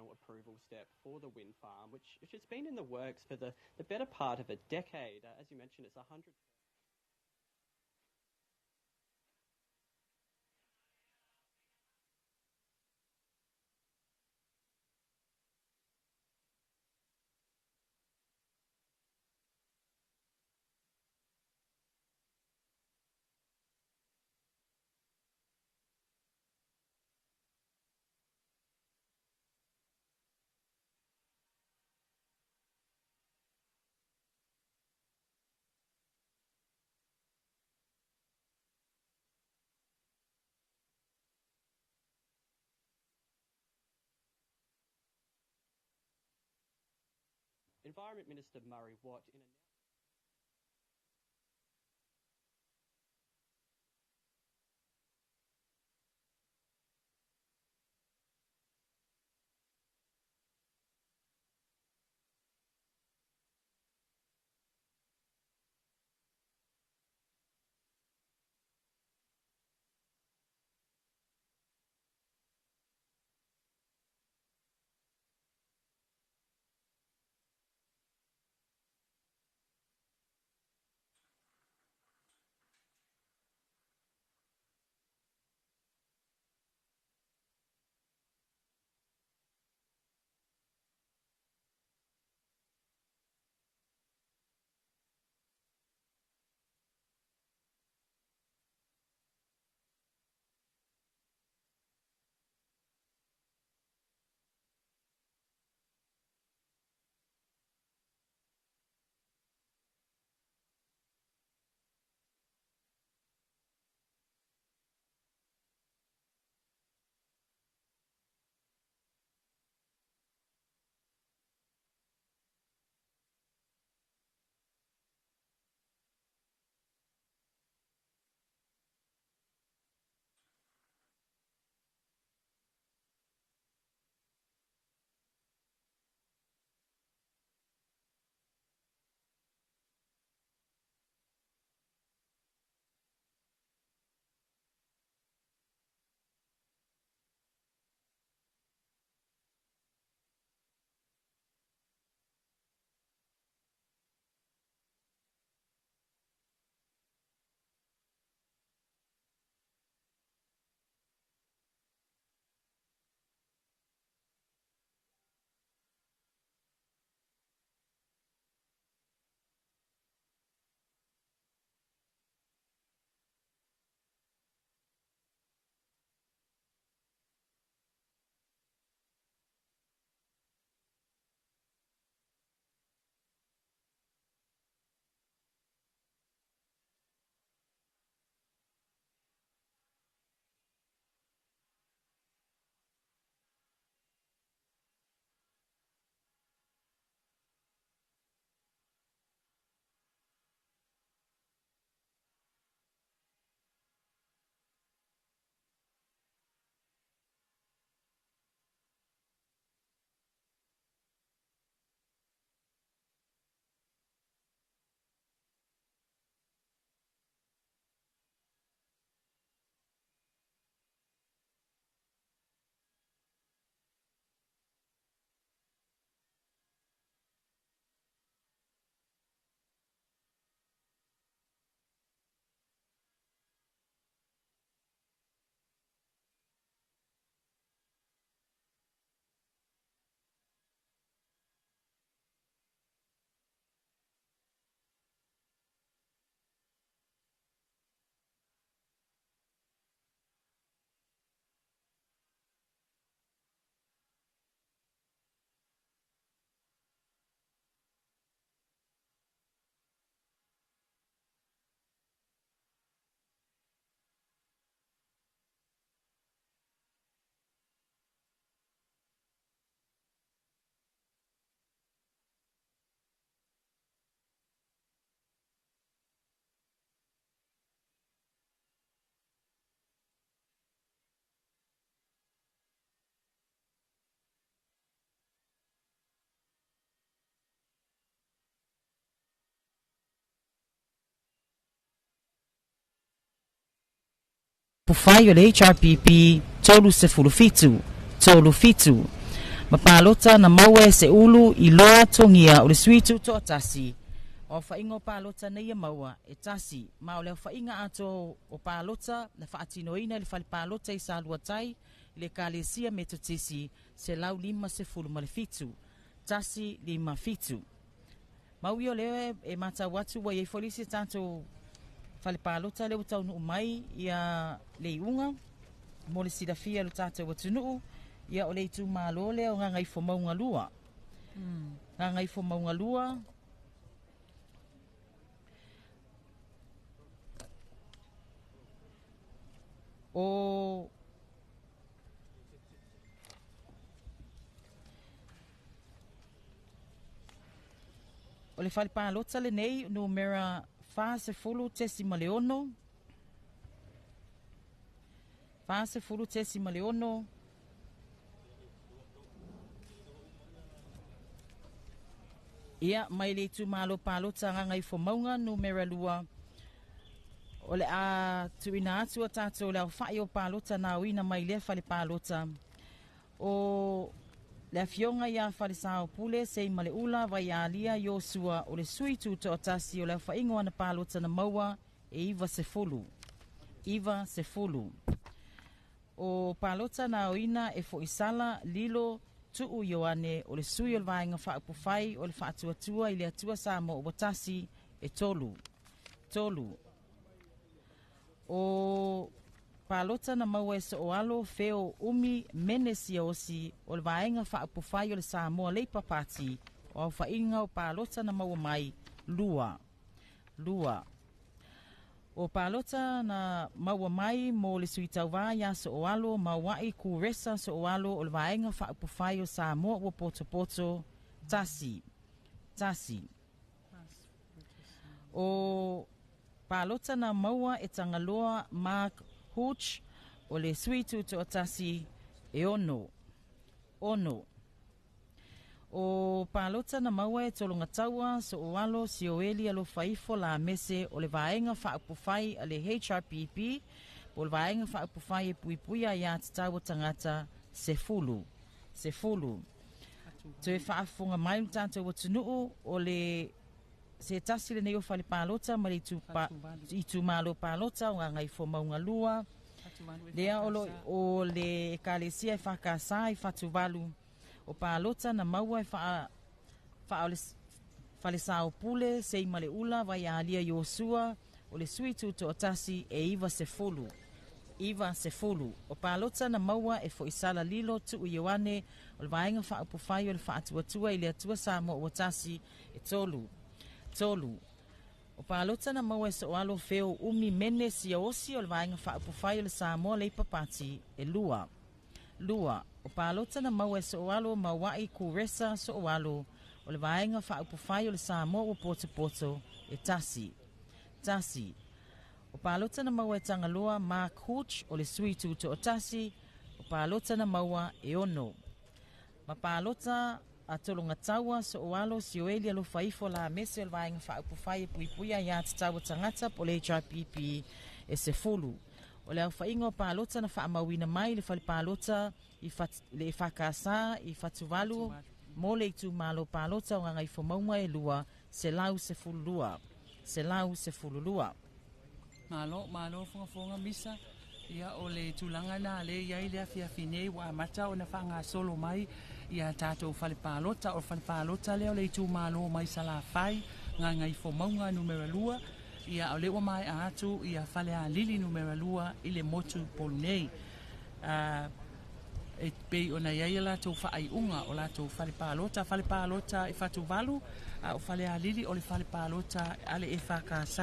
final approval step for the wind farm, which has been in the works for the better part of a decade. As you mentioned, it's 100. Environment Minister Murray Watt in a Fai o le HRPP 37 37. Ma palota na maua e Seulu Iloa Togia o le sui tutoatasi. O aofaiga o palota nei e maua e 1, ma o le aofaiga atoa o palota na faatinoina i le fale palota i Saluatai i le Ekalesia Metotisi 157, 157. Maui o lea e matau atu ua iai foi le isi tatou fale palota lea ua taunuu mai ia le iuga mo le silafia e lo tatou atunuu. Ia o le itumalo lea o Gagaifomauga 2. Gagaifomauga 2. O le fale palota lenei numera 40.6, 40.6. Ia, mai le itumalo palota Gagaifomauga numera 2, o le a tuuina atu a tatou le aofai o palota na aoina mai lea fale palota. O le afioga ia Falesaopule Seimaleula Vaialia Iosua o le sui tutoatasi, o le aofaiga o ana palota na maua e 90. 90. O palota na aoina e Foisala Lilo Tuu Ioane o le sui o le Vaega Faaupufai o le Faatuatua i le Atua Samoa ua tasi e 3. 3. O palota na maua e Sooalo Feo Umi Mene Siaosi o le Vaega Faaupufai o le Samoa Labour Party, o aofaiga o palota na maua mai 2. 2. O palota na maua mai mo le sui tauvā ia Sooalo Mauai Kuresa Sooalo o le Vaega Faaupufai o Samoa ua potopoto 1. 1. O palota na maua e Tagaloa Mark Hooch o le sui tutoatasi e 6. 6. O palota na maua e Tologataua Sooalo Sioeli Alofaifo Lamese o le Vaega Faaupufai a le HRPP po o le Vaega Faaupufai e Puipuia Aiā Tatau a Tagata 10. 10. Toe faafofoga mai le tatou atunuu o le se tasi lenei o fale palota ma le itumalo palota o Gagaifomauga 2, lea o le Ekalesia e Fakasa i Fatuvalu. O palota na maua e Falesaopule Seimaleula Vaialia Iosua o le sui tutoatasi e 90. 90. O palota na maua e Foisala Lilo Tuu Ioane o le Vaega Faaupufai o le Faatuatua i le Atua Samoa ua tasi e 3. 3. O palota na maua e Sooalo Feo Umi Mene Siaosi o le Vaega Faaupufai o le Samoa Labour Party e 2. 2. O palota na maua e Sooalo Mauai Kuresa Sooalo o le Vaega Faaupufai o le Samoa ua potopoto e 1. 1. O palota na maua e Tagaloa Mark Hooch o le sui tutoatasi, o palota na maua e 6. Ma palota a Tologataua Sooalo Sioeli Alofaifo Lamese o le Vaega Faaupufai e Puipuia Aiā Tatau a Tagata po o le HRPP e 10. O le aofaiga o palota na faamauina mai le fale palota i le Fakasa i Fatuvalu mo le itumalo palota o Gagaifomauga e 2, 112. 112. Malo, malo fogafoga misa. Ia o le tulaga na le iai le afiafi nei ua amata ona faagasolo mai ia tatou fale palota. O le fale palota lea o le itumalo mai Salafai, Gagaifomauga numera 2. Ia o lea ua maea atu ia Falealili numera 2 i le motu Upolu nei. E pei ona iai a latou faaiuga o latou fale palota, fale palota i Fatuvalu, a o Falealili o le fale palota a le EFKS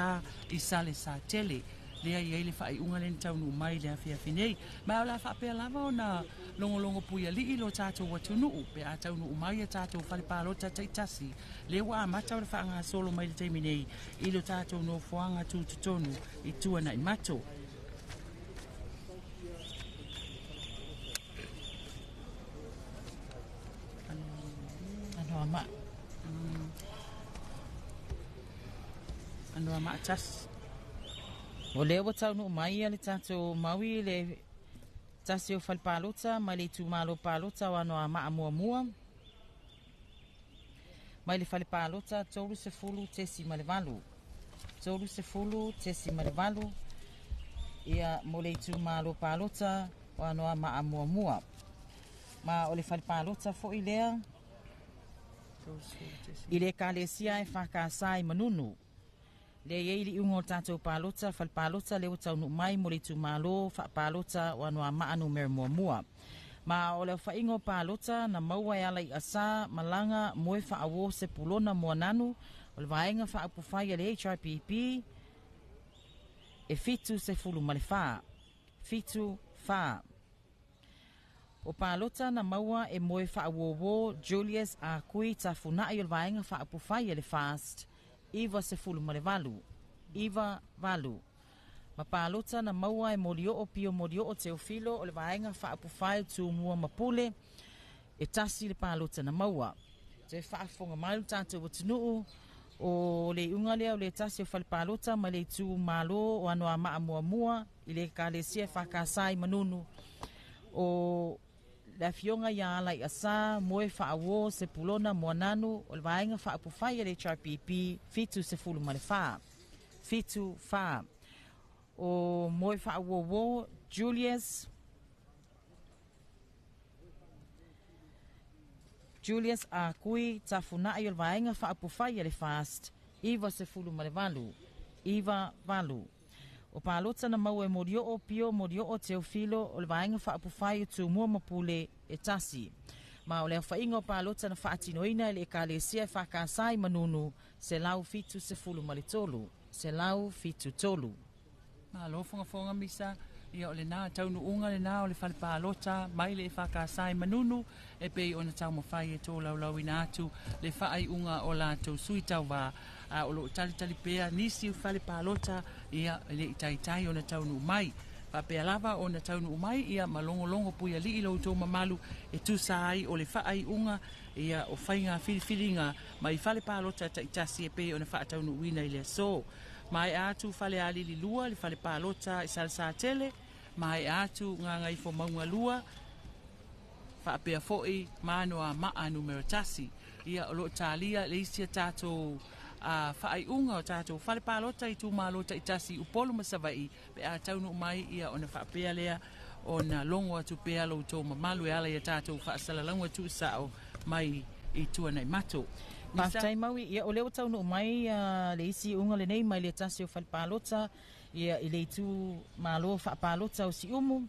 i Salesatele. Lea i ai le faaiuga lea na taunuu mai le afiafi nei. Ma o le a faapea lava ona logologo puialii lo tatou atunuu pe a taunuu mai a tatou fale palota taitasi. Lea ua amata ona faagasolo mai le taimi nei i lo tatou nofoaga tutotonu i Tuanaimato. Anoa ma. Anoa ma tasi. O lea ua taunuu mai le tatou maui le Tasi o fale palota mai le itumalo palota o Anoamaa 1. Mai le fale palota 30.8. 30.8 ia mo le itumalo palota o Anoamaa 1. Ma o le fale palota fo'i lea i le ekalesia EFKS i Manunu. Le iai le iuga o tatou palota, fale palota lea ua taunuu mai mo le itumalo faapalota o Anoamaa numera 1. Ma o le aofaiga o palota na maua e ala i asa malaga moe faauo Sepulona Moananu o le vaega faaupufai a le HRPP e 74. 74. O palota na maua e moe faauō Julius Akui Tafuna'i o le vaega faaupufai a le FAST 98. 98. Ma palota na maua e Molioo Pio Molioo Teofilo o le vaega faaupufai Tumua ma Pule e 1 le palota na maua. Toe faafofoga mai le tatou atunuu o le iuga lea o le tasi o fale palota mai le itumalo o Anoamaa 1 i le ekalesia EFKS i Manunu o le afioga ia ala i asa moe faauo Sepulona Moananu o le vaega faaupufai a le HRPP 74. 74. O moe faauō Julius Akui Tafuna'i o le vaega faaupufai a le FAST 98. 98. O palota na maua e Molioo Pio Molioo Teofilo o le vaega faaupufai o Tumua ma Pule e 1. Ma o le aofaiga o palota na faatinoina e le ekalesia EFKS i Manunu 173. 173. Malo fogafoga misa ia o lena taunuuga lena o le fale palota mai le EFKS i Manunu e pei ona taumafai e tolaulauina atu le faaiuga o latou sui tauvā a o loo talitali pea nisi o fale palota ia e le i taitai ona taunuu mai. Faapea lava ona taunuu mai ia ma logologo puialii lo outou mamalu e tusa ai o le faaiuga ia o faiga filifiliga mai fale palota taitasi e pei ona faataunuuina i le aso. Maea atu Falealili 2 le fale palota i Salesatele, maea atu Gagaifomauga 2 faapea fo'i ma Anoamaa numera 1. Ia o loo talia le isi a tatou faaiuga o tatou fale palota i itumalo taitasi Upolu ma Savaii pe a taunuu mai ia ona faapea lea ona logo atu pea lo outou mamalu e ala ia tatou faasalalauga tuusao mai i Tuanaimato. Faafetai Maui, ia o lea ua taunuu mai le isi iuga lenei mai le tasi o fale palota ia i le itumalo faapalota o Siumu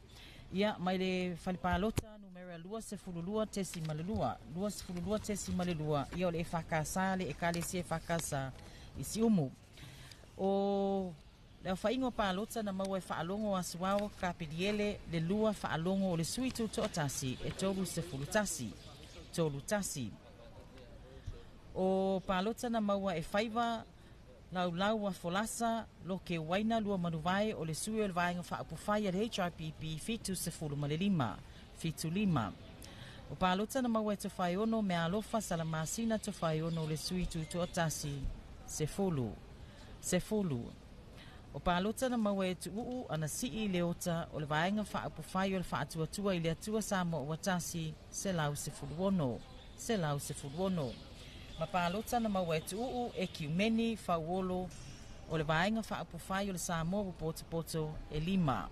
ia mai le fale palota numera 22.2 22.2 ia o le EFKS le ekalesia EFKS i Siumu. O le aofaiga o palota na maua e faalogo Asuao Kapiliele le 2 faalogo o le sui tutoatasi e 31. 31. O palota na maua e Faiva Laulau a Folasa Loke Waina lua manuvae o le sui o le vaega faaupufai a le HRPP 75. 75. O palota na maua e Tofaeono Mealofa Salamasina Tofaeono o le sui tutoatasi 10. 10. O palota na maua e Tuuu Anasii Leota o le vaega faaupufai o le faatuatua i le Atua Samoa ua tasi 116. 116. Ma palota na maua e Tuuu e Kiumeni Fauolo o le vaega faaupufai o le Samoa ua potopoto e 5.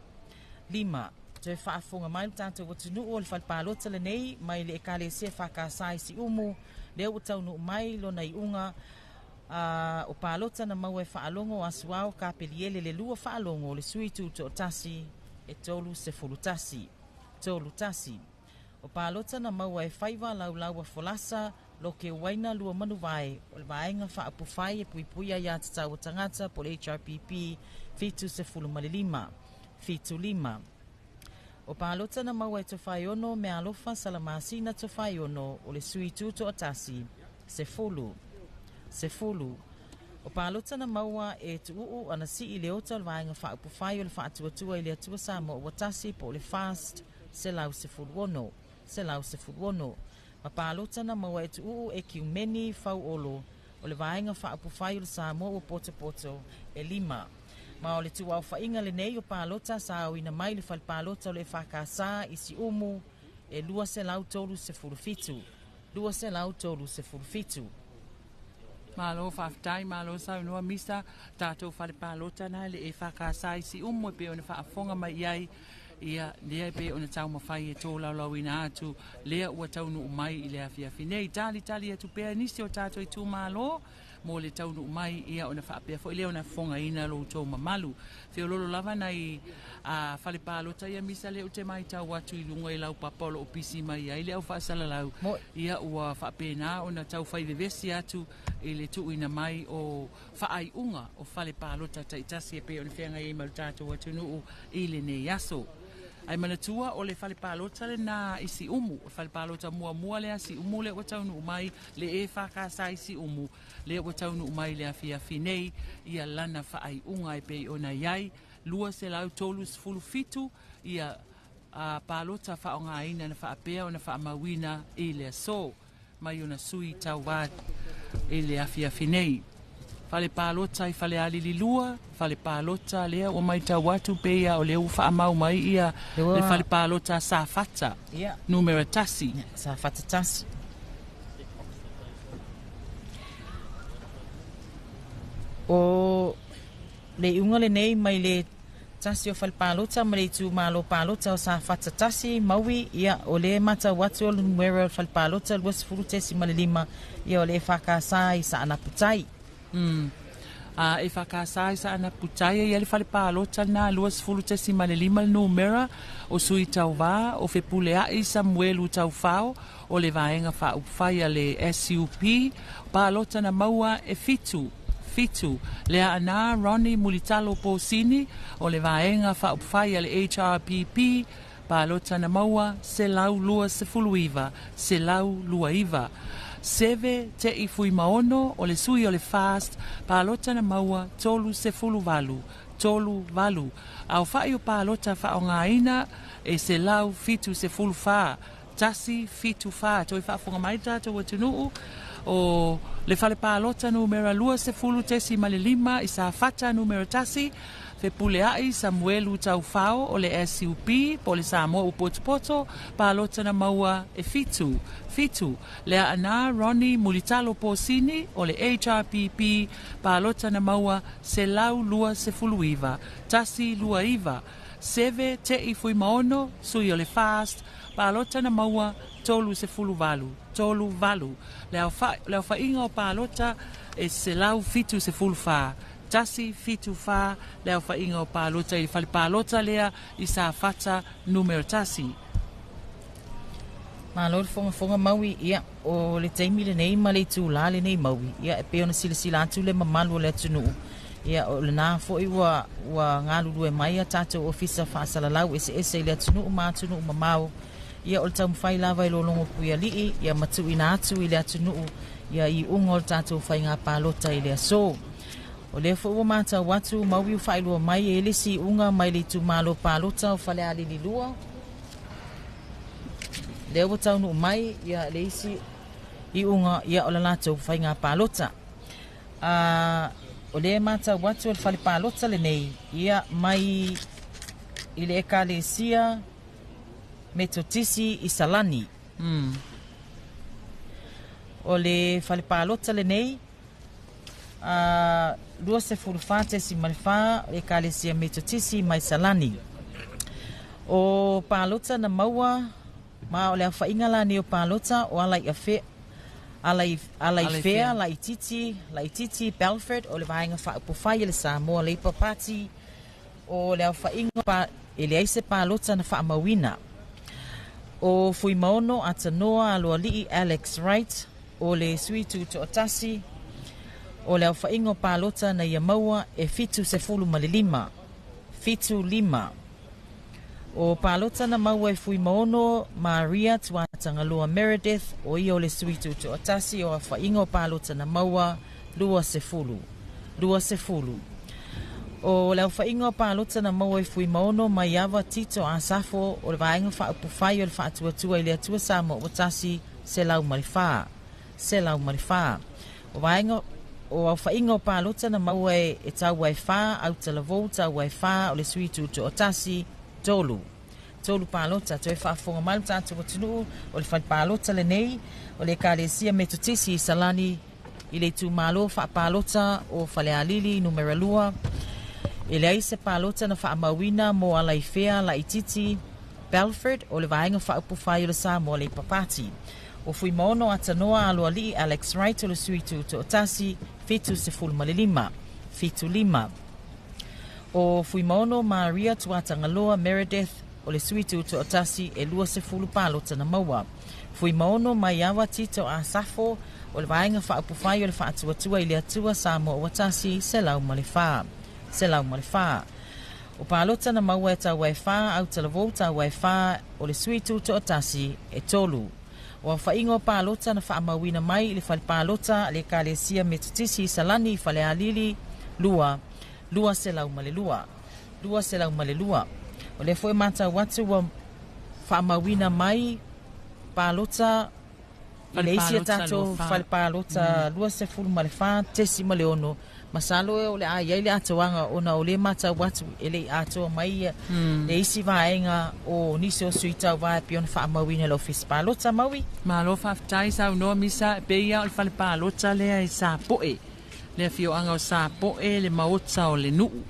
5. Toe faafofoga mai le tatou atunuu o le fale palota lenei mai le ekalesia EFKS i Siumu lea ua taunuu mai lona iuga o palota na maua e faalogo Asuao Kapeliele le 2 faalogo o le sui tutoatasi e 31. 31. O palota na maua e Faiva Laulau a Folasa Loke Waina lua manuvae o le vaega faaupufai e puipuia ia tatau o tagata po le HRPP 75. 75. O palota na maua e Tofaeono Mealofa Salamasina Tofaeono o le sui tutoatasi 10. 10. O palota na maua e Tuuu Anasii Leota o le vaega faaupufai o le faatuatua i le Atua Samoa ua tasi po o le FAST 116. 116. Ma palota na maua e Tuuu e Kiumeni Fauolo o le vaega faaupufai o le Samoa ua potopoto e 5. Ma o le tuuaofaiga lenei o palota sa aoina mai le fale palota o le EFKS i Siumu e 237, 237. Malo faafetai, malo saunoa Misa. Tatou fale palota na le EFKS i Siumu e pei ona faafofoga mai i ai. Ia, lea e pei ona taumafai e tolaulauina atu lea ua taunuu mai i le afiafi nei. Talitali atu pea nisi o tatou itumalo mo le taunuu mai, ia ona faapea foi lea ona fofogaina lo outou mamalu. Feololo lava nai a fale palota ia Misa lea ou te matau atu i luga i lau papa o loo pisi mai ai le au faasalalau. Ia ua faapena ona tau fai vevesi atu i le tuuina mai o faaiuga o fale palota taitasi e pei ona feagai ai ma le tatou atunuu i lenei aso. Ai manatua o le fale palota lena i Siumu, o le fale palota muamua lea Siumu lea ua taunuu mai le EFKS i Siumu lea ua taunuu mai le afiafi nei ia lana faaiuga e pei ona i ai 237 ia palota faaaogaina na faapea ona faamauina i le aso mai ona sui tauva i le afiafi nei. Fale palota i Falealili 2, fale palota lea ua matau atu pei o lea ua faamau mai ia le fale palota Safata, numera 1. Safata 1. O le iuga lenei mai le tasi o fale palota ma le itumalo palota o Safata 1 Maui, ia o le matau atu o le numera o le fale palota 20.5, ia o le EFKS i Saanaputai. EFKS i Saanaputai ia le fale palota na 20.5 le numera o sui tauva o Fepuleai Samuelu Taufao o le vaega faaupufai a le SUP, palota na maua e 7 lea ana Ronnie Mulitalo Posini o le vaega faaupufai a le HRPP, palota na maua 129, 129. Seve Te I Fuimaono o le sui o le FAST, palota na maua 38, 38. Au whai o palota whaongaina e 174, 174. Toi whaafonga mai tātou atunuu o le fale palota numera 20.5 i Safata numera 1, Fepuleai Samuelu Taufao o le SUP, po le Samoa Upotopoto, palota na maua e 7, 7. Lea ana Ronnie Mulitalo Posini o le HRPP, palota na maua 129, 129. Seve Te I Fuimaono, sui o le FAST, palota na maua 38, 38. Le aofaiga o palota e 174, 174 le aofaiga o palota i le fale palota lea i Safata numera 1. Malo le fogafoga Maui, ia o le taimi lenei ma le itulā lenei Maui, ia e pei ona silasila atu le mamalu o le atunuu, ia o lena foi ua galulue mai a tatou ofisa faasalalau eseese i le atunuu ma atunuu mamao, ia o le taumafai lava i lologo puialii, ia matuuina atu i le atunuu ia iuga o le tatou faiga palota i le aso. O lea foi ua matau atu Maui ua faailoa mai e le isi iuga mai le itumalo palota o Falealili 2. Lea ua taunuu mai ia le isi iuga ia o le latou faiga palota. O lea matau atu o le fale palota lenei ia mai i le Ekalesia Metotisi i Salani. O le fale palota lenei 24.4 Ekalesia Metotisi mai Salani. O palota na maua ma o le aofaiga la nei o palota o Alaifea Laititi Belford o le vaega faaupufai e le Samoa Labour Party. O le aofaiga e leai se palota na faamauina. O Fuimaono Atanoa Aloalii Alex Wright o le sui tutoatasi. O le aofaiga o palota na ia maua e 75, 75. O palota na maua e Fuimaono Maria Tuatagaloa Meredith o ia o le sui tutoatasi. O aofaiga o palota na maua 20, 20. O le aofaiga o palota na maua e Fuimaono Maiava Tito Asafo o le vaega faaupufai o le faatuatua i le Atua Samoa ua tasi 104, 104. O vaega O aofaʻiga o palota na maua e taua e 4 autalavou taua e 4 o le sui tutoʻatasi 3 3 palota. Toe faafofoga mai le tatou atunuu o le fale palota lenei o le Ekalesia Metotisi i Salani i le itumalo faapalota o Falealili numera 2. E leai se palota na faamauina mo Alaifea Laititi Belford o le vaega faaupufai o le Samoa Labour Party. O Fuimaono Atanoa Aloalii Alex Wright o le sui tutoatasi 75 75. O Fuimaono Maria Tuatagaloa Meredith o le sui tutoatasi e 20 palota na maua. Fuimaono Maiava Tito Asafo o le vaega faaupufai o le Faatuatua i le Atua Samoa ua tasi 104 104. O palota na maua e taua e 4 autalavou taua e 4 o le sui tutoatasi e 3. O aofaʻiga o palota na faamauina mai i le fale palota le Ekalesia Metotisi i Salani i Falealili 2 202 202. O lea foi matau atu ua faamauina mai palota i le isi a tatou fale palota 24.6. Masalo e o le a iai le atoaga ona o le matau atu e lei atoa mai le isi vaega o nisi o sui tauvā e pei ona faamauina i le ofisa palota maui. Malo faafetai saunoa Misa, e pei ia o le fale palota lea i Sapoe, le afioaga o Sapoe, le maota o le nuu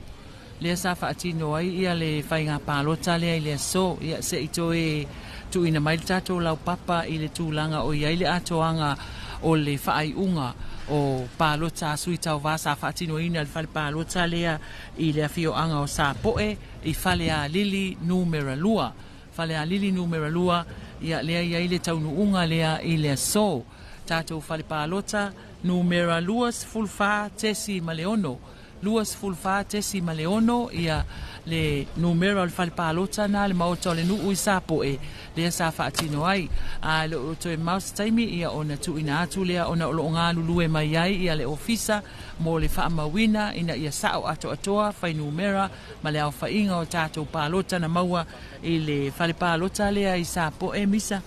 lea sa faatino ai ia le faiga palota lea i le aso. Ia se i toe tuuina mai le tatou laupapa i le tulaga o iai le atoaga o le faaiuga o palota a sui tauvā sa faatinoina le fale palota lea i le afioaga o Sapoe i Falealili numera 2. Falealili numera 2, ia lea iai le taunuuga lea i le aso. Tatou fale palota numera 24.6 24.6 ia le numera o le fale palota na le maota o le nuu i Sapoe lea sa faatino ai. A le o toe mau se taimi ia ona tuuina atu lea ona o loo galulue mai ai ia le ofisa mo le faamauina ina ia sao atoatoa fuainumera ma le aofaʻiga o tatou palota na maua i le fale palota lea i Sapoe Misa.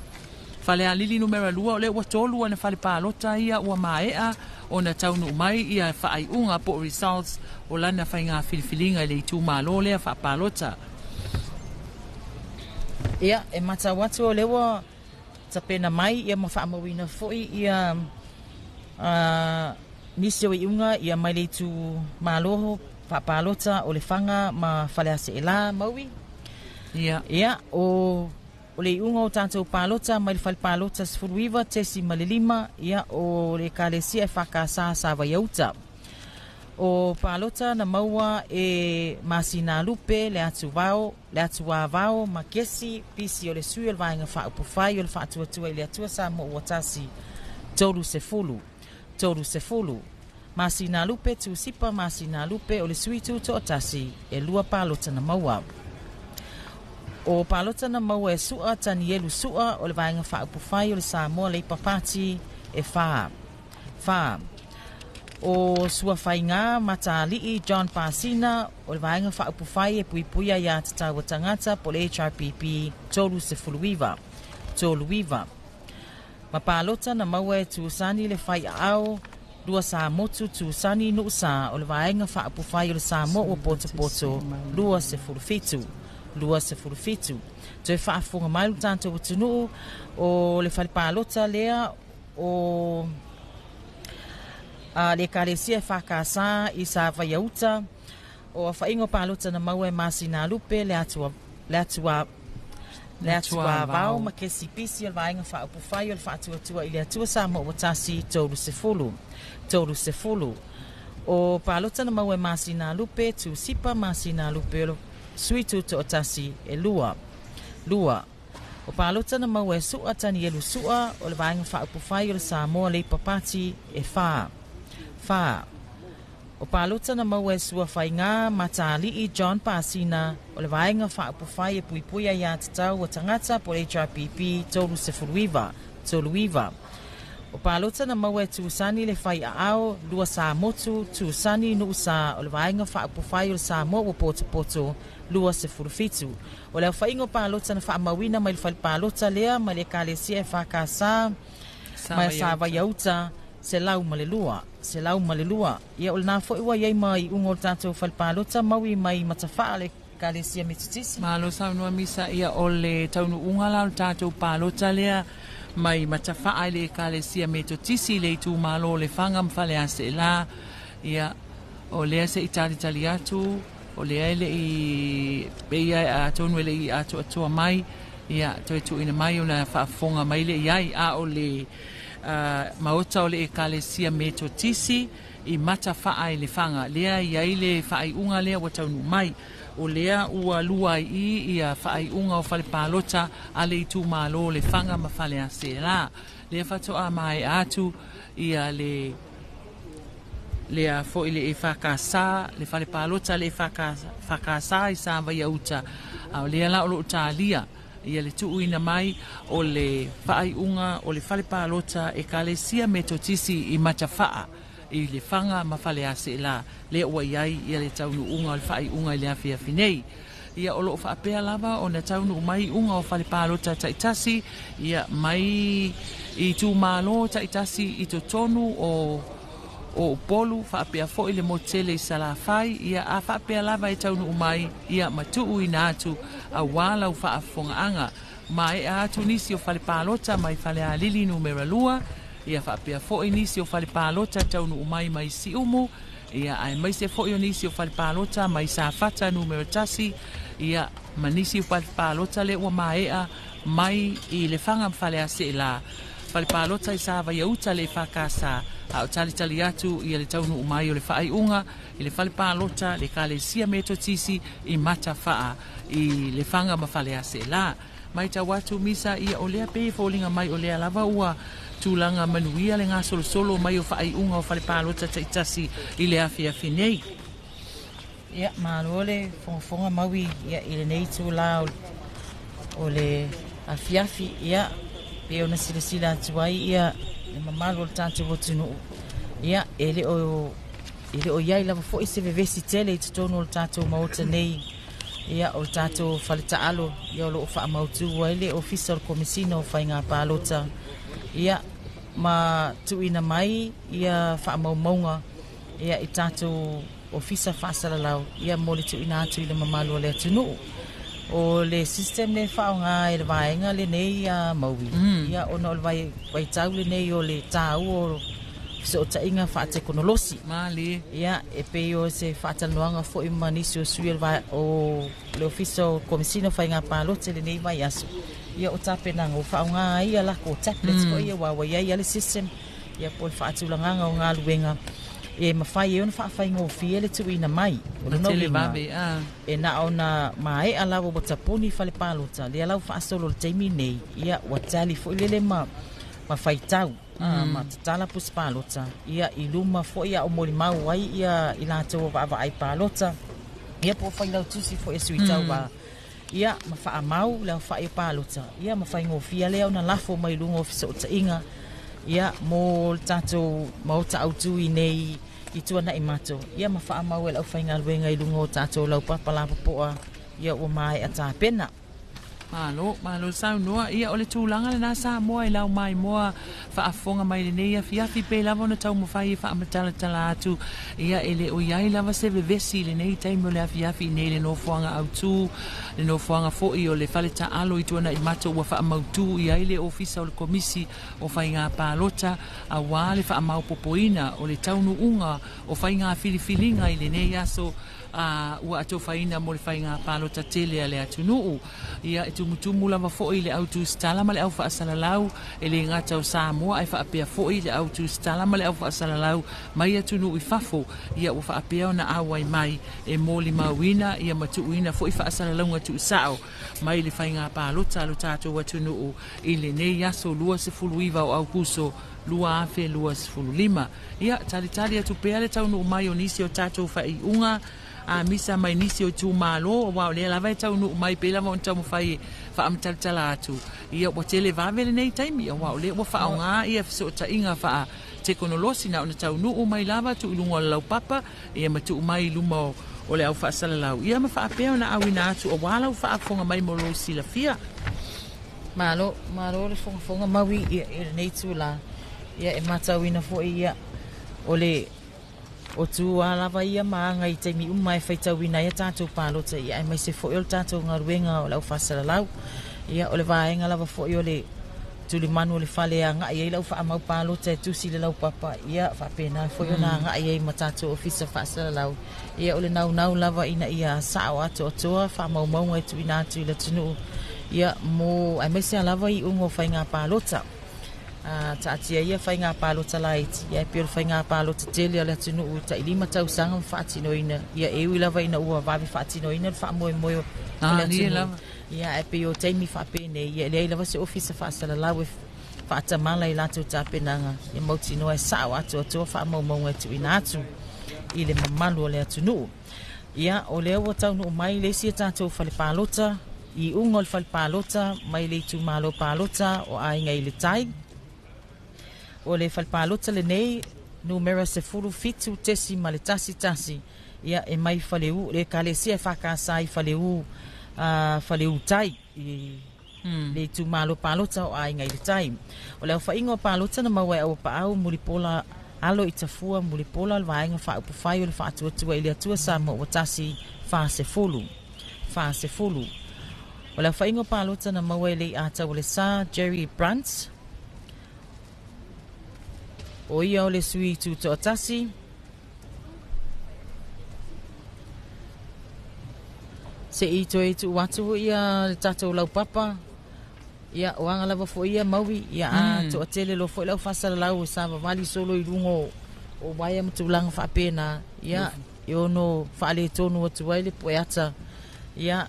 Falealili numera 2, o lea ua 3 ana fale palota ia ua maea ona taunuu mai ia faaiuga po o results o lana faiga filifiliga i le itumalo lea faapalota. Ia, e matau atu o lea ua tapena mai ia ma faamauina foi ia nisi o iuga ia mai le itumalo faapalota o Lefaga ma Faleaseela maui. Ia. Ia, o le iuga o tatou palota mai le fale palota 19.5 ia o le Ekalesia e Fakasa sa Vaiauta. O palota na maua e Masina Lupe le atuvao le atuavao ma Kesi Pisi o le sui o le vaega faaupufai o le Faatuatua i le Atua Samoa ua tasi 30 30. Masina Lupe Tusipa Masina Lupe o le sui tutoatasi e 2 palota na maua. O palota na maua e Sua Tanielu Sua o le vaega faaupufai o le Samoa Labour Party e 4 4. O Suafaiga Matali'i John Pasina o le vaega faaupufai e puipuia iā tatau a tagata po o le HRPP 39 39. Ma palota na maua e Tusani le Faiaao 2 Samotu Tusani Nuusa o le vaega faaupufai o le Samoa ua potopoto 27 27. Toe faafofoga mai le tatou atunuu o le fale palota lea o le Ekalesia e Fakasa i sa Vaiauta. O aofaʻiga o palota na maua e Masina Lupe le atua le atua le atuavao ma Kesi Pisi o le vaega faaupufai o le Faatuatua i le Atua Samoa ua tasi 30 30. O palota na maua e Masina Lupe Tusipa Masina Lupe o le sui tutoatasi e 2 2. O palota na maua e Sua Tanielu Sua o le vaega faaupufai o le Samoa Labour Party e 4 4. O palota na maua e Suafaiga Matali'i John Pasina o le vaega faaupufai e puipuia iā tatau a tagata po o le HRPP 39 39. O palota na maua e Tusani le Faiaao 2 Samotu Tusani Nuusa o le vaega faaupufai o le Samoa ua potopoto 27. O le aofaʻiga o palota na faamauina mai le fale palota lea mai le Ekalesia e Fakasa mai sa Vaiauta 102 102. Ia o lena foi ua i ai ma iuga o le tatou fale palota maui mai Matafaa le Ekalesia Metotisi. Malo saunoa Misa, ia o le taunuuga la o le tatou palota lea mai Matafaa i le Ekalesia Metotisi i le itumalo o Lefaga ma Faleaseela. Ia o lea se i talitali atu, o lea e le i peia atonu e le i atoatoa mai, ia toe tuuina mai ona faafofoga mai le i ai, a o le maota o le Ekalesia Metotisi i Matafaa i Lefaga lea i ai le faaiuga lea ua taunuu mai. O lea ua lua ai i ia faaiuga o fale palota a le itumalo o Lefaga ma Faleaseela. Lea faatoa maea atu ia le lea foi le EFKS, le fale palota le EFKS i Savaia Uta. A o lea la o loo talia ia le tuuina mai o le faaiuga o le fale palota Ekalesia Metotisi i Matafaa i Lefaga ma Faleaseela, lea ua i ai ia le taunuuga o le faaiuga i le afiafi nei. Ia o loo faapea lava ona taunuu mai iuga o fale palota taitasi ia mai i itumalo taitasi i totonu o Upolu, faapea foi le motu tele i Salafai. Ia a faapea lava e taunuu mai ia ma tuuina atu auā lau faafofogaaga. Maea atu nisi o fale palota mai Falealili numera 2, ia faapea foi nisi o fale palota taunuu mai mai Siumu, ia aemaise foi o nisi o fale palota mai Safata numera 1, ia ma nisi o fale palota lea ua maea mai i Lefaga ma Faleaseela, fale palota i Savaia Uta le EFKS, a o talitali atu ia le taunuu mai o le faaiuga i le fale palota le Ekalesia Metotisi i Matafaa i Lefaga ma Faleaseela. Matau atu Misa, ia o lea pei e foliga mai o lea lava ua tulaga manuia le gasolosolo mai o faaiuga o fale palota taitasi i le afiafi nei. Ia, malo le fogafoga maui ia i lenei itulā o le afiafi. Ia, pei ona silasila atu ai ia le mamalu o le tatou atunuu, ia e le o i ai lava foi se vevesi tele i totonu o le tatou maota nei. Ia o le tatou fale taalo ia o loo faamautu ai le ofisa o le Komesina o Faiga Palota, ia ma tuuina mai ia faamaumauga ia i tatou ofisa faasalalau ia mo le tuuina atu i le mamalu o le atunuu. O le system le faaaoga e le vaega lenei a maui, ia ona o le vaitau lenei o le tāua o fesootaiga faatekonolosi. Malie. Ia e pei o se faatalanoaga foi ma nisi o sui o le ofisa o Komesina o Faiga Palota i lenei vaiaso, ia o tapenaga ua faaaoga ai ia lakou tablets foi ia ua i ai le system ia po o le faatulagaga o galuega e mafai ai ona faafaigofie le tuuina mai. O lona tele uiga, vave a. E na ona maea lava ua tapuni fale palota lea lau faasolo le taimi nei, ia ua tali foi lele ma faitau ma tatala pusi palota ia i luma foi a o molimau ai ia i latou o vaavaai palota, ia po o failautusi foi e sui tauva, ia ma faamau le aofai o palota, ia ma faigofie lea ona lafo mai luga o fesootaiga ia mo le tatou maota autu i nei i tuanai mato, ia ma faamau e le aufaigaluega i luga o tatou laupapa lapopoa ia ua maea tapena. Malo, malo saunoa. Ia o le tulaga lena Samoa i lau maimoa faafofoga mai lenei afiafi pe lava ona taumafai e faamatalatala atu. Ia e le o iai lava se vevesi i lenei taimi o le afiafi nei le nofoaga autū, le nofoaga foi o le fale taalo i Tuanaimato ua faamautū i ai le ofisa o le Komisi o Faiga Palota auā le faamaopopoina o le taunuuga o faiga filifiliga i lenei aso ua atofaina mo le faiga palota tele a le atunuu. Ia e tumutumu lava foi le au tusitala ma le au faasalalau e le gata o Samoa ae faapea foi le au tusitala ma le au faasalalau mai atunuu i fafo. Ia ua faapea ona auai mai e molimauina ia ma tuuina foi faasalalauga tuusao mai le faiga palota a lo tatou atunuu i lenei aso 29 o Aukuso 2025. Ia talitali atu pea le taunuu mai o nisi o tatou faaiuga a misa mai nisi o itumalo, aua o lea lava e taunuu mai pei lava ona taumafai e faamatalatala atu. Ia ua tele vave lenei taimi, aua o lea ua faaaoga ia fesootaiga faatekonolosi na ona taunuu mai lava tuu i luga o le laupapa ia ma tuu mai i luma o le au faasalalau ia ma faapea ona auina atu auā lau faafofoga mai mo lou silafia. Malo, malo le fogafoga maui ia i lenei itulā. Ia e matauina foi ia O le o tu lava ia ma aga i taimi uma e faitauina ai a tatou palota, ia aemaise foi o le tatou galuega o le aufasalalau. Ia o le vaega lava foi o le tulimanu o le fale e agai ai lau faamau palota e tusi le laupapa, ia faapena foi ona agai ai ma tatou ofisa faasalalau. Ia o le naunau lava ina ia sao atoatoa faamaumauga e tuuina atu i le atunuu, ia mo aemaise lava iuga o faiga palota. Taatia ia faiga palota laiti, ia e pei o le faiga palota tele a le atunuu i tailima tausaga ma faatinoina, ia e ui lava ina ua vave faatinoina le faamoemoe o le atunuu. Ia e pei o taimi faapenei, ia e leai lava se ofisa faasalalau e faatamala i latou tapenaga, ia mautinoa e sao atoatoa faamaumauga e tuuina atu i le mamalu o le atunuu. Ia o lea ua taunuu mai le isi a tatou fale palota, i uga o le fale palota mai le itumalo palota o Aiga i le Tai. O le fale palota lenei numera 17.11, ia e mai Faleu, le ekalesia e FKS i Faleu, Faleu Tai i le itumalo palota o Aiga i le Tai. O le aofaiga o palota na maua e Auapaau Mulipola alo i Tafua Mulipola o le vaega faaupufai o le Faatuatua i le Atua Samoa ua tasi 40. 40. O le aofaiga o palota na maua e Leiataualesa Jerry Brunt, o ia o le sui tutoatasi. Se i toe tuu atu ia le tatou laupapa, ia o aga lava foi ia maui, ia a toatele lo foi lau faasalalau e savavali solo i luga o waia ma tulaga faapena, ia e ono faaletonu atu ai le pueata, ia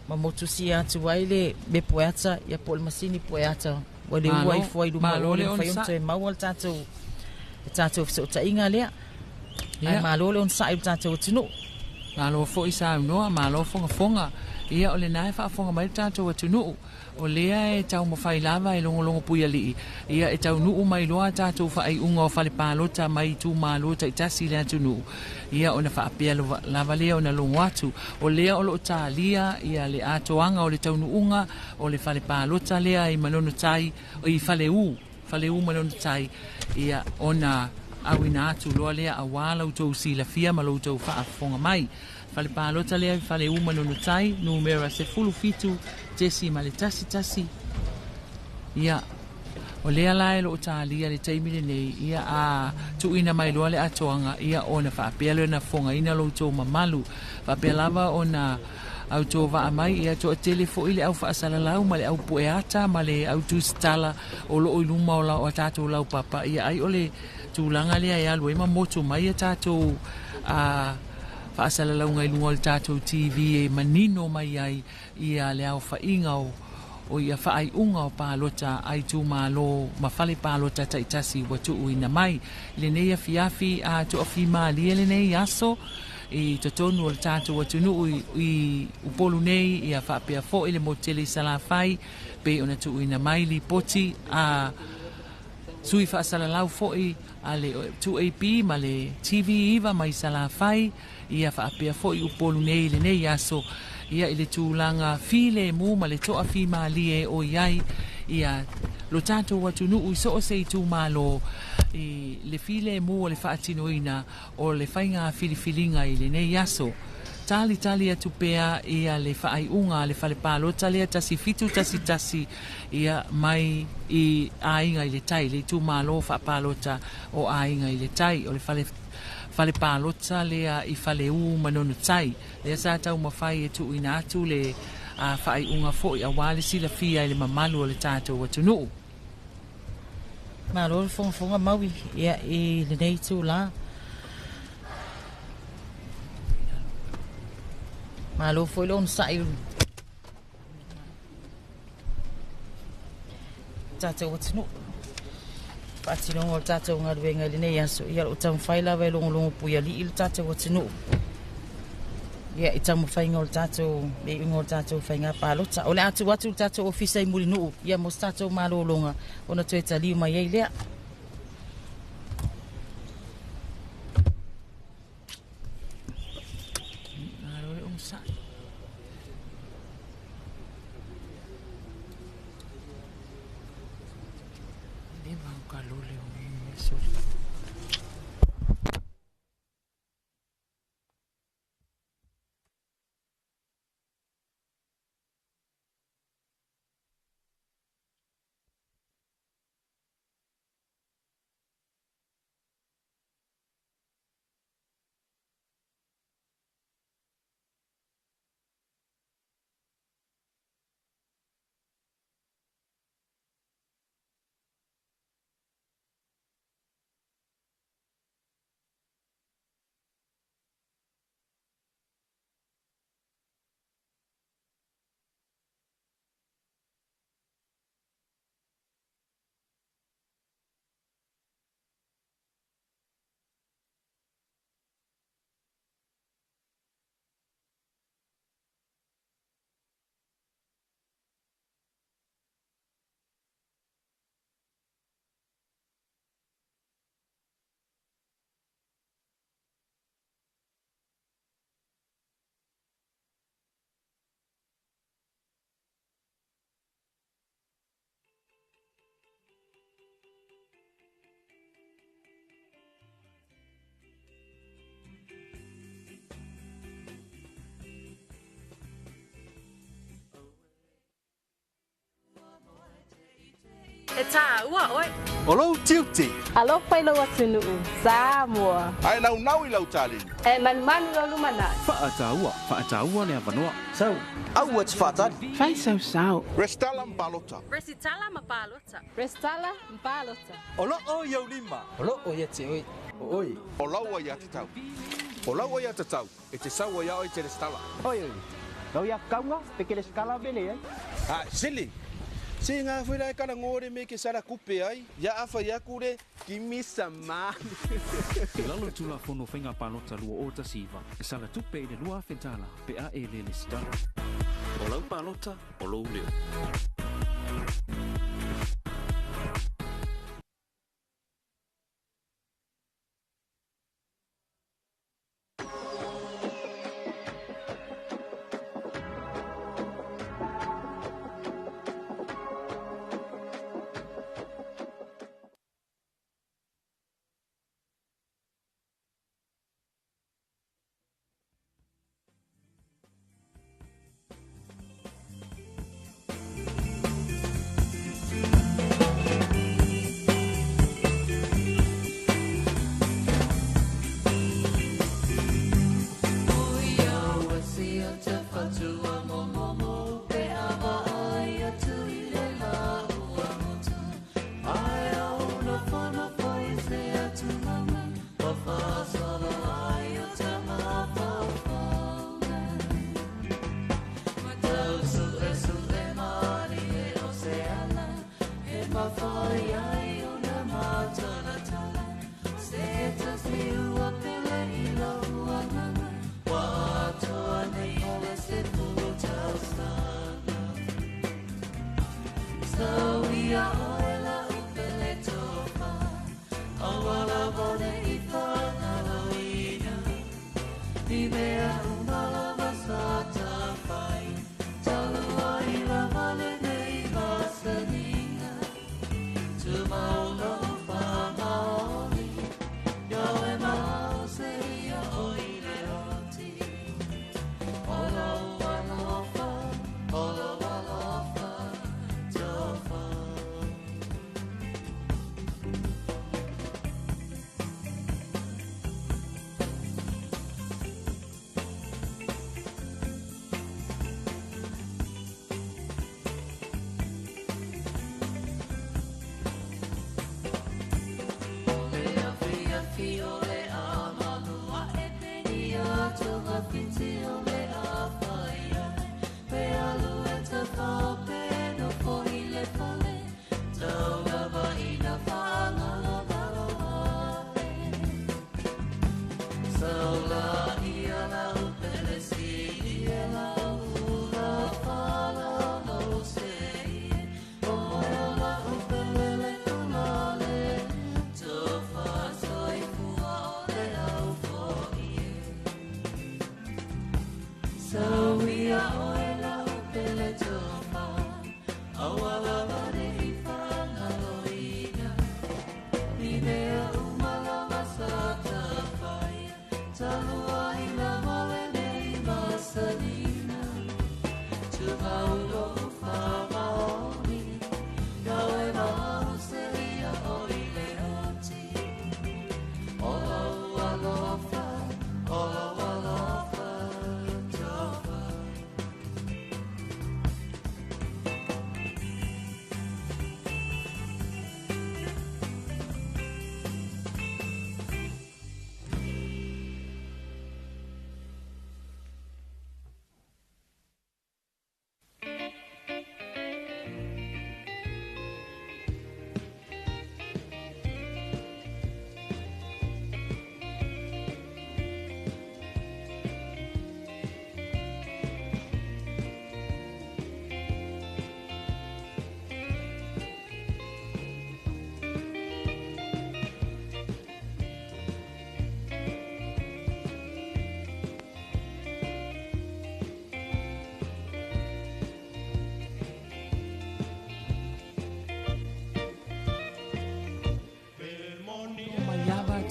ma motusia atu ai le me pueata, ia po o le masini pueata ua le ua ifo ai i luma o le mafai ona toe maua le tatou fesootaiga lea. Ai malo le onosai i le tatou atunuu. Malo foi saunoa, malo fogafoga. Ia o lena e faafofoga mai le tatou atunuu. O lea e taumafai lava e logologo puialii, ia e taunuu mai loa tatou faaiuga o fale palota mai itumalo taitasi i le atunuu. Ia ona faapea lava lea ona logo atu. O lea o loo talia ia le atoaga o le taunuuga o le fale palota lea i Manono Tai, i Faleu, Faleu Manono Tai, ia ona auina atu loa lea auā la outou silafia ma lo outou faafofoga mai. Fale palota lea i Faleu Manono Tai, numera 17.11. Ia o lea la e loo talia le taimi lenei, ia a tuuina mai loa le atoaga, ia ona faapea lea ona fofogaina lo outou mamalu. Faapea lava ona autou vaa mai, ia toatele foi le au faasalalau ma le au pueata ma le au tusitala o loo i luma o la o tatou laupapa. Ia ai o le tulaga lea e alu ai ma motu mai ia tatou faasalalauga i luga o le tatou TV e manino mai ai ia le aofaiga o ia faaiuga o palota a itumalo ma fale palota taitasi ua tuuina mai. I lenei afiafi a toafimalie lenei aso i totonu o le tatou atunuu i Upolu nei, ia faapea foi le motu tele i Salafai, pei ona tuuina mai lipoti a sui faasalalau foi a le 2AP ma le TV 9 mai Salafai, ia faapea foi Upolu nei i lenei aso, ia i le tulaga filemu ma le toafimalie o iai ia lo tatou atunuu i so o se itumalo i le filemu o le faatinoina o le faiga filifiliga i lenei aso. Talitali atu pea ia le faaiuga a le fale palota lea 1711, ia mai i Aiga i le Tai, le itumalo faapalota o Aiga i le Tai, o le fale palota lea i Faleu Manono Tai. Lea sa taumafai e tuuina atu le faaiuga foi auā le silafia i le mamalu o le tatou atunuu. Malo le fogafoga maui, ia i lenei itulā. Malo foi le onosai i tatou atunuu. Faatinoga o le tatou galuega i lenei aso, ia o loo taumafai lava e logologo puialii le tatou atunuu, ia i taumafaiga o le tatou le iuga o le tatou faiga palota. O le a tuu atu le tatou ofisa i Mulinuu, ia mo se tatou malologa ona toe taliu mai ai lea. Malo le onosai. Leva o kalole o soli. E tāua ʻoe. O lou tiute. Alofa i lou atunuu, Samoa. Ae naunau i lau taleni. E manumanu i lou lumanai. Faataua, faataua le avanoa. Sau. Aua e te faatali. Fai sau sao. Resitala ma palota. Resitala ma palota. Resitala ma palota. O loo i ou lima. O loo ia te oe. O oe. O lau aiatatau. O lau aiatatau e te sau ai ia oe e te resitala. Oi oi. Lau ia kaunga pe ke resitala mele ai. A sili. Se ngā whera e kana ngōre me ke sara kupe ai, ia awha ia kure, kimi sa mani. I lalo i Tulafono Faiga Palota 2019, e sala tupe i le $2,000 pe a e le lesitala. O lau palota, o lou leo.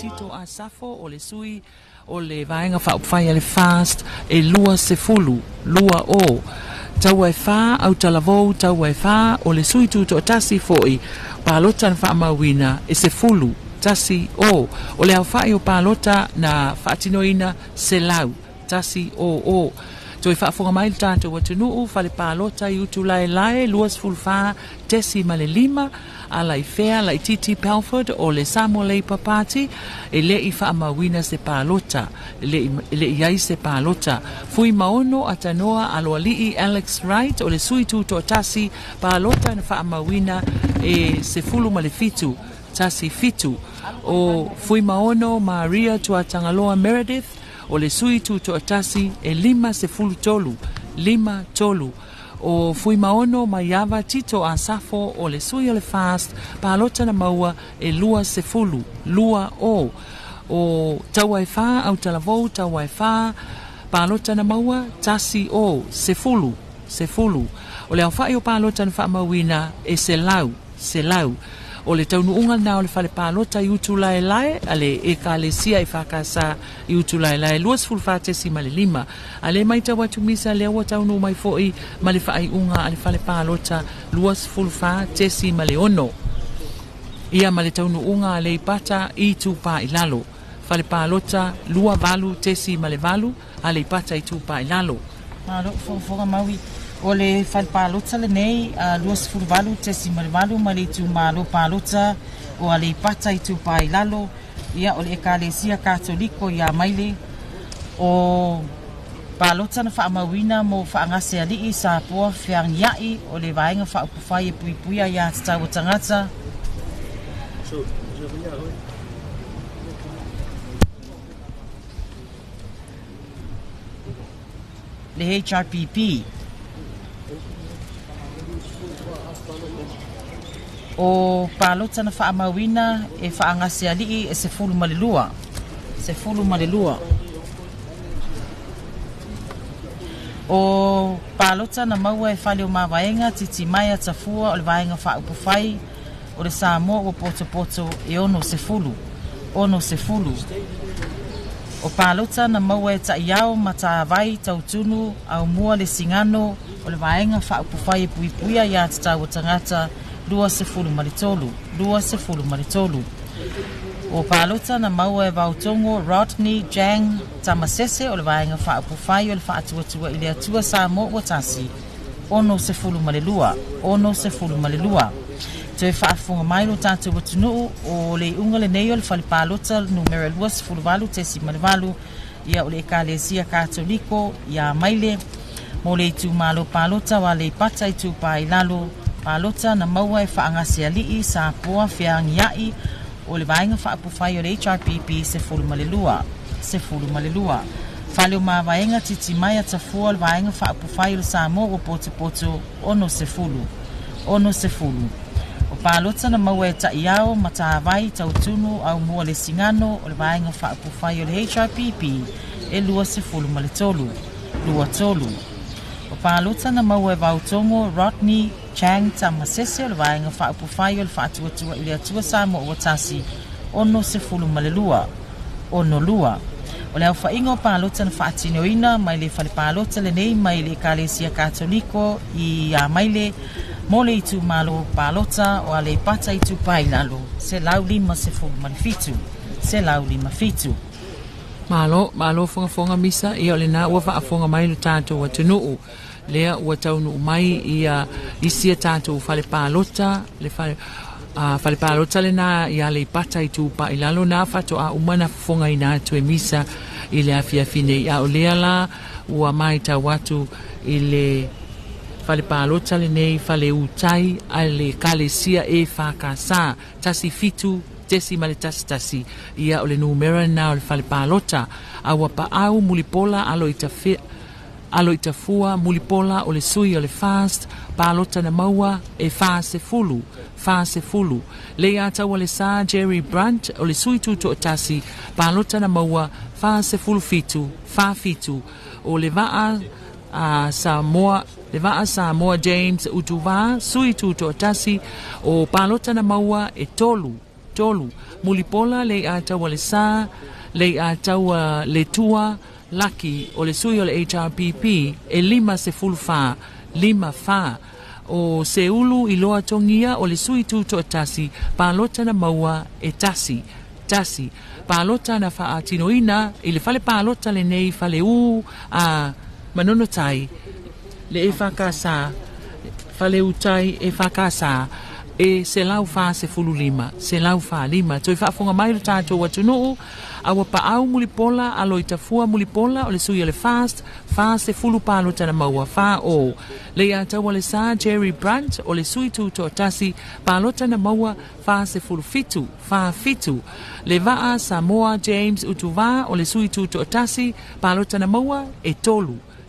Tito Asafo o le sui o le Vaega Faaupufai a le FAST e 22 20. Taua e 4 Autalavou taua e 4 o le sui tutoatasi fo'i palota na faamauina e 10 tasi o. O le aofa'i o palota na faatinoina 100 tasi o o. Toe faafofoga mai le tatou atunuu fale palota i Utulaelae 24.5 ala i fea laititi Pelford o le Samoa Labour Party e le'i faamauina se palota e le'i ai se palota. Fuimaono Atanoa Aloalii Alex Wright o le sui tutoatasi palota na faamauina e 17 tasi 7. O Fuimaono Maria Tuatagaloa Meredith o le sui tutoatasi e 53 5 3. O Fuimaono Maiava Tito Asafo o le sui o le Fast palota na maua e 20 2 o. O taua e 4 Autalavou taua e 4 palota na maua tasi o 10 10. O le aofa'i o palota na faamauina e 100 100. O le taunuuga na o le fale palota i Utulaelae a le Ekalesia e Whakasa i Utulaelae 24.5. A le mai tau atu misa lea ua taunuu mai fo'i ma le faaiuga a le fale palota 24.6. Ia ma le taunuuga a Leipata i Tupā i lalo. Fale palota 28.8 a Leipata i Tupā i lalo. Malo fofoga maui. O le fale palota lenei 28.8 ma le itumalo palota o Aleipata i Tupā i lalo. Ia o le Ekalesia Katoliko ia Maile. O palota na faamauina mo faagaseali'i sa poa feagia'i o le vaega faaupufai e puipuia iā tatau o tagata. Le HRPP. O palota na faamauina e faagaseali'i e 12. 12. O palota na maua e fale o mavaega titi mai atafua o le vaega faaupufai o le Samoa ua potopoto e 60. 60. O palota na maua e ta'iao ma tāvai tautunu aumua le sigano o le vaega faaupufai e puipuia iā tatau o tagata 23. 23. O palota na maua e Vautogo Rodney Jang Tamasese o le vaega faaupufai o le faatuatua i le Atua Samoa ua tasi 62. 62. Toe faafofoga mai lo tatou atunuu o le iuga lenei o le fale palota numera 28.8 ia o le Ekalesia Katoliko ia Maile mo le itumalo palota o Aleipata i Tupā i lalo. Palota na maua e faagaseali'i sa poa feagia'i o le vaega faaupufai o le HRPP 12. 12. Fale o mavaega titi mai atafua o le vaega faaupufai o le Samoa ua potopoto 60. 60. O palota na maua e ta'iao ma tāvai tautunu aumua le sigano o le vaega faaupufai o le HRPP e 23. 23. O palota na maua e Vautogo Rodney Chang Tamasese o le vaega faaupufai o le faatuatua i le Atua Samoa ua tasi 62. 62. O le aofa'iga o palota na faatinoina mai le fale palota lenei mai le Ekalesia Katoliko i Amaile mo le itumalo palota o Aleipata i Tupā i lalo 157. 157. Malo, malo fogafoga misa, ia o lenā ua faafofoga mai lo tatou atunuu. Lea ua taunuu mai ia isi a tatou fale palota, le fale fale palota lenā ia Aleipata i Tupā i lalo na faatoa uma na fofogaina atu e misa i le afiafi nei. A o lea la ua matau atu i le fale palota lenei fale utai a le Ekalesia e Whakasa 17 .11 ia o le numera na o le fale palota a ua paau Mulipola alo i alo i tafua Mulipola o le sui o le Fast palota na maua e 40 40. Le ia taua le sa Jerry Brunt o le sui tutoatasi palota na maua 47 47. O le vaa Samoa le vaa Samoa James Utuva sui tutoatasi o palota na maua e 3 3. Mulipola le ia taua le sa le ia taua le tua Laki o le sui o le HRPP e 54 5 4. O Seulu Iloa Togia o le sui tutoatasi, palota na maua e 1 1. Palota na faatinoina i le fale palota lenei Faleu a Manono Tai le EFKS Faleu Tai EFKS e 145 145. Toe faafofoga mai le tatou atunuu a ua paau Mulipola Aloitafua Mulipola o le sui o le FAST 40 palota na maua 4 o. Le ia taua le sa Jerry Brunt o le sui tutoatasi palota na maua 47 47. Le Vaa Samoa James Utuva o le sui tutoatasi palota na maua e 3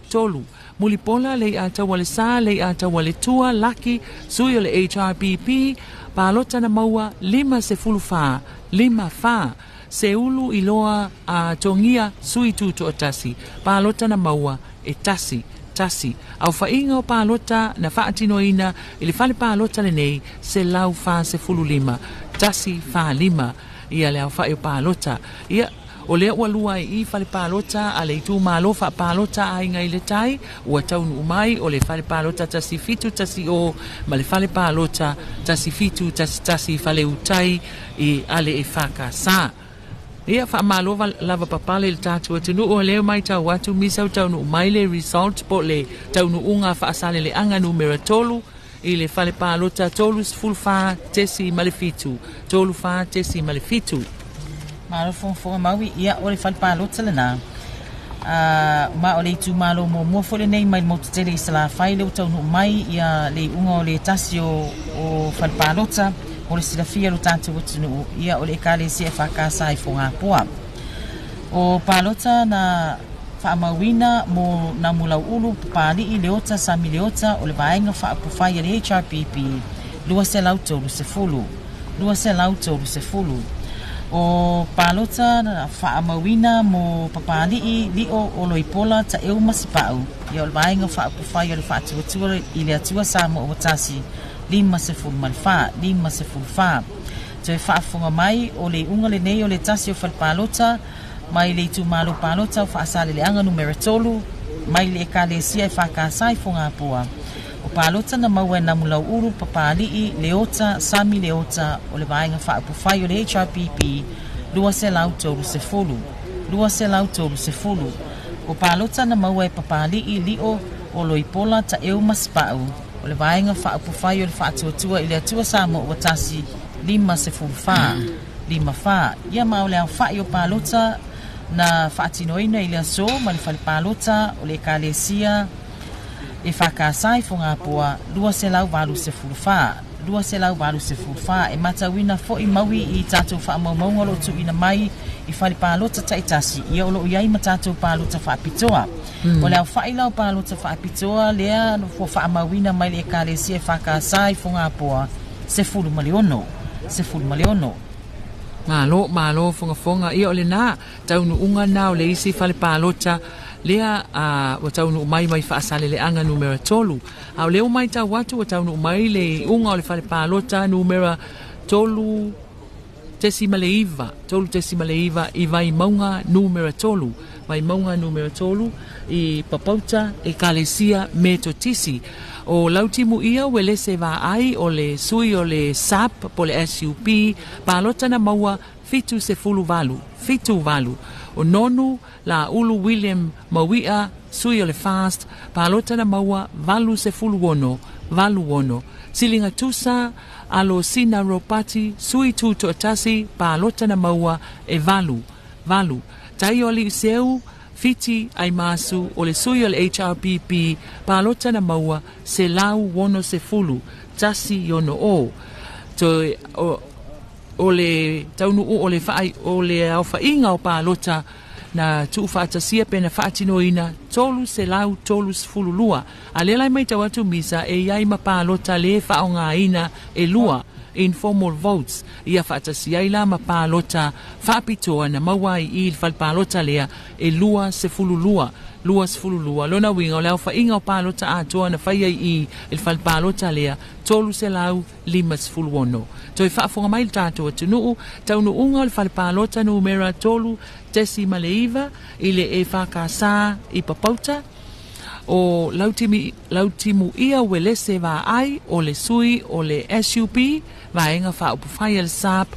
3. Mulipola le ia taua le sa le ia taua le tua Laki sui o le HRPP palota na maua 54 54. Seulu Iloa a Togia sui tutoatasi palota na maua e 1 1. Au whainga o palota na faatinoina i le fale palota lenei 145 145. Ia le au whai o palota. Ia o lea ua lua ai i fale palota a le itu malo wha palota a inga i le tai ua taunu mai o le fale palota 17 10 o ma le fale palota 17 11 fale utai i ale e whakasa. Ia wha lava papale le tātou atunuu o leo mai tau atu misa o taunu mai le result po le taunu unga whaasale le anga numera 3 i le fale palota 3 04 ma le 7 3 4 ma le 7. Malo fofoga maui ia o le fale palota lena. Ma o le itumalo muamua foi lenei mai le motu tele i Salafai le ua taunuu mai ia le iuga o le tasi o fale palota o le silafia lo tatou atunuu ia o le ekalesia e whakasa i Fogapoa. O palota na whaamauina mo Namulauulu Papali'i Leota Sami Leota o le vaenga whaapufai a le HRPP 230 230. O palota na whaamauina mo Papali'i Lio o Loipola ta eu masipau ia o le vaenga whaapufai o le whaatuatua i le atua Samoa ua tasi 54 54. Toe faafofoga mai o le iuga lenei o le tasi o fale palota mai le itumalo palota o Faasaleleaga numera 3 mai le ekalesia e whakasa i Fogapoa. O palota na maua e Namulauulu Papali'i Leota Sami Leota o le vaenga whaapufai o le HRPP 230 230. O palota na maua e Papali'i Lio o Loipola ta eu masipau o le vaenga whaapufai o le whaatuatua i le atua Samoa ua tasi 54 54. Ia ma o le au o palota na whaatinoina i le aso ma le fale palota o le ekalesia e whakasa i Fogapoa 284 284. E matauina foi maui i tātou whaamaumauga o lo tuuina mai i fale palota taitasi ia o loo iai ma tātou palota faapitoa. O le aofa'i la o palota faapitoa lea ua faamauina mai le ekalesia e whakasa i Fogapoa 16 16. Malo, malo, fogafoga. Ia o lenā taunuuga na o le isi fale palota lea ua taunuu mai mai Faasaleleaga numera 3. A o lea ua maitau atu ua taunuu mai le iuga o le fale palota numera 3 9 3.9 i Vaimauga numera 3 Vaimauga numera 3 i Papauta Ekalesia Metotisi. O Lautimu ia Uelese Vaai o le sui o le SAP po le SUP palota na maua 78 78. O Nonu La Ulu William Mauia sui o le FAST palota na maua 86 86. Silinga Tusa Alo Sina Ropati sui tutoatasi palota na maua e 8 8. Tai o Seu Fiti Aimasu o le sui o le HRPP palota na maua 160 1 o. Toe o le taunuu o le whaai o le aofa'iga o palota na tuufaatasia pe na faatinoina 332. A lea lai maitau atu misa e iai ma palota lē faaaogāina e lua informal votes ia faatasia ai la ma palota faapitoa na maua ai i le fale palota lea e 22 22. Lona uiga o le aofa'iga o palota atoa na faia i le fale palota lea 356. Toe faafofoga mai le tatou atunuu taunuuga o le fale palota numera 3.9 i le e whakasa i Papauta. O Lautimuia Uelese Vaai o le sui o le SUP, Vaega Faaupufai a le SAP.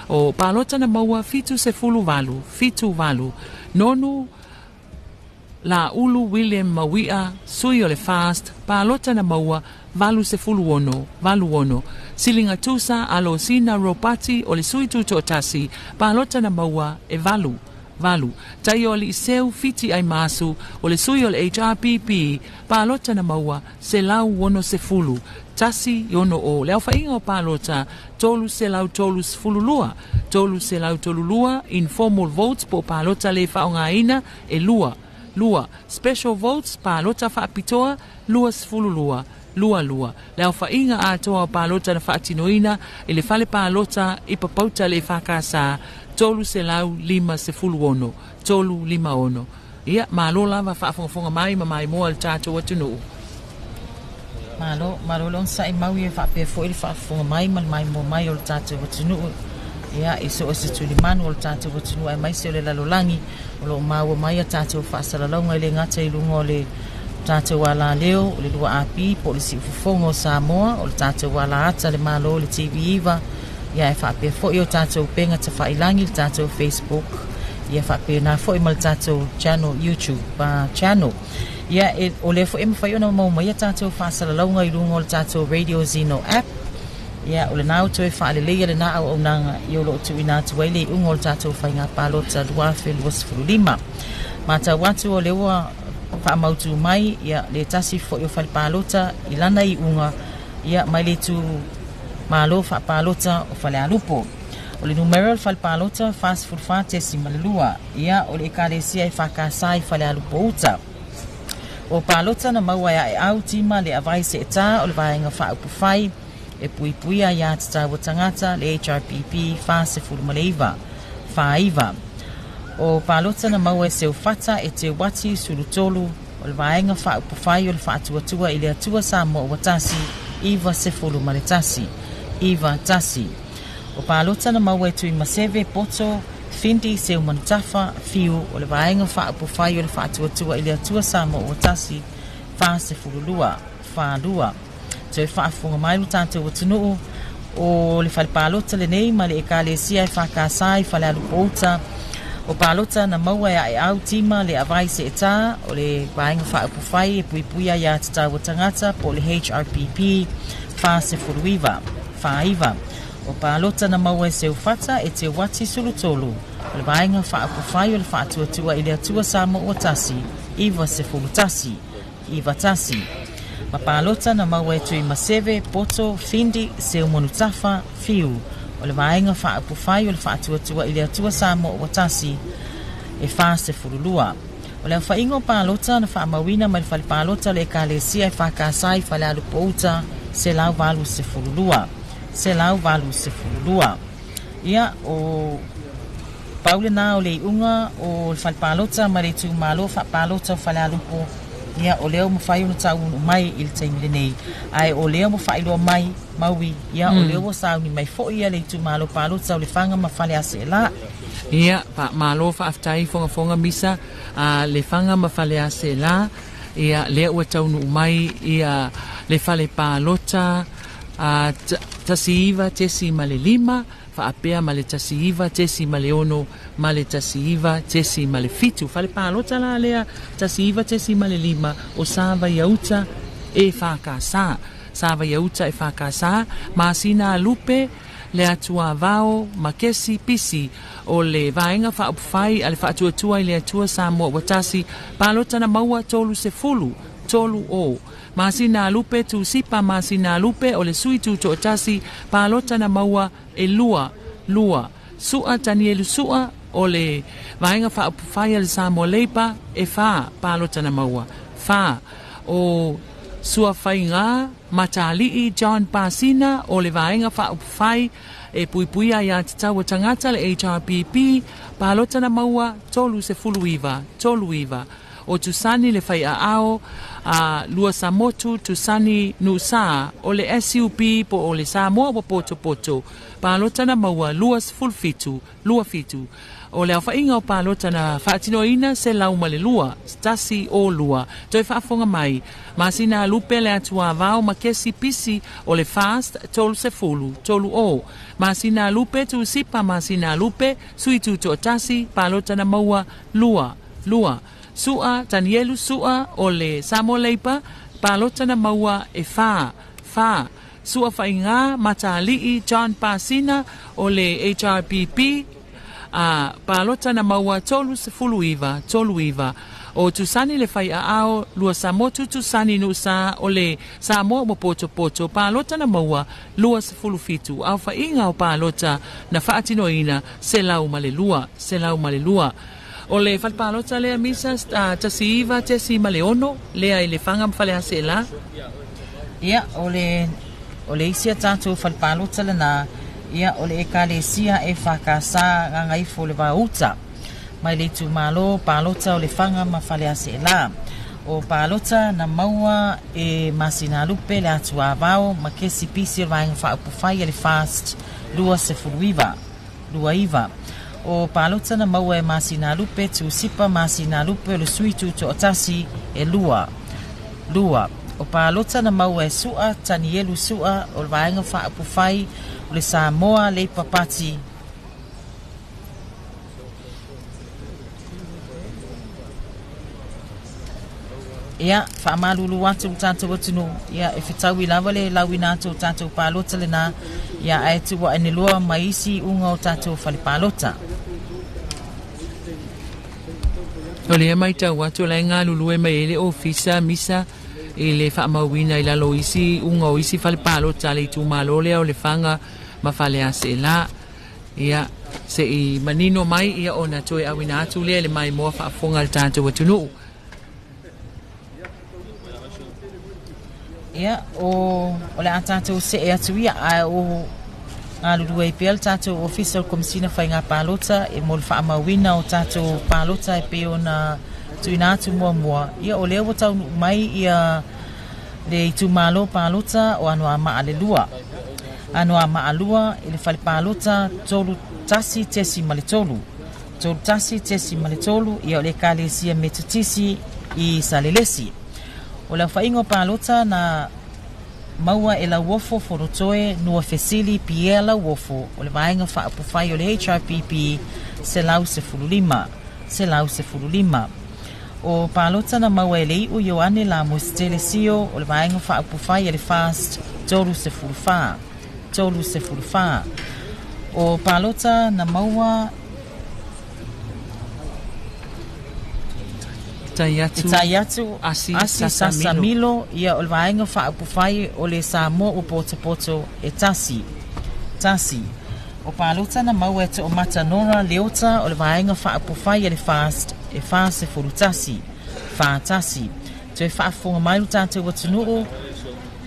O palota na maua 78, 78. Nonu Laulu William Mauia, sui o le FAST, palota na maua 86, 86. Siliga Tusa Alosina Ropati o le sui tutoatasi, palota na maua e 8, 8. Taioaliiseu Fiti Aimasu o le sui o le HRPP, palota na maua 160, 160. Le aofaiga o palota 332, 332. Informal votes po o palota le faaaogaina e 2, 2. Special votes, palota faapitoa, 22, 22. Le aofaiga atoa o palota na faatinoina i le fale palota i Papauta le EFKS, 356, 356. Ia, malo lava faafogafoga mai ma maimoa le tatou atunuu. Malo, malo le onosai mau ia faapea foi le faafofoga mai ma le maimoa mai o le tatou atunuu. Ia, i so o se tulimanu o le tatou atunuu aemaise o le lalolagi o lo o maua mai a tatou faasalalauga e le gata i luga o le tatou alaleo o le 2AP po o le Siufofoga o Samoa, o le tatou alaata le Malo le TV9, ia e faapea foi o tatou upega tafailagi, le tatou Facebook, ia faapena foi ma le tatou channel YouTube channel. Ia e, o lea foi e mafai ona maua mai a tatou faasalalauga i luga o le tatou Radio Zeno app. Ia o lena ua toe faaleleia lena auaunaga ia o lo o tuuina atu ai le iuga o le tatou faiga palota 2025. Matau atu o lea ua faamautu mai ia le tasi foi o fale palota i lana iuga ia mai le itumalo faapalota o Falealupo. O le numera o le fale palota 44.2, ia o le ekalesia EFKS i Falealupo uta. O palota na maua e aeau tima le avai seetā o le vaega faaupufai e puipuia aiā tatau a tagata le HRPP 49, 49. O palota na maua e Seufata e Teuati Sulutolu o le vaega faaupufai o le Faatuatua i le Atua Samoa ua Tasi 91, 91. O palota na maua e Tuimaseve Poto Findi Seumanutafa Fiu o le vaega faaupufai o le Faatuatua i le Atua Samoa ua Tasi 42, 42. Toe faafofoga mai lo tatou atunuu o le fale palota lenei ma le ekalesia EFKS i Falealupo uta. O palota na maua e aeau tima le avai seetā o le vaega faaupufai e puipuia aiā tatau a tagata po o le HRPP 49, 49. O palota na maua e Seufata e Teuati Sulutolu o le vaega faaupufai o le Faatuatua i le Atua Samoa ua Tasi 91, 91. Ma palota na maua e Tuimaseve Poto Findi Seumanutafa Fiu o le vaega faaupufai o le Faatuatua i le Atua Samoa ua Tasi e 42. O le aofaiga o palota na faamauina mai le fale palota o le ekalesia EFKS i Falealupo uta 182, 182. Ia o pau lena o le iuga o le fale palota ma le itumalo faapalota o Falealupo. Ia o lea ua mafai ona taunuu mai i le taimi lenei, ae o lea ua faailoa mai maui, ia o lea ua sauni mai foi ia le itumalo palota o Lefaga ma Faleaseela. Ia, malo faafetai fogafoga misa a Lefaga ma Faleaseela. Ia, lea ua taunuu mai ia le fale palota a 19.5 faapea ma le 19.6 ma le 19.7. Fale palota la lea 19.5 o Savaiauta EFKS. Savaiauta EFKS, Masina Lupe le Atuavao Makesi Pisi o le vaega faaupufai a le Faatuatua i le Atua Samoa ua Tasi, palota na maua 30, 30. Masina Lupe Tusipa Masina Lupe o le sui tutoatasi, palota na maua e 2, 2. Sua Tanielu Sua o le vaega faaupufai a le Samoa Labour e 4 palota na maua, 4. O Suafaiga Matali'i John Pasina o le vaega faaupufai e puipuia aiā tatau a tagata le HRPP, palota na maua 39, 39. O Tusani le faiaao a Lua Samotu Tusani Nusa o le SUP po o le Samoa ua potopoto. Palota na maua 27 27. O le aofaiga o palota na faatinoina 102 102. Toe faafofoga mai Masina Lupe le Atuavao ma Kesi Pisi o le Fast 30 30. Masina Lupe Tusipa Masina Lupe Sui Tutoatasi palota na maua 2 2. Sua Tanielu Sua o le Samoa Leipa palota na maua e 4 4. Sua Faiga Matali'i John Pasina o le HRPP a palota na maua 39 39. O Tusani le faiaao Lua Samotu Tusani Nusa o le Samoa ua potopoto palota na maua 27. Aofaiga o palota na faatinoina 102 102. O le fale palota lea Misa 19.6 lea i Lefaga ma Faleaseela. Ia, o le isi a tatou fale palota lena, ia o le ekalesia e whakasa Gagaifo le Vauta. Mai le itumalo palota o Lefaga ma Faleaseela. O palota na maua e Masina Lupe le Atuavao ma Kesi Pisi o le vaega faaupufai e le Fast 29 29. O palota na maua e Masina Lupe Tusipa Masina Lupe o le Sui Tutoatasi e 2 2. O palota na maua e Sua Tanielu Sua o le vaega faaupufai o le Samoa Leipa Pati. Ia, faamalulu atu le tatou atunuu, ia e fetaui lava le lauina atu o tatou palota lena, ia ae tuu ane loa ma isi uga o tatou fale palota. O lea matau atu o la e galulue mai ai le ofisa Misa i le faamauina i lalo o isi uga o isi fale palota a le itumalo lea o Lefaga ma Faleaseela. Ia, se i manino mai ia ona toe auina atu lea i le maimoa faafofoga a le tatou atunuu. Ia, o le a tatou see atu ia, ae o galulue ai pea le tatou ofisa o le Komesina Faiga Palota e mo le faamauina o tatou palota e pei ona tuuina atu muamua. Ia, o lea ua taunuu mai ia le itumalo palota o Anoamaa le 2. Anoamaa 2 i le fale palota 31.3. 31.3, ia o le ekalesia Metotisi i Salelesi. O le aofaiga o palota na maua e Lauofo Fonotoe Nua Fesili Pierre Lauofo o le vaega faaupufai o le HRPP 115 115. O palota na maua e Leiu Ioane Lamositele Sio o le vaega faaupufai e le Fast 34 34. O palota na maua Tai atu, tai atu Asi, Asi Sasamilo. Sasamilo, ia o le vaega faaupufai o le Samoa ua potopoto e 1 1. O palota na maua e Toomata Nora Leota o le vaega faaupufai e le Fast e 41 41. Toe faafofoga mai le tatou atunuu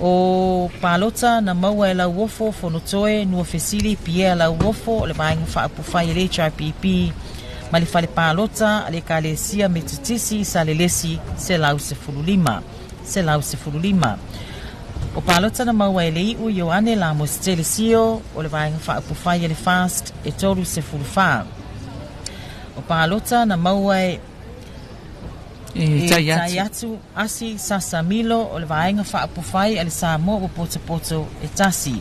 o palota na maua e Lauofo Fonotoe Nua Fesili Pierre Lauofo o le vaega faaupufai e le HRPP ma le fale palota a le ekalesia Metotisi i Salelesi 115 115. O palota na maua e Leiu Ioane Lamositele Sio o le vaega faaupufai e le Fast e 34. O palota na maua e E tai atu. tai atu Asi Sasamilo o le vaega faaupufai a le Samoa ua potopoto e 1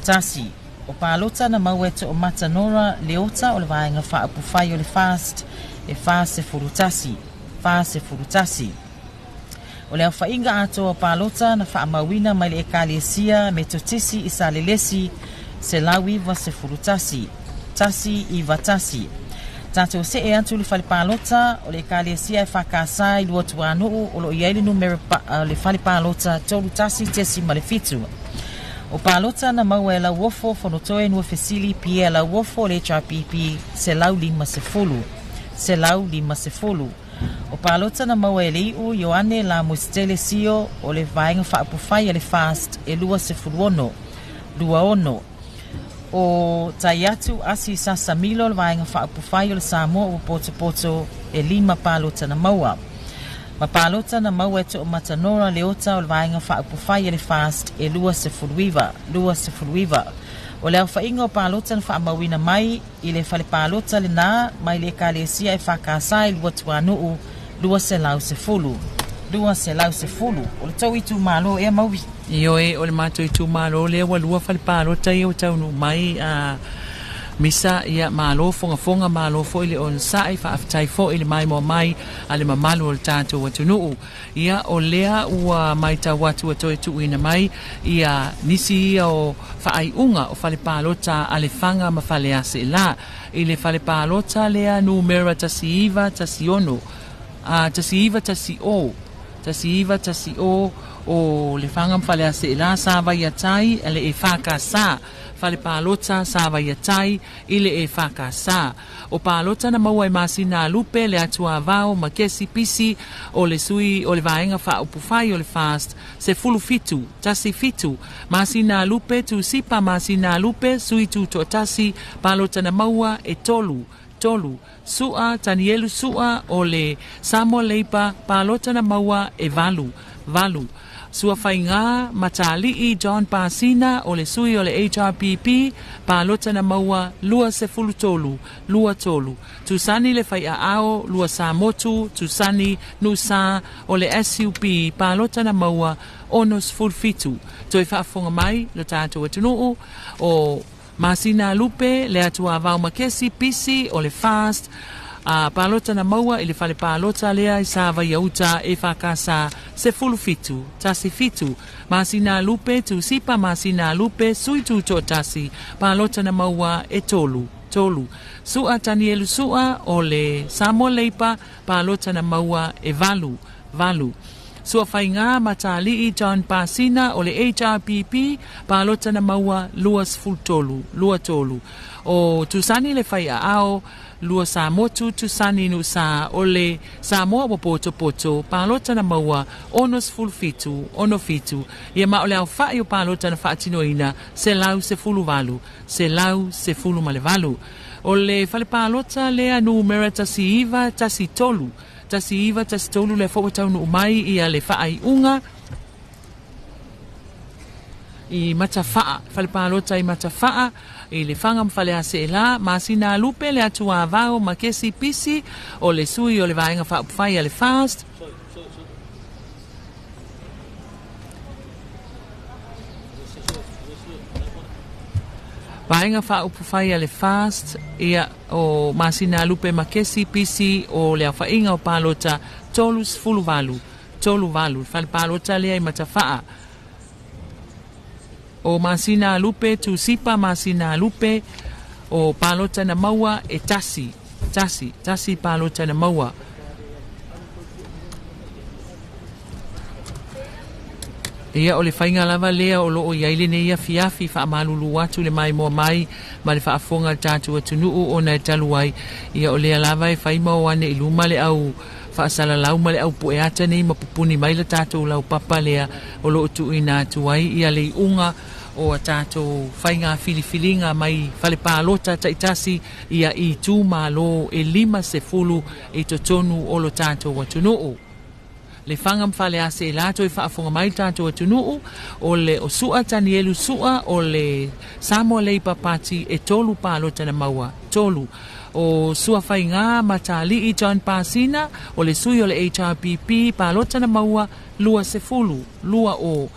1. O palota na maua e Toomata Nora Leota o le vaega faaupufai o le Fast e 41 41. O le aofaiga atoa o palota na faamauina mai le ekalesia Metotisi i Salelesi 191 191. Tatou see atu le fale palota o le ekalesia e whakasa i Luatuanuu o lo i ai le numera le fale palota 31.7. O palota na maua e Lauofo Fonotoe Nua Fesili Pierre Lauofo o le HRPP 150 150. O palota na maua e Leiu Ioane Lamositele Sio o le vaega faaupufai a le Fast e 26 26. O tai atu Asi Sasamilo o le vaega faaupufai o le Samoa ua potopoto e 5 palota na maua. Ma palota na maua e Toomata Nora Leota o le Vaega Faaupufai a le FAST e 29, 29. O le aofaiga o palota na faamauina mai i le fale palota lenā mai le Ekalesia EFKS i Luatuanuu 210, 210. O le tou itumalo ea Maui? Ioe, o le matou itumalo lea ua lua fale palota ia ua taunuu mai a misa, ia malo fogafoga, malo foi le onosai, faafetai foi le maimoa mai a le mamalu o le tatou atunuu. Ia o lea ua matau atu ua toe tuuina mai ia nisi ia o faaiuga o fale palota a Lefaga ma Faleaseela. I le fale palota lea numera 1916, a 1910, 1910 o Lefaga ma Faleaseela sa vaiatai le EFKS, fale palota sa vaiatai i le EFKS. O palota na maua e masina lupe le atuavao ma kesi pisi o le sui o le Vaega Faaupufai o le FAST 17, 17, masina lupe tusipa masina lupe sui tutoatasi, palota na maua e 3, 3, Sua Tanielu Sua o le Samoa Labour, palota na maua e 8, 8. Sua Faiga Matali'i John Pasina o le sui o le HRPP, palota na maua 23, 23. Tusani le Faiaao Lua Samotu Tusani Nusa o le SUP, palota na maua 67. Toe faafofoga mai lo tatou atunuu o Masina Lupe le Atuavao Makesi Pisi o le FAST, a palota na maua i le fale palota lea i sa Vaiauta EFKS 17, 17, masina lupe tusipa masina lupe sui tutoatasi, palota na maua e 3, 3. Sua Tanielu Sua o le Samoa Labour, palota na maua e 8, 8. Sua Faiga Matali'i John Pasina o le HRPP, palota na maua 23, 23. O Tusani le Faiaao Lua Samotu Tusani Nusa o le Samoa ua potopoto, palota na maua 67, 67. Ia ma o le aofai o palota na faatinoina 118, 118. O le fale palota lea numera 19 13, 19 13 lea foi ua taunuu mai ia le faaiuga i Matafaa, fale palota i Matafaa, i Lefaga ma Faleaseela, masina lupe le atuavao ma kesi pisi o le sui o le Vaega Faaupufai a le FAST, Vaega Faaupufai a le FAST, ia o masina lupe ma kesi pisi o le aofaiga o palota 38, 38, fale palota lea i Matafaa. O masina lupe tusipa masina lupe o palota na maua e 1, 1, 1 palota na maua. Ia o le faiga lava lea o loo iai lenei afiafi faamalulu atu le maimoa mai ma le faafofoga le tatou atunuu ona e talu ai. Ia o lea lava e fai ma o ane i luma le au faasalalau ma le au pueata nei ma pupuni mai le tatou laupapa lea o loo tuuina atu ai ia le iuga o a tatou faiga filifiliga mai fale palota taitasi ia i itumalo e 50 i totonu o lo tatou atunuu. Lefaga ma Faleaseela toe faafofoga mai le tatou atunuu o le o Sua Tanielu Sua o le Samoa Labour Party e 3 palota na maua, 3. O Sua Faiga Matali'i John Pasina o le sui o le HRPP, palota na maua 20, 20.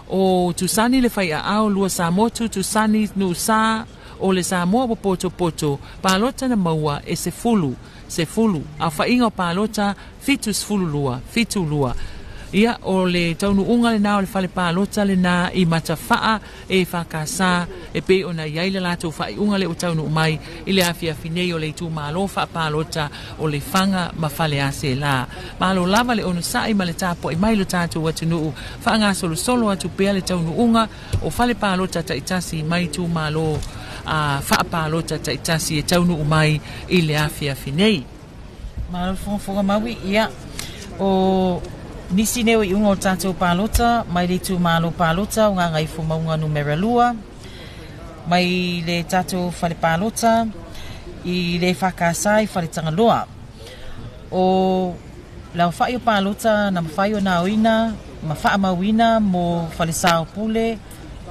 O Tusani le Faiaao Lua Samotu Tusani Nusa o le Samoa ua potopoto, palota na maua e 10, 10, aofaiga o palota 72, 72. Ia o le taunuuga lenā o le fale palota lenā i Matafaa e EFKS e pei ona i ai le latou faaiuga le ua taunuu mai i le afiafi nei o le itumalo faapalota o Lefaga ma Faleaseela. Malo lava le onosai ma le tapuai mai lo tatou atunuu, faagasolosolo atu pea le taunuuga o fale palota taitasi mai itumalo a faapalota taitasi e taunuu mai i le afiafi nei. Malo le fogafoga maui, ia o nisi nei o iuga o tatou palota mai le itumalo palota o Gagaifomauga numera 2 mai le tatou fale palota i le EFKS i Faletagaloa. O Le aofa'i o palota na mafai ona aoina ma fa'amauina mo Falesaopule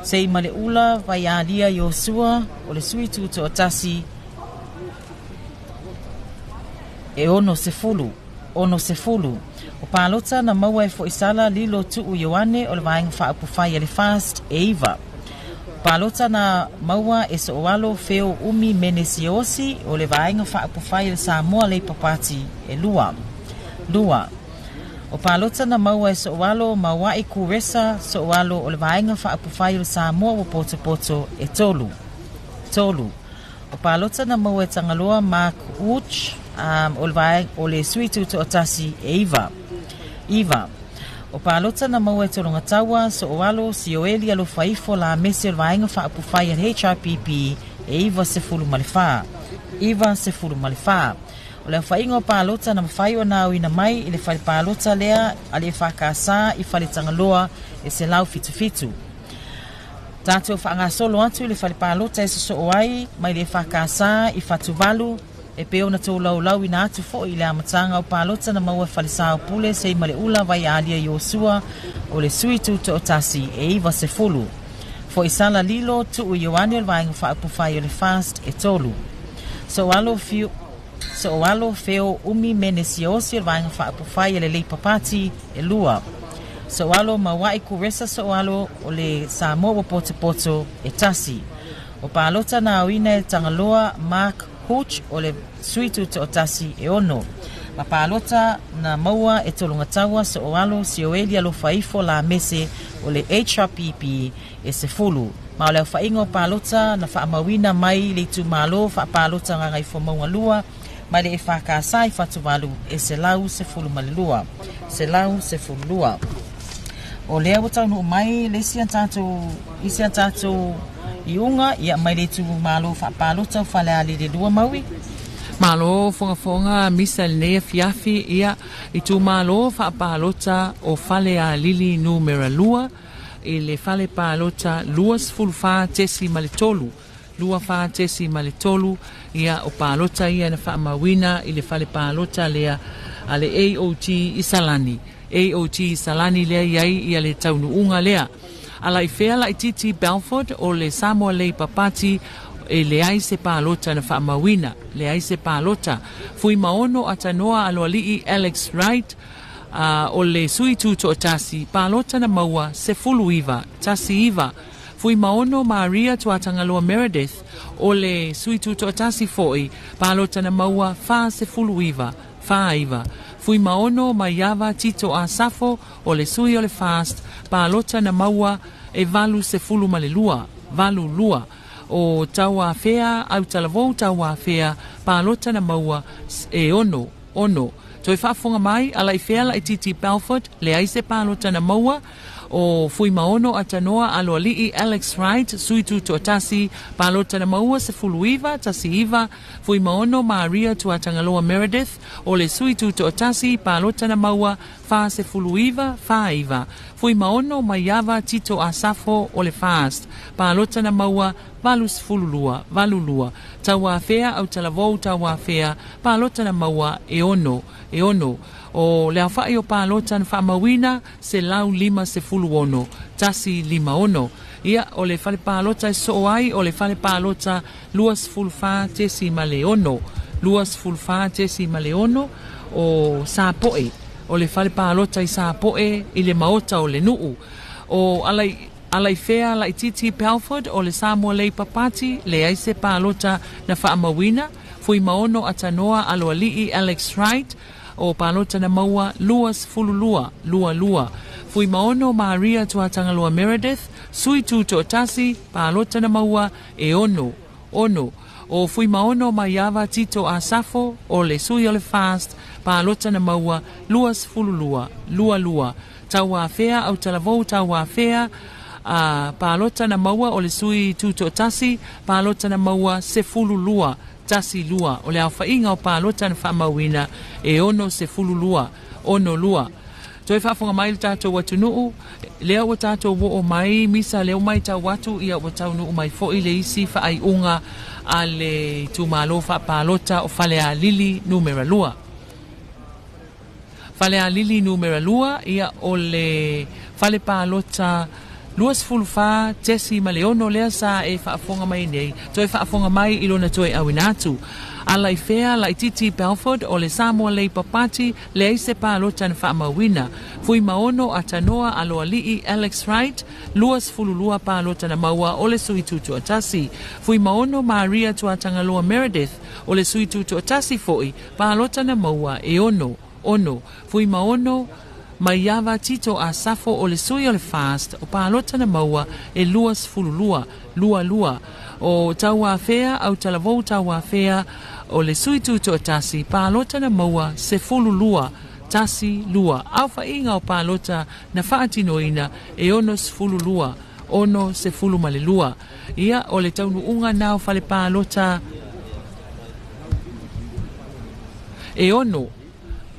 Seimale'ula Vaialia Iosua o le sui tuto'atasi e 60 60. O palota na maua e Fo'isala Lilo Tu'u Ioane o le Vaega Faaupufai a le FAST e 9. Palota na maua e So'oalo Feo Umi Mene Siaosi o le Vaega Faaupufai a le Samoa Labour Party e 2 2. O palota na maua e So'oalo Maua'i Kuresa So'oalo o le Vaega Faaupufai o le Samoa ua Potopoto e 3 3. O palota na maua e Tagaloa Mark Uch o le vaega o le sui tuto'atasi e 9 9. O palota na maua e Tologataua So'oalo Sioeli Alofaifo Lamese o le Vaega Faaupufai a le HRPP e 94 94. O le aofa'iga o palota na mafai ona aoina mai i le fale palota lea a le EFKS i Faletagaloa e 177. Tatou fa'agasolo atu i le fale palota e soso'o ai mai le EFKS i Fatuvalu e pei ona toulaulauina atu fo'i i le amataga o palota na maua e Falesaopule Seimale'ula Vaialia Iosua o le sui tuto'atasi e 90. Fo'isala Lilo Tu'u Ioane o le Vaega Faaupufai o le FAST e 3. So'oalo Fiu So'oalo Feo Umi Mene Siaosi o le Vaega Faaupufai a le Labour Party e 2. So'oalo Maua'i Kuresa So'oalo o le Samoa ua Potopoto e 1. O palota na aoina e Tagaloa Mark Hooch o le sui tuto'atasi e 6. Ma palota na maua e Tologataua So'oalo Sioeli Alofaifo Lamese o le HRPP e 10. Ma o le aofa'iga o palota na fa'amauina mai le itumālō fa'apalota Gagaifomauga 2 mai le EFKS i Fatuvalu e 112 112. O lea ua taunu'u mai le isi a tatou isi a tatou iuga ia mai le itumālō fa'apalota o Falealili 2 Maui. Malo fogafoga misa lenei afiafi ia itumālō fa'apalota o Falealili numera 2 i le fale palota 24.3 24.3 ia o palota ia na fa'amauina i le fale palota lea a le AOG i Salani. AOG i Salani lea iai ia le taunu'uga lea. Ala i fea laitiiti Belford o le Samoa Labour Party e leai se palota na fa'amauina, leai se palota. Fuimaono Atanoa Aloali'i Alex Wright o le sui tuto'atasi, palota na maua 19 19. Fuimaono Maria Tuatagaloa Meredith o le sui tuto'atasi fo'i, palota na maua 49 49. Fuimaono Maiava Tito Asafo o le sui o le FAST, palota na maua e 82 82. O Tauafea Autalavou Tauafea, palota na maua e 6 6. Toe faafofoga mai ala i fea laitiiti Belford, leai se palota na maua. O Fuimaono Atanoa Aloali'i Alex Wright sui tuto'atasi, palota na maua 19 19. Fuimaono Maria Tuatagaloa Meredith o le sui tuto'atasi, palota na maua 49 49. Fuimaono Maiava Tito Asafo o le FAST, palota na maua 82 82. Tauafea Autalavou Tauafea, palota na maua e 6 e 6. O le aofa'i o palota na fa'amauina 156 156. Ia o le fale palota e so'o ai o le fale palota 24.6 24.6 o Sapo'e o le fale palota i Sapo'e i le maota o le nu'u. O alai Alaifea Laitiiti Belford o le Samoa Labour Party, leai se palota na fa'amauina. Fuimaono Atanoa Aloali'i Alex Wright o palota na maua 22 22. Fuimaono Maria Tuatagaloa Meredith sui tuto'atasi, palota na maua e 6 6. O Fuimaono Maiava Tito Asafo o le sui o le FAST, palota na maua 22 22. Tauafea Autalavou Tauafea a palota na maua o le sui tuto'atasi, palota na maua 12 12. O le aofa'iga o palota na fa'amauina e 62 62. Toe faafofoga mai le tatou atunu'u lea ua tatou o'o mai misa lea ua maitau atu ia ua taunu'u mai fo'i le isi fa'ai'uga a le itumālō fa'apalota o Falealili numera 2. Falealili numera 2, ia o le fale palota 24.6 lea sa e faafofoga mai nei, toe faafofoga mai i lona toe auina atu. Ala i fea laititi Belford o le Samoa Labour Party, leai se palota na faamauina. Fuimaono Atanoa Aloalii Alex Wright, 22 palota na maua o le sui tutoatasi. Fuimaono Maria Tuatagaloa Meredith o le sui tutoatasi foi, palota na maua e 6, 6. Fuimaono Maiava Tito Asafo o le sui o le FAST, o palota na maua e 22, 22. O Tauafea, au talavou Tauafea o le sui tutoatasi, palota na maua 12, 12. Aofaiga o palota na faatinoina e 62, 62. Ia o le taunuuga na o fale palota e 6,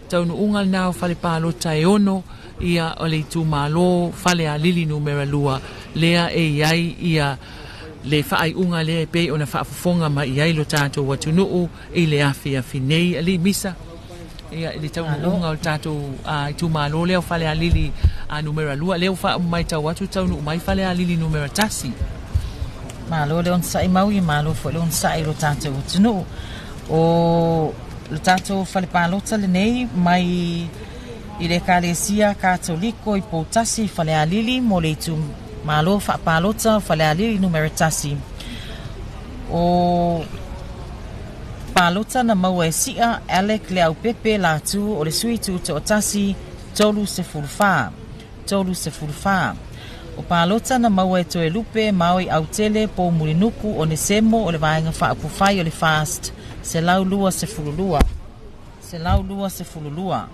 taunuuga na o fale palota e 6, ia o le itumalo Falealili numera 2, lea e iai ia le faaiuga lea e pei ona faafofoga mai i ai lo tatou atunuu i le afiafi nei. Alii Misa, ia i le taunuuga o le tatou itumalo lea o Falealili numera 2, lea ua matau atu taunuu mai Falealili numera 1. Malo le onosai mau, ia malo foi le onosai i lo tatou atunuu. O le tatou fale palota lenei mai i le Ekalesia Katoliko i Poutasi Falealili mo le itumalo faapalota Falealili numera 1. O palota na maua e Sia Alec Leaupepe Latu o le sui tutoatasi 34, 34. O palota na maua e Toelupe Maoi Autele Po Mulinuku o Nesemo o le vaega faaupufai o le FAST 122, 122.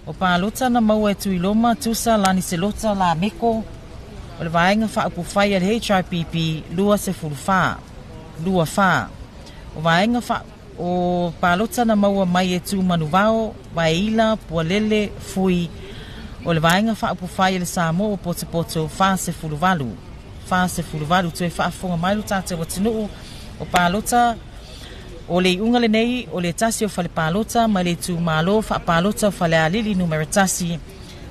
O palota na maua e Tuiloma Tusa Laniselota Lameko o le vaega faaupufai a le HRPP 24, 24. O vaega o palota na maua mai e Tumanuvao, Vaeila, Pualele, Fui o le vaega faaupufai a le Samoa o Potopoto 48, 48. Toe faafofoga mai lo tatou atunuu, o palota o le iuga lenei o le tasi o fale palota mai le itumalo faapalota o Falealili numera 1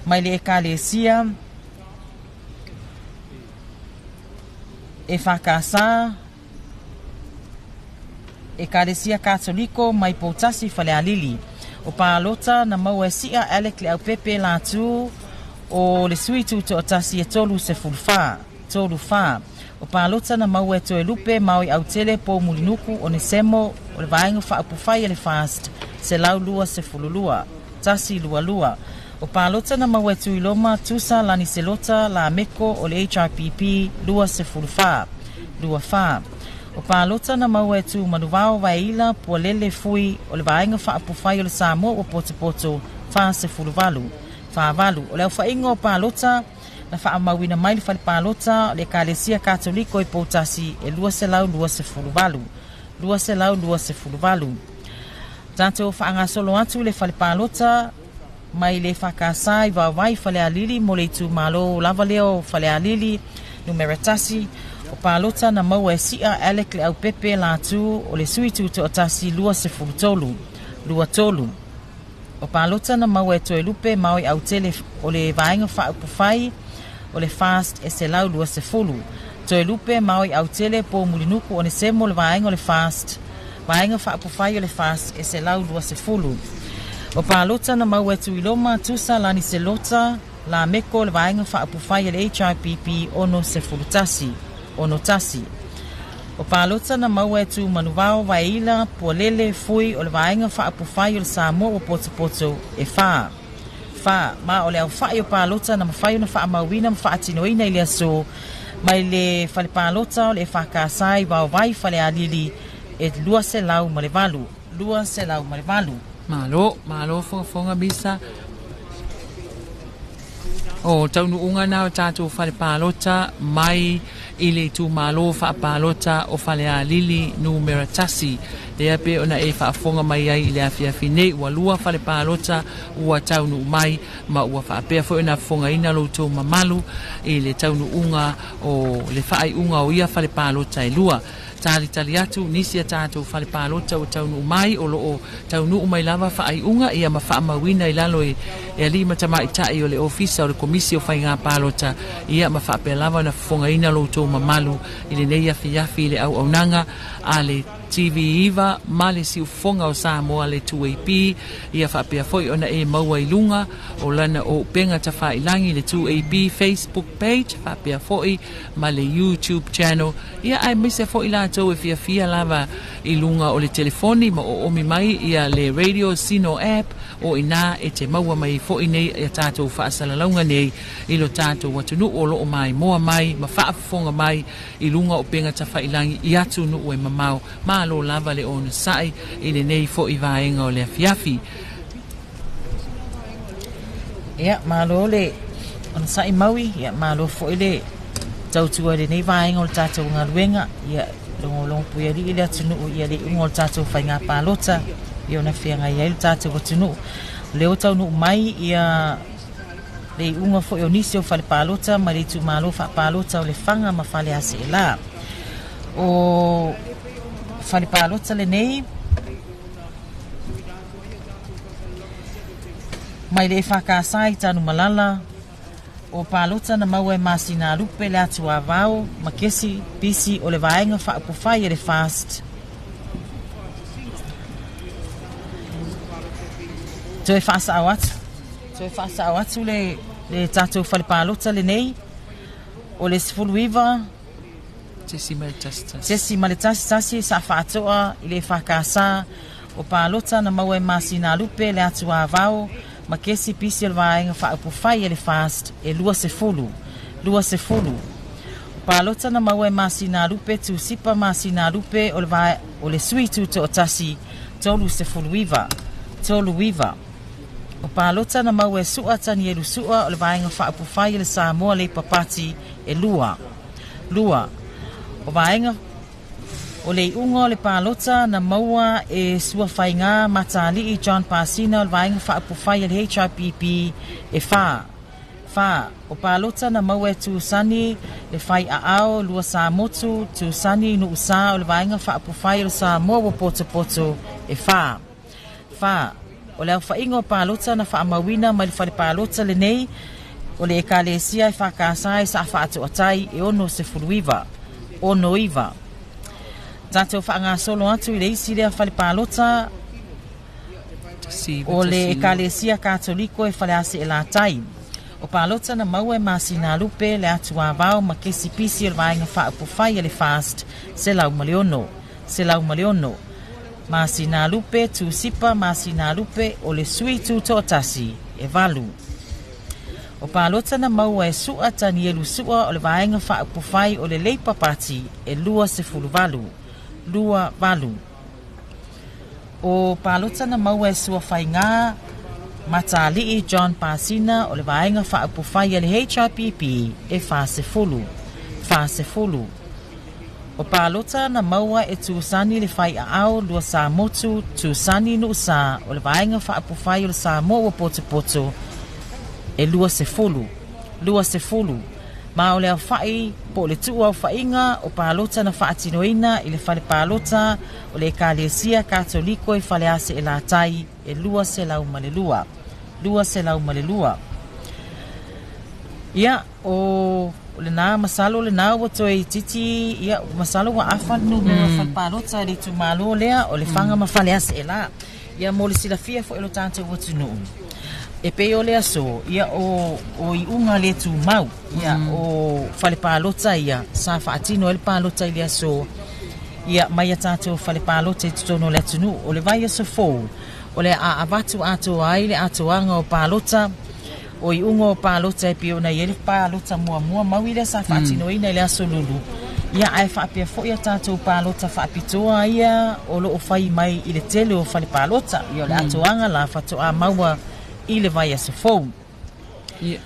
mai le Ekalesia e Whakasa, Ekalesia Katoliko mai Poutasi Falealili. O palota na maua e Sia Alec Leaupepe Latu o le sui tutoatasi e 34, 34. O palota na maua e Toelupe Maui Autele Po Mulinuku o Nesemo o le vaega faaupufai a le FAST 122, 122. O palota na maua e Tuiloma Tusa Laniselota Lameko o le HRPP 24, 24. O palota na maua e Tumanuvao Vaeila Pualele Fui o le vaega faapufai o le Samoa o Potopoto 48, 48. O le aofaiga o palota na faamauina mai le fale palota o le Ekalesia Katoliko i Poutasi e 228, 228. Tatou faagasolo atu le fale palota mai le Whakasa i Vawai Falealili mo le itumalo lava lea o Falealili numera 1. O palota na maua e Sia Alec Leaupepe Latu o le sui tutoatasi 23, 23. O palota na maua e Toelupe Maoi Autele o le vaega faaupufai o le FAST e 120. Toelupe Maoi Autele Po Mulinuku o Nesemo le vaega o le FAST, vaega faaupufai o le FAST e 120. O palota na maua e Tuiloma Tusa Laniselota Lameko le vaega faaupufai o le HRPP 61, 61. O palota na maua e Tumanuvao Vaeila Pualele Fui o le vaega faaupufai o le Samoa o Potopoto e 4, 4. Ma o le aofai o palota na mafai ona faamauina ma faatinoina i le aso mai le fale palota o le Whakasa i Vaovai Falealili e 208, 208. Malo, malo fofoga Misa. O taunuuga na o tatou fale palota mai i le itumalo faapalota o Falealili numera 1. Lea pe ona e faafofoga mai ai i le afiafi nei, ua lua fale palota ua taunuu mai ma ua faapea foi ona fofogaina lo outou mamalu i le taunuuga o le faaiuga o ia fale palota e lua. Talitali atu nisi a tatou fale palota ua taunuu mai, o loo taunuu mai lava faaiuga ia ma faamauina i lalo e alii ma tamaitai o le Ofisa o le Komisi o Faiga Palota, ia ma faapea lava ona fofogaina lo outou mamalu i lenei afiafi i le auaunaga a le TV9 ma le Siufofoga o Samoa le 2AP, ia faapea foi ona e maua i luga o lana o upega tafailagi le 2AP Facebook page faapea foi ma le YouTube channel, ia aemaise foi latou e fiafia lava i luga o le telefoni ma oomi mai ia le Radio Sino app, o ina e te maua mai foi nei ia tatou faasalalauga nei i lo tatou atunuu o loo maimoa mai ma faafofoga mai i luga o upega tafailagi i atunuu e mamao. Malo lava le onosai i lenei foi vaega o le afiafi. Ia, malo le onosai Maui, ia malo foi le tautua i lenei vaega o le tatou galuega, ia logologo puialii le atunuu ia le iuga o le tatou faiga palota ia ona feagai ai le tatou atunuu. O lea ua taunuu mai ia le iuga foi o nisi o fale palota ma le itumalo faapalota o Lefaga ma Faleaseela. O fale palota lenei mai le EFKS i Tanumalala, o palota na maua e Masina Lupe le atu avao ma kesi pisi o le vaega faaupufai e le FAST. Toe faasao atu, le tatou fale palota lenei o le 19 .11 sa faatoa i le EFKS o palota na maua e Masina Lupe le atu avao ma kesi pisi o le vaega faaupufai e le FAST e 20. O palota na maua e Masina Lupe Tusipa Masina Lupe o le sui tutoatasi 39. 39. O palota na maua e Sua Tanielu Sua o le vaega faaupufai e le Samoa Labour Party e 2. 2. O vaega o le iuga o le palota na maua e Suafaiga Matalii John Pasina o le vaega faaupufai e le HRPP e 4. 4. O palota na maua e Tusani le whai aao lua Samotu, Tusani Nuusa o le vaega faaupufai o le Samoa ua potopoto e 4. 4. O le aufainga o palota na faamauina mai le fale palota lenei o le ekalesia e whakasa e sa whaatoatai e 69. 69. Tātou whaangasolo atu i le isi lea fale palota o le ekalesia katoliko e Falease e Latai. O palota na maua e Masina Lupe le atu avao ma kesi pisi o le vaega faaupufai e le FAST 106. 106. Masina Lupe Tusipa Masina Lupe o le sui tutoatasi e 8. O palota na maua e Sua Tanielu Sua o le vaega faaupufai o le Labour Party e 28. 28. O palota na maua e Suafaiga Matalii John Pasina o le vaega faaupufai a le HRPP e 40. 40. O palota na maua e Tusani le whai aao lua Samotu, Tusani Nuusa o le vaega faaupufai o le Samoa ua potopoto e 20. 20. Ma o le auwhai po le tuu au whainga o palota na whaatinoina i le fale palota o le ekalesia katoliko e Falease e Latai e 202. 202. Ia, o le nā masalo le nā ua toe titi, ia, masalo ua afa numera fale palota le itumalo lea o Lefaga ma Falease e la. Ia, mo le silafia foi lo tātou atunuu. E pei o le aso, ia o iuga le tumau, ia o fale palota ia, sa faatino e le palota i le aso, ia mai a tātou fale palota i totonu o le atunuu, o le vai aso fou, o le a avatu atoa ai le atoaga o palota, o iuga o palota e pei ona i ai le palota muamua mau i le sa faatinoina i le aso lulu. Ia ae faapea foi a tātou palota faapitoa ia o loo fai mai i le tele o fale palota, ia o le atoaga la faatoa maua i le vai aso fou. Ia.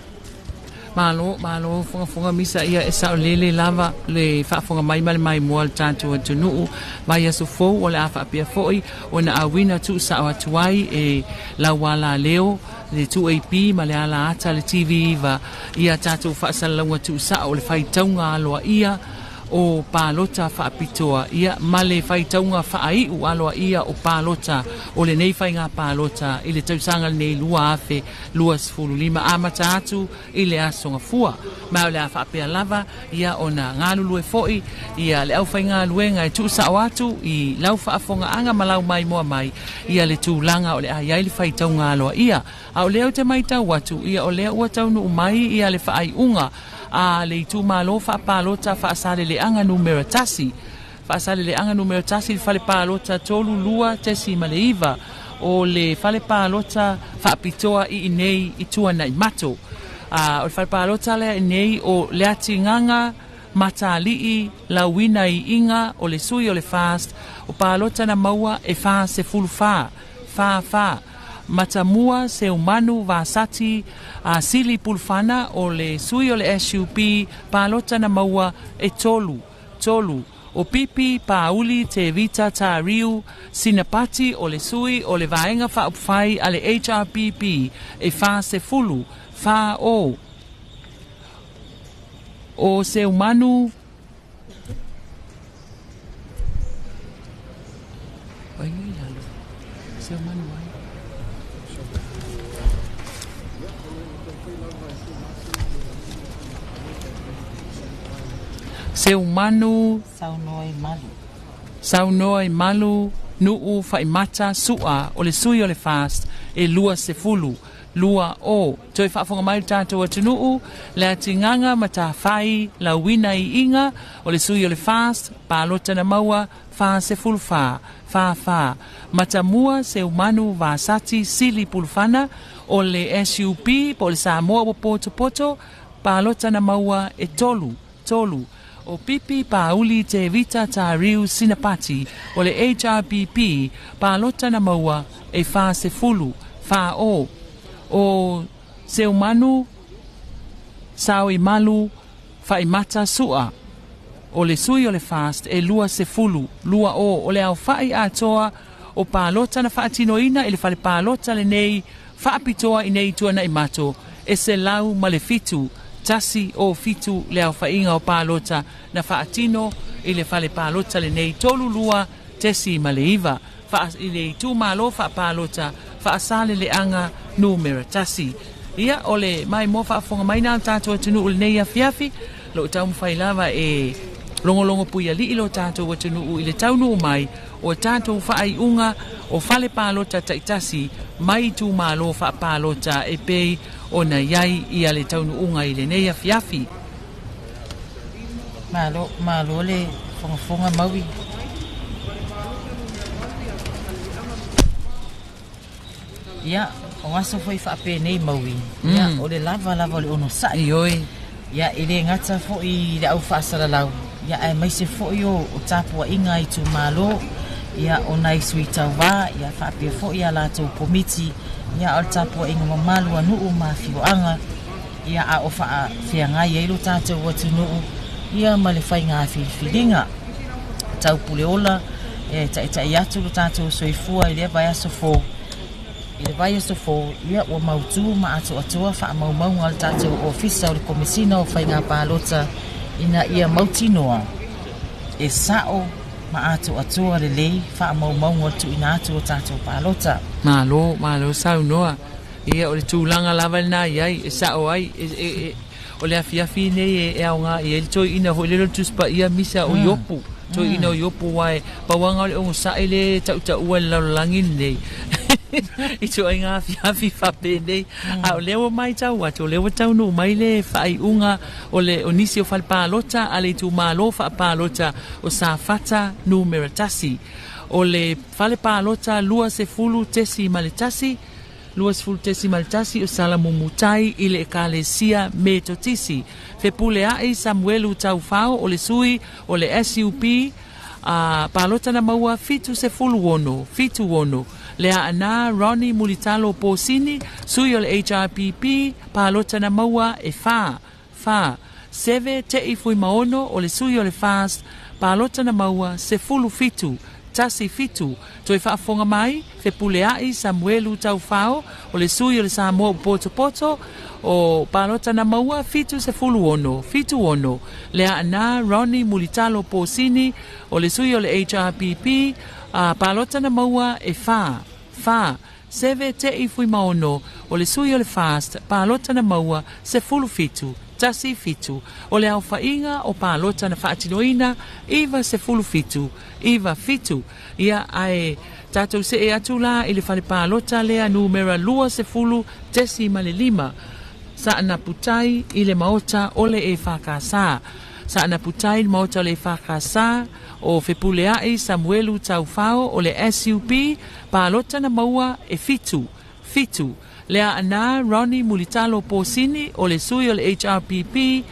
Malo, malo, fogafoga misa ia e sao lele lava le faafoga mai ma le maimoa le tatou atunuu vai aso fou o le a faapea foi ona auina tuusao atu ai e lauala leo le 2AP ma le ala ata le TV9 ia tatou faasalalauga tuusao o le faitauga aloaia o palota faapitoa ia ma le faitauga faaiu aloaia o palota o lenei faiga palota i le tausaga lenei 2025 amata atu i le aso Gafua. Ma o le a faapea lava ia ona galulue foi ia le aufaigaluega e tuusao atu i lau faafogaaga ma lau maimoa mai ia le tulaga o le a i ai le faitauga aloaia. A o lea ou te matau atu ia o lea ua taunuu mai ia le faaiuga a le itumalo faapalota Faasaleleaga numera 1. Faasaleleaga numera 1 le fale palota 32.9 o le fale palota faapitoa i inei i Tuanaimato. O le fale palota lea inei o Leatigaga Matali'i Lauina Iiga o le sui o le FAST o palota na maua e 44 44. Matamua Seumanu Vasati Sili Pulufana o le sui o le SUP palota na maua e 3 3. O Pipi Pauli Te Vita Tariu Sinapati o le sui o le Vaega Faaupufai a le HRPP e 40 4 o Seumanu ai lalo Seumanu ai Seumanu Saunoa i Malu Nuu Faimata Sua o le sui o le FAST e 20 2 o. Toe faafofoga mai le tatou atunuu le atigaga Matafai Lauina Iiga o le sui o le FAST palota na maua 44 44. Matamua Seumanu Vasati Sili Pulufana o le SUP po o le Samoa ua potopoto palota na maua e 3 3. O Pipi Pauli Te Vita Tariu Sinapati o le HRPP palota na maua e 40 4 o Seumanu Sauimalu Faimata Sua o le sui o le FAST e 20 2 o le aofai atoa o palota na faatinoina i le fale palota lenei faapitoa i nei Tuanaimato e 107 107 le aofaiga o palota na faatino i le fale palota lenei 32.9 i le itumalo faapalota Faasaleleaga numera 1. Ia o le maimoa faafofoga mai na o tatou atunuu lenei afiafi loo taumafai lava e logologo puialii lo tatou atunuu i le taunuu mai o tatou faaiuga o fale palota taitasi mai itumalo faapalota e pei ona iai ia le taunuuga i lenei afiafi. Malo, malo le fogafoga maui. Ia, o aso foi faapenei maui. Ia, o le lava lava o le onosai. Ioe. Ia, e le gata foi le au faasalalau. Ia, aemaise foi o tapuaiga i itumalo. Ia, o nai sui tauvā, ia faapea foi a latou komiti. Ia, o le tapuaiga mamalu a nuu ma afioaga. Ia, a o faafeagai ai lo tatou atunuu. Ia, ma le faiga filifiliga. Taupuleola, e taitai atu lo tatou soifua i lea vaiaso fou. I le vaiaso fou, ia ua mautū ma atoatoa faamaumauga o le tatou ofisa o le Komesina o Faiga Palota ina ia mautinoa e sao ma atoatoa lelei faamaumauga o le tuuina atu o tatou palota. Malo, malo saunoa. Ia o le tulaga lava lena i ai e sao ai o le afiafi nei e aoga i ai le toeaina foi lele o le Tusi Paia misa o Iopu. Toeaina o Iopu aua e pauaga o le ogasai le tautaua i le lalolagi lenei. I ituaiga afiafi faapenei. A o lea ua matau atu, o lea ua taunuu mai le faaiuga o le o nisi o fale palota a le itumalo faapalota o Safata numera 1. O le fale palota 20.1 20.1 o Salamumutai i le Ekalesia Metotisi. Fepuleai Samuelu Taufao o le sui o le SUP palota na maua 76 76. Le Aana Ronnie Mulitalo Posini sui o le HRPP palota na maua e 4 4. Seve Tei Fuimaono o le sui o le FAST palota na maua 17 1 7. Toe faafofoga mai, Fepuleai Samuelu Taufao o le sui o le Samoa ua Potopoto, o palota na maua 76 76. Leaana Ronnie Mulitalo Posini o le sui o le HRPP, palota na maua e 4 4. Seve Te'i Fuimaono o le sui o le FAST, palota na maua 17 17. O le aofaiga o palota na faatinoina 97 97. Ia ae tatou see atu la i le fale palota lea numera 20.5, Saanaputai i le maota o le EFKS. Saanaputai le maota o le EFKS, o Fepuleai Samuelu Taufao o le SUP, palota na maua e 7 7. Leaana Ronnie Mulitalo Posini o le sui o le HRPP,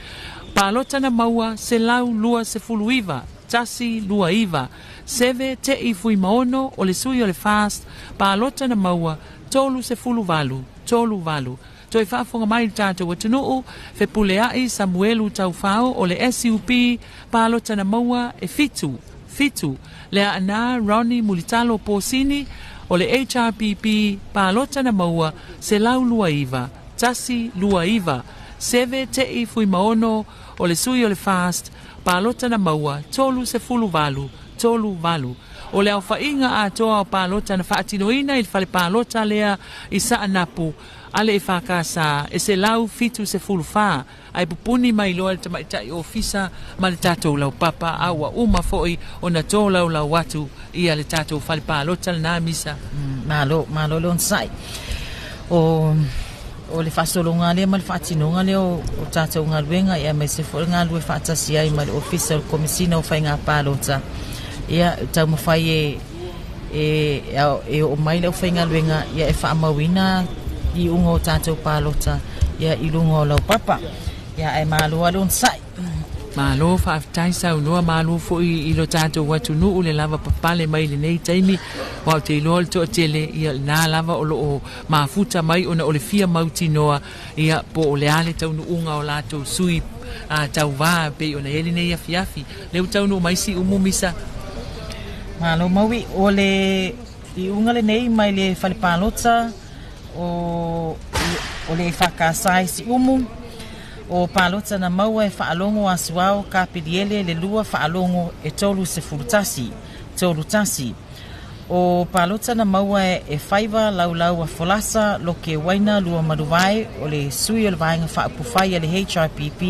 palota na maua 129 129. Seve Te'i Fuimaono o le sui o le FAST, palota na maua 38 38. Toe faafofoga mai le tatou atunuu, Fepuleai Samuelu Taufao o le SUP, palota na maua e 7 7. Leaana Ronnie Mulitalo Posini o le HRPP, palota na maua 129 129. Seve Te'i Fuimaono o le sui o le FAST, palota na maua 38 38. O le aofaiga atoa o palota na faatinoina i le fale palota lea i Saanapu a le EFKS e 174, ae pupuni mai loa le tamaitai ofisa ma le tatou laupapa, a ua uma foi ona tolaulau atu ia le tatou fale palota lena misa. Malo, malo le onosai. O le faasologa lea ma le faatinoga lea o tatou galuega ia aemaise foi le galue faatasi ai ma le Ofisa o le Komesina o Faiga Palota. Ia taumafai e oo mai le aufaigaluega ia e faamauina iuga o tatou palota ia i luga o laupapa. Ia ae malo le onosai. Malo faafetai saunoa, malo foi i lo tatou atunuu le lava papale mai lenei taimi. Ua ou te iloa le toatele ia lena lava o loo mafuta mai ona o le fia mautinoa ia po o le a le taunuuga o latou sui tauvā pei ona i ai lenei afiafi. Lea ua taunuu mai Siumu misa. Malo maui o le iuga lenei mai le fale palota o le EFKS i Siumu. O palota na maua e Faalogo Asuao Kapiliele le lua Faalogo e 31 31. O palota na maua e Faiva Laulau a Folasa Loke Waina Lua Maluvae o le sui o le Vaega Faaupufai a le HRPP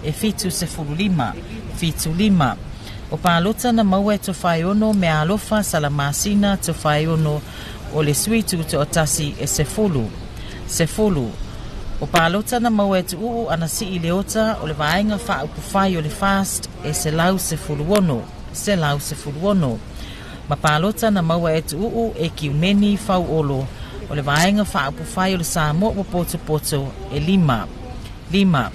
e 75 75. O palota na maua e Tofaeono Meaalofa Salamasina Tofaeono o le sui tutoatasi e 10 10. O palota na maua e Tuuu Anasii Leota o le Vaega Faaupufai o le FAST e 116 116. Ma palota na maua e Tuuu e Kiumeni Fauolo o le Vaega Faaupufai o le Samoa ua Potopoto e 5 5.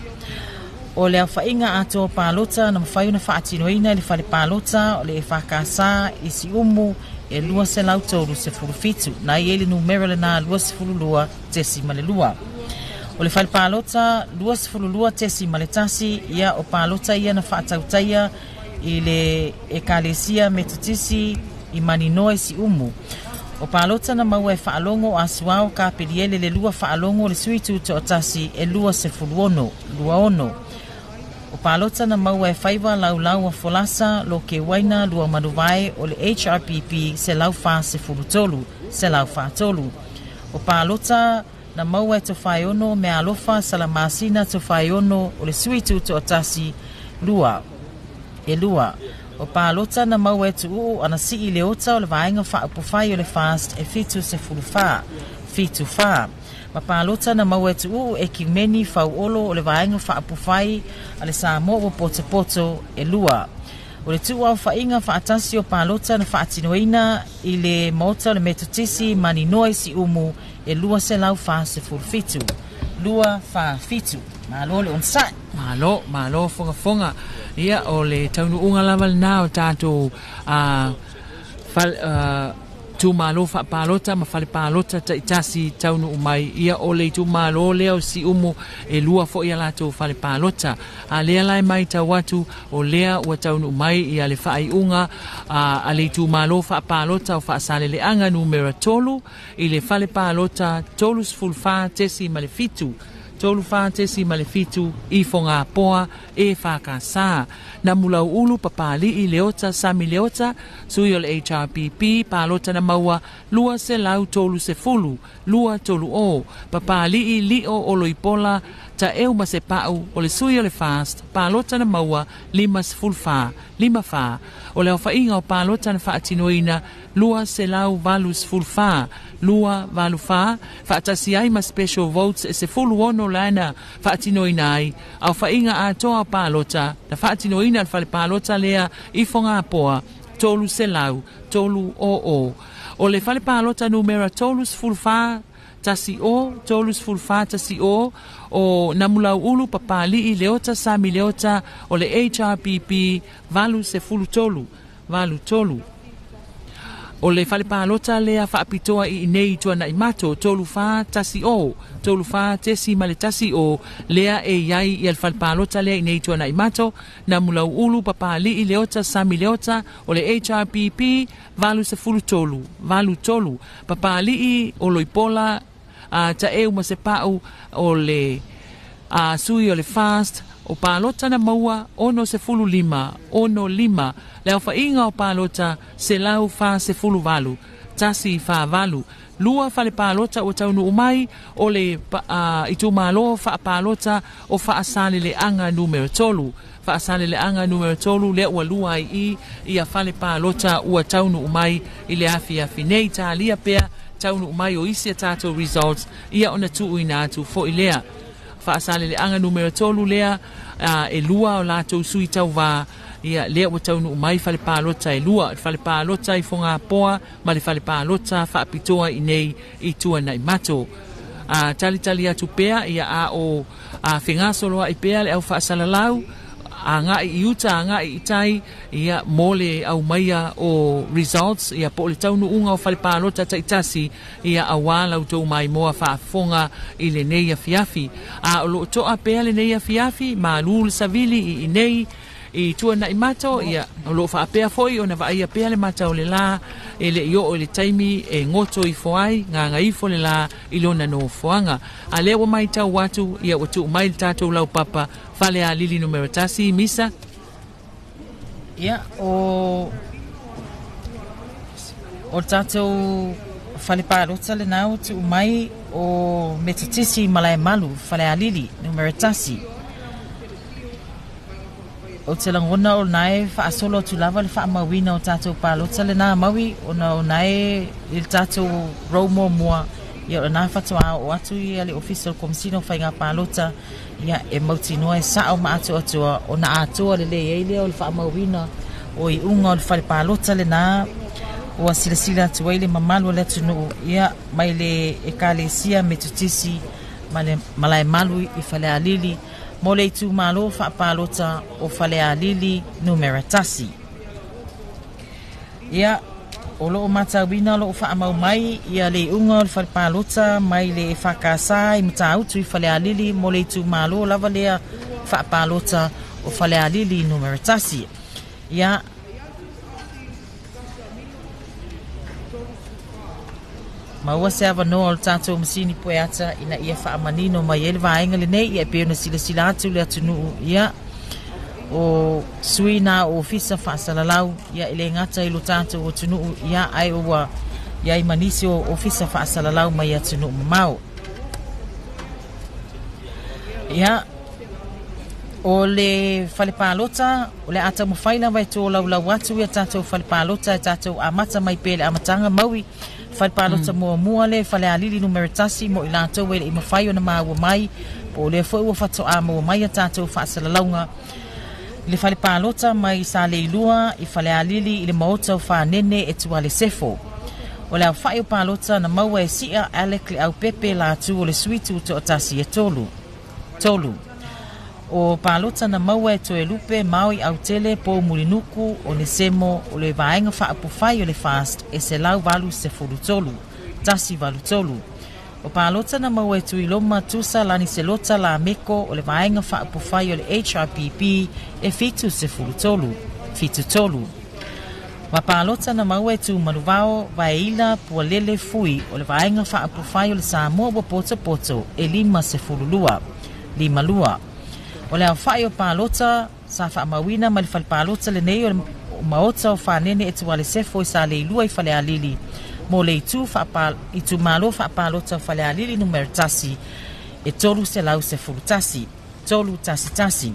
O le aofaiga atoa palota na mafai ona faatinoina i le fale palota o le EFKS i Siumu e 237, na i ai le numera lena 22.2. O le fale palota 22.1 ia o palota ia na faatautaia i le Ekalesia Metotisi i Maninoa i Siumu. O palota na maua e Faalogo Asuao Kapeliele le lua Faalogo le sui tutoatasi e 26 26. O palota na maua e Faiva Laulau a Folasa lo ke Waina Lua Manuvae o le HRPP 143 143. O palota na maua e Tofaeono Meaalofa Salamasina Tofaeono o le sui tutoatasi 2 e 2. O palota na maua e Tuuu Anasii Leota o le Vaega Faaupufai o le FAST e 74 74. Ma palota na maua e Tuuu e Kiumeni Fauolo o le Vaega Faaupufai a le Samoa ua Potopoto e 2. O le tuuaofaiga faatasi o palota na faatinoina i le maota o le Metotisi Maninoa i Siumu e 247 247. Malo le onosai. Malo, malo fogafoga. Ia o le taunuuga lava lena o tatou fal, Itumalo faapalota ma fale palota taitasi taunuu mai. Ia o le itumalo lea o Siumu e 2 foi a latou fale palota. A lea la e matau atu o lea ua taunuu mai ia le faaiuga a le itumalo faapalota o Faasaleleaga numera 3 i le fale palota 34.7 34.7 i Fogapoa e whakasa. Na mulau ulu papali'i leota sami leota sui o le HRPP palota na maua 230 230 papali'i lio oloipola ta eu masepau o le sui o le fast palota na maua 54 54 o le ofainga o palota na faatinoina 284 284 faatasi ai ma special votes e 16 lana faatinoina ai au fainga atoa o palota na faatinoina le fale palota lea i Fogapoa 300 300 o le fale palota numera 34 tasi o 34 tasi o o Namulau ulu papali'i leota sami leota o le HRPP 83 83 o le fale palota lea faapitoa i nei tuanai mato 34 tasi o 34 tesi ma le tasi o lea e iai ia le fale palota lea i nei tuanai mato Namulau ulu papali'i leota sami leota o le HRPP 83 83 papali'i o loipola ta eu ma se pau o le sui o le fast o palota na maua 65 65 le aufainga o palota 148 148 lua fale palota o taunuu mai o le itumalo faapalota o Faasaleleaga numera 3 Faasaleleaga numera 3 lea ua lua ai i ia fale palota ua taunuu mai i le afiafi nei talia pea taunuu mai o isi a tatou results ia ona tuuina atu foi lea Faasaleleaga numera 3 lea e lua o latou sui tauvā ia lea ua taunuu mai fale palota e lua fale palota i Fogapoa ma le fale palota faapitoa i nei i tuanai mato. Talitali atu pea ia a o fegasoloai pea le au faasalalau a ngai i uta a ngai i tai ia mo le au maia o results ia po o le taunuuga o fale palota taitasi ia auā lau tou maimoa faafofoga i lenei afiafi. A o loo toa pea lenei afiafi malū le savili i nei i tuanai mato ia o loo faapea foi ona vaaia pea le mata o le lā e le i oo i le taimi e goto ifo ai gagaifo le lā i lona nofoaga. A lea ua matau atu ia ua tuu mai le tatou laupapa fale alili numera 1 misa. Ia o tatou fale palota lenā ua tuu mai o Metotisi Malaemalu fale alili numera 1. O te lagona o nae faasolo atu lava le faamauina o tatou palota lenā maui ona o nae i le tatou rau muamua ia o lenā fatoā o atu ia le ofisa o le Komesina o Faiga Palota ia e mautinoa e sao ma atoatoa ona atoa lelei ai lea o le faamauina o iuga o le fale palota lenā ua silasila atu ai le mamalu o le atunuu ia mai le ekalesia Metotisi ma le Malaemalu i Falealili mo le itumalo faapalota o Falealili numera 1. Ia o loo matauina o loo faamau mai ia le iuga o le fale palota mai le whakasa i Matautu i Falealili mo le itumalo lava lea faapalota o Falealili numera 1. Ia maua se avanoa o le tatou masini poeata ina ia faamanino mai ai le vaega lenei ia e pei ona silasila atu le atunuu ia o sui na o ofisa faasalalau ia e le gata i lo tatou atunuu ia ai ua iai ma nisi o ofisa faasalalau mai atunuu mamao. Ia o le fale palota o le a taumafai lava e tolaulau atu ia tatou fale palota e tatou amata mai pea i le amataga maui fale palota muamua le Falealili numera 1 mo i latou e le i mafai ona maua mai po o lea foi ua fatoā maua mai a tatou faasalalauga i le fale palota mai Saleilua i Falealili i le maota o Fanene e tuale sefo. O le aofa'i o palota na maua e Sia Alec le Aupepe latu o le sui tutoatasi e 3. 3. O palota na maua e Toelupe Maui Autele po Mulinuku o Nesemo o le vaega faaupufai o le FAST e 183, 183. O palota na maua e Tuiloma Tusa Laniselota La Meko o le vaega faaupufai o le HRPP e 73, 73. Ma palota na maua e Tumanuvao Vaeila Pualele Fui o le vaega faaupufai o le Samoa ua Potopoto e 52, 52. O le aofa'i o palota sa fa'amauina ma le falepalota lenei o le maota o Fanene e Tualesefo i sa leilua i Falealili mo le itu itumalo fa'apalota o Falealili numera 1 e 311, 311.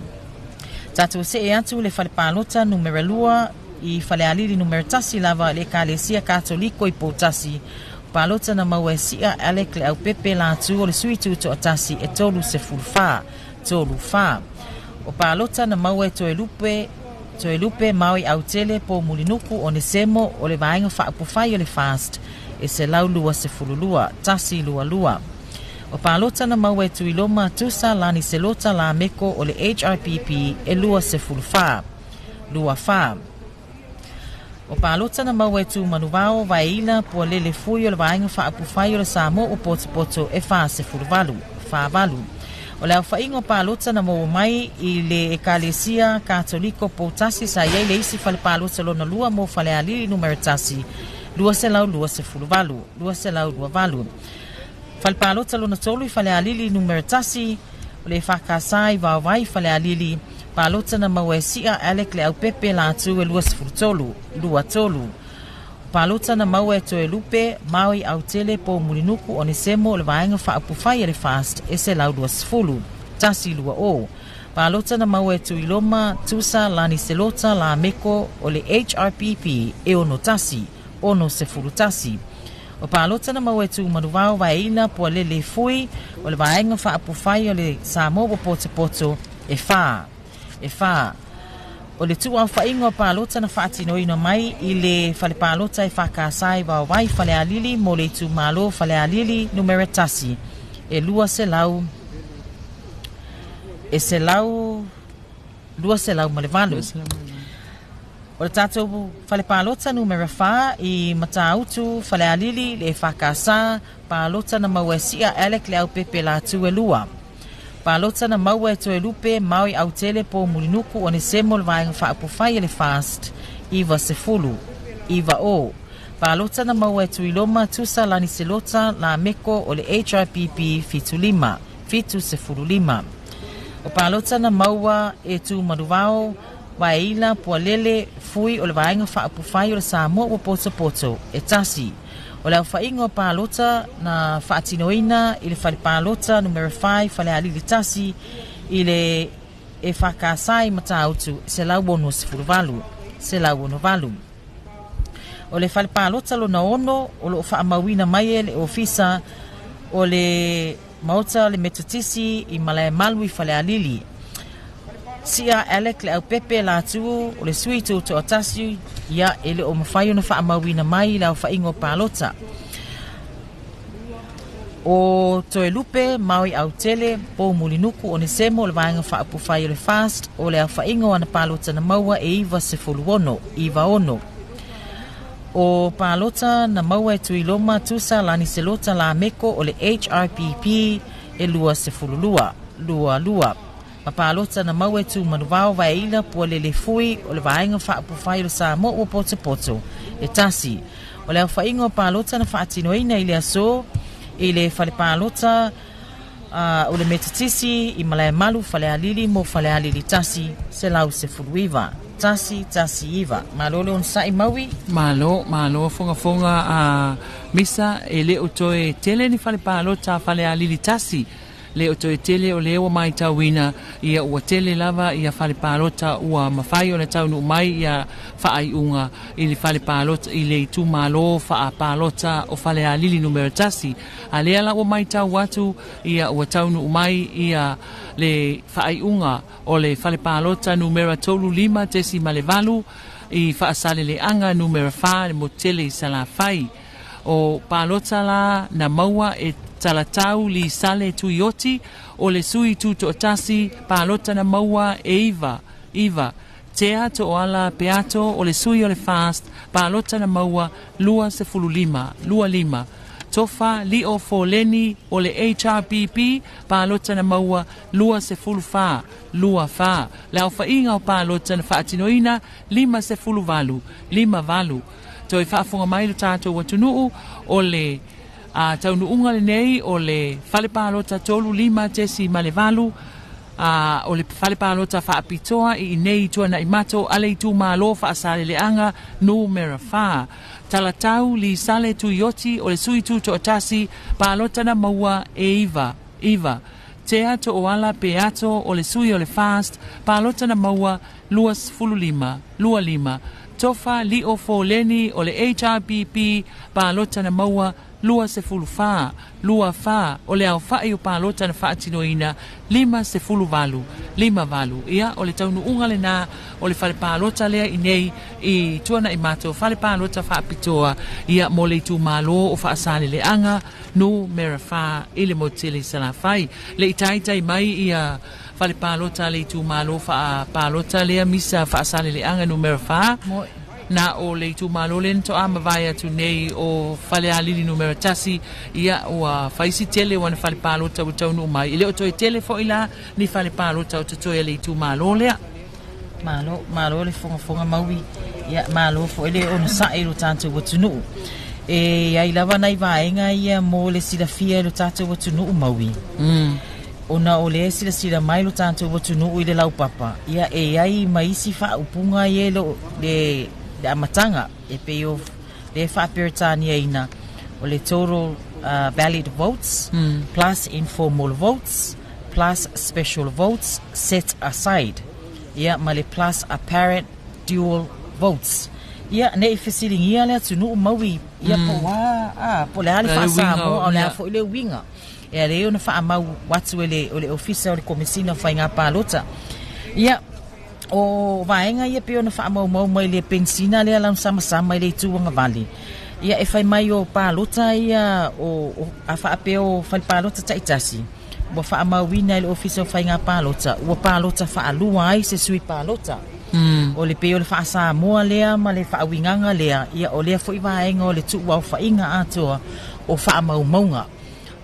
Tatou se'e atu le falepalota numera 2 i Falealili numera 1 lava le Ekalesia Katoliko i Poutasi. Palota na maua e Si'a Alec le Aupepe Latu o le sui tuto'atasi e 34, 34. O palota na maua e Toelupe Maui Autele po Mulinuku o Nesemo o le vaega faaupufai o le FAST e 122, 122. O palota na maua e Tuiloma Tusa Lani Selota La Meko o le HRPP e 24, 24. O palota na maua e Tumanuvao Vaeila Pualele Fui o le vaega faaupufai o le Samoa o Potopoto e 48, 48. O le aofa'iga o palota na maua mai i le Ekalesia Katoliko Poutasi sa iai le isi fale palota lona lua mo Falealili numera 1 228, 228. Fale palota lona tolu i Falealili numera 1 o le EFKS i Vaovai Falealili palota na maua e Si'a Alec le Aupepe Latu e 23, 23. Palota na maua e Toelupe Maui Autele po Mulinuku o Nesemo o le vaega faaupufai e le FAST e 120, 120. Palota na maua e Tuiloma Tusa Lani Selota La Meko o le HRPP e 61, 61. O palota na maua e Tumanuvao Vaeila Pualele Fui o le vaega faaupufai o le Samoa ua Potopoto e 4, e 4. O le tuuaofa'iga o palota na fa'atinoina mai i le falepalota e fakāsai Vaovai Falealili mo le itumālō Falealili numera 1 e 200 e 128. O le tatou falepalota numera 4 i Matautu Falealili le EFKS palota na maua e Si'a Alec le Aupepe Latu e 2. Palota na maua e Toelupe Maui Autele po Mulinuku o Nesemo le vaega faaupufai e le FAST 90, 90. Palota na maua e Tuiloma Tusa Laniselota La Meko o le HRPP 75, 75. O palota na maua e Tumanuvao Vaeila Pualele Fui o le vaega faaupufai o le Samoa ua Potopoto e 1. O le aofa'iga o palota na fa'atinoina i le falepalota numera 5 Falealili 1 i le EFKS i Matautu 168, 168. O le falepalota lona 6 o lo'o fa'amauina mai e le ofisa o le maota le Metotisi i Malaemalu i Falealili. Si'a Alec le Aupepe Latu o le sui tuto'atasi ia e le o mafai ona fa'amauina mai le aofa'iga o palota. O Toelupe Maui Autele po Mulinuku o Nesemo o le vaega faaupufai o le FAST o le aofa'iga o ana palota na maua e 96, 96. O palota na maua e Tuiloma Tusa Laniselota La Meko o le HRPP e 22, 22. Ma palota na maua e Tumanuvao Vaeila Pualele Fui o le vaega faaupufai o le Samoa ua Potopoto e 1. O le aofa'iga o palota na fa'atinoina i le aso i le falepalota o le Metotisi i Malaemalu Falealili mo Falealili 1 119, 119. Malo le onosa'i maui. Malo, malo fogafoga a misa e le o toe tele ni falepalota Falealili 1. Le o toe tele o lea ua maitauina ia ua tele lava ia falepalota ua mafai ona taunuu mai ia faaiuga i le falepalota i le itumālō faapalota o Falealili numera 1. A lea la ua maitau atu ia ua taunuu mai ia le faaiuga o le falepalota numera 35.8 i Faasaleleaga numera 4 le motele i Salafai. O palota la na maua e Talatau Lisale Tuioti o le sui tutoatasi palota na maua e 9, 9. Tea Toala Peato o le sui o le FAST palota na maua 25, 25. Tofa Lio Foleni o le HRPP palota na maua 24, 24. Le aofaiga o palota na faatinoina 58, 58. Toe faafofoga mai lo tatou atunuu o le taunuuga lenei o le fale palota 35.8 o le fale palota faapitoa i nei Tuanai Mato ale itumalo Faasaleleaga numera 4. Talatau Lisale Tuioti o le sui tutoatasi palota na maua e 9, 9. Tea Toala Peato o le sui o le FAST palota na maua 25, 25. Tofa Lio Foleni o le HRPP palota na maua 24, 24. O le aofai o palota na faatinoina 58, 58. Ia o le taunuuga lena o le fale palota lea i nei i Tuanai Mato, fale palota faapitoa ia mo le itumalo o Faasaleleaga numera 4 i le motu tele i Salafai. Le i taitai mai ia fale palota le itumalo faapalota lea misa Faasaleleaga numera 4. Na o le itumalo le na mavae atu nei o Falealili numera 1, ia ua faisi tele wana fale palota ua taunuu mai. I le o toe tele foi la ni fale palota o totoe le itumalo lea. Malo, malo le fogafoga maui, ia malo foi le onosa'i i lo tatou atunuu. E ai lava nai vaega ia mo le silafia i lo tatou atunuu maui. Ona o le silasila mai lo tatou atunuu i le laupapa, ia e ai ma isi faaupuga ia lo le amataga e pei o le faaperetaniaina o le total valid votes plus informal votes plus special votes set aside, ia ma le plus apparent dual votes. Ia nei fesiligia le atunuu maui, ia po a po le a le faasamoa o le a foi le uiga. E le ona faamau atu e le o le ofisa o le Komesina o Faiga Palota. Ia o vaega ia pei ona faamaumau mai le pensina lea lana samasama i le itu agavale. Ia e fai mai o palota ia o a faapea o fale palota taitasi ua faamauina i le ofisa o Faiga Palota ua palota faalua ai se sui palota. O le pei o le faasamoa lea ma le faauigaga lea, ia o lea foi vaega o le tuu aofaiga atoa o faamaumauga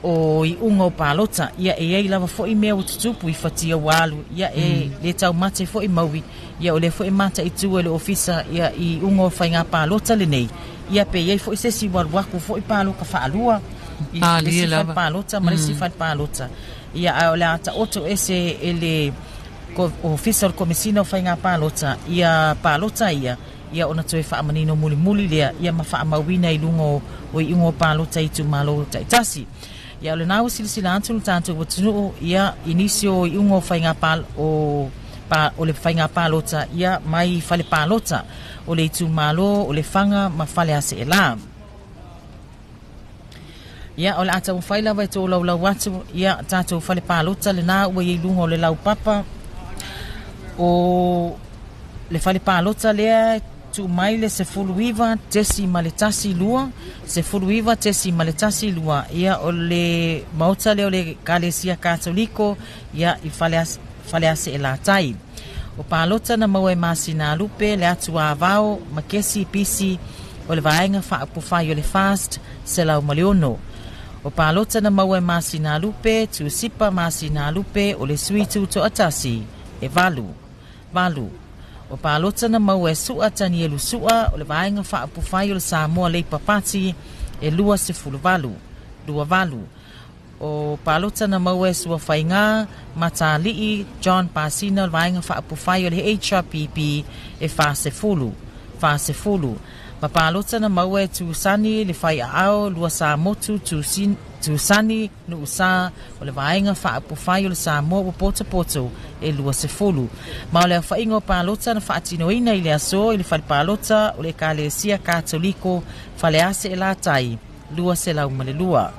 o iuga o palota. Ia e ai lava foi mea ua tutupu i fatia ua alu, ia e le taumate foi maui, ia o lea foi mataitu e le ofisa ia i iuga o faiga palota lenei. Ia pe iai foi se isi ua alu aku foi paloka faalua i le isi fale palota ma le isi fale palota. Ia ae o le a taoto ese e le ofisa o le Komesina o Faiga Palota ia palota ia, ia ona toe faamanino mulimuli lea ia ma faamauina i luga o iuga o palota i itumalo taitasi. Ia o lena ua silasila atu le tatou atunuu ia i nisi o iuga o faiga o le faiga palota ia mai fale palota o le itumalo o Lefaga ma Faleaseela. Ia o le a taumafai lava e tolaulau atu ia tatou fale palota lena ua i luga o le laupapa o le fale palota lea tuu mai le 19.12, 19.12, ia o le maota lea o le Ekalesia Katoliko ia i Faleaseela tai. O palota na maua e Masina Lupe le atu avao ma kesi pisi o le vaega faaupufai o le FAST 106. O palota na maua e Masina Lupe, Tusipa Masina Lupe o le sui tutoatasi e 8, 8. O palota na maua e Sua Tanielu Sua o le vaega faaupufai o le Samoa Labour Party e 28, 28. O palota na maua e Suafaiga Matali'i John Pasina o le vaega faaupufai o le HRPP e 40, 40. Ma palota na maua e Tusani le Faiaao Lua Samotu Tusani Nuusa o le vaega faaupufai o le Samoa ua potopoto e 20. Ma o le aofaiga o palota na faatinoina i le aso i le fale palota o le Ekalesia Katoliko Faleaseela tai 202,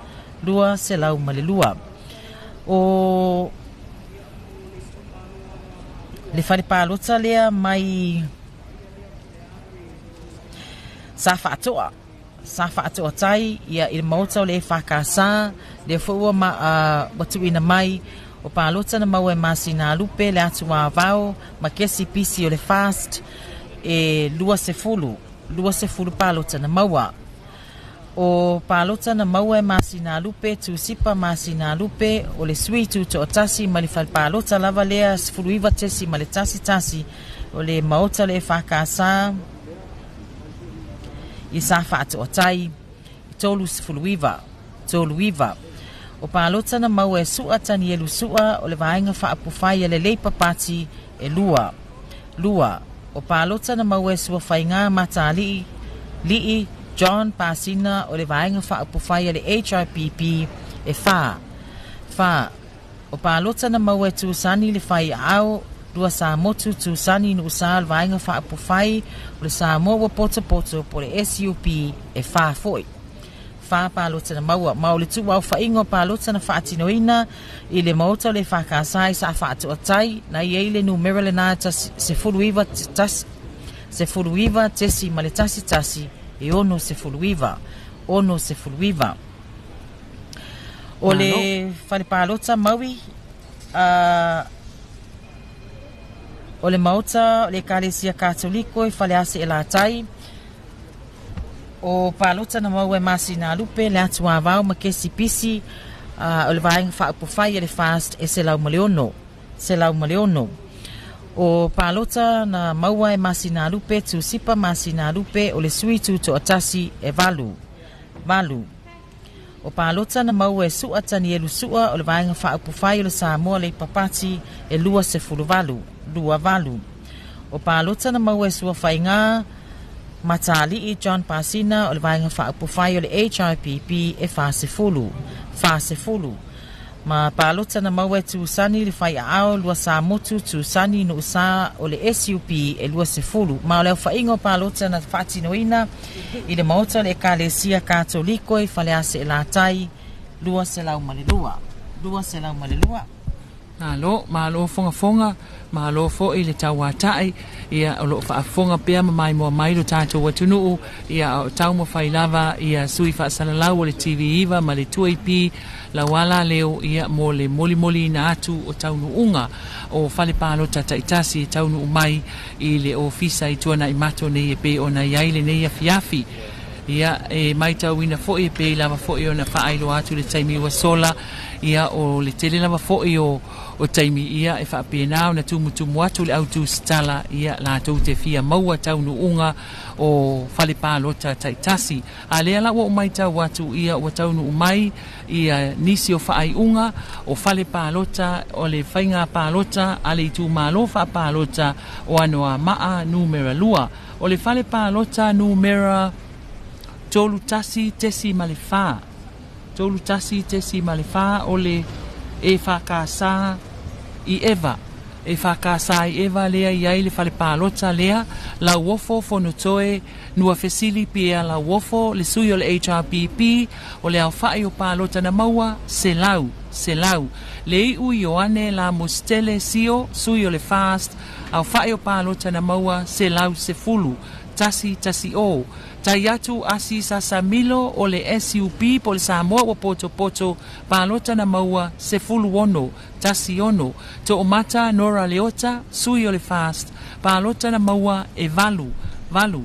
202. O le fale palota lea mai sa faatoa Sa faatoatai ia i le maota o le EFKS, lea foi ua ma, ua tuuina mai o palota na maua e Masinalupe le Atuavao ma Kesi Pisi o le FAST e 20, 20 palota na maua. O palota na maua e Masinalupe, Tusipa Masinalupe o le sui tutoatasi ma le fale palota lava lea 19.11 o le maota o le EFKS i sa faatoatai 39, 39. O palota na maua e Sua Tanielu Sua o le vaega faaupufai a le Labour Party e 2, 2. O palota na maua e Suafaiga Matali'i Li'i John Pasina o le vaega faaupufai a le HRPP e 4, 4. O palota na maua e Tusani le Faiaao Lua Samotu Tusani Nuusa o le vaega faaupufai o le Samoa ua potopoto po o le SUP e 4 foi. 4 palota na maua. Ma o le tuuaofaiga o palota na faatinoina i le maota o le EFKS i sa faatoatai na i ai le numera lena 19 19.11 e 69, 69. O le fale palota Maui, o le maota o le Ekalesia Katoliko i Falease e Latai, o palota na maua e Masinalupe, le Atuavao ma Kesi Pisi, o le vaega faaupufai a le FAST e 106, 106. O palota na maua e Masinalupe, Tusipa Masinalupe, o le sui tutoatasi e 8, 8. O palota na maua e Sua Tanielu Sua o le vaega faaupufai o le Samoa Labour Party e 28, 28. O palota na maua e Suafaiga Matali'i John Pasina o le vaega faaupufai o le HRPP e 40, 40. Ma palota na maua e Tusani le Faiaao Lua Samotu Tusani Nuusa o le SUP e 20. Ma o le aofaiga o palota na faatinoina i le maota o le Ekalesia Katoliko i Falease e Latai 202, 202. Malo, malo fogafoga, malo foi le tauata'i, ia o loo faafofoga pea ma maimoa mai lo tatou atunuu, ia o taumafai lava ia sui faasalalau o le TV9 ma le 2AP lauala leo ia mo le molimoliina atu o taunuuga o fale palota taitasi e taunuu mai i le ofisa i tuanai mato nei e pei ona i ai lenei afiafi. Ia e matauina foi e pei lava foi ona faailoa atu le taimi ua sola, ia o le tele lava foi o taimi ia e faapena ona tumutumu atu le autusitala ia latou te fia maua taunuuga o fale palota taitasi. A lea la ua ou matau atu ia ua taunuu mai ia nisi o faaiuga o fale palota o le faiga palota a le itumalo faapalota o Anoamaa numera 2 o le fale palota numera 31.4 31.4 o le EFKS i Eva EFKS i Eva lea i ai le fale palota lea Lauofo Fonotoe Nuafesili Pierre Lauofo le sui o le HRPP o le aofai o palota na maua 100 100 le iu Ioane Lamositele Sio sui o le FAST aofai o palota na maua 110 110 Tai atu Asi Sasamilo o le SUP po le Samoa ua potopoto palota na maua 16 16 Toomata Nora Leota sui o le FAST palota na maua e 8 8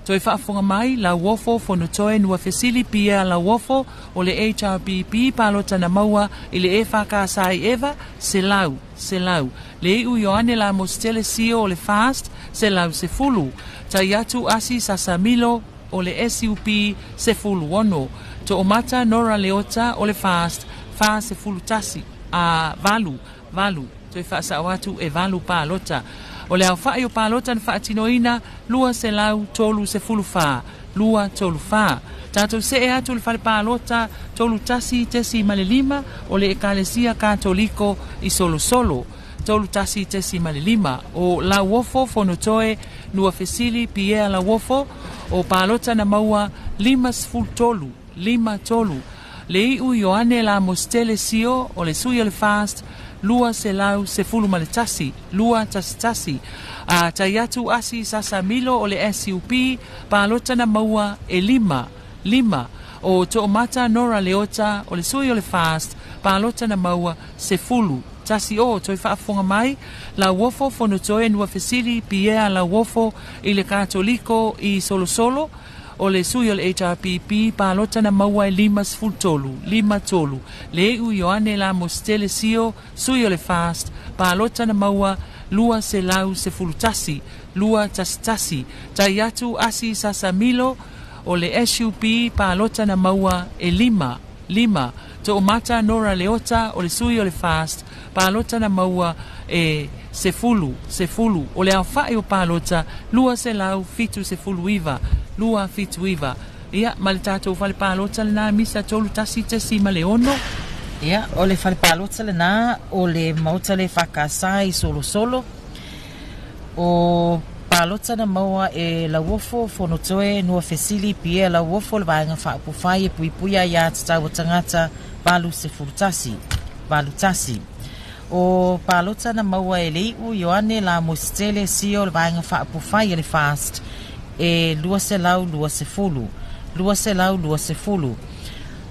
Toe faafofoga mai Lauofo Fonotoe Nuafesili Pierre Lauofo o le HRPP palota na maua i le EFKS i Eva 100 100 Le iu Ioane Lamositele Sio o le FAST 110 Tai atu Asi Sasamilo o le SUP 16 Toomata Nora Leota o le FAST 41 a 8 8 Toe faasao atu e 8 palota. O le aofai o palota na faatinoina 234 234. Tatou see atu le fale palota 31.5 o le Ekalesia Katoliko i Solosolo 31.5 o Lauofo Fonotoe Nuafesili Pierre Lauofo o palota na maua 53 53 Le iu Ioane Lamositele Sio o le sui o le FAST 211 211 A tai atu Asi Sasamilo o le SUP palota na maua e 5 5. O Toomata Nora Leota o le sui o le FAST, palota na maua 10. 10. Toe faafofoga mai Lauofo Fonotoe Nuafesili Pierre Lauofo i le Katoliko i Solosolo o le sui o le HRPP, palota na maua e 53, 53. Leiu Ioane Lamositele Sio, sui o le FAST, palota na maua 211, 211. Taiatu Asi Sasamilo o le SUP, palota na maua e 5, 5. Toomata Nora Leota o le sui o le FAST, palota na maua e 10, 10. O le aofa'i o palota 279, 279. Ia, ma le tatou fale palota lenā misa 31.6. Ia, o le fale palota lenā o le maota le EFKS i Solosolo. O palota na maua e Lauofo Fonotoe Nuafesili Pierre Lauofo le Vaega Faaupufai e Puipuia Aiā Tatau a Tagata 81, 81. O palota na maua e Leiu Ioane Lamositele Sio le Vaega Faaupufai a le FAST e 220, 220.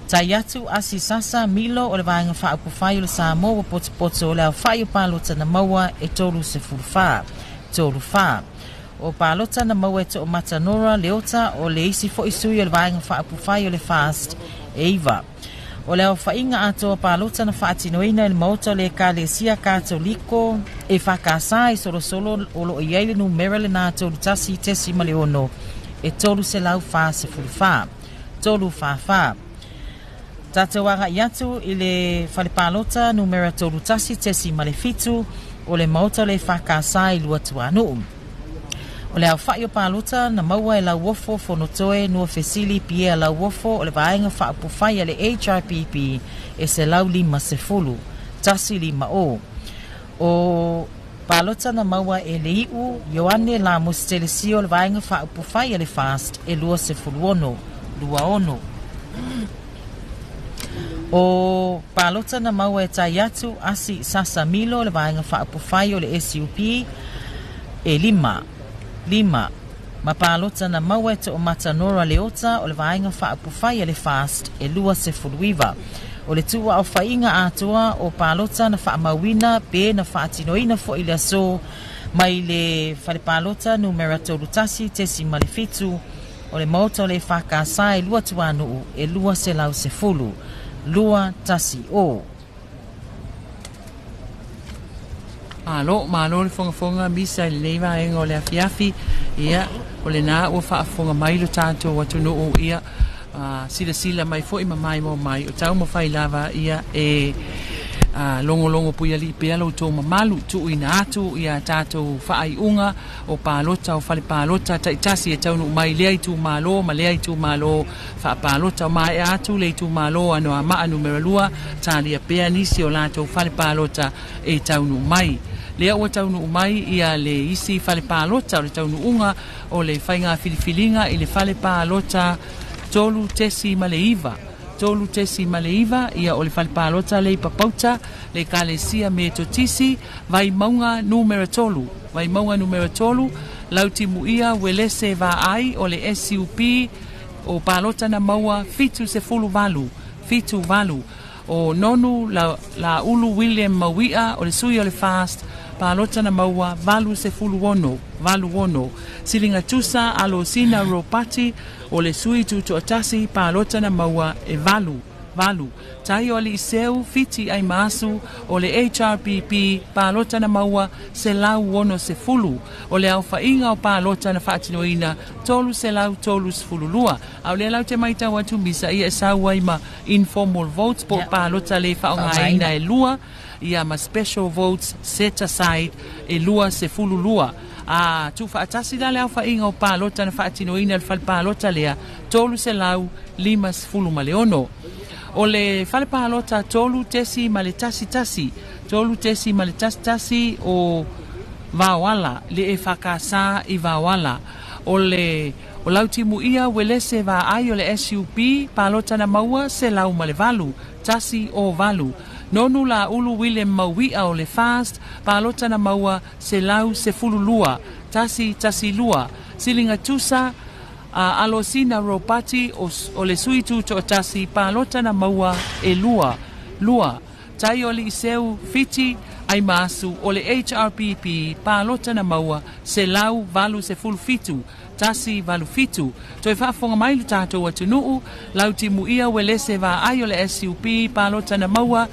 Taiatu Asi Sasa Milo o le Vaega Faaupufai o le Samoa ua potopoto o le aofa'i o palota na maua e 34, 34. O palota na maua e Toomata Nora Leota o le isi fo'i sui o le Vaega Faaupufai o le FAST e 9. O le aofa'iga atoa palota na fa'atinoina i le maota o le Ekalesia Katoliko EFKS i Solosolo o lo'o i ai le numera lenā 31.6 e 344, 344. Tatou aga'i atu i le fale palota numera 31.7 o le maota o le EFKS i Luatuanu'u. O le aofa'i o palota na maua e Lauofo Fonotoe Nuafesili Pierre Lauofo o le Vaega Faaupufai a le HRPP e 150, 150. O palota na maua e Leiu Ioane Lamositele Sio o le Vaega Faaupufai a le FAST e 26, 26. O palota na maua e Taiatu Asi Sasa Milo o le Vaega Faaupufai o le SUP e 5, 5. Ma palota na maua e Toomata Nora Leota o le Vaega Faaupufai a le FAST e 29. O le tuuaofaiga atoa o palota na faamauina pe na faatinoina fo'i le aso mai le fale palota numera 31.7 o le maota o le EFKS i Luatuanu'u e 210, 210. Malo, malo le fogafoga misa i lenei vaega o le afiafi. Ia, o lenā ua faafofoga mai lo tatou atunuu, ia, silasila mai fo'i ma maimoa mai o taumafai lava ia e logologo puiali'i pea lo outou mamalu tu'uina atu ia tatou fa'ai'uga o palota o fale palota ta'itasi e taunuu mai lea itumalo ma lea itumalo fa'apalota o maea atu le itumalo Anoamaa numera 2 talia pea nisi o latou fale palota e taunuu mai. Lea ua taunuu mai ia le isi fale palota o le taunuuga o le faiga filifiliga i le fale palota 3.9, 3.9. Ia, o le fale palota le i Papauta le Ekalesia Metotisi Vaimauga numera 3, Vaimauga numera 3. Lautimuia Uelese Vaai o le SUP, o palota na maua 78, 78. O Nonu Laulu William Maui'a o le sui o le FAST, palota na maua 86, 86. Siliga Tusa Alosina Ropati o le sui tuto'atasi, palota na maua e 8, 8. Tai o Ali'iseu Fiti Aimaasu o le HRPP, palota na maua 160. O le aofa'iga o palota na fa'atinoina 332. A o lea lau te maitau atu misa ia e sau ai ma informal votes po o palota lē fa'aaogāina e lua, ia ma special votes set aside e 22. A tuufaatasi la le aofa'iga o palota na fa'atinoina le fale palota lea 356. O le fale palota 3.11, 3.11 o Vaoala le EFKS i Vaoala o le o Lautimuia Uelese Vaai o le SUP, palota na maua 108, 108. Nonu Laulu William Maui'a o le FAST, palota na maua 112, 112. Siliga Tusa Alosina Ropati o le sui tutoatasi, palota na maua e 2 2. Tai o Liiseu Fiti Aimasu o le HRPP, palota na maua 187, 187. Toe faafofoga mai le tatou atunuu, Lautimuia Uelese Vaai o le SUP, palota na maua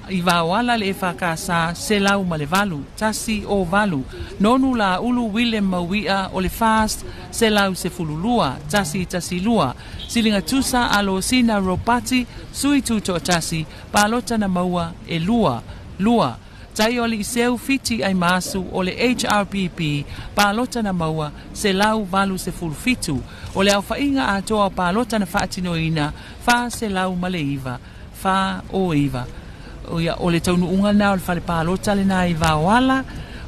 i Vaoala le EFKS 108, 108. Nonu Laulu William Mauia o le FAST 112, 112. Silinga Tusa Alosina Ropati, sui tutoatasi, palota na maua e 2 2. Tai o Liiseu Fiti Aimasu o le HRPP, palota na maua 187. O le aofaiga atoa o palota na faatinoina 409, 409. Ia, o le taunuuga lena o le fale palota lena i Vaoala,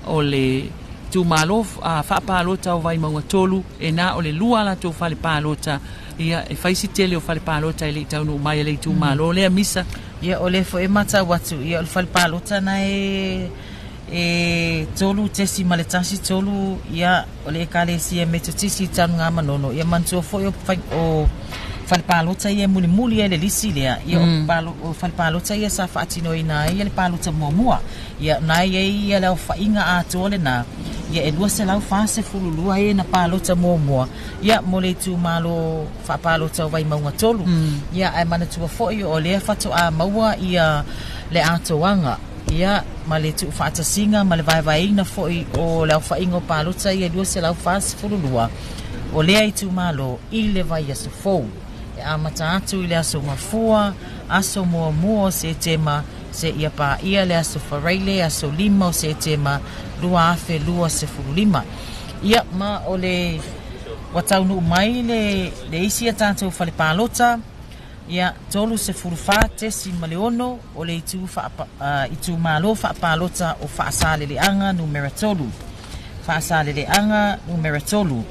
o le itumalo faapalota o Vaimauga 3, e na o le 2 latou fale palota. Ia, e fai si tele o fale palota e le i taunuu mai e le itumalo lea misa. Ia, o le foi matau atu, ia, o le fale palota na e 3.13, ia, o le ekalesia Metotisi Tanuga Manono. Ia, manatua foi o fale palota ia mulimuli ai le lisi lea. Ia, o fale palota ia sa faatinoina ai le palota muamua. Ia, na ia ia le aofaiga atoa lena. Ia, e 242 e na palota muamua. Ia, mo le itumalo faapalota o Vaimauga 3. Ia, ae manatua foi o lea faatoa maua ia le atoaga. Ia, ma le tuufaatasiga ma le vaevaeina foi o le aofaiga o palota ia 242 o lea itumalo i le vaiaso fou. E amata atu i le aso Gafua, aso muamua o Setema, seia paia le aso Faraile, aso 5 o Setema 2025. Ia, ma o le ua taunuu mai le isi a tatou fale palota, ia, 34.6 o le itumalo faapalota o Faasaleleaga numera 3. Faasaleleaga numera 3.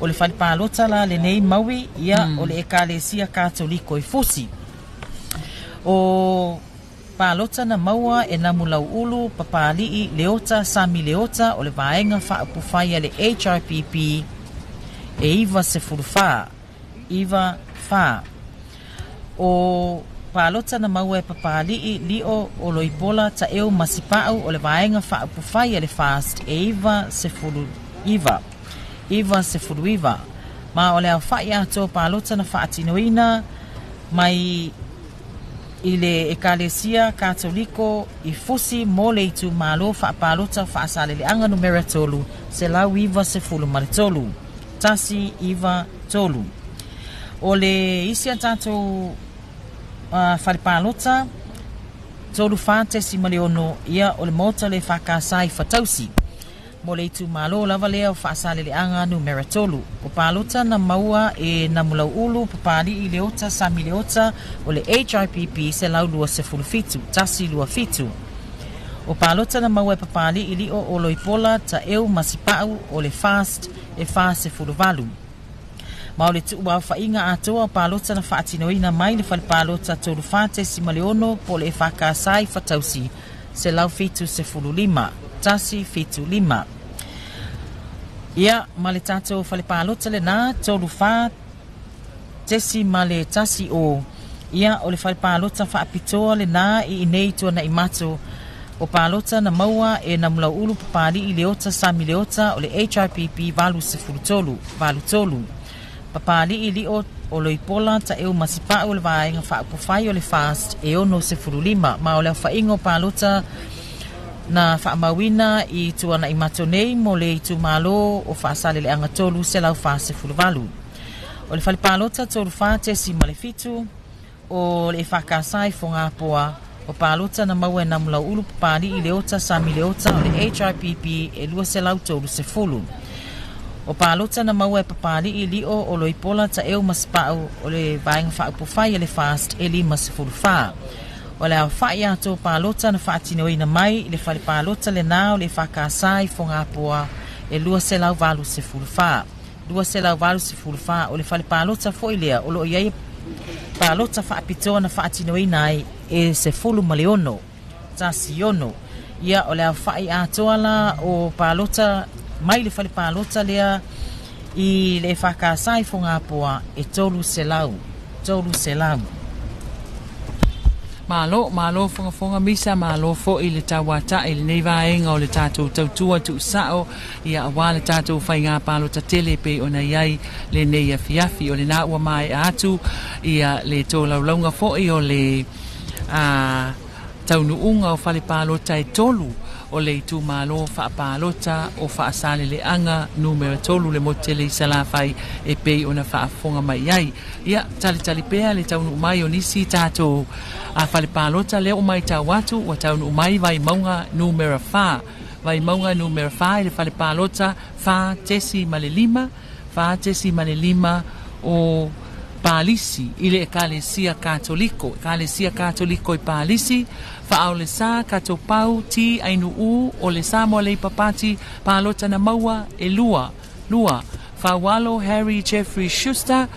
O le fale palota la lenei maui, ia, o le ekalesia Katoliko i Fusi. O palota na maua e Namulauulu Papali'i Leota Sami Leota o le vaega faaupufai a le HRPP e 94, 94. O palota na maua e Papali'i Lio o Loipola Taeu Masipau o le vaega faaupufai a le FAST e 99, 99. Ma o le aofai atoa palota na faatinoina mai i le ekalesia Katoliko i Fusi mo le itumalo faapalota Faasaleleaga numera 3, 193, 193. O le isi a tatou fale palota 34.6, ia, o le maota le whakasai Fatausi mo le itumalo lava lea o Faasaleleaga numera 3. O palota na maua e Namulauulu Papali'i Leota Sami Leota o le HIPP 127, 127. O palota na maua e Papali'i Lio o Loipola Taeu Masipau o le FAST e 48. Ma o le tuu aofaiga atoa o palota na faatinoina mai le fale palota 34.6 po le whakasai Fatausi 175, 175. Ia, ma le tatou fale palota lena 34.10 o. Ia, o le fale palota faapitoa lena i inei tuanai mato. O palota na maua e Namulauulu Papali'i Leota Sami Leota o le HIPP 83, 83. Papali'i Lio o Loipola Taeu Masipau o le vaega faaupufai o le FAST e 65. Ma o le aofaiga o palota na faamauina i tuanai mato nei mo le itumalo o Faasaleleaga 348. O le fale palota 34.7 o le whakasai Fogapoa. O palota na maua e Namulauulu Papali'i Leota Sami Leota o le HIPP e 230. O palota na maua e Papali'i Lio o Loipola Taeu Masipau o le vaega faaupufai a le FAST e 54. O le aofai atoa palota na faatinoina mai i le fale palota lena o le whakasai Fogapoa e 284. 284. O le fale palota foi lea o loo iai palota faapitoa na faatinoina ai e 16, 16. Ia, o le aofai atoa la o palota mai le fale palota lea I le EFKS i Fogapoa e 300, 300. Malo, malo fogafoga misa, malo fo'i le tauata'i i lenei vaega o le tatou tautua tu'usa'o, ia auā le tatou faigā palota tele pei ona i ai lenei afiafi. O lenā ua mae'a atu ia le tolaulauga fo'i o le a taunu'uga o fale palota e tolu o le itumālō fa'apalota o Fa'asalele'aga numera 3 le motu tele i Salafai e pei ona fa'afofoga mai ai. Ia talitali pea le taunu'u mai o nisi tatou a fale palota lea ua maitau atu ua taunu'u mai Vaimauga numera 4, Vaimauga numera 4 i le fale palota 4.5, 4.5 o Palisi i le Ekalesia Katoliko, Ekalesia Katoliko i Palisi. Faaolesā Katopau T Ainu'u o le Samoa Leipa Pati, palota na maua e lua, lua. Faualo Harry Jeffrey Schuster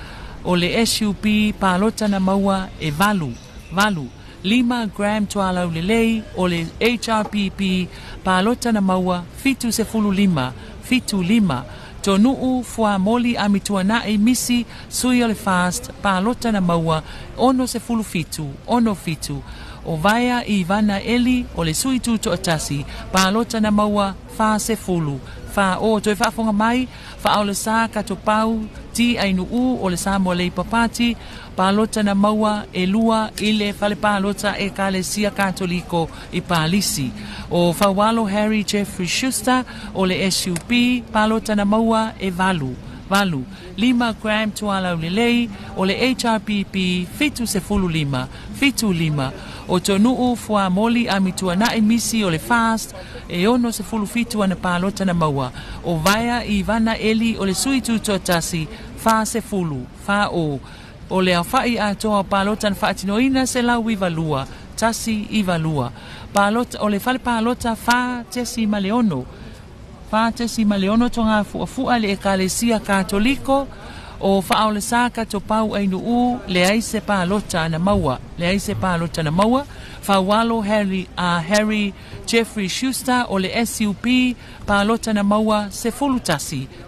o le SUP, palota na maua e valu, valu. 5 Graham Tualaulelei o le HRPP, palota na maua 75, 75. Tonu'u Fuamoli Amituana'i Misi, sui o le FAST, palota na maua 67, 67. O Vaea Ivana Eli o le sui tuto'atasi, palota na maua 40, 40. Toe faafofoga mai, Faaolesā Katopau T Ainu'u o le Samoa Leipa Pati, palota na maua e lua i le fale palota Ekalesia Katoliko i Palisi. O Faualo Harry Jeffrey Schuster o le SUP, palota na maua e valu, valu. 5 Graham Tualaulelei o le HRPP, 75, 75. O Tonu'u Fuamoli Amituana'i Misi o le FAST, e 67 ana palota na maua. O Vaea Ivana Eli o le sui tuto'atasi, 40, 40. O le aofa'i atoa o palota na fa'atinoina, 192, 192 palota. O le fale palota 4.6, 4.6 Togafu'afu'a le Ekalesia Katoliko. O Faaolesā Katopau Ainu'u, leai se palota na maua, leai se palota na maua. Faualo Harry, Harry Jeffrey Schuster o le SUP, palota na maua 11,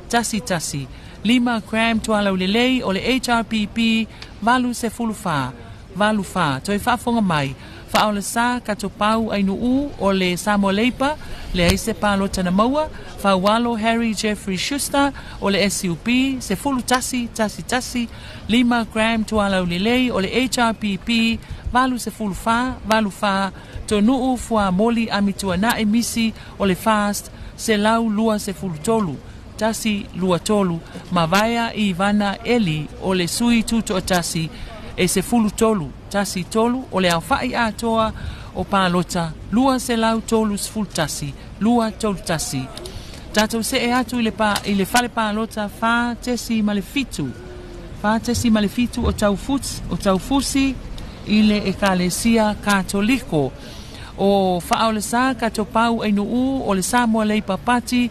11. 5 Graham Tualaulelei o le HRPP, 84, 84. Toe faafofoga mai, Faaolesā Katopau Ainu'u o le Samoa Leipa, leai se palota na maua. Faualo Harry Jeffrey Schuster o le SUP, 11, 11. 5 Graham Tualaulelei o le HRPP, 84, 84. Tonu'u Fuamoli Amituana'i Misi o le FAST, 123, 123. Ma Vaea Ivana Eli o le sui tuto'atasi, e 13, 13. O le aofa'i atoa o palota, 231, 231. Tatou se'e atu i le, pa, i le fale palota 4.7, 4.7 o Taufusi, o Taufusi i le Ekalesia Katoliko. O Faaolesā Katopau Ainu'u o le Samoa Leipa Pati,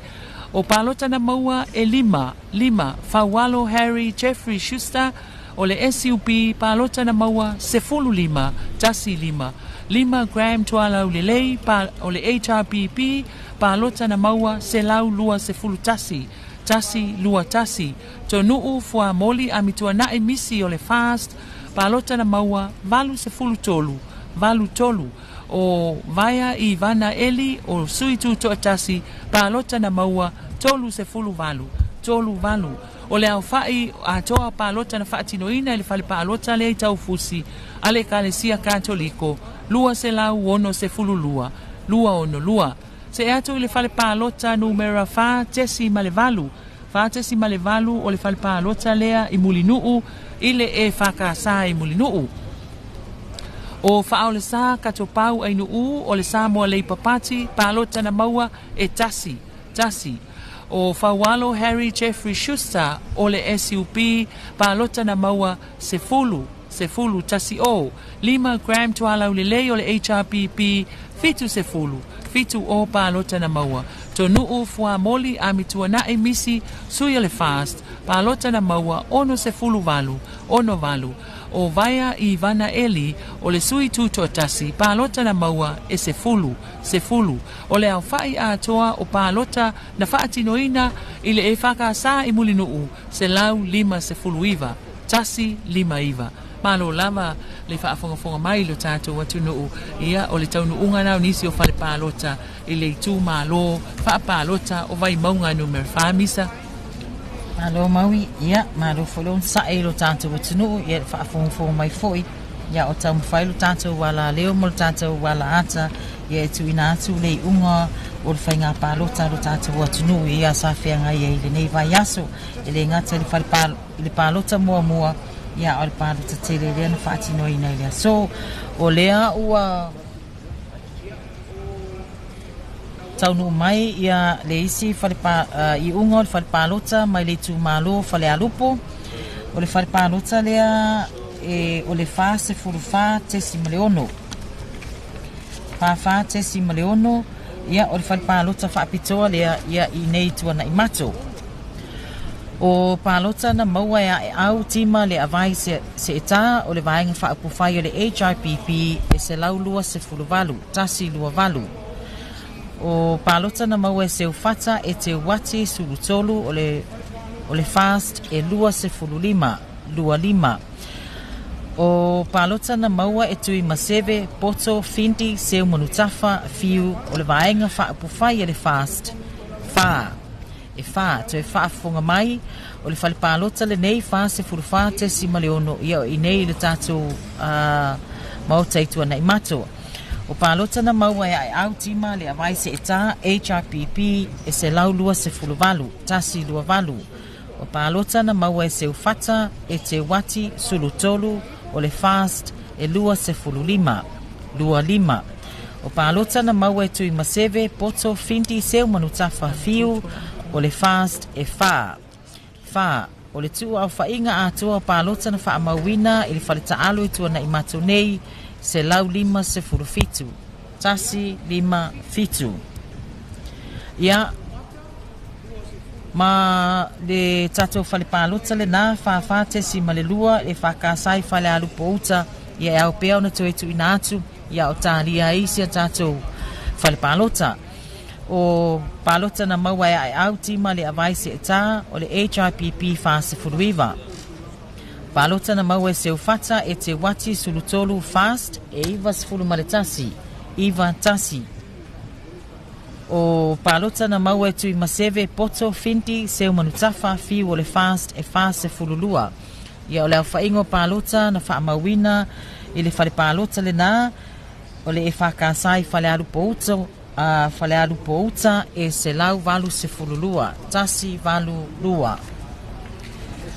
o palota na maua e lima, lima. Faualo Harry Jeffrey Schuster o le SUP, palota na maua 15, 15. 5 Graham Tualaulelei pa, o le HRPP, palota na maua 121, 121. Tonu'u Fuamoli Amituana'i Misi o le FAST, palota na maua 83, 83. O Vaea Ivana Eli o sui tuto'atasi, palota na maua 38, 38. O le aofa'i atoa palota na fa'atinoina i le fale palota lea i Taufusi a le Ekalesia Katoliko, 262, 262. Se'e atu i le fale palota numera 4.8, 4.8 o le fale palota lea i Mulinu'u i le EFKS i Mulinu'u. O Faaolesā Katopau Ainu'u o le Samoa Leipa Pati, palota na maua e tasi, tasi. O Faualo Harry Jeffrey Schuster o le SUP, palota na maua 10, 10 10. 5 Graham Tualaulelei o le HRPP, 70, 70 palota na maua. Tonu'u Fuamoli Amituana'i Misi, sui o le FAST, palota na maua 68, 68. O Vaea Ivana Eli o le sui tutoatasi, palota na maua e 10, 10. O le aofa'i atoa o palota na faatinoina i le EFKS i Mulinuu 159, 159. Malo lava le faafogafoga mai lo tatou atunuu. Ia o le taunuuga na o nisi o fale palota i le itumalo faapalota o Vaimauga numera 4 Misa. Malo Maui, ia, malo foi le onosai i lo tatou atunuu, ia le faafogafoga mai foi, ia o taumafai lo tatou alaleo ma lo tatou alaata, ia e tuuina atu le iuga o le faiga palota lo tatou atunuu ia sa feagai ai i lenei vaiaso. E le gata i le palota muamua, ia o le palota tele lea na faatinoina i le aso. O lea ua taunuu mai ia le isi iuga o le fale palota mai le itumalo Falealupo. O le fale palota lea o le 44.6. 44.6, ia o le fale palota faapitoa lea ia i nei tuanai mato. O palota na maua e ae au tima le avai se eta o le vaega faaupufai o le HRPP e 128, 128. O palota na maua e Seufata e Te Uati Sulutolu o le FAST e 25, 25. O palota na maua e Tui Maseve, Poto, Findi, Seu Manutafa, Fiu, o le vaega faaupufai e le FAST, 4. E 4, toe faafofoga mai, o le fale palota lenei 44.6, ia o i nei le tatou maota i tuanai mato. O palota na maua e ae au tima le avai se eta HRPP e 128, 128. O palota na maua e Seufata e Te Uati Sulutolu o le FAST e 25, 25. O palota na maua e Tui Maseve, Poto, Findi, Seu Manutafa, Fiu o le FAST e 4. 4. O le tuu au whainga atoa o palota na whaamauina i le whaletaalu i tuana i mato nei 157, 157. Ia, ma le tatou fale palota le nā 44.2 le whakasai fale alupo uta, ia e au pea ona toe tuuina atu, ia o tālia ai sia tatou fale palota. O palota na maua e ae au tima le avai se eta o le HRPP 49. Palota na maua e Seufata e Te Uati Sulutolu FAST e 91, 91. O palota na maua e Tui Maseve, Poto, Findi, Seu Manutafa, Fiu o le FAST e 42. Ia o le aufainga o palota na whaamauina i le fale palota le nā o le e whakasai fale alupo uta, fale alupo uta e 182, 182.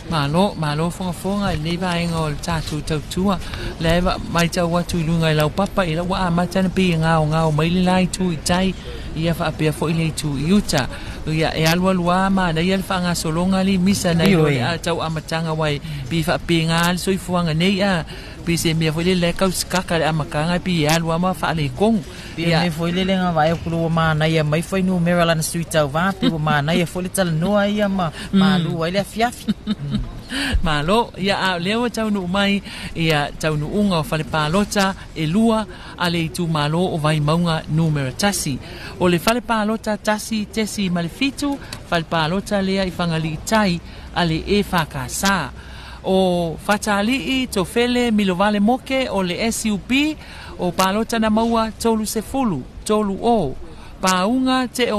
Malo, malo fogafoga i lenei vaega o le tatou tautua. Le mai tau atu i luga i lau papa i lau amata na pei e gaogao mai le la itu i tai, ia faapea foi le itu i uta. Ia e alualua manaia le faagasologa le misa nai lo le tau amataga uae pei faapega le soifuaga nei a pei se mea foi lele kausikaka le amataga pei e alu ama faaletonu. Ia me foi lele nga vai ku lo manaia mai foi numera lana sui tau va pe ua manaia foi le talanoa ia ma malu ai le afiafi. Malo, ia a lea ua taunuu mai ia taunuuga o fale palota e lua a le itumalo o Vaimauga numera 1. O le fale palota 1.7 fale palota lea i Fagaliitai a le EFKS. O Fatalii Tofele Milovale Moke o le SUP o palota na maua 30, 30. Paunga Te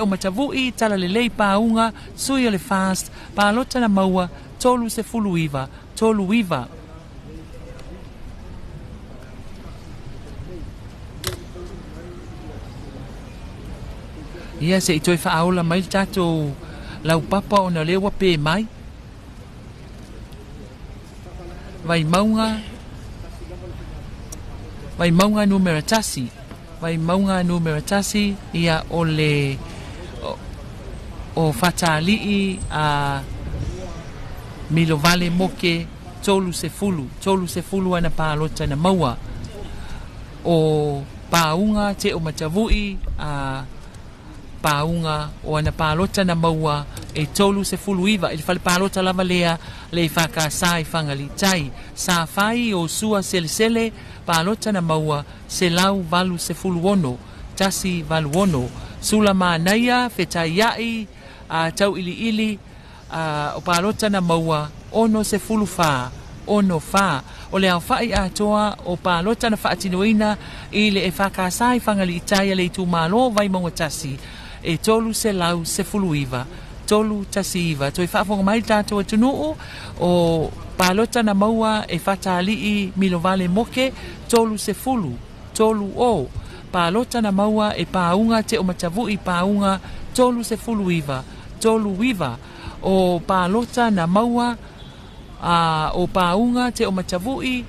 o Matavui Talalelei Paunga sui o le FAST palota na maua 39, 39. Ia se i toe faaola mai le tatou laupapa ona lea ua pe mai. Vaimauga, Vaimauga numera 1. Vaimauga numera 1, ia o le o Fatalii a Milovale Moke 30, 30 ana palota na maua. O Paunga Te o Matavui a Pauga o ana palota na maua e 39 i le fale palota lava lea le EFKS i Fagaliitai. Sa Fai Iosua Selesele, palota na maua 186, 186. Sulamanaia Fetaiai Tauiliili, o palota na maua 64, 64. O le aofa'i atoa o palota na faatinoina i le EFKS i Fagaliitai a le itumālō Vaimauga 1 e 319, 319. Toe faafofoga mai le tatou atunuu, o palota na maua e Fatali'i Milovale Moke 30, 30. Palota na maua e Pauga Te'omatavu'i Pauga 39, 39. O palota na maua o Pauga Te'omatavu'i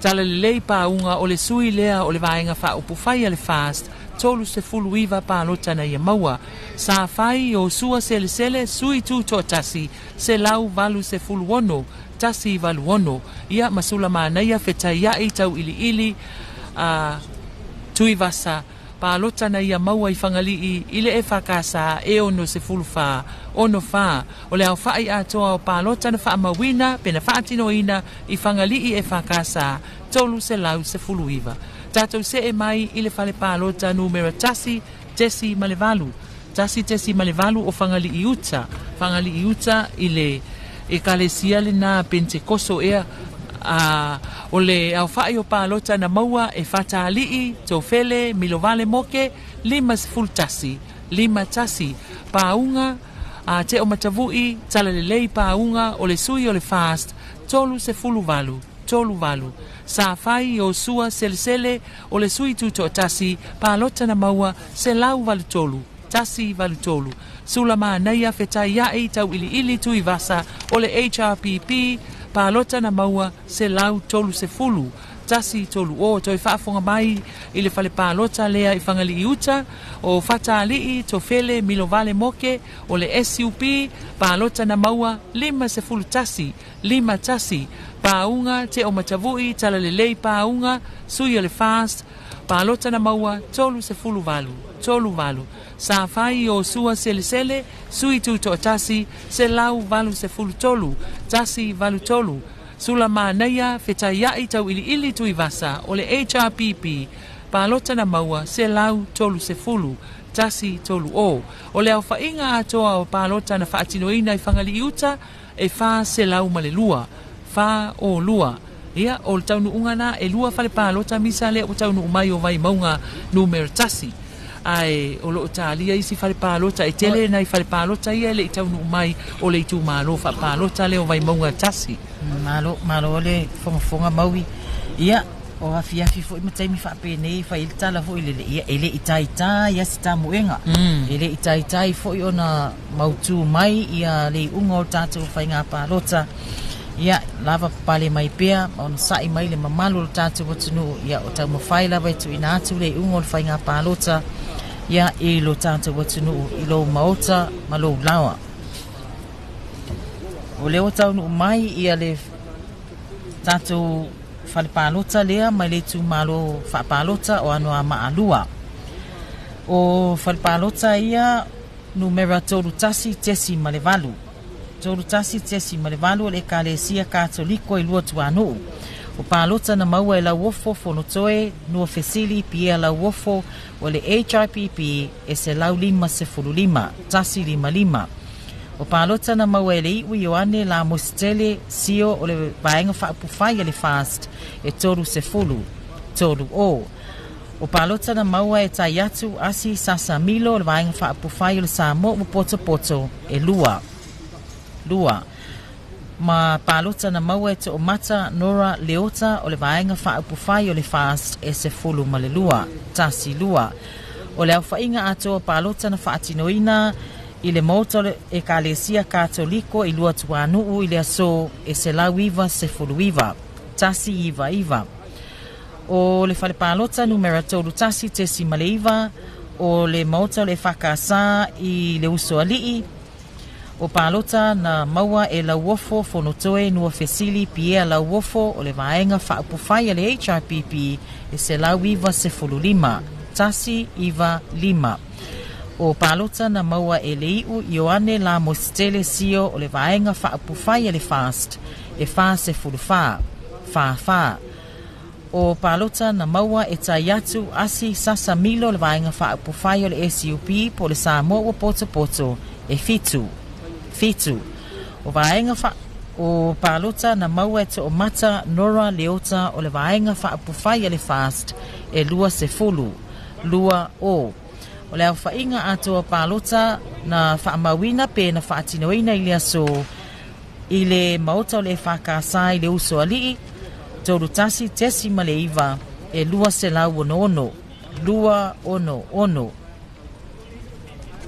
Talalelei Pauga o le sui lea o le Vaega Faaupufai a le FAST 39 palota na ia maua. Sa Fai Iosua Selesele, sui tutoatasi, 186, 186. Ia ma Sulamanaia Fetaiai Tauiliili Tuivasa, palota na ia maua i Fagalii i le EFKS e 64, 64. O le aofa'i atoa o palota na faamauina pe na faatinoina i Fagalii EFKS 319. Tatou se'e mai i le fale palota numera 1.8, 1.8 o Fagalii Uta, Fagalii Uta i le Ekalesia lenā Penetekoso ea. O le aofa'i o palota na maua e Fatali'i Tofele Milovale Moke 51, 51. Pauga Te'omatavu'i Talalelei Pauga o le sui o le FAST 38, 38. Sa Fai Iosua Selesele o le sui tutoatasi, palota na maua 183, 183. Sulamanaia Fetaiai Tauiliili Tuivasa o le HRPP, palota na maua 130, 130. Toe faafofoga mai i le fale palota lea i Fagalii Uta, o Fatali'i Tofele Milovale Moke o le SUP, palota na maua 51, 51. Pauga Te'omatavu'i Talalelei Pauga, sui o le FAST, palota na maua 38, 38. Sa Fai Iosua Selesele, sui tutoatasi, 183, 183. Sulamanaia Fetaiai Tauiliili Tuivasa o le HRPP, palota na maua 130, 130. O le aofa'iga atoa o palota na faatinoina i Fagalii Uta e 402, 402. Ia, o le taunuuga na e lua fale palota misa lea ua taunuu mai o Vaimauga numera 1, ae o loo talia isi fale palota e tele nai fale palota ia e le'i taunuu mai o le itumālō faapalota lea o Vaimauga 1. Malo, malo le fogafoga maui. Ia, o afiafi fo'i ma taimi faapenei fai le tala fo'i lele ia e le'i taitā ia se tamuega. E le'i taitai fo'i ona mautū mai ia le iuga o le tatou faigā palota. Ia, lava papale mai pea ma ona sa'i mai le mamalu o le tatou atunuu. Ia, o taumafai lava e tuuina atu le iuga o le faigā palota ia i lo tatou atunuu i lou maota ma lou laoa. O lea ua taunuu mai ia le tatou fale palota lea mai le itumālō faapalota o Anoāmaalua. O fale palota ia numera 31.8, 31.8 o le Ekalesia Katoliko i Luatuanuu. O palota na maua e Lauofo Fonotoe Nuafesili Pierre Lauofo o le HRPP e 155, 155. O palota na maua e le I'u Ioane Lamositele Sio o le Vaega Faaupufai a le FAST e 30, 30. O palota na maua e Taiatu Asi Sasa Milo o le Vaega Faaupufai o le Samoa ua Potopoto e 2, 2. Ma palota na maua e To'omata Nora Leota o le Vaega Faaupufai o le FAST e 12, 12. O le aofa'iga atoa palota na faatinoina i le maota o le Ekalesia Katoliko i Luatuanuu i le aso e 199, 199. O le fale palota numera 31.9 o le maota o le EFKS i le Usoali'i, o palota na maua e Lauofo Fonotoe Nuafesili Pierre Lauofo o le Vaega Faaupufai a le HRPP e 195, 195. O palota na maua e le iu Ioane la Mositele Sio o le vaega faaupufai a le FAST e 44, 44. O palota na maua e Taiatu Asi Sasa Milo le vaega faaupufai o le SUP po le Samoa ua potopoto e 7, 7. O vaega o palota na maua e Toomata Nora Leota o le vaega faaupufai a le FAST e 20, 2 o. O le aofaiga atoa palota na faamauina pe na faatinoina i le aso i le maota o le EFKS i le uso alii 31.9 e 266, 266.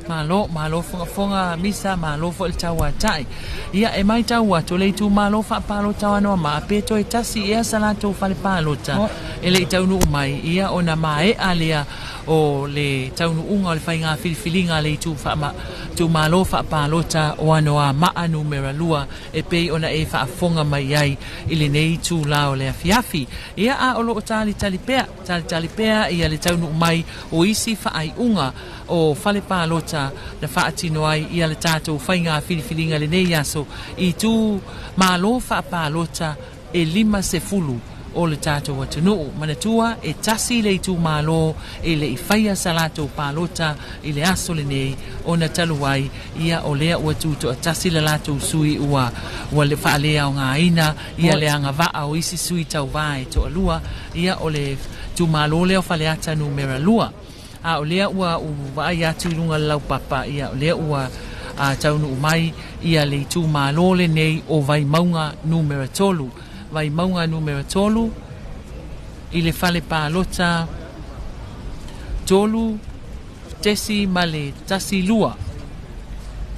Malo, malo fogafoga misa, malo foi le tauatai. Ia e mai tau atu le itumalo faapalota o Anoamaa pe toe tasi ea sa latou fale palota e le i taunuu mai ia ona maea lea o le taunuuga o le faiga filifiliga a le itumalo faapalota o Anoamaa numera 2 e pei ona e faafofoga mai ai i lenei itulā o le afiafi. Ia a o loo talitali pea, talitali pea ia le taunuu mai o isi faaiuga o fale palota na faatino ai ia le tatou faiga filifiliga lenei aso i itumalo faapalota e 50 o le tatou atunuu. Manatua e tasi le itumalo e le i faia sa latou palota i le aso lenei ona talu ai ia o lea ua tutoatasi le latou sui ua faaleaogaina ia le agavaa o isi sui tauvā e toalua ia o le itumalo lea o Faleata numera 2. A o lea ua vaai atu i luga le laupapa ia o lea ua taunuu mai ia le itumalo lenei o Vaimauga numera 3. Vaimauga numera 3 i le fale palota 3.12.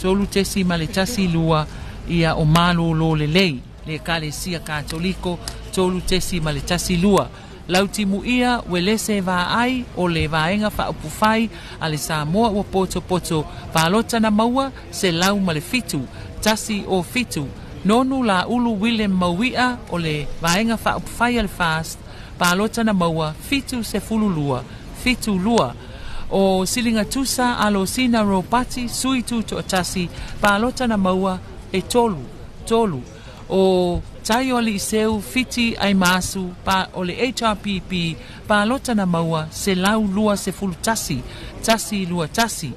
3.12 ia o Malolo lelei le Ekalesia Katoliko 3.12. Lautimuia Welese Vaai o le vaega faaupufai a le Samoa ua potopoto palota na maua 107, 107. Nonu la ulu William Mauia o le vaega faaupufai a le FAST palota na maua 72, 72. O Silinga Tusa Alosina Ropati sui tutoatasi palota na maua e 3, 3. O Taio Aliseu Fiti Aimasu pa o le HRPP palota na maua 121, 121.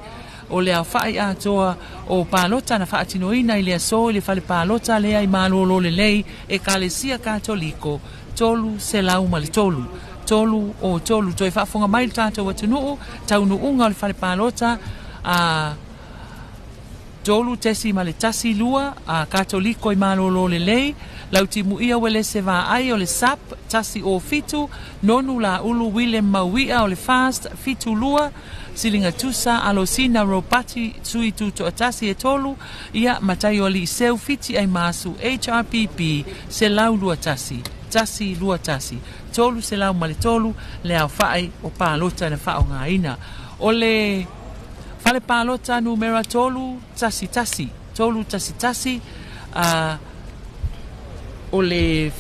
O le aofai atoa o palota na faatinoina i le aso i le fale palota lea i Malolo lelei Ekalesia Katoliko 303, 303. Toe faafofoga mai le tatou atunuu taunuuga o le fale palota a 3.12 a Katoliko i Malolo lelei Lautimuia Welese Vaai o le SAP 107, Nonu la ulu William Mauia o le FAST 72, Silinga Tusa Alosina Ropati sui tutoatasi e 3 ia Mataio Aliseu Fiti Aimasu HRPP 121, 121, 303 le aofai o palota na faaaogaina. O le fale palota numera 311, 311 o le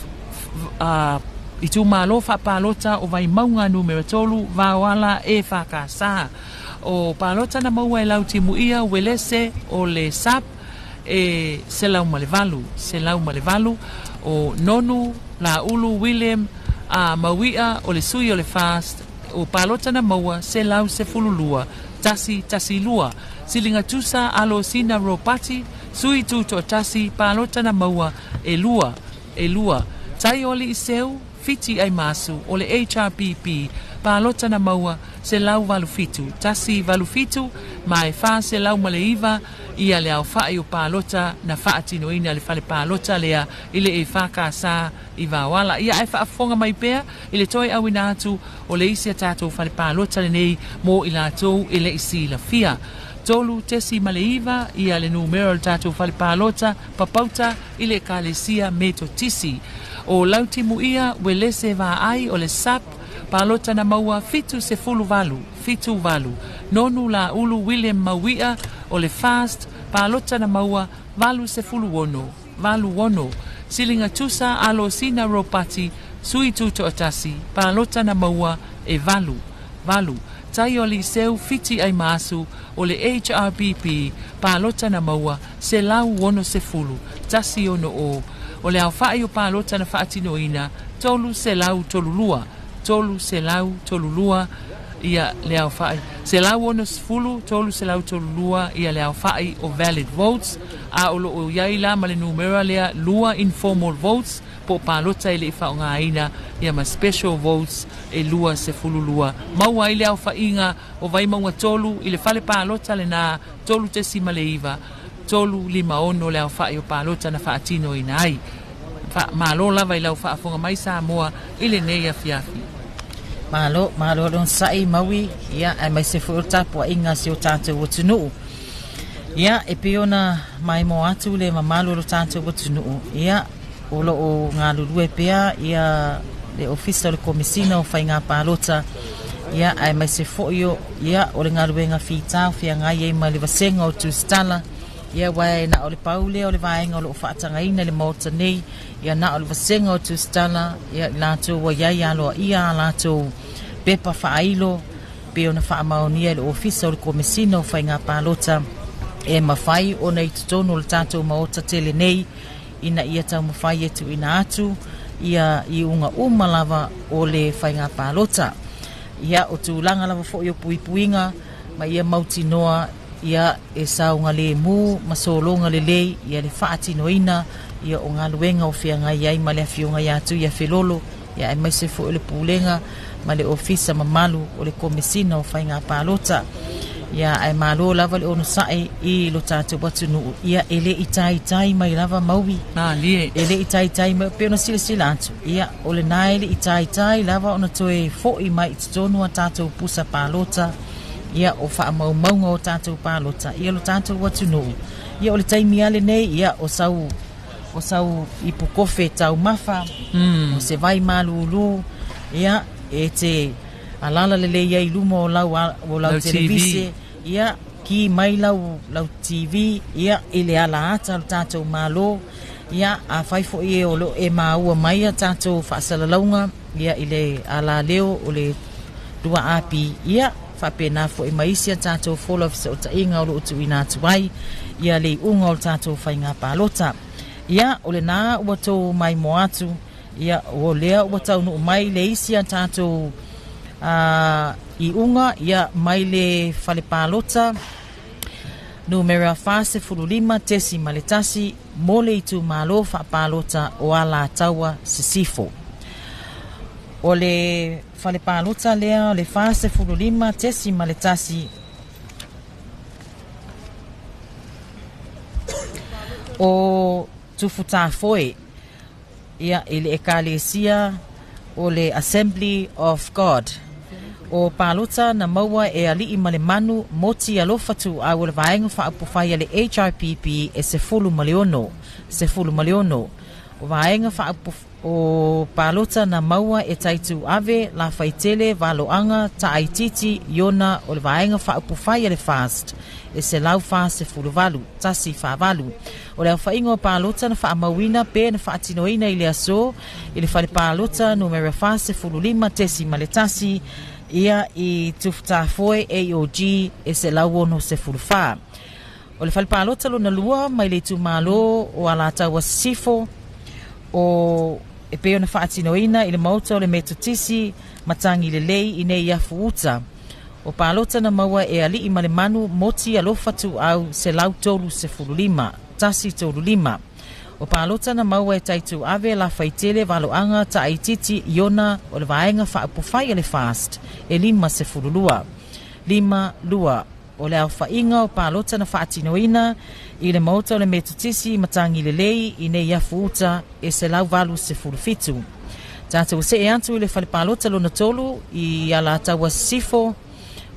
itumalo faapalota o Vaimauga numera 3 Vaoala e Whakasa. O palota na maua e Lautimuia Welese o le SAP e 108, 108. O Nonu la ulu William Mauia o le sui o le FAST o palota na maua 112, 112. Silinga Tusa Alosina Ropati sui tutoatasi palota na maua e 2, e 2. Taio Aliseu Fiti Aimasu o le HRPP palota na maua 187, 187 ma e 409 ia le aofai o palota na faatinoina le fale palota lea i le EFKS i Vaoala. Ia e faafofoga mai pea i le toe auina atu o le isi a tatou fale palota lenei mo i latou e le i silafia. 3.9 ia le numera o le tatou fale palota papauta i le Ekalesia Metotisi. O Lautimuia Welese Vaai o le SAP palota na maua 78, 78. Nonu la ulu William Mauia o le FAST palota na maua 86, 86. Silinga Tusa Alosina Ropati sui tutoatasi palota na maua e 8, 8. Tai o Aliseu Fiti Aimaasu o le HRPP palota na maua 160 160. O le aofa'i o palota na fa'atinoina 332 332 ia le aofa'i 160 332 ia le aofa'i o valid votes a o lo'o iai la ma le numera lea lua informal votes po o palota e le'i fa'aogāina ia ma special votes e 22 maua ai le aofa'iga o Vaimauga 3 i le fale palota lenā 3.9 356 le aofa'i o palota na fa'atinoina ai. Malo lava i lau fa'afoga mai Samoa i lenei afiafi. Malo, malo le onosa'i maui, ia, aemaise foi o le tapua'iga a si o tatou atunuu. Ia, e pei ona maimoa atu le mamalu o lo tatou atunuu, ia, o lo o galulue pea ia le Ofisa o le Komesina o Faiga Palota, ia, aemaise foi o, ia, o le galuega fitā o feagai ai ma le vasega o Tusitala, ia, aua e na o le pau lea o le vaega o lo o faatagaina i le Maota nei, ia na o le vasega o Tusitala, ia, i latou ua i ai aloaia a latou pepa faailo, pei ona faamaonia e le Ofisa o le Komesina o Faiga Palota, e mafai ona i totonu o le tatou Maota tele nei, ina ia taumafai e tuuina atu ia iuga uma lava o le faiga palota. Ia, o tulaga lava foi o puipuiga ma ia mautinoa ia e saogalemu ma sologa lelei ia le faatinoina ia o galuega o feagai ai ma le afioga ia Tuiafelolo, ia aemaise foi o le Pulega ma le Ofisa mamalu o le Komesina o Faiga Palota. Ia, ae malo lava le onosa'i i lo tatou atunuu, ia e le i taitai mai lava maui. Malie. E le i taitai mai, pei ona silasila atu, ia o lena e le i taitai lava ona toe fo'i mai i totonu a tatou pusa palota, ia o fa'amaumauga o tatou palota, ia lo tatou atunuu. Ia o le taimi lava lenei, ia o sau o sau ipukofe taumafa, o se vai malūlū, ia e te alala lelei ai i luma o lau, o lau televise, ia ki mai lau, lau TV, ia i le ala ata o le tatou Malo. Ia afai foi e o lo o e maua mai a tatou faasalalauga, ia i le alaleo o le 2AP, ia faapena foi ma isi a tatou fola o fesootaiga o lo o tuuina atu ai ia le iuga o le tatou faiga palota. Ia o lena ua tou maimoa atu, ia o lea ua taunuu mai le isi a tatou iuga, ia mai le fale palota numera 45.1 mo le itumalo faapalota o Alataua Sisifo. O le fale palota lea o le 45.1 o Tufutafoe, ia i le Ekalesia o le Assembly of God. O palota na maua e Alii ma le Manu Moti Alofa Tuuau o le Vaega Faaupufai a le HRPP e 16, 16. O Vaega o palota na maua e Taitu Ave, Lafaitele, Valoaga, Taaititi, Iona o le Vaega Faaupufai a le FAST e 148, 148. O le aofaiga o palota na faamauina pe na faatinoina i le aso i le fale palota numera 45.1 ia i Tufutafoe AOG e 164. O le fale palota lona lua mai le itumalo o Alataua Sisifo o e pei ona faatinoina i le Maota o le Metotisi Matagi Lelei i nei afu uta. O palota na maua e Alii ma le Manu Moti Alofa Tuuau 135, 135. O palota na maua e Taitu Ave Lafaitele Valoaga Taaititi Iona o le Vaega Faaupufai a le FAST e 52. 52. O le aofaiga o palota na faatinoina i le Maota o le Metotisi Matagi Lelei i nei afu uta e 187. Tatou se'e atu i le fale palota lona tolu i Alataua Sisifo.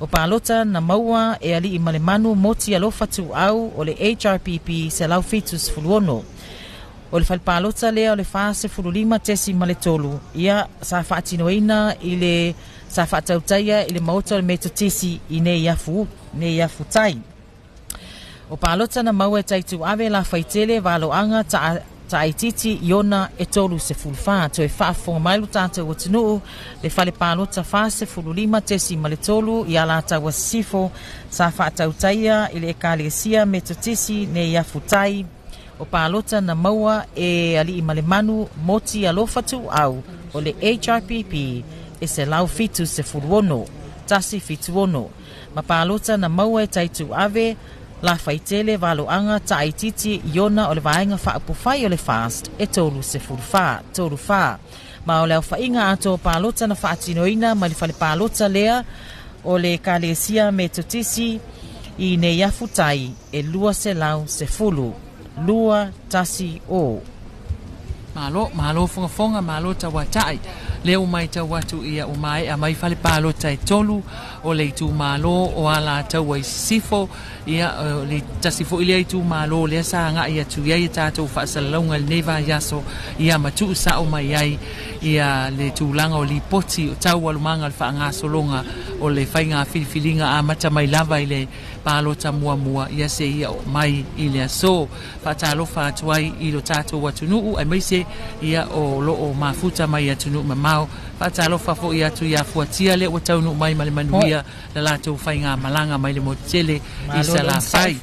O palota na maua e Alii ma le Manu Moti Alofa Tuuau o le HRPP 176. O le fale palota lea o le 45.3 ia sa faatinoina i le sa faatautaia i le Maota o le Metotisi i nei afu nei afu tai. O palota na maua e Taitu Ave Lafaitele Valoaga Taititi Iona e 34 toe faafofoga mai lo tatou atunuu le fale palota 45.3 i Alataua Sisifo sa faatautaia i le Ekalesia Metotisi nei afutai o palota na maua e Alii Malemanu Moti Alofa Tuuau o le HRPP e 176 176 ma palota na maua e Taitu Ave La Faitele Valoanga Taititi Iona o le vaega faaupufai o le FAST e 34 34 ma o le aofaiga atoa o palota na faatinoina mai le fale palota lea o le Ekalesia Metotisi i nei afutai e 210 210. Malo, malo fogafoga, malo tauata'i. Lea ua matau atu ia ua maea mai fale palota e tolu o le itumalo o Alataua i Sisifo. Ia o le tasi foi lea itumalo lea sa agai atu i ai a tatou faasalalauga i lenei vaiaso, ia ma tuusao mai ai ia le tulaga o lipoti o taualumaga o le faagasologa o le faiga filifiliga amata mai lava i le palota muamua ia seia oo mai i le aso. Faatalofa atu ai i lo tatou atunuu aemaise ia o loo mafuta mai atunuu mamao. Faatalofa foi atu ia Fuatia lea ua taunuu mai ma le manuia la latou faigamalaga mai le motu tele i Salafai.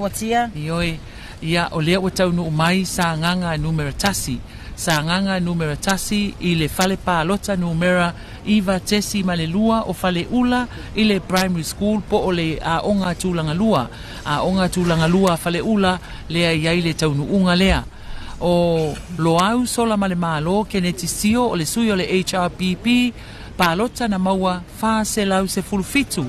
Ioe, ia o lea ua taunuu mai Sagaga numera 1. Sagaga numera 1 i le fale palota numera 9.2 o Faleula i le primary school po o le aoga tulaga lua. Aoga tulaga lua Faleula lea i ai le taunuuga lea. O Loau Sola ma le Malo Keneti Sio o le sui o le HRPP palota na maua 417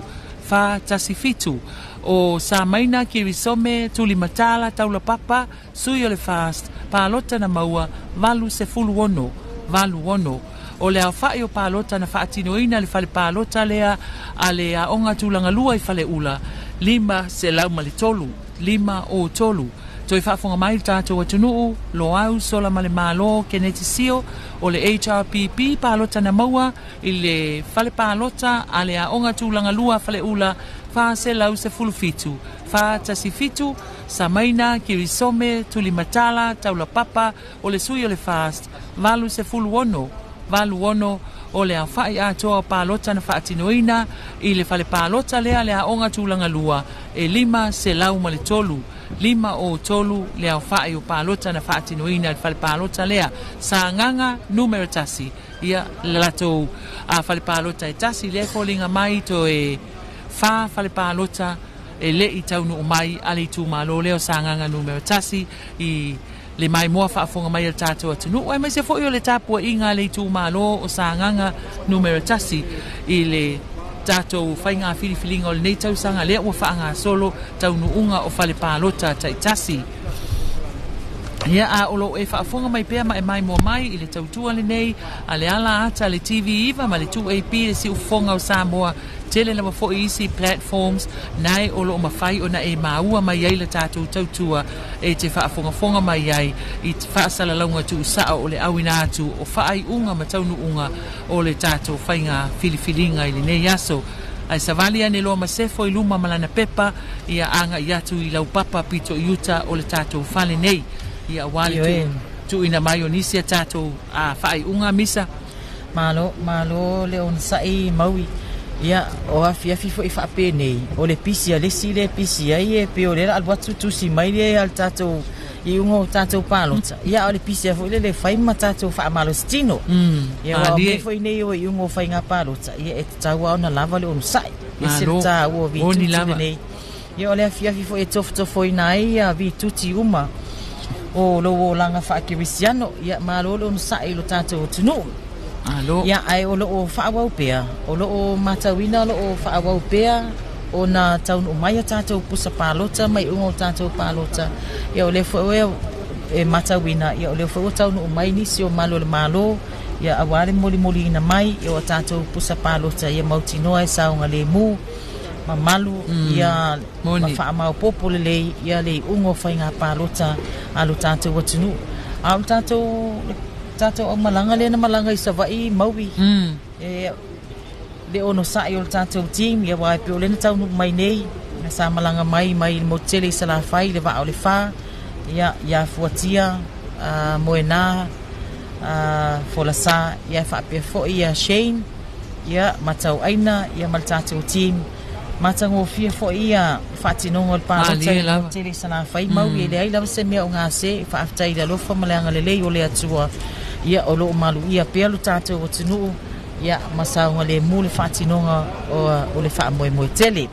417. O Samaina Kirisome Tulimatala Taulapapa sui o le FAST palota na maua 86 86. O le aofai o palota na faatinoina le fale palota lea a le aoga tulaga lua i Faleula 503 503. Toe faafofoga mai le tatou atunuu, Loau Sola ma le Malo Keneti Sio o le HRPP palota na maua i le fale palota a le aoga tulaga lua Faleula 417 417. Samaina Kirisome Tulimatala Taulapapa o le sui o le FAST 86 86. O le aofai atoa o palota na faatinoina i le fale palota lea le aoga tulaga lua e 503 503 le aofai o palota na faatinoina i le fale palota lea. Sagaga numera 1 ia le latou fale palota e tasi lea e foliga mai toe 4 fale palota e lei taunuu mai a le itumalo lea o Sagaga numera 1 i le maimoa faafofoga mai a le tatou atunuu aemaise foi o le tapuaiga a le itumalo o Sagaga numera 1 i le tatou faiga filifiliga o lenei tausaga lea ua faagasolo taunuuga o fale palota taitasi. Ia a o loo e faafofoga mai pea ma e maimoa mai i le tautua lenei a le ala ata le TV9 ma le 2AP le siufofoga o Samoa. Tele lava foi isi platforms nae o loo mafai ona e maua mai ai le tatou tautua e te faafogafoga mai ai i faasalalauga tuusao o le auina atu o faaiuga ma taunuuga o le tatou faiga filifiliga i lenei aso. Ae savali ane loa ma sefo i luma ma lana pepa ia agai atu i laupapa pito i uta o le tatou fale nei ia aua le tuuina mai o nisi a tatou faaiuga misa. Malo, malo le onosai maui. Ia, o afiafi foi faapenei, o le pisi a le isi le pisi ai e pei o lea o le a alu atu tusi mai le a le tatou iuga o tatou palota. Ia, o le pisi a foi lele e fai ma tatou faamalositino. Ia, aua o mea foi nei o iuga o faiga palota, ia e tatau lava ona lava le onosai. E ese le taua o vituti lenei. Ia, o le afiafi foi e tofotofoina ai ia vituti uma o lou olaga faakerisiano. Ia, malo le onosai i lo tatou atunuu. Malo. Ia, ae o loo faaauau pea, o loo matauina o loo faaauau pea ona taunuu mai a tatou pusa palota mai iuga o tatou palota. Ia o lea foi e matauina, ia o lea foi ua taunuu mai nisi o malu o le Malo, ia aua le molimoliina mai ia o tatou pusa palota ia mautinoa e saogalemu mamalu ia ma faamaopoopo lelei ia le iuga o faiga palota a lo tatou atunuu. A o le tatou aumalaga lea na malaga i Savaii maui e le onosai o le tatou team, ia aua e pei o lea na taunuu mai nei na sa malaga mai mai le motu tele i Salafai le vaa o le fa ia ia fuatia Moena Folasa, ia faapea foi ia Shane, ia ma Tauaina, ia ma le tatou team. Matagofie foi ia faatinoga o le palota i le tele i Salafai mau e leai lava se mea o gase. E faafetai i le alofa ma le agalelei o le Atua, ia o lo o maluia pea lo tatou atunuu, ia ma saogalemu le faatinoga o le faamoemoe tele.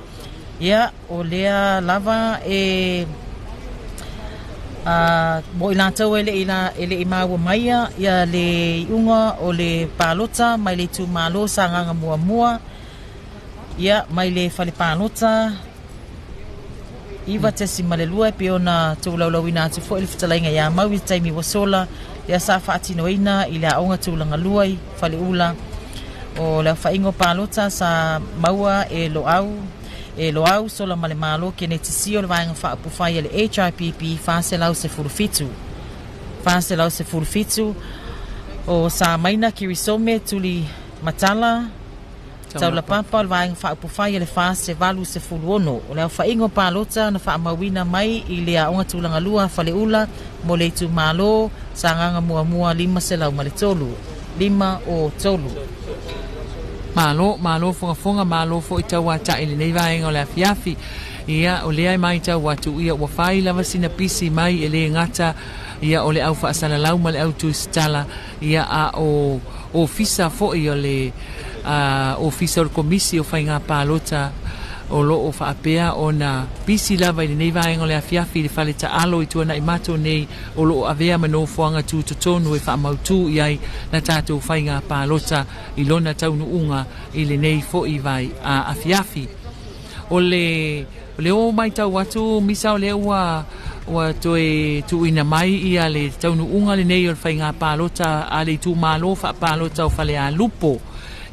Ia o lea lava e mo i latou e le i maua maia ia le iuga o le palota mai le itumalo Sagaga muamua, ia mai le fale palota 9.2 e pei ona tulaulauina atu foi le fetalaiga ia Mau i le taimi ua sola, lea sa faatinoina i le aoga tulaga lua i Faleula. O le aofaiga o palota sa maua e Loau Sola ma le Malo Keneti Sio le vaega faaupufai a le HRPP 417. 417 o Sa Maina Kirisome Tuli Matala Taulapapa o le vaega faaupufai a le 486. O le aofaiga o palota na faamauina mai i le aoga tulaga lua Faleula mo le itumalo Sagaga muamua 503. 503. Malo, malo fogafoga, malo foi tauata'i i lenei vaega o le afiafi. Ia, o lea e matau atu, ia ua fai lava sina pisi mai e lē gata ia o le au faasalalau ma le au tusitala, ia a o ofisa foi o le ofisa o le Komisi o Faiga Palota o loo faapea ona pisi lava i lenei vaega o le afiafi i le fale taalo i Tuanai Mato nei o loo avea ma nofoaga tutotonu e faamautū i ai la tatou faiga palota i lona taunuuga i lenei foi vai afiafi. O le o matau atu misa o lea ua toe tuuina mai ia le taunuuga lenei o le faiga palota a le itumalo faapalota o Falealupo.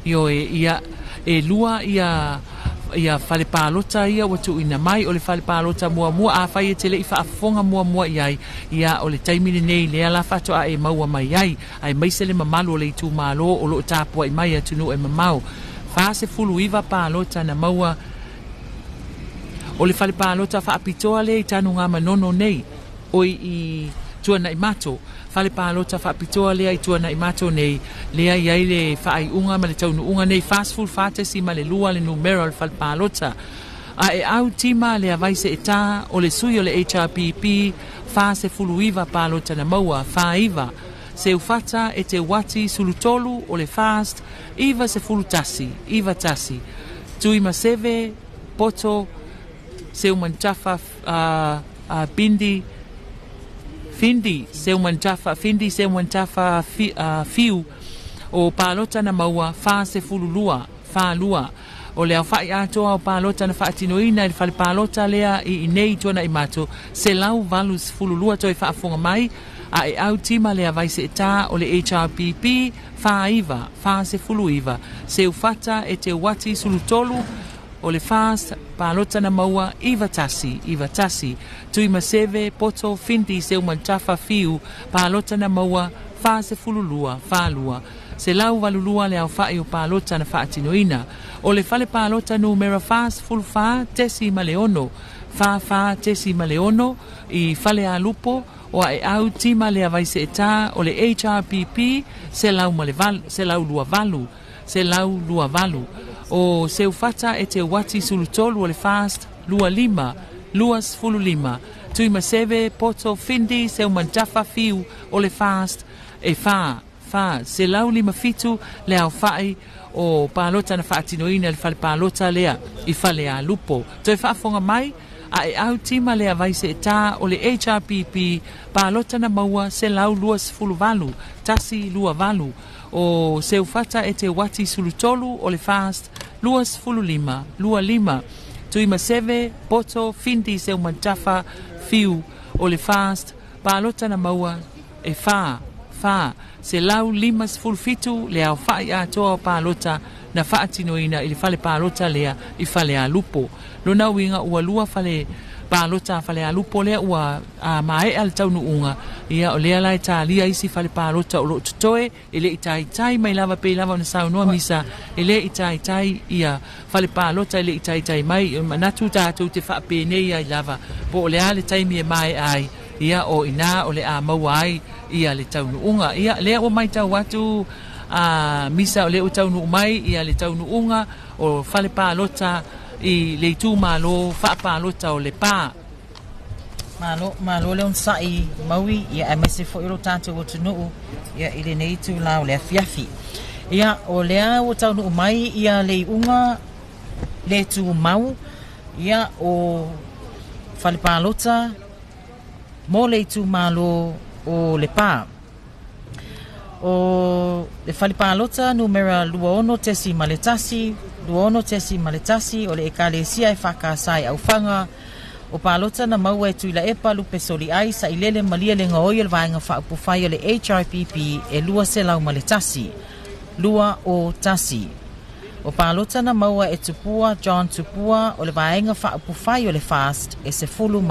Ioe, ia e lua ia fale palota ia ua tuuina mai. O le fale palota muamua afai e te lei faafofoga muamua i ai, ia o le taimi lenei lea la faatoa e maua mai ai, aemaise le mamalu o le itumalo o loo tapuai mai atunuu e mamao. 49 palota na maua o le fale palota faapitoa lea i Tanugamanono nei, oi i Tuanai Mato. Fale palota faapitoa lea i Tuanai Mato nei, lea i ai le faaiuga ma le taunuuga nei 44.2 le numera o le fale palota. A e au tima le avaise e tā o le sui o le HRPP 49 palota na maua 49. Seufata e te wati sulutolu o le fast 91 91. Tui Maseve Poto Seumantafa Bindi Findi Seumantafa Findi Seumantafa Fiu o palota na maua 42 42. O le aofai atoa o palota na faatinoina i le fale palota lea i inei Tuanai Mato 182 toe faafofoga mai. A e au tima le avaise e tā o le HRPP 49 49. Seufata e te wati sulutolu o le fast palota na maua 91 91. Tui Maseve Poto Findi Seumantafa Fiu palota na maua 42 42. 182 le aofai o palota na faatinoina. O le fale palota numera 44.6 44.6 i Falealupo o a e au tima le avaise e tā o le HRPP 128 128. O Seufata e te wati sulutolu o le fast 25 25. Tui Maseve Poto Findi Seumantafa Fiu o le fast e 4 4 157 le aofai o palota na faatinoina le fale palota lea i Falealupo. Toe faafofoga mai a e au tima le avaise e tā o le HRPP palota na maua 128 128. O Seufata e te wati sulutolu o le fast 25 25. Tui Maseve Poto Findi Seumantafa Fiu o le fast palota na maua e 4 4 157 le aofai atoa o palota na faatinoina i le fale palota lea i Falealupo. Lona uiga ua lua fale palota Falealupo lea ua maea le taunuuga, ia o lea la e talia isi fale palota o loo totoe e le i taitai mai lava pei lava ona saunoa misa e le i taitai ia fale palota e le i taitai mai manatu tatou te faapenei ai lava po o le a le taimi e maea ai. Ia, o i ina o le a maua ai ia le taunuuga. Ia, lea ua matau atu a Misa o lea ua taunuu mai ia le taunuuga o fale palota i le itumalo faapalota o Lepa. Malo, malo le onosai Maui, ia aemaise foi o lo tatou atunuu ia i lenei itulā o le afiafi. Ia, o lea ua taunuu mai ia le iuga le tumau ia o fale palota mo le itumalo o Lepa. O le fale palota numera 26.1, 26.1 o le Ekalesia EFKS i Aufaga, o palota na maua e Tuilaepa Lupe Soliai Sailele Malielegaoi o le Vaega Faaupufai o le HRPP e 201, 201. O palota na maua e Tupua John Tupua o le Vaega Faaupufai o le FAST e 13,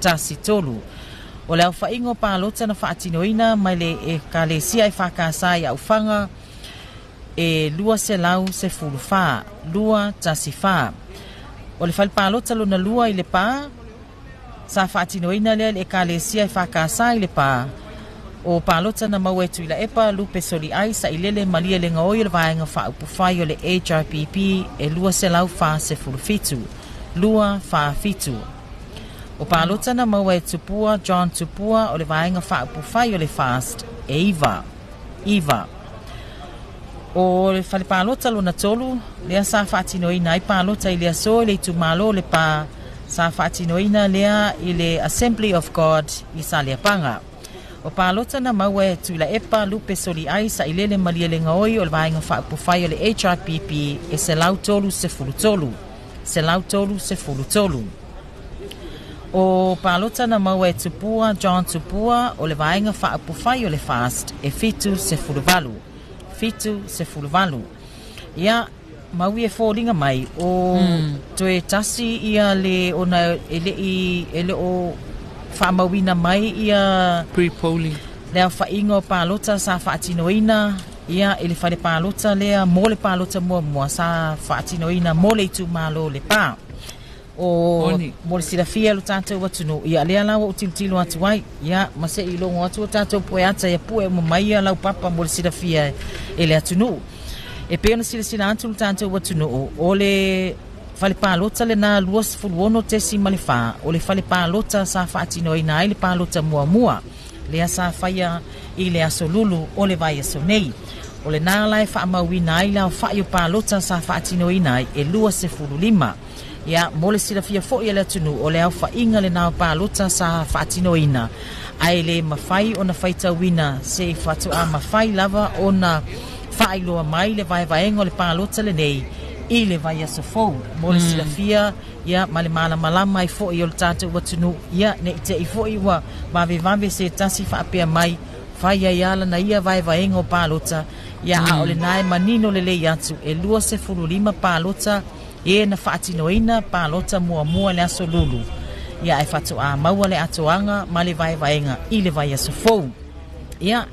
13. O le aofaiga o palota na faatinoina mai le Ekalesia EFKS i Aufaga e 214, 214. O le fale palota lona lua i Lepa, sa faatinoina lea i le Ekalesia EFKS i Lepa, o palota na maua e Tuilaepa Lupe Soliai Sailele Malielegaoi o le Vaega Faaupufai o le HRPP e 247, 247. O palota na maua e Tupua John Tupua o le Vaega Faaupufai o le FAST e 9, 9. O le fale palota lona tolu, lea sa faatinoina ai palota i le aso i le itumalo o Lepa, sa faatinoina lea i le Assembly of God i Saleapaga. O palota na maua e Tuilaepa Lupe Soliai Sailele Malielegaoi o le Vaega Faaupufai o le HRPP e 133, 133. O palota na maua e Tupua John Tupua o le Vaega Faaupufai o le FAST e 78, 78. Ia, Maui e foliga mai o toe tasi ia le ona e le'i e le o faamauina mai ia pre-polling le aofaiga o palota sa faatinoina ia i le fale palota lea mo le palota muamua sa faatinoina mo le itumalo o Lepa. O mo le silafia e lo tatou atunuu, ia lea la ua ou tilotilo atu ai, ia ma se i logo atu o tatou poeata ia pue uma mai ia laupapa mo le silafia e le atunuu. E pei ona silasila atu lo tatou atunuu, o le fale palota lena 26.4, o le fale palota sa faatinoina ai le palota muamua, lea sa faia i le aso Lulu o le vaiaso nei. O lena la e faamauina ai le aofai o palota sa faatinoina ai e 25. Ia, mo le silafia foi e le atunuu, o le aofaiga lena o palota sa faatinoina, ae le mafai ona faitauina se i faatoa mafai lava ona faailoa mai le vaevaega o le palota lenei i le vaiaso fou. Mo le silafia, ia, ma le malamalama ai foi o le tatou atunuu, ia, ne i te i foi ua vavevave se tasi faapea mai, fai ai lava lana ia vaevaega o palota, ia, a o lena e manino lelei atu, e 25 palota e na faatinoina palota muamua i le aso Lulu, ia ae faatoa maua le atoaga ma le vaevaega i le vaiaso fou. Ia,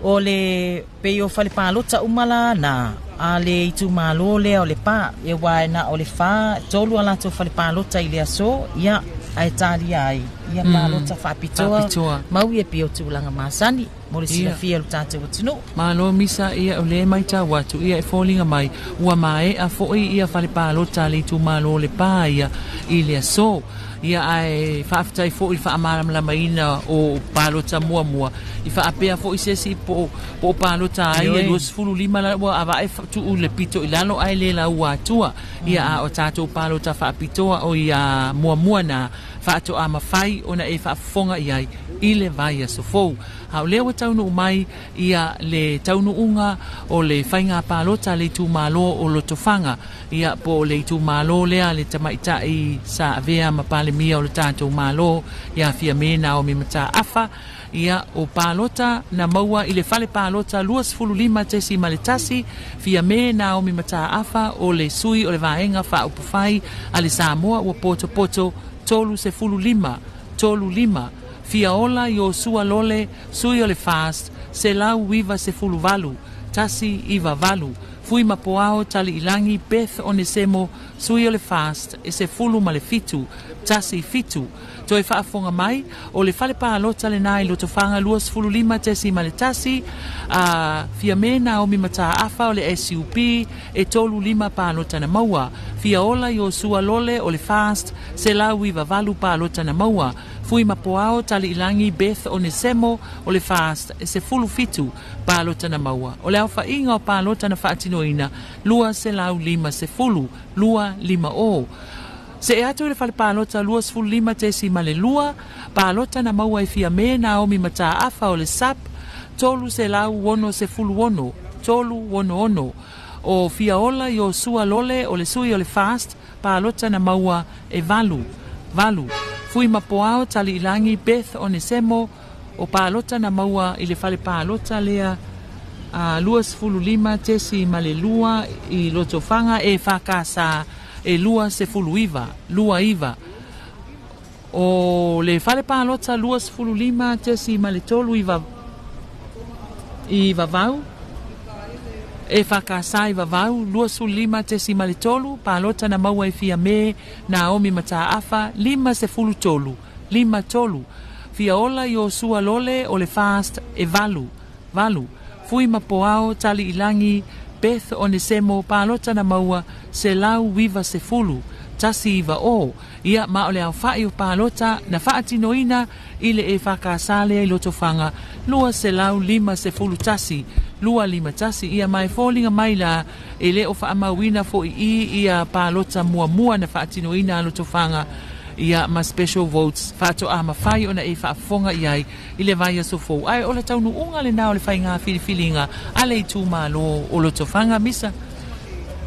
o le pei o fale palota uma la na a le itumalo lea o Lepa, e aua e na o le fa tolu a latou fale palota i le aso, ia ae talia ai ia palota faapitoa, Maui e pei o tulaga masani mo le silafia e lo tatou atunuu. Malo Misa, ia o lea e maitau atu, ia e foliga mai ua maea foi ia fale palota a le itumalo o Lepa ia i le aso. Ia ae faafetai foi i le faamalamalamaina o palota muamua i faapea foi se isi po o palota ai e 25 la ua avae tuu le pito i lalo ae le laua atua. Ia a o tatou palota faapitoa o ia muamua na faatoa mafai ona e faafofoga i ai i le vaiaso fou. A o lea ua taunuu mai ia le taunuuga o le faiga palota a le itumalo o Lotofaga, ia po o le itumalo lea le tamaitai sa avea ma Palemia o le tatou Malo ia Fiame Naomi Mataafa, ia o palota na maua i le fale palota 25.1 Fiame Naomi Mataafa o le sui o le Vaega Faaupufai a le Samoa ua potopoto 35, 35, Fiaola Iosua Lole, sui o le FAST, 198, 198. Fuimapoao Taliilagi Beth Onesemo, sui o le FAST, e 17, 17. Toe faafofoga mai, o le fale palota lenā i Lotofaga 25.1, a Fiame Naomi Mataafa o le SUP, e 35 palota na maua. Fiaola Iosua Lole o le FAST, 198 palota na maua. Fuimapoao Taliilagi Beth Onesemo o le FAST, e 17 palota na maua. O le aofaiga o palota na faatinoina, 250, 250. Se'e atu i le fale palota 25.2, palota na maua e Fiame Naomi Mataafa o le SUP, 366, 366. O Fiaola Iosua Lole o le sui o le FAST, palota na maua e 8, 8. Fuimapoao Taliilagi Beth Onesemo, o palota na maua i le fale palota lea 25.2 i Lotofaga EFKS e 29, 29. O le fale palota 25.3 i Vavau, EFKS i Vavau, 25.3, palota na maua e Fiame Naomi Mataafa, 53, 53. Fiaola Iosua Lole o le FAST e 8, 8. Fuimapoao Taliilagi Beth Onesemo, palota na maua 190, 190. Ia ma o le aofa'i o palota na faatinoina i le EFKS lea i Lotofaga 251, 251. Ia ma e foliga mai la e lē o faamauina fo'i i ia palota muamua na faatinoina a Lotofaga, ia ma special votes faatoa mafai ona e faafofoga i ai i le vaiaso fou. Ae o le taunuuga lenā o le faigā filifiliga a le itumālō o Lotofaga misa.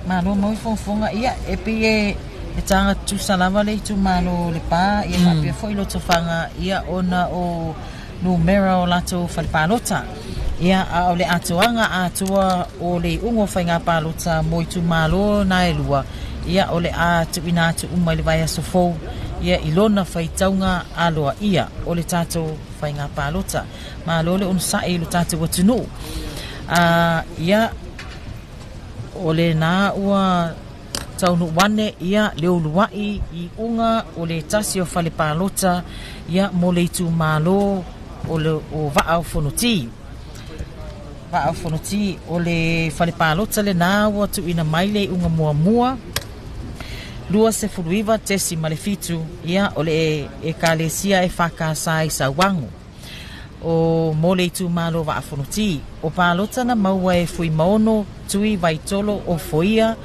Malo mau i fofoga ia e pei e e taga tutusa lava le itumalo o Lepa ia faapea foi Lotofaga ia ona o numera o latou fale palota. Ia a o le atoaga atoa o le iuga o faiga palota mo itumalo na e lua, ia o le a tuuina atu uma i le vaiaso fou ia i lona faitauga aloaia o le tatou faiga palota. Malo le onosai i lo tatou atunuu. Ia o lenā ua taunuu ane ia le uluai iuga o le tasi o fale palota ia mo le itumalo o le o Vaa o Fonoti. Vaa o Fonoti o le fale palota lenā ua tuuina mai le iuga muamua 29.7 ia o le Ekalesia EFKS i Sauano o mo le itumalo o Vaafonoti. O palota na maua e Fuimaono Tui Vaitolo Ofoia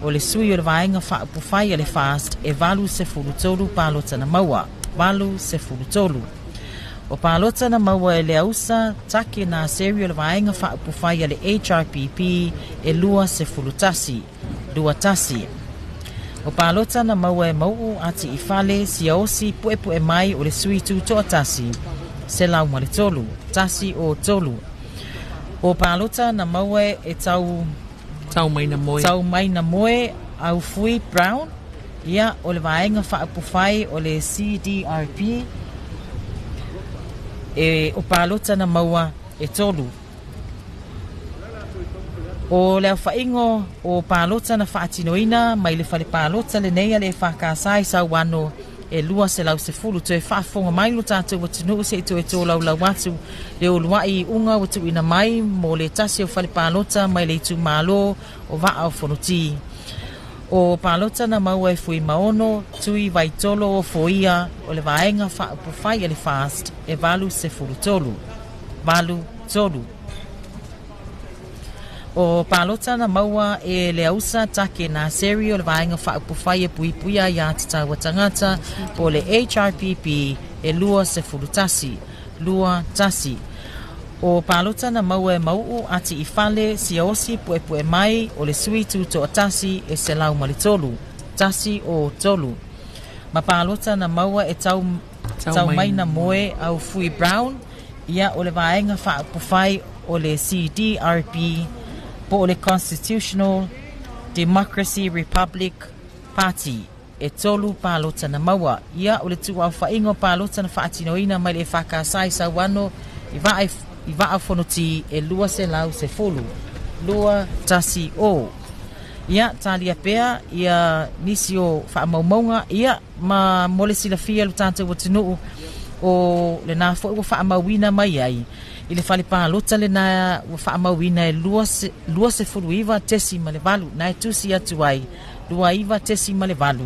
o le sui o le Vaega Faaupufai a le FAST e 83 palota na maua. 83. O palota na maua e Leausa Take Naseri o le Vaega Faaupufai a le HRPP e 21. 21. O palota na maua e Mau'u Ati'ifale Siaosi Pu'epu'e Mai o le sui tuto'atasi, 103, 103. O palota na maua e Tau Taumainamoe. Taumainamoe Aufui Brown, ia o le Vaega Faaupufai o le CDRP, e o palota na maua e 3. O le aofaiga o palota na faatinoina mai le fale palota lenei a le EFKS i Sauano e 210. Toe faafofoga mai lo tatou atunuu se i toe tolaulau atu le uluai iuga ua tuuina mai mo le tasi o fale palota mai le itumalo o Vaa o Fonoti. O palota na maua e Fuimaono Tui Vaitolo Ofoia o le Vaega Faaupufai a le FAST e 83, 83. O palota na maua e Leausa Take Naseri o le Vaega Faaupufai e Puipuia Aiā Tatau a Tagata po o le HRPP e 21, 21. O palota na maua e Mau'u Ati'ifale Siaosi Pu'epu'e Mai o le sui tuto'atasi e 103, 103. Ma palota na maua e Tau Taumainamoe Aufui Brown, ia o le Vaega Faaupufai o le CDRP po o le Constitutional Democracy Republic Party e 3 palota na maua. Ia o le tuuaofaiga o palota na faatinoina mai le EFKS i Sauano i Vaa i Vaa o Fonoti e 210. 2 1 0. Ia, talia pea ia nisi o faamaumauga ia ma mo le silafia lo tatou atunuu o lena foi ua faamauina mai ai i le fale palota lena ua faamauina e 29.8 na e tusi atu ai 29.8.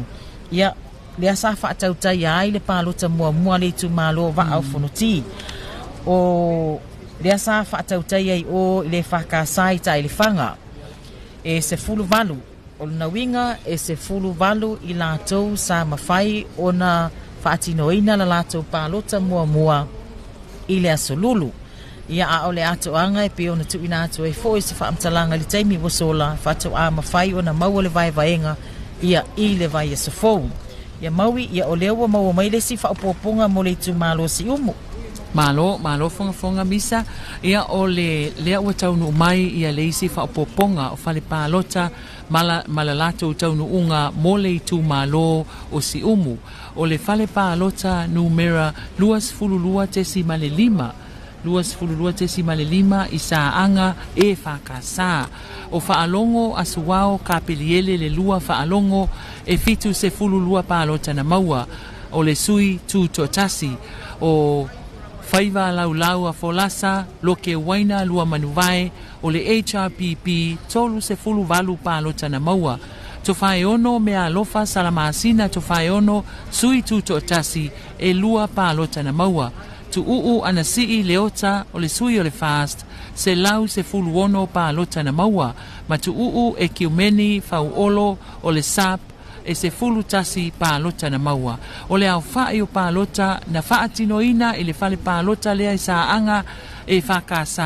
Ia, lea sa faatautaia ai le palota muamua le itumalo Vaa o Fonoti. O lea sa faatautaia i o i le EFKS i Taelefaga e 18. O lona uiga e 18 i latou sa mafai ona faatinoina la latou palota muamua i le aso Lulu. Ia, a o le atoaga e pei ona tuuina atu ai foi se faamatalaga i le taimi ua sola, faatoa mafai ona maua le vaevaega ia i le vaiaso fou. Ia maui, ia o lea ua maua mai le isi faaopoopoga mo le itumalo Siumu. Malo, malo fogafoga Misa. Ia o le lea ua taunuu mai ia le isi faaopoopoga o fale palota ma le latou taunuuga mo le itumalo o Siumu. O le fale palota numera 22.5, 22.5 i Saaga EFKS. O faalogo a Suao Kapeliele le lua faalogo e 72 palota na maua. O le sui tutoatasi. O Faiva Laulau a Folasa, Loke Waina Lua Manuvae, o le HRPP 38 palota na maua. Tofaeono Mealofa Salamasina Tofaeono, sui tutoatasi e 2 palota na maua. Tuuu Anasii Leota o le sui o le FAST, 116 palota na maua. Ma Tuuu Ekiumeni Fauolo o le SAP e 11 palota na maua. O le aofa'i o palota na faatinoina i le fale palota lea i Saaga EFKS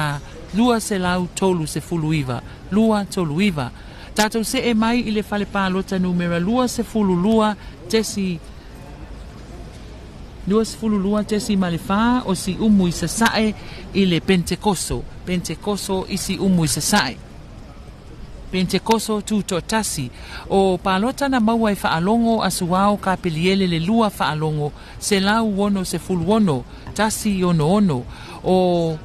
239, 239. Tatou see mai i le fale palota numera 22 tesi 22.4 o Siumu i Sasae i le Pentekoso. Pentekoso i Siumu i Sasae. Pentekoso tutoatasi. O palota na maua e faalogo a Suao Kapeliele le lua faalogo 166, 166. O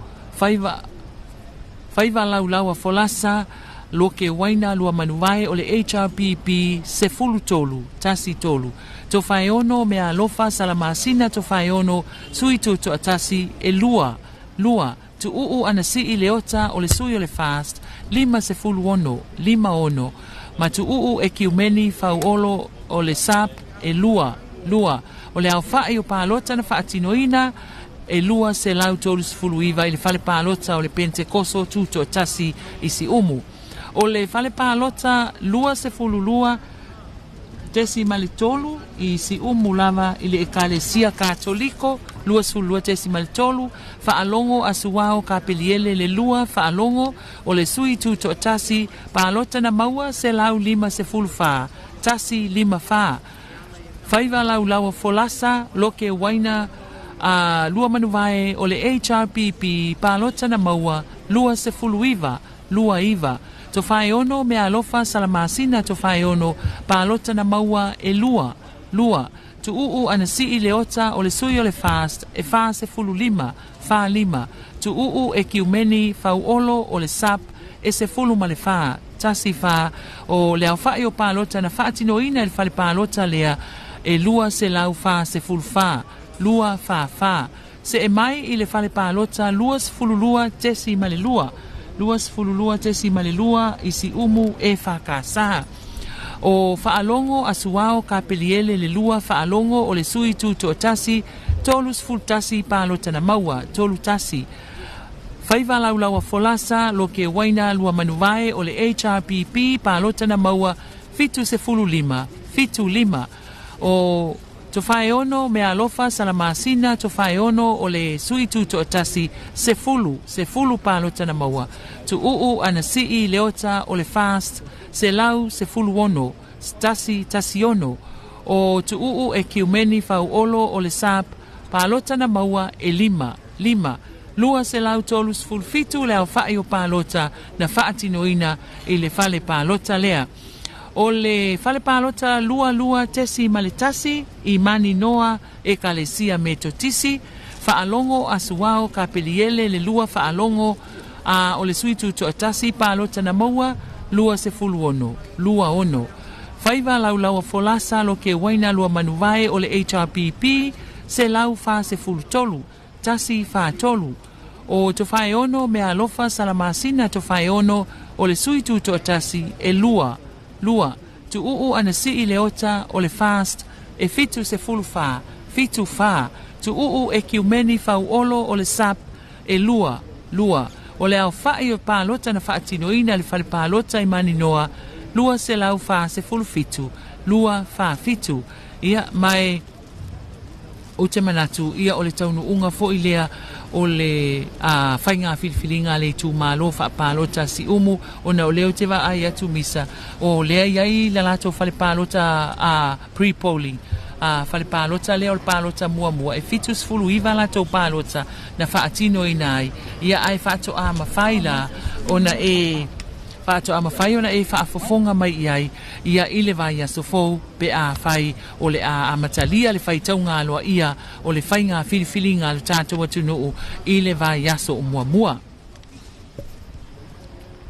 Faiva Laulau a Folasa Loke Waina Lua Manuvae o le HRPP 13, 13. Tofaeono Mealofa Salamasina Tofaeono sui tutoatasi e 2, 2. Tuuu Anasii Leota o le sui o le FAST 56, 56. Ma Tuuu Ekiumeni Fauolo o le SAP e 2, 2. O le aofa'i o palota na faatinoina e 239 i le fale palota o le Pentekoso tutoatasi i Siumu. O le fale palota 22.3 i Siumu lava i le Ekalesia Katoliko 22.3 faalogo a Suao Kapeliele le lua faalogo o le sui tutoatasi palota na maua 154, 154. Faiva Laulau Folasa Loke Waina a Lua Manuvae o le HRPP palota na maua 29, 29. Tofaeono Mealofa Salamasina Tofaeono palota na maua e 2, 2. Tuuu Anasii Leota o le sui o le FAST e 45, 45. Tuuu Ekiumeni Fauolo o le SAP e 14, 14. O le aofa'i o palota na faatinoina i le fale palota lea e 244, 244. See mai i le fale palota 22.2, 22.2 i Siumu EFKS. O faalogo a Suao Kapeliele le lua faalogo o le sui tutoatasi 31 palota na maua, 31. Faiva Laulau a Folasa Loke Waina Lua Manuvae o le HRPP palota na maua 75, 75. O Tofaeono Mealofa Salamasina Tofaeono o le sui tutoatasi 10, 10 palota na maua. Tuuu Anasii Leota o le FAST 116, 116. O Tuuu Ekiumeni Fauolo o le SAP palota na maua e 5, 5. 237 le aofa'i o palota na faatinoina i le fale palota lea. O le fale palota 22.1 i Maninoa Ekalesia Metotisi, faalogo a Suao Kapeliele le lua faalogo A o le sui tutoatasi palota na maua 26, 26. Faiva laulaua folasa lo ke waina lua manuvae o le HRPP 143, 143. O Tofaeono mea alofa Salamasina Tofaeono o le sui tutoatasi e 2, 2. Tuuu anasii leota o le FAST e 74, 74. Tuuu e kiumeni fauolo o le SAP e 2, 2. O le aofa'i o palota na faatinoina le fale palota i Maninoa 247, 247. Ia mai ou te manatu ia o le taunuuga fo'i lea o le faiga filifiliga a le itumālō faapalota Siumu, ona o lea ou te vaai atu misa o lea iai la latou fale palota pre-polling fale palota lea o le palota muamua e 79 latou palota na faatinoina ai ia ae faatoā mafai la ona e faatoa mafai ona e faafofoga mai i ai ia i le vaiaso fou pe a fai o le a amatalia le faitauga aloaia o le faiga filifiliga a le tatou atunuu i le vaiaso o muamua.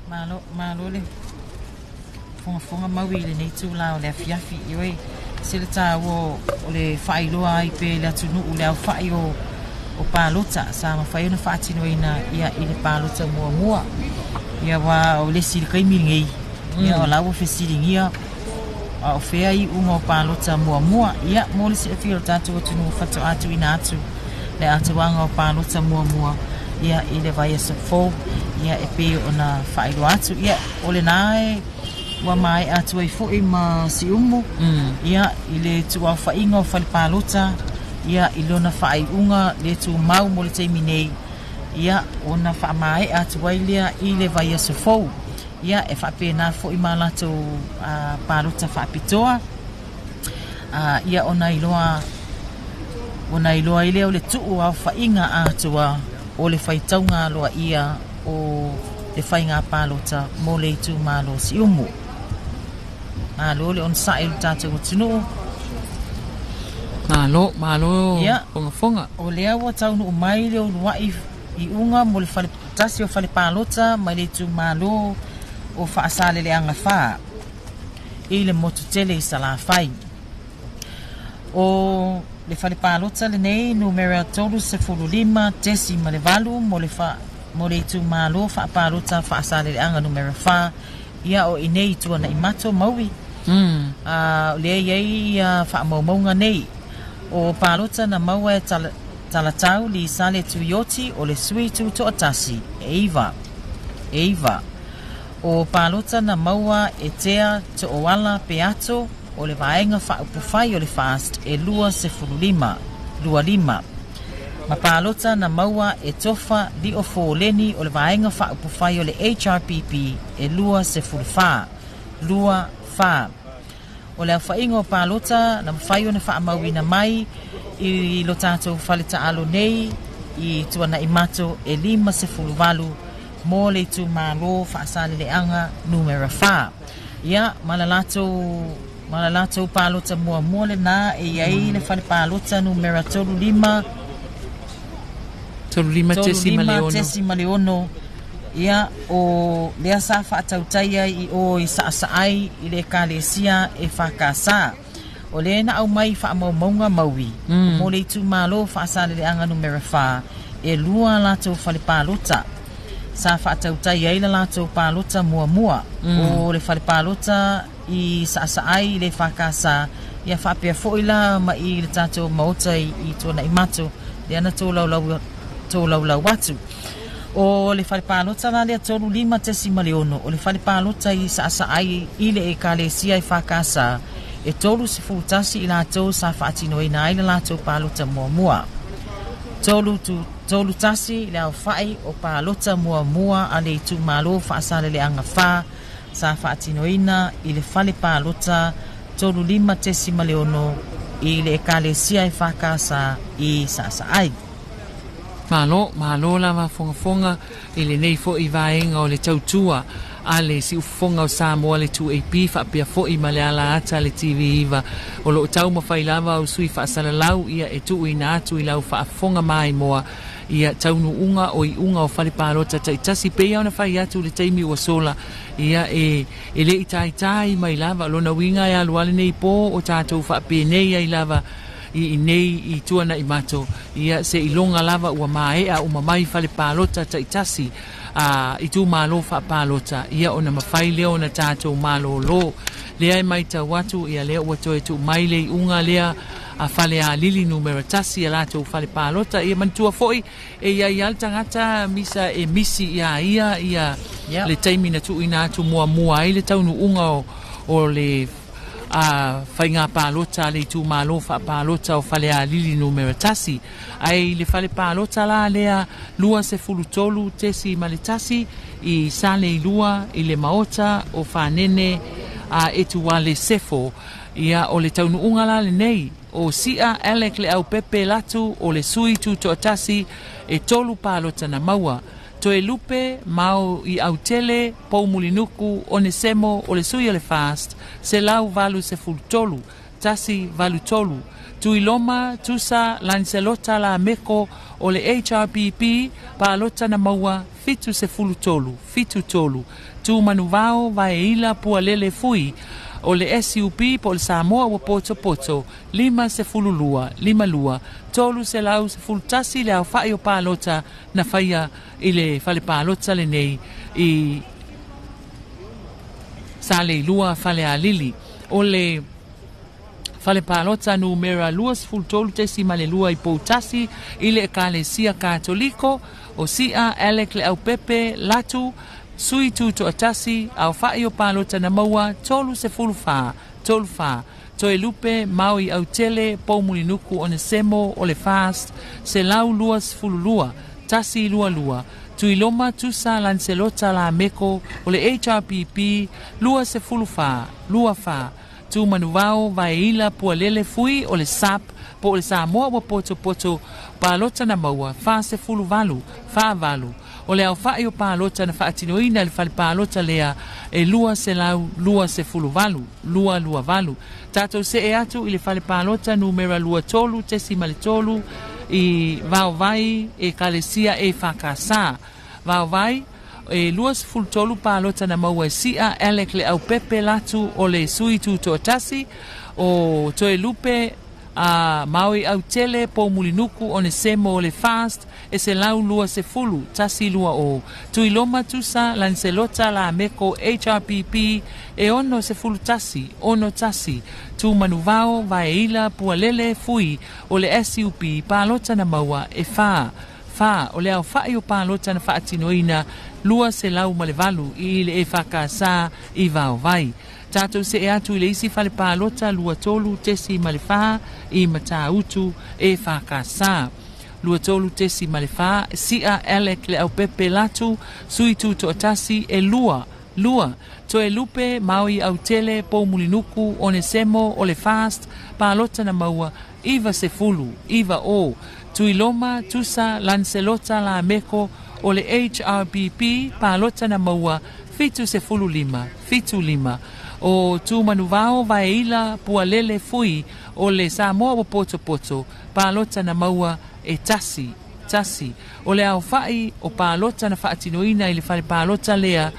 Malo, malo le fogafoga mau i lenei tūlā o le afiafi. Ioe, se le tāua o le faailoa ai pe le atunuu le aofa'i o palota sa mafai ona faatinoina ia i le palota muamua. Ia ua o le isi le taimi lenei ia o la ua fesiligia a o fea iuga o palota muamua. Ia mo le silafia o le tatou atunuu faatoa tuuina atu le atoaga o palota muamua ia i le vaiaso fou ia e pei ona faailoa atu. Ia o lena e ua maea atu ai fo'i ma Siumu ia i le tuuaofaiga o fale palota ia i lona faaiuga le tumau mo le taimi nei ia ona faamaea atu ai lea i le vaiaso fou. Ia e faapena fo'i ma latou palota faapitoa ia ona iloa ai lea o le tuu aofaiga atoa o le faitauga aloaia o le faiga palota mo le itumalo Siumu. Malo le onosai o le tatou atunuu. Malo, malo ia, fogafoga. O lea ua taunuu mai le uluai iuga mo le fale tasi o fale palota mai le itumalo o Faasaleleaga 4 i le motu tele i Salafai. O le fale palota lenei numera 35.8 mo le itumalo faapalota Faasaleleaga numera 4 ia o inei tuana'i mato maui. Lea iai ia faamaumauga nei. O palota na maua e talatau li sale tuioti o le sui tutoatasi e 9, e 9. O palota na maua e tea tooala peato o le vaega faaupufai o le FAST e 25, 25. Ma palota na maua e tofa lio fōleni o le vaega faaupufai o le HRPP e 24, 24. O le aofaiga o palota na mafai ona faamauina mai i lo tatou fale taalo nei i tuana'i mato e 58 mo le itumalo Faasaleleaga numera 4. Ia ma la latou palota muamua lena e iai le fale palota numera 35 35.6. Ia o lea sa faatautaia i o i saasaai i le ekalesia e whakasa. O lea na au mai faamaumauga maui mo le itumalo Faasaleleaga numera 4 e 2 latou fale palota. Sa faatautai ai la latou palota muamua o le fale palota i saasaai i le whakasa. Ia faapea fo'i la ma i le tatou maota i tuana'i mato lea na tōlaulau atu. O le fale palota la lea 35.6 o le fale palota i saasaai i le ekalesia e whakasa e 31 i latou sa faatinoina ai le latou palota muamua. 31 le aofa'i o palota muamua a le itumalo Faasaleleaga 4 sa faatinoina i le fale palota 35.6 i le ekalesia e whakasa i saasaai. Malo, malo lava fogafoga i lenei fo'i vaega o le tautua a le siufofoga o Samoa le 2AP faapea fo'i ma le ala ata le TV9 o loo taumafai lava o sui faasalalau ia e tuuina atu i lau faafofoga maimoa ia taunuuga o iuga o fale palota taitasi peia ona fai atu le taimi ua sola ia e le'i taitai mai lava lona uiga e alu ale nei po o tatou faapenei ai lava i nei i tuana'i mato ia seiloga lava ua mae'a uma mai fale palota taitasi a i itumalo faapalota ia ona mafai lea ona tatou malōlō lea e maitau atu ia lea ua toe tuu mai le iuga lea a Falealili numera 1 ia latou fale palota ia manatua fo'i e iai a le tagata misa e misi iā ia ia le taimi na tuuina atu muamua ai le taunuuga o le a faiga palota a le itumalo faapalota o Falealili numera 1 ai le fale palota la lea 23.1 i Saleilua i le maota o Fanene a Etuale Sefo ia o le taunuuga la lenei o Sia Alec Leaupepe Latu o le sui tutoatasi e 3 palota na maua. Toe Lupe Mau i Autele Poumulinuku Onesemo o le sui o le Fast 183 183 Tuiloma Tusa Lancelota La Meko o le HRPP palota na maua 73 73 Tumanuvao Vaeila Pualele Fui o le SUP po o le Samoa ua potopoto 52 52 311 le aofa'i o palota na faia i le fale palota lenei i Saleilua Falealili o le fale palota numera 23.2 i Poutasi i le Ekalesia Katoliko o Sia Alec Leaupepe Latu sui tutoatasi aofa'i o palota na maua 34 34 Toe Lupe Maui Autele Poumulinuku Onesemo o le Fast 122 122 Tuiloma Tusa Lancelota La Meko o le HRPP 24 24 Tumanuvao Vaeila Pualele Fui o le SAP po o le Samoa ua potopoto palota na maua 48 48 o le aofa'i o palota na faatinoina i le fale palota lea e 228 228 tatou see atu i le fale palota numera 23.3 i Vaovai Ekalesia e Fakasa Vaovai e 23 palota na maua e Sia Alec Leaupepe Latu o le sui tutoatasi o Toe Lupe a Maui Autele Poumulinuku Onesemo o le Fast e 120 120 Tuiloma Tusa Lancelota La Meko HRPP e 61 61 Tumanuvao Vaeila Pualele Fui o le SUP palota na maua e 4 4 o le aofa'i o palota na faatinoina 208 i le e i Vaovai. Tatou see atu i le isi fale palota 23.4 i Matautu e Fakasa 23.4 Sia Alec Leaupepe Latu sui tutoatasi e 2 2 Toe Lupe Maui Autele Poumulinuku Onesemo o le Fast palota na maua 90 90 Tuiloma Tusa Lancelota La Meko o le HRPP palota na maua 75 75 o Tumanuvao Vaeila Pualele Fui o le Samoa ua potopoto palota na maua e 1 1 o le aofa'i o palota na faatinoina i le fale palota lea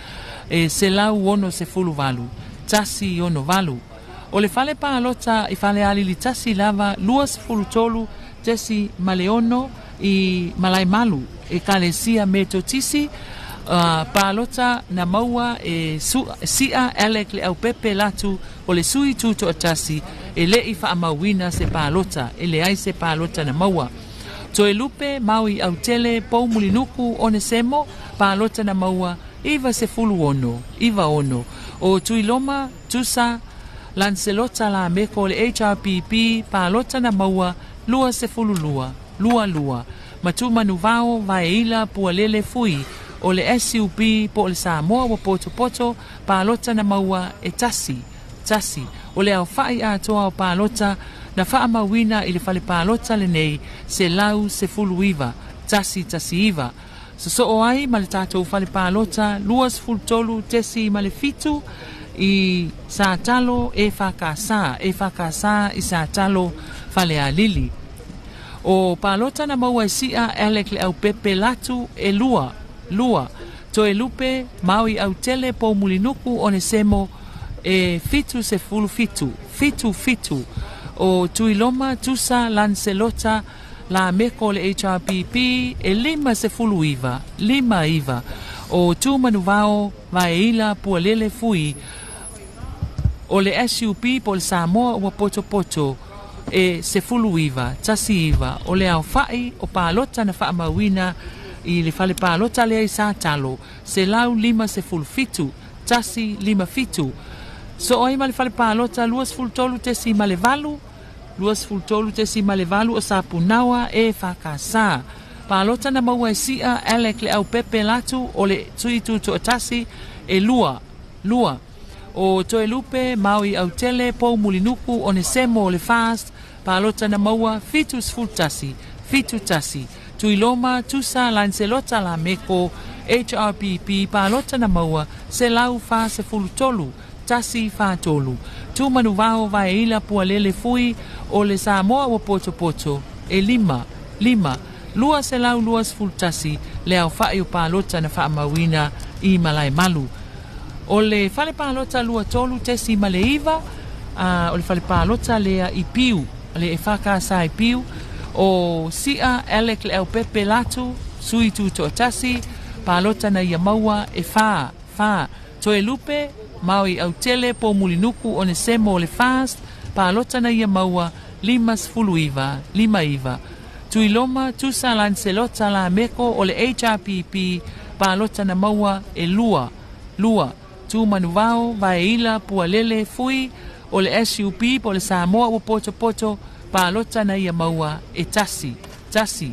e 168 168 o le fale palota i Falealili tasi lava 23.6 i Malaemalu Ekalesia Metotisi palota na maua e Sia Alec Leaupepe Latu o le sui tutoatasi e le'i faamauina se palota e leai se palota na maua. Toe Lupe Maui Autele Poumulinuku Onesemo palota na maua 96 96 o Tuiloma Tusa Lancelota La Meko o le HRPP palota na maua 22 22 Matumanuvao Vaeila Pualele Fui o le SUP po o le Samoa ua potopoto palota na maua e 1 1 o le aofa'i atoa o palota na faamauina i le fale palota lenei 119 119 Sosoo ai ma le tatou fale palota 23.7 i Satalo EFKS, EFKS i Satalo Falealili. O palota na maua e sia Alec Leaupepe Latu e 2, 2. Toelupe Maui Autele Poumulinuku Onesemo e 77, 77. O Tuiloma Tusa Lancelota La Meko le HRPP e 59, 59. O Tumanuvao Vaeila Pualele Fui o le SUP po le Samoa ua poto e 19, 19. O le aofa'i o palota na faamauina i le fale palota lea i Satalo 157, 157. Soo ai ma le fale palota 23.8, 23.8 o Sapunaoa e Whakasa. Palota na maua e sia Alec Leaupepe Latu o le Tui Tutoatasi e 2, 2. O Toelupe Maui Autele Poumulinuku Onesemo o le Fast, palota na maua 71, 71. Tuiloma Tusa Lancelota Lameko HRPP palota na maua 143, 143. Tumanuvao Vaeila Pualele Fui o le Samoa ua poto e 5, 5. 221 le aofa'i o palota na faamauina i Malaemalu. O le fale palota 23.9, o le fale palota lea i Piu, le e whakasa i Piu, o Sia Alec Leaupepe Latu, Sui Tutoatasi, palota na ia maua e 4, 4. Toelupe, Maui Autele, Poumulinuku, Onesemo o le Fast, palota na ia maua 59, 59. Tuiloma, Tusa Lancelota Lameko o le HRPP, palota na maua e 2, 2. Tumanuvao, Vaeila, Pualele, Fui, o le SUP, po le Samoa ua poto, palota na ia maua e 1, 1.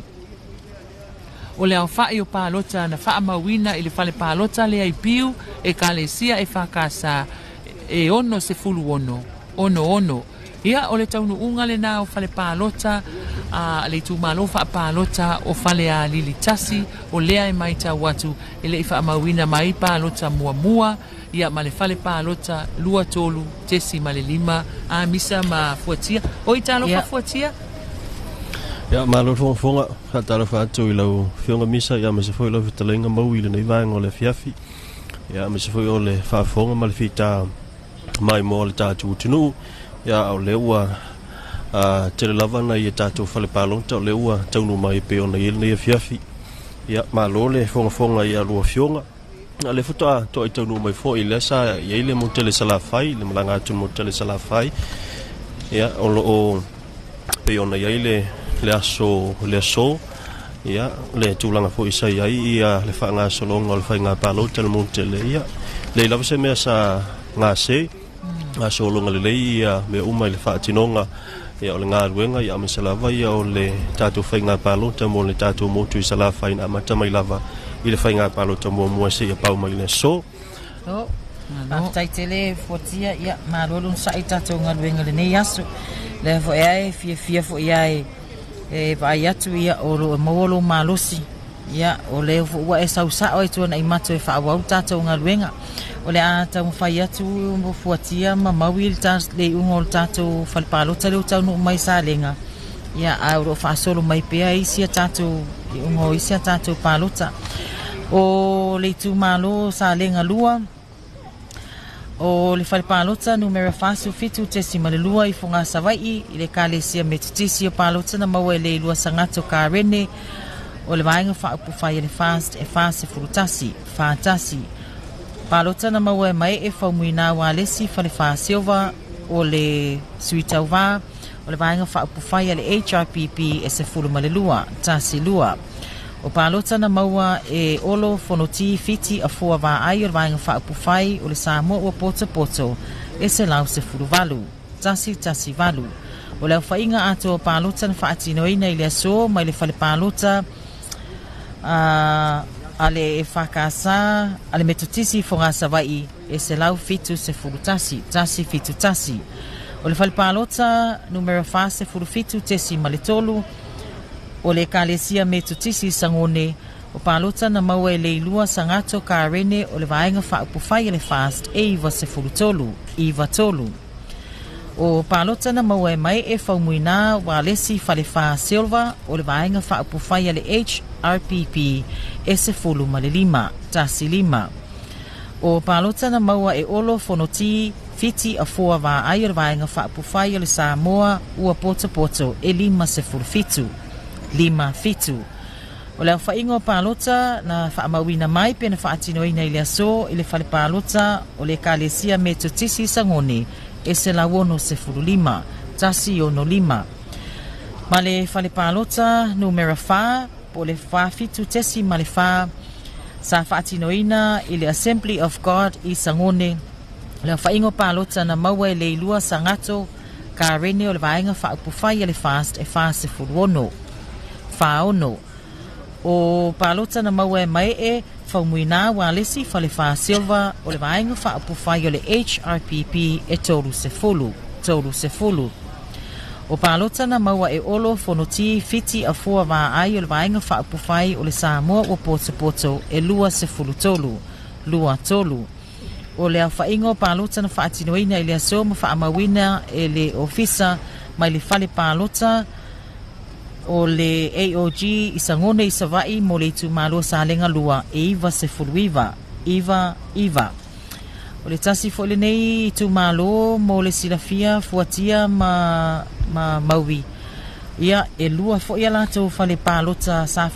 O le aofa'i o palota na faamauina i le fale palota lea i Piu e kalesia e whakasa e 66, 66. Ia o le taunuuga lenā o fale palota le itumālō faapalota o Falealili 1 o lea e maitau atu e leʻi faamauina mai palota muamua ia ma le fale palota 23.5 a misa ma fuatia o i talofa fuatia. Ia malo fogafoga faatalofa atu i lau Afioga Misa ia ma se foi lau fetalaiga mau i lenei vaega o le afiafi ia ma se foi o le faafofoga ma le fita mai mo le tatou atunuu ia o lea ua tele lava na ia tatou fale palota o lea ua taunuu mai e pei ona i ai lenei afiafi. Ia malo le fogafoga i lua afioga. A le faatoa toai taunuu mai foi lea sa i ai le motele Salafai, le malaga atu le motele Salafai. Ia o loo pei ona i ai le aso le aso ia le tulaga foi sa i ai ia le faagasologa o le faiga palota le motele ia lei lava se mea sa gase gasologa lelei ia mea uma i le faatinoga ia o le galuega ia aemaise lava ia o le tatou faiga palota mo le tatou motu i Salafai na amata mai lava i le faiga palota muamua seia pau mai le aso. Faafetai tele fuatia ia malo le onosa'i tatou galuega lenei aso. Lea foi ai fiafia foi ai e vaai atu ia o loo maua lou malosi ia o lea foi ua e sausao ai tuana'i mato e faaauau tatou galuega. O le a taumafai atu mo fuatia ma maui le iuga o le tatou fale palota lea ua taunuu mai Salega ia ae o loo faasolo mai pea isi a tatou iuga o isi a tatou palota. O le itumālō Salega 2 o le fale palota numera 47.2 i Fogasavaii i le Ekalesia Metotisi o palota na maua e le Ilua Sagato Karene o le vaega faaupufai e le Fast e 41, 41. Palota na maua e Mae'e Faumuina Ualesi Falefa Silva o le Sui Tauvā o le vaega faaupufai a le HRPP e 12, 12. O palota na maua e Olo Fonoti Fiti Afoa Vaai o le vaega faaupufai o le Samoa ua poto e 118, 118. O le aofaiga atoa o palota na faatinoina i le aso mai le fale palota a le EFKS a le Metotisi i Fogasavaii e 171, 171. O le fale palota numera 47.3 o le Ekalesia Metotisi i Sagone O palota na maua e Leilua Sagato Karene o le Vaega Faaupufai a le FAST e 93, 93. O palota na maua e Mae'e Faumuina Walesi Falefā Silva o le Vaega Faaupufai a le HRPP e 15, 15. O palota na maua e Olo Fonoti Fiti Afoa Vaai o le Vaega Faaupufai a le Samoa Ua Potopoto e 57, 57. O le aofaiga o palota na faamauina mai pe na faatinoina i le aso i le fale palota o le Ekalesia Metotisi i Sagone e 165, 165. Ma le fale palota numera 4 po o le 47.4 sa faatinoina i le Assembly of God i Sagone. O le aofaiga o palota na maua e Leilua Sagato Karene o le Vaega Faaupufai a le FAST e 46, 46. O palota na maua e Mae'e Faumuina Walesi Falefā Silva o le Vaega Faaupufai o le HRPP e 30, 30. O palota na maua e Olo Fonoti Fiti Afoa Vaai o le Vaega Faaupufai o le Samoa Ua Potopoto e 23, 23. O le aofaiga o palota na faatinoina i le aso ma faamauina e le ofisa mai le fale palota o le AOG i Sagone i Savaii mo le itumalo Salega 2 e 99, 99. O le tasi foi lenei itumalo mo le silafia fuatia ma maui. Ia, e lua foi a latou fale palota sa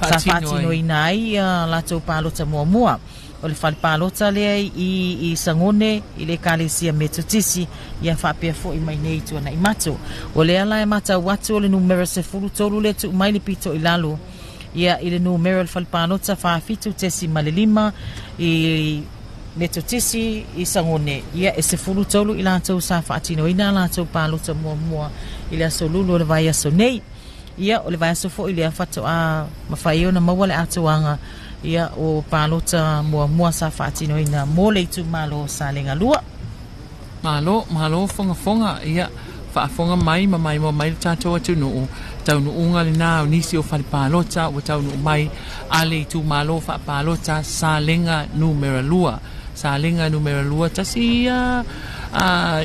faatinoina ai a latou palota muamua. O le fale palota lea i Sagone i le Ekalesia Metotisi ia faapea foi mai nei tuanai mato. O lea la e matau atu o le numera 13 le tuu mai le pito i lalo. Ia i le numera o le fale palota 47.5 i Metotisi i Sagone. Ia e 13 i latou sa faatinoina a latou palota muamua i le aso lulu o le vaiaso nei. Ia o le vaiaso foi lea fatoa mafai ona maua le atoaga ia o palota muamua sa faatinoina mo le itumalo Salega 2. Malo, malo fogafoga, ia faafoga mai ma maimoa mai le tatou atunuu, taunuuga lena o nisi o fale palota ua taunuu mai a le itumalo faapalota Salega numera 2. Salega numera 2 tasi ia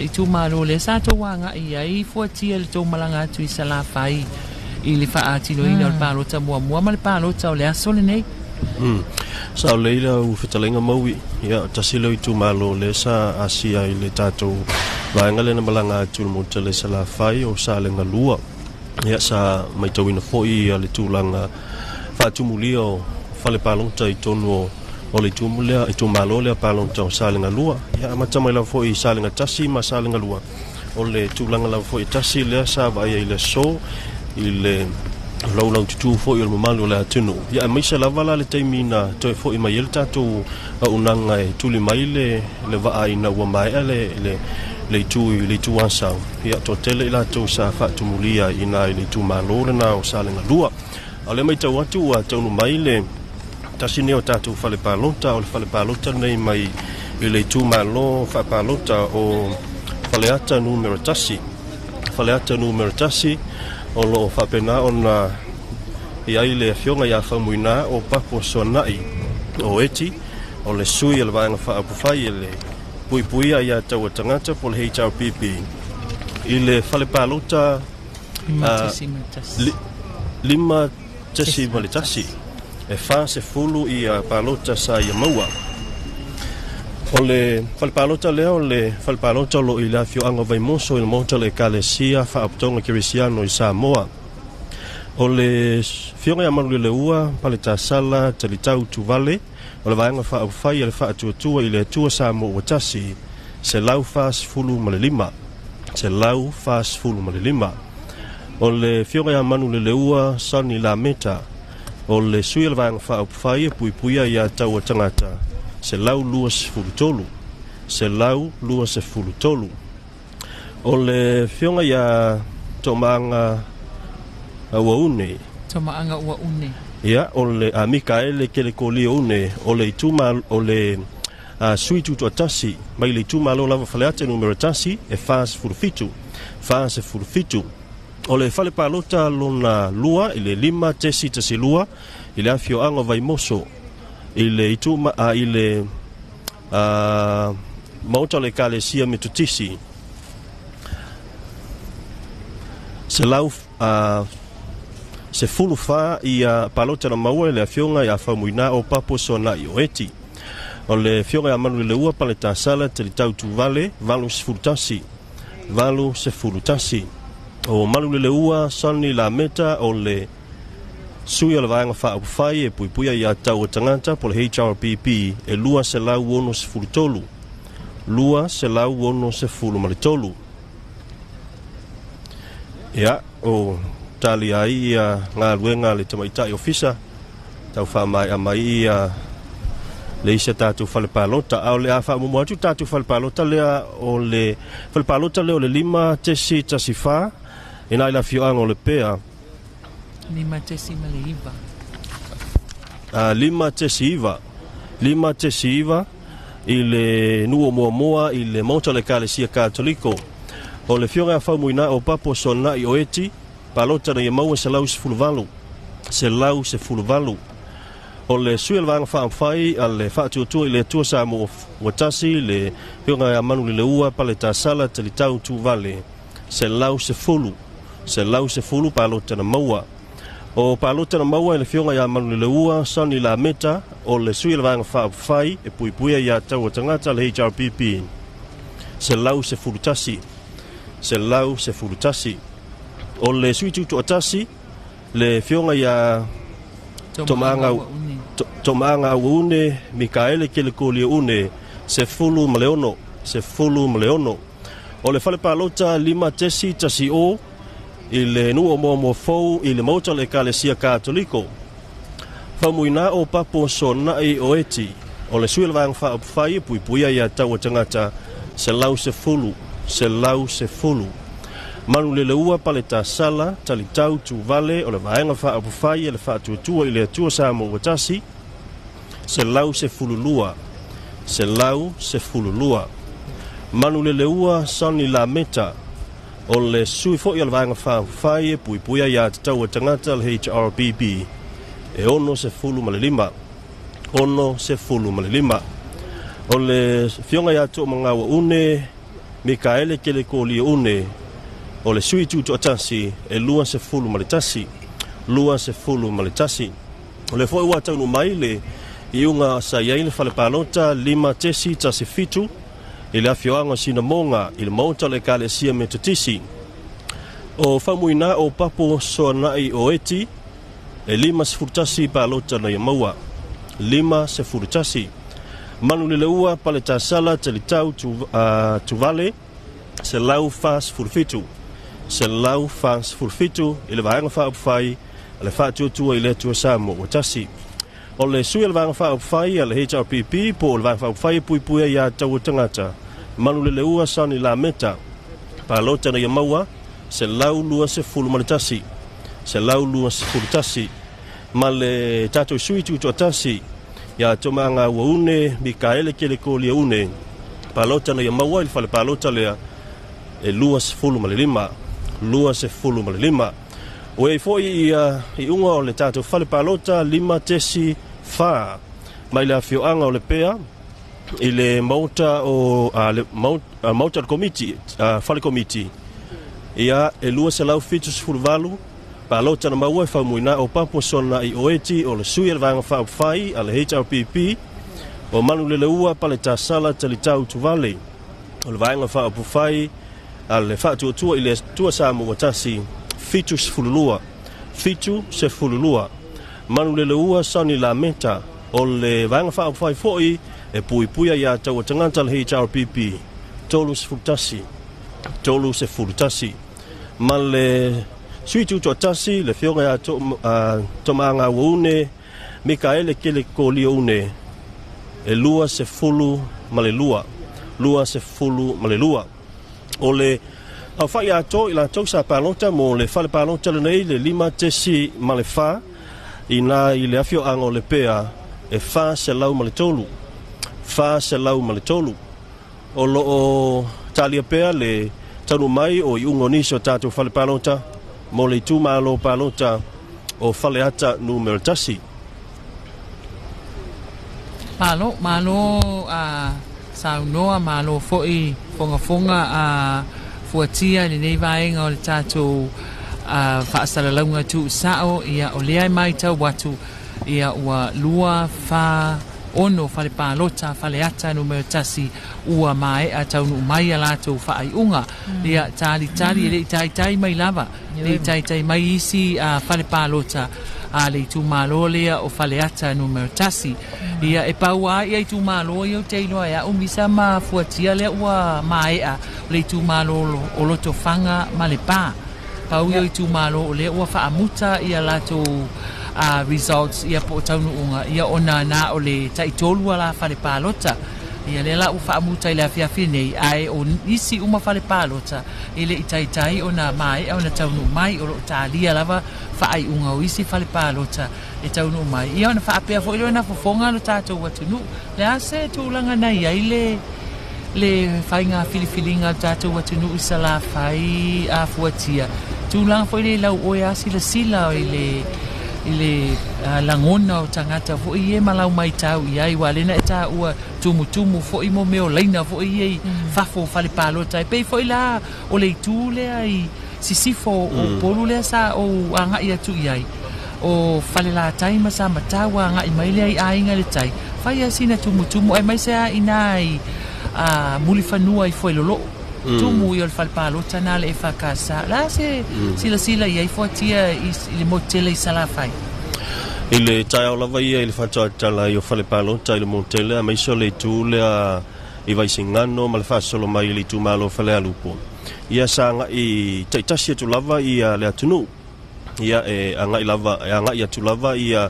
itumalo lea sa tou agai ai fuatia le tou malaga atu i Salafai i le faatinoina o le palota muamua ma le palota o le aso lenei. Sa o leila u fetalaiga maui, ia tasi leo itumalo lea sa asia i le tatou vaega lea na malaga atu i le motu tele Salafai o Salega 2. Ia sa matauina foi ia le tulaga faatumulia o fale palota i tonu o le itumalo lea palota o Salega 2. Ia amata mai lava foi i Salega 1 ma Salega 2. O le tulaga lava foi tasi lea sa vaaia i le aso i le laulau tutu foi o le mamalu o le atunuu. Ia aemaise lava la le taimi na toe foi mai ai le tatou auaunaga e tuli mai le vaa ina ua maea le itu asau. Ia toatele i latou sa faatumulia ina i le itumalo lena o Salega 2. A o lea matau atu ua taunu mai le tasi nei o tatou fale palota, o le fale palota lenei mai i le itumalo faapalota o Faleata numera 1. Faleata numera 1 o loo faapena ona i ai le afioga ia Faumuina o Papo Soanai o Eti, o le sui o le Vaega Faaupufai e le puipuia ia taua tagata po le HRPP i le fale palota 5.1 e 40 ia palota sa ia maua. O le fale palota lea o le fale palota o loo i le afioaga o Vaimoso i le maota o le Ekalesia Faapotopotoga Kerisiano i Samoa. O le fioga ia Manuleleua, Paletasala, Talitau Tuvale, o le Vaega Faaupufai a le Faatuatua i le Atua Samoa ua tasi, 145. 145. O le fioga ia Manuleleua, Sani Lameta, o le sui o le Vaega Faaupufai e puipuia ia taua tagata, 123. 123. O le fioga ia Tomaanga Uaune. Tomaanga Uaune. Ia, o le Mikaele Kelekolio une, o le ituma, o le sui tutoatasi, mai le itumalo lava Faleata numera 1, e 47. 47. O le fale palota lona lua i le 5.12 i le afioaga o Vaimoso i le itu i le maota o le Ekalesia Metotisi. 114 ia palota na maua e le afioga ia Faumuina o Papo Soanai o Eti. O le afioga ia Manuleleua Paletasala Talitau Tuvale 81 81. O Manuleleua Sonny Lameta o le sui o le vaega faaupufai e puipuia ia tau o tagata po le HRPP e 263 263. Ia, o tali ai ia galuega a le tamaitai ofisa tau faamaea mai ia le isi a tatou fale palota. A o le a faamuamua atu tatou fale palota lea o le fale palota lea o le 5.14 ina i le afioaga o Lepea. 5.9. 5.9 5.9 i le nuu o Moamoa i le maota o le Ekalesia Katoliko. O le afioga ia Faumuina o Papo Soanai o Eti, palota na ia maua 118 118. O le sui o le vaega faaupufai a le Faatuatua i le Atua Samoa ua tasi le afioga ia Manuleleua Paletasala Talitau Tuvale 110 110 palota na maua. O palota na maua e le afioga ia Manuleleua Sonny Lameta o le sui o le vaega faaupufai e puipuia ia tau o tagata le HRPP 111 111. O le sui tutoatasi le afioga ia Tomaaga Auaune Mikaele Kelekoliaune 16 16. O le fale palota 5.10 i le nuu o Moamoa Fou i le maota o le Ekalesia Katoliko. Faumuina o Papo Soanai o Eti o le sui o le vaega faaupufai e puipuia ia tau o tagata 110 110. Manuleleua Paletasala Talitau Tuvale o le vaega faaupufai e le Faatuatua i le Atua Samoa ua tasi 112 112. Manuleleua Sonny Lameta o le sui foi o le vaega faaupufai e puipuia ia tatau a tagata le HRPP e 65 65. O le afioga ia Toomagaua Une Mikaele Kelekolia Une o le sui tutoatasi e 21 21. O le foi ua taunuu mai le iuga sa i ai le fale palota 5.17 i le afioaga o Sinamoga i le maota o le Ekalesia Metotisi. O Faumuina o Papo Soanai o Eti e 51 palota na ia maua 51. Manuleleua Paletasala Talitau Tuvale 147 147 i le vaega faaupufai a le Faatuatua i le Atua Samoa ua tasi. O le sui o le vaega faaupufai a le HRPP po o le vaega faaupufai e puipuia ia tau o tagata Manuleleua Sonny Lameta palota na ia maua 121 121. Ma le tatou sui tutoatasi ia Tomaaga Auaune Mikaele Kelekolia Une palota na ia maua i le fale palota lea e 25 25. O ei foi ia iuga o le tatou fale palota 5.4 mai le afioaga o Lepea i le maota o le maota o le komiti fale komiti ia e 278 palota na maua e Faumuina o Papo Soanai o Eti o le sui o le vaega faaupufai a le HRPP. O Manuleleua Paletasala Talitau Tuvale o le vaega faaupufai a le Faatuatua i le Atua Samoa tasi 72 72. Manuleleua Sonny Lameta o le vaega faaupufai foi e puipuia ia tau o tagata le HRPP 31 31. Ma le sui tutoatasi le afioga ia Tomaaga Auaune Mikaele Kelekolia Une e 22 22. O le aofai atoa i latou sa palota mo le fale palota lenei le 5.4 ina i le afioaga o Lepea e 403 403. O loo talia pea le taunuu mai o iuga o nisi o tatou fale palota. mo le itumalo palota o Faleata numera 1. Malo, malo a saunoa, malo fo'i fogafoga a fuatia i lenei vaega o le tatou faasalalauga tuusao. Ia o lea e matau atu ia ua 246 fale palota Faleata numera 1 ua maea taunuu mai a latou faaiuga. Ia talitali e lei taitai mai lava, lei taitai mai isi fale palota a le itumalo lea o Faleata numera 1. Ia e pau a ia itumalo ia o te iloa e au misa ma fuatia lea ua maea o le itumalo o Lotofaga ma Lepa. Pau ia itumalo o lea ua faamuta ia latou results ia po o taunuuga ia ona na o le taitolu ala fale palota. Ia lea la ua faamuta i le afiafi nei, ae o isi uma fale palota e le i taitai ona maea ona taunuu mai, o loo talia lava faaiuga o isi fale palota e taunuu mai. Ia ona faapea foi lea ona fofoga lo tatou atunuu. Le a se tulaga na i ai le faiga filifiliga o le tatou atunuu i Salafai a fuatia. Tulaga foi le lau oe a silasila i le lagona o tagata foi e malau mai tau i ai, ua lena e tā ua tumutumu foi mo meo laina foi i fafo fale palota. E pei foi la o le itu lea i sisifo o polu lea sa o angai atu i ai. O Falelatai ma sa matau a ngai mai lea i aiga le tai. Fai a sina tumutumu ai mai se a ina i mulifanua i foi lolo. Tumu i o le fale palota na le e whakasa. La se silasila i ai fuatia i le motele i Salafai. I le taeao lava ia i le faatoatala i o fale palota i le motele, a maiso le itu lea i Vaisigano ma le faasolo mai i le itumalo Falealupo. Ia sa agai taitasi atu lava ia le atunuu. Ia e agai lava, e agai atu lava ia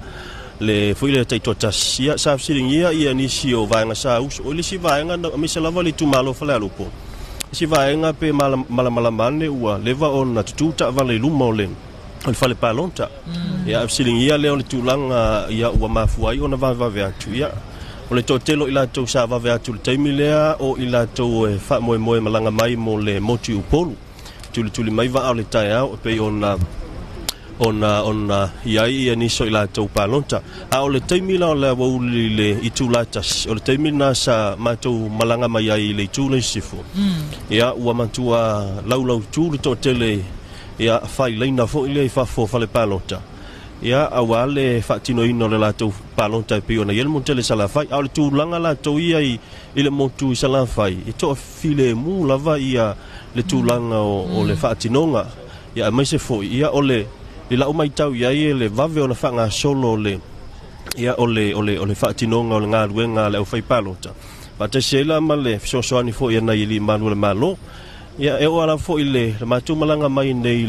le foi le taitoatasi. Ia sa fesiligia ia nisi o vaega sa uso. O le isi vaega na aemaise lava le itumalo Falealupo. Isi vaega pe malamalama ane ua leva ona tutu taavale i luma o le fale palota. Ia fesiligia lea o le tulaga ia ua mafua ai ona vavevave atu. Ia o le toatele o i latou sa vave atu le taimi lea o i latou e faamoemoe malaga mai mo le motu i Upolu. Tulituli mai vaa o le taeao e pei ona i ai ia nisi o i latou palota. A o le taimi la o le aoauli i le itu latasi, o le taimi na sa matou malaga mai ai i le itu le sisifo. Ia ua matua laulautu le toatele ia fai laina foi lea i fafo o fale palota. Ia aua le faatinoina o le latou palota e pei ona i ai le motele Salafai. A o le tulaga latou ia i le motu i Salafai, e toafilemu lava ia le tulaga o le faatinoga. Ia aemaise foi ia o le i lau matau i ai e le vave ona faagasolo le ia o le faatinoga o le galuega a le aufai palota. Faatasi ai la ma le fesoasoani foi e nai alii malu o le Malo. Ia e oo ala foi le matou malaga mai nei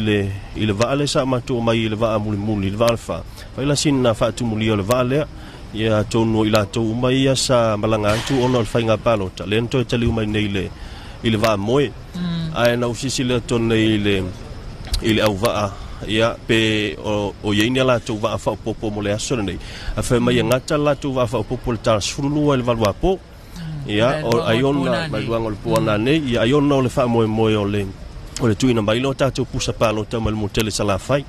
i le vaa lea sa matou mai i le vaa mulimuli, le vaa le fa. Fai la sina faatumulia o le vaa lea. Ia atonu o i latou uma ia sa malaga atu ona o le faiga palota. Lea na toe taliu mai nei i le vaa moe. Ae na usisi lea tonu nei i le auvaa. Ia pe o iai ni a latou vaa faaopoopo mo le aso lenei. A fai mai e gata latou vaa faaopoopo le tala 12 i le 8 apo. Ia o ai ona mai luaga o le puana nei, ia ai ona o le faamoemoe o le tuuina mai lea o tatou pusa palota mai le motele Salafai.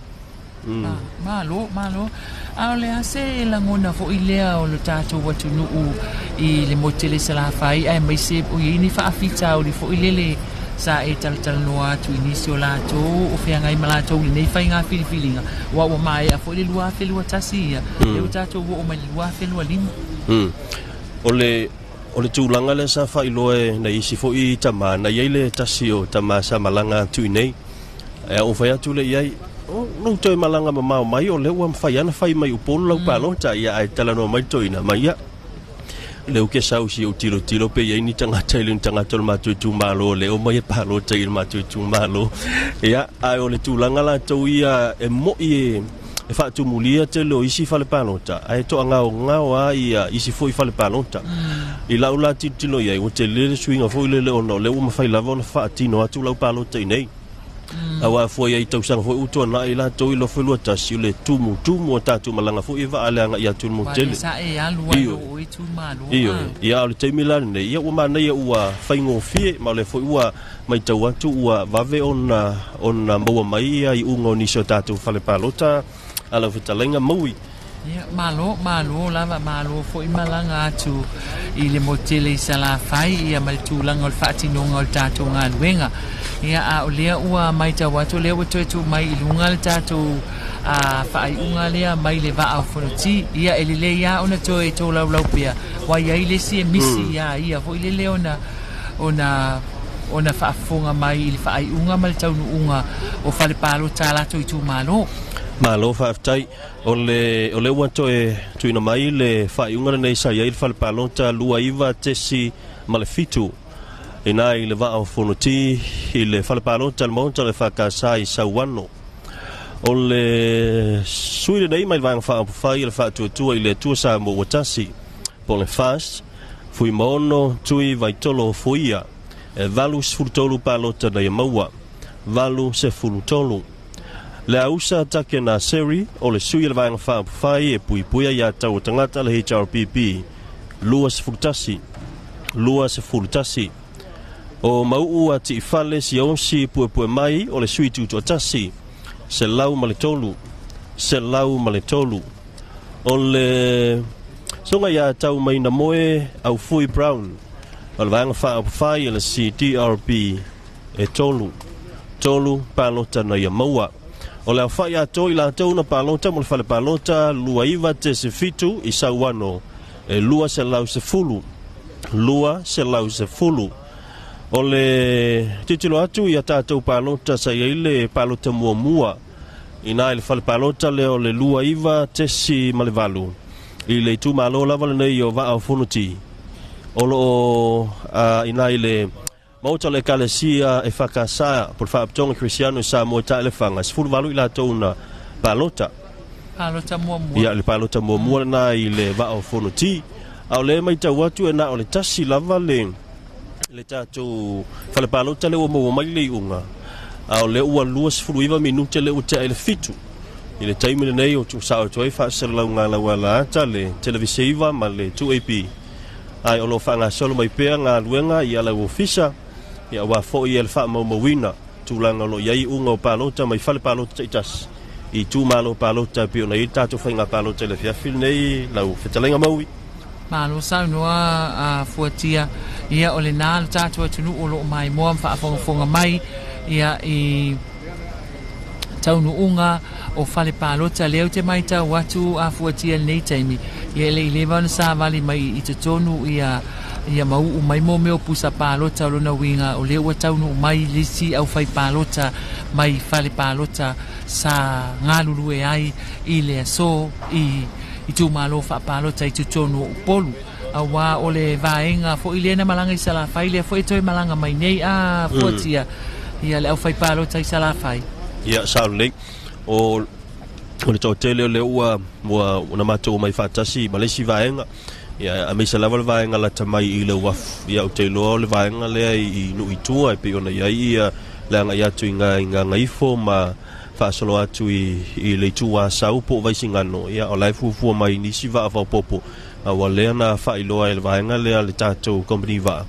Malo, malo. A o le a se lagona foi lea o le tatou atunuu i le motele Salafai, ae maise o iai ni faafitauli foi lele sa e talatalanoa atu i nisi o latou o feagai ma latou i lenei faiga filifiliga. Ua maea foi le 2021 ia, lea ua tatou oo mai le 2025. O le tulaga lea sa faailoa e nai isi foi tama, na iai le tasi o tama sa malaga atu i nei. E au fai atu le iai, o lou toe malaga mamao mai o lea ua mafai ana fai mai Upolu lau palota. Ia ae talanoa mai toina mai ia. Le uke sau si o tilo tilo pe iai ni tagata i le tagata o le matou itumalo, le o mai e palota i le matou itumalo. Ia ae o le tulaga latou ia e moi e faatumulia tele o isi fale palota, ae toagaogao a ia isi foi fale palota. I lau la tilotilo i ai, ua tele le suiga foi lele ona o lea ua mafai lava ona faatino atu lau palota i nei. Auā fua i ai tausaga foi ua tuanai latou i 2021, o le tumutumu o tatou malaga foi e vaa le agai atu i le motu tele. Ioe. Ioe. Ia, a o le taimi la lenei, ia ua manaia ua faigofie, ma o lea foi ua matau atu ua vave ona ona maua mai ia iuga o nisi o tatou fale palota a lau fetalaiga Maui. Ia, malo, malo lava, malo foi malaga atu i le motu tele i Salafai, ia ma le tulaga o le faatinoga o le tatou galuega. Ia, a o lea ua matau atu, o lea ua toe tuu mai i luga le tatou faaiuga lea mai le Vaa o Fonoti. Ia, e lelei lava ona toe tolaulau pea, ua i ai le isi e misi iā ia foi lele ona, ona, ona faafofoga mai i le faaiuga ma le taunuuga o fale palota a latou itumalo. Malo faafetai. O le, o lea ua toe tuuina mai le faaiuga lenei sa i ai le fale palota 29.7 ina i le Vaa o Fonoti i le fale palota le Maota o le EFKS i Sauano. O le sui lenei mai le Vaega Faaupufai o le Faatuatua i le Atua Samoa ua Tasi, po o le FAST, Fuimaono Tui Vaitolo Foia, e 83 palota na ia maua. 83. Le Ausa Take Naseri, o le sui o le Vaega Faaupufai e Puipuia Iā Tau o Tagata le HRPP, 21. 21. O Mau'u a Ti'ifale Siaosi Puepuemai o le sui tutoatasi, 103. 103. O le Susuga ia Taumainamoe Aufui Brown o le Vaega Faaupufai a le CDRP, e tolu, tolu palota na ia maua. O le aofa'i atoa i latou na palota mo le fale palota 29.7 i Sauano, e 210, 210. O le tilotilo atu i a tatou palota sa i ai le palota muamua inā i le fale palota lea o le 29.8 i le itumalo lava lenei o Vaa o Fonoti o lo o inā i le Maota o le Ekalesia EFKS, po o le Faalapotopotoga Kerisiano i Samoa i Taelefaga, e 18 i latou na palota. Palota muamua. Ia, le palota muamua lena i le Vaa o Fonoti. A o lea e matau atu e na o le tasi lava le, le tatou fale palota lea ua maua mai le iuga, a o lea ua 29 minute lea ua tea ai le fitu. I le taimi lenei o tuusao atu ai faasalalauga a Laualaata, le Televise 9 ma le 2AP. Ae o lo o faagasolo mai pea galuega i ala ofisa, ia aua foi le faamaumauina tulaga o lo o i ai iuga o palota mai fale palota taitasi i itumalo palota e pei ona i ai le tatou faiga palota i le afiafi lenei lau fetalaiga Maui. Malo saunoa a Fuatia, ia o lena lo tatou atunuu o lo o maimoa ma faafogafoga mai ia i taunuuga o fale palota. Lea ou te matau atu a Fuatia i lenei taimi, ia e le i leva ona savali mai i totonu ia ia mau'u mai mo mea o pusa palota. O lona uiga o lea ua taunuu mai lisi au fai palota mai fale palota sa galulue ai i le aso i itumalo faapalota i totonu o Upolu, auā o le vaega foi lea na malaga i Salafai, lea foi e toe malaga mai nei a Fuatia ia le aufai palota i Salafai. Ia, sao lelei. O o le toatele o lea ua ua na matou omai faatasi ma le isi vaega, ia aemaise lava le vaega lata mai i le uafu. Ia ou te iloa o le vaega lea i nuu i tua e pei ona i ai ia le agai atu i Gagaifo ma faasolo atu i le itu Asau po o Vaisigano. Ia o la e fuafua mai nisi vaa faaopoopo, a ua lea na faailoa e le vaega lea le tatou company vaa,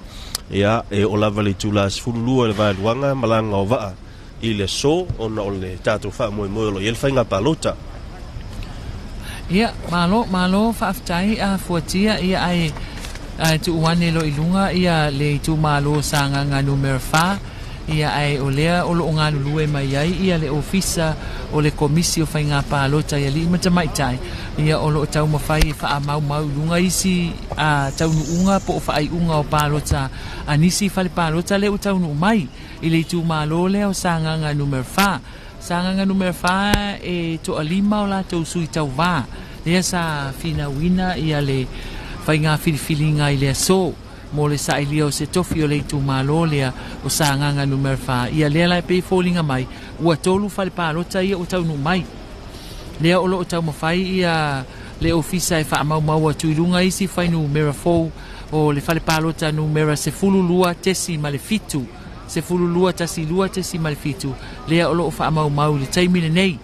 ia e oo lava i le itula 12 i le vaeluaga malaga o vaa i le aso ona o le tatou faamoemoe o lo o i ai le faiga palota. Ia, malo, malo, faafetai a Fuatia, ia ae ae tuu ane loa i luga ia le itumalo o Sagaga Numera 4, ia ae o lea o lo o galulue mai ai ia le Ofisa o le Komisi o Faiga Palota i Alii ma Tamaitai, ia o lo o taumafai e faamaumau i luga isi a taunuuga po o faaiuga o palota a nisi fale palota lea ua taunuu mai i le itumalo lea o Sagaga Numera 4. Sagaga Numera 4 e toalima o latou sui tauvā lea sa finauina ia le faiga filifiliga i le aso mo le sailia o se tofi o le itumalo lea o Sagaga Numera 4. Ia lea la e pei e foliga mai ua tolu fale palota ia ua taunuu mai. Lea o lo o taumafai ia le ofisa e faamaumau atu i luga isi fuainumera fou o le fale palota numera 12.7. 12 12.7 lea o loo faamaumau i le taimi lenei.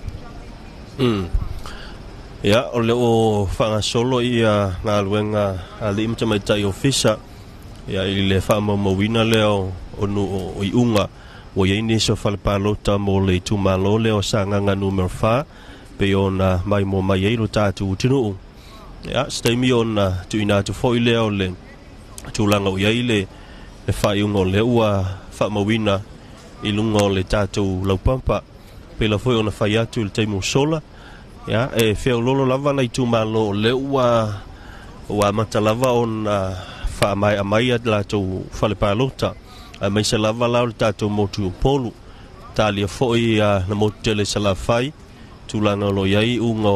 Ia, o le o faagasolo ia galuega a alii ma tamaitai ofisa ia i le faamaumauina lea o nuu o iuga ua iai nisi o fale palota mo le itumalo lea o Sagaga Nu.4 pei ona maimoa mai ai lo tatou atunuu. Ia, se taimi ona tuuina atu foi lea o le tulaga o iai le faaiuga o lea ua faamauina i luga o le tatou laupapa. Pela foi ona fai atu i le taimi ua sola, ia, e feololo lava na itumalo o lea ua amata lava ona faamaea mai a latou fale palota. Aemaise lava la o le tatou motu Upolu. Talia foi na motu tele Salafai, tulaga o lo o i ai iuga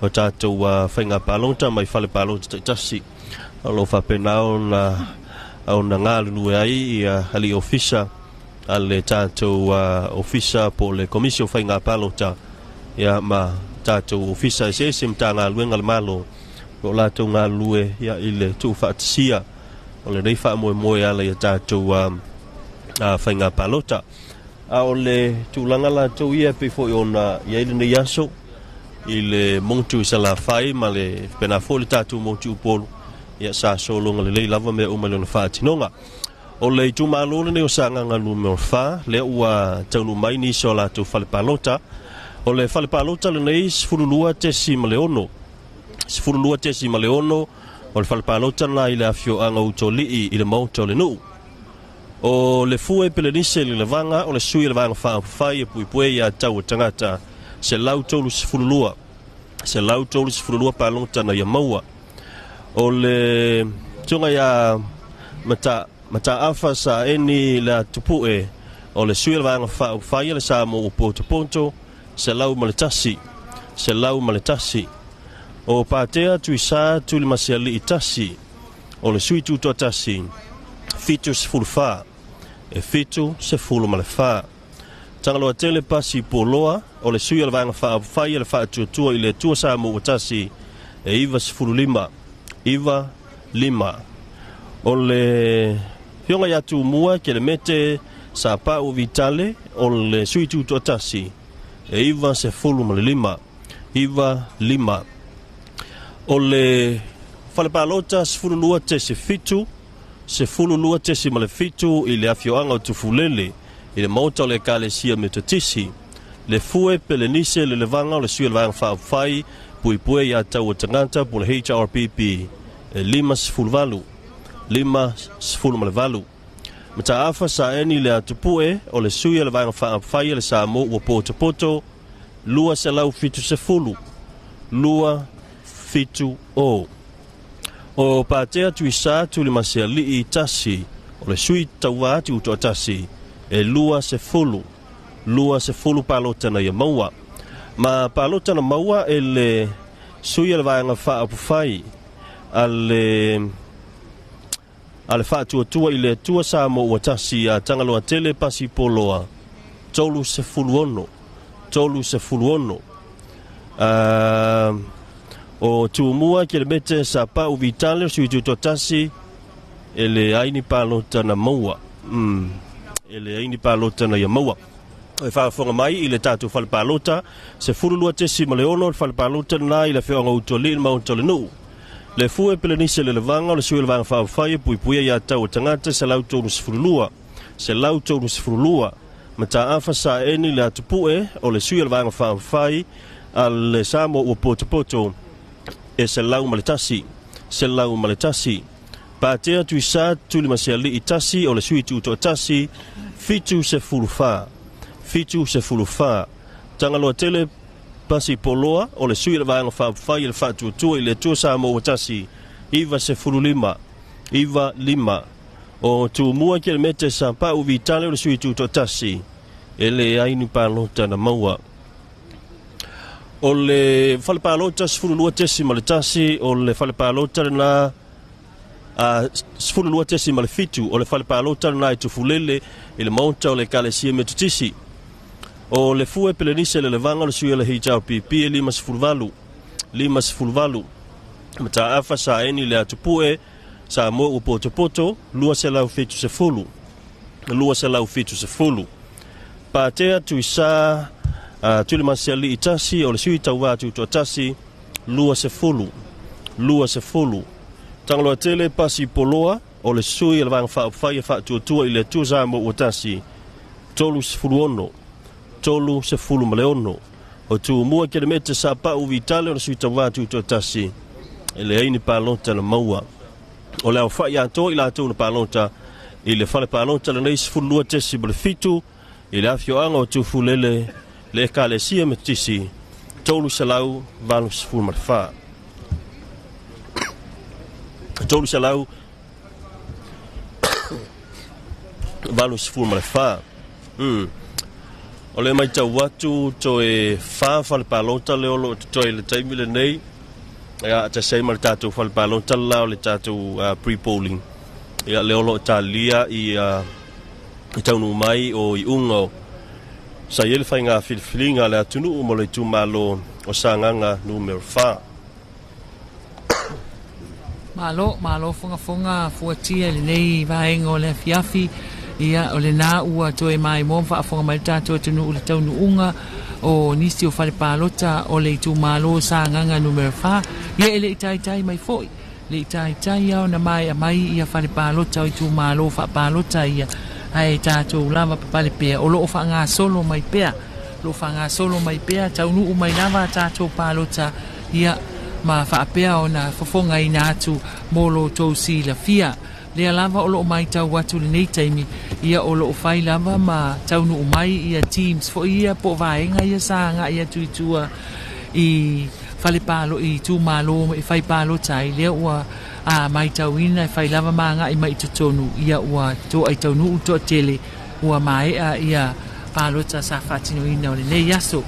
o tatou faiga palota mai fale palota taitasi. O lo o faapena ona galulue ai ia alii ofisa a le tatou ofisa po o le Komisi o Faiga Palota ia ma tatou ofisa eseese Matagaluega a le Malo o latou galulue ia i le tuufaatasia o lenei faamoemoe ala ia tatou faiga palota. A o le tulaga latou ia pei foi ona i ai lenei aso i le motu i Salafai ma le faapena foi le tatou motu Upolu, ia sa sologa lelei lava mea uma i lona faatinoga. O le itumalo lenei o Sagaga Nu.4 lea ua taunuu mai nisi o latou fale palota. O le fale palota lenei 12.6 12.6 o le fale palota lena i le afioaga Utualii i le maota o le nuu. O le Fue Pelenise le Levaga o le sui o le Vaega Faaupufai e Puipue ia Tau Tagata 132 132 palota na ia maua. O le tunga ia Mataafa sa eni le Atupue o le sui o le Vaega Faaupufai le sa mo Potopoto 101 101. O Patea Tuisa Tulimasialii tasi o le sui tutoatasi 74 e 74. Tagaloa Tele Pasi Poloa o le sui o le Vaega Faaupufai le Faatuatua i le Atua Samoa ua tasi e 95 95. O le Fioga ia Tumua Kelemete Sapau Vitale o le sui tutoatasi e 95 95. O le falepalota 12.7 12.7 i le afioaga o Tufulele i le maota o le Ekalesia Metotisi. Le Fue Pelenise le Levaga o le sui o le Vaega Faaupufai Puipue ia Tau Tagata po le HRPP e 58 58. Mataafa Saeni le Atupue o le sui o le Vaega Faaupufai le Samoa ua Potopoto 270 270. O Patea Tuisa Tulimasialii tasi o le sui tauva tutoatasi e 20 20 palota na ia maua. Ma palota na maua e le sui o le Vaega Faaupufai a le Faatuatua i le Atua Samoa ua tasi a Tagaloa Tele Pasi Poloa 36 36. O Tumua Kelemete Sapau Vitale o sui tutoatasi e le aini palota na maua. E le aini palota na ia maua. E faafofoga mai i le tatou fale palota 12.6 le fale palota lena i le afioaga Utualii le maota o le nuu. Le Fue Pelenise le Levaga o le sui o le Vaega Faaupufai e Puipuia ia Tau Tagata 132 132. Mataafa Saeni le Atupue o le sui o le Vaega Faaupufai a le Samoa ua Potopoto e 101 101. Patea Tuisa Tulimasialii tasi o le sui tutoatasi 74 74. Tagaloa Tele Pasi Poloa o le sui o le Vaega Faaupufai le Faatuatua i le Atua Samoa ua tasi 95 95. O Tumua Kelemete Sapau Vitale o le sui tutoatasi e le aini palota na maua. O le fale palota 12.1 o le fale palota lena 12.7 o le fale palota lena i Tufulele i le maota o le Ekalesia Metotisi. O le Fue Pelenise le Levaga o le sui o le HRPP e 58 58. Mataafa Saeni le Atupue Samoa ua Potopoto 270 270. Patea Tuisa Tulimaseali'i 1 o le sui tauvā tutoatasi 20 20. Tagaloa Tele Pasi Poloa o le sui o le Vaega Faaupufai e Faatuatua i le Atua Samoa ua tasi 36 36. O Tumua Kelemete Sapa'u Vitale o le sui tauvā tutoatasi e leai ni palota na maua. O le aofa'i atoa i latou na palota i le fale palota lenei 12.7 i le afioaga o Tufulele le Ekalesia Metotisi 384. 384. O le matau atu toe 4 fale palota lea o loo totoe i le taimi lenei. Ia tasi ai ma le tatou fale palota la o le tatou pre-polling. Ia lea o loo talia i taunuu mai o iuga o sa i ai le faiga filifiliga a le atunuu mo le itumalo o Sagaga numera 4. Malo, malo fogafoga fuatia i lenei vaega o le afiafi. Ia, o lenā ua toe maimoa ma faafofoga mai le tatou atunuu i le taunuuga o nisi o fale palota o le itumalo Sagaga numera 4. Ia, e le i taitai mai foi, le i taitai lava ona maea mai ia fale palota o itumalo faapalota ia, ae tatou lava papale pea, o loo faagasolo mai pea, o loo faagasolo mai pea, taunuu mai lava a tatou palota, ia, ma faapea ona fofogaina atu mo lo outou silafia. Lea lava o loo matau atu i lenei taimi, ia o loo fai lava ma taunuu mai ia teams foi ia po o vaega ia sa agai atu i tua i fale palo i itumalo e fai palota ai, lea ua matauina e fai lava ma agai mai i totonu, ia ua toai taunuu toatele ua maea ia palota sa faatinoina o lenei aso.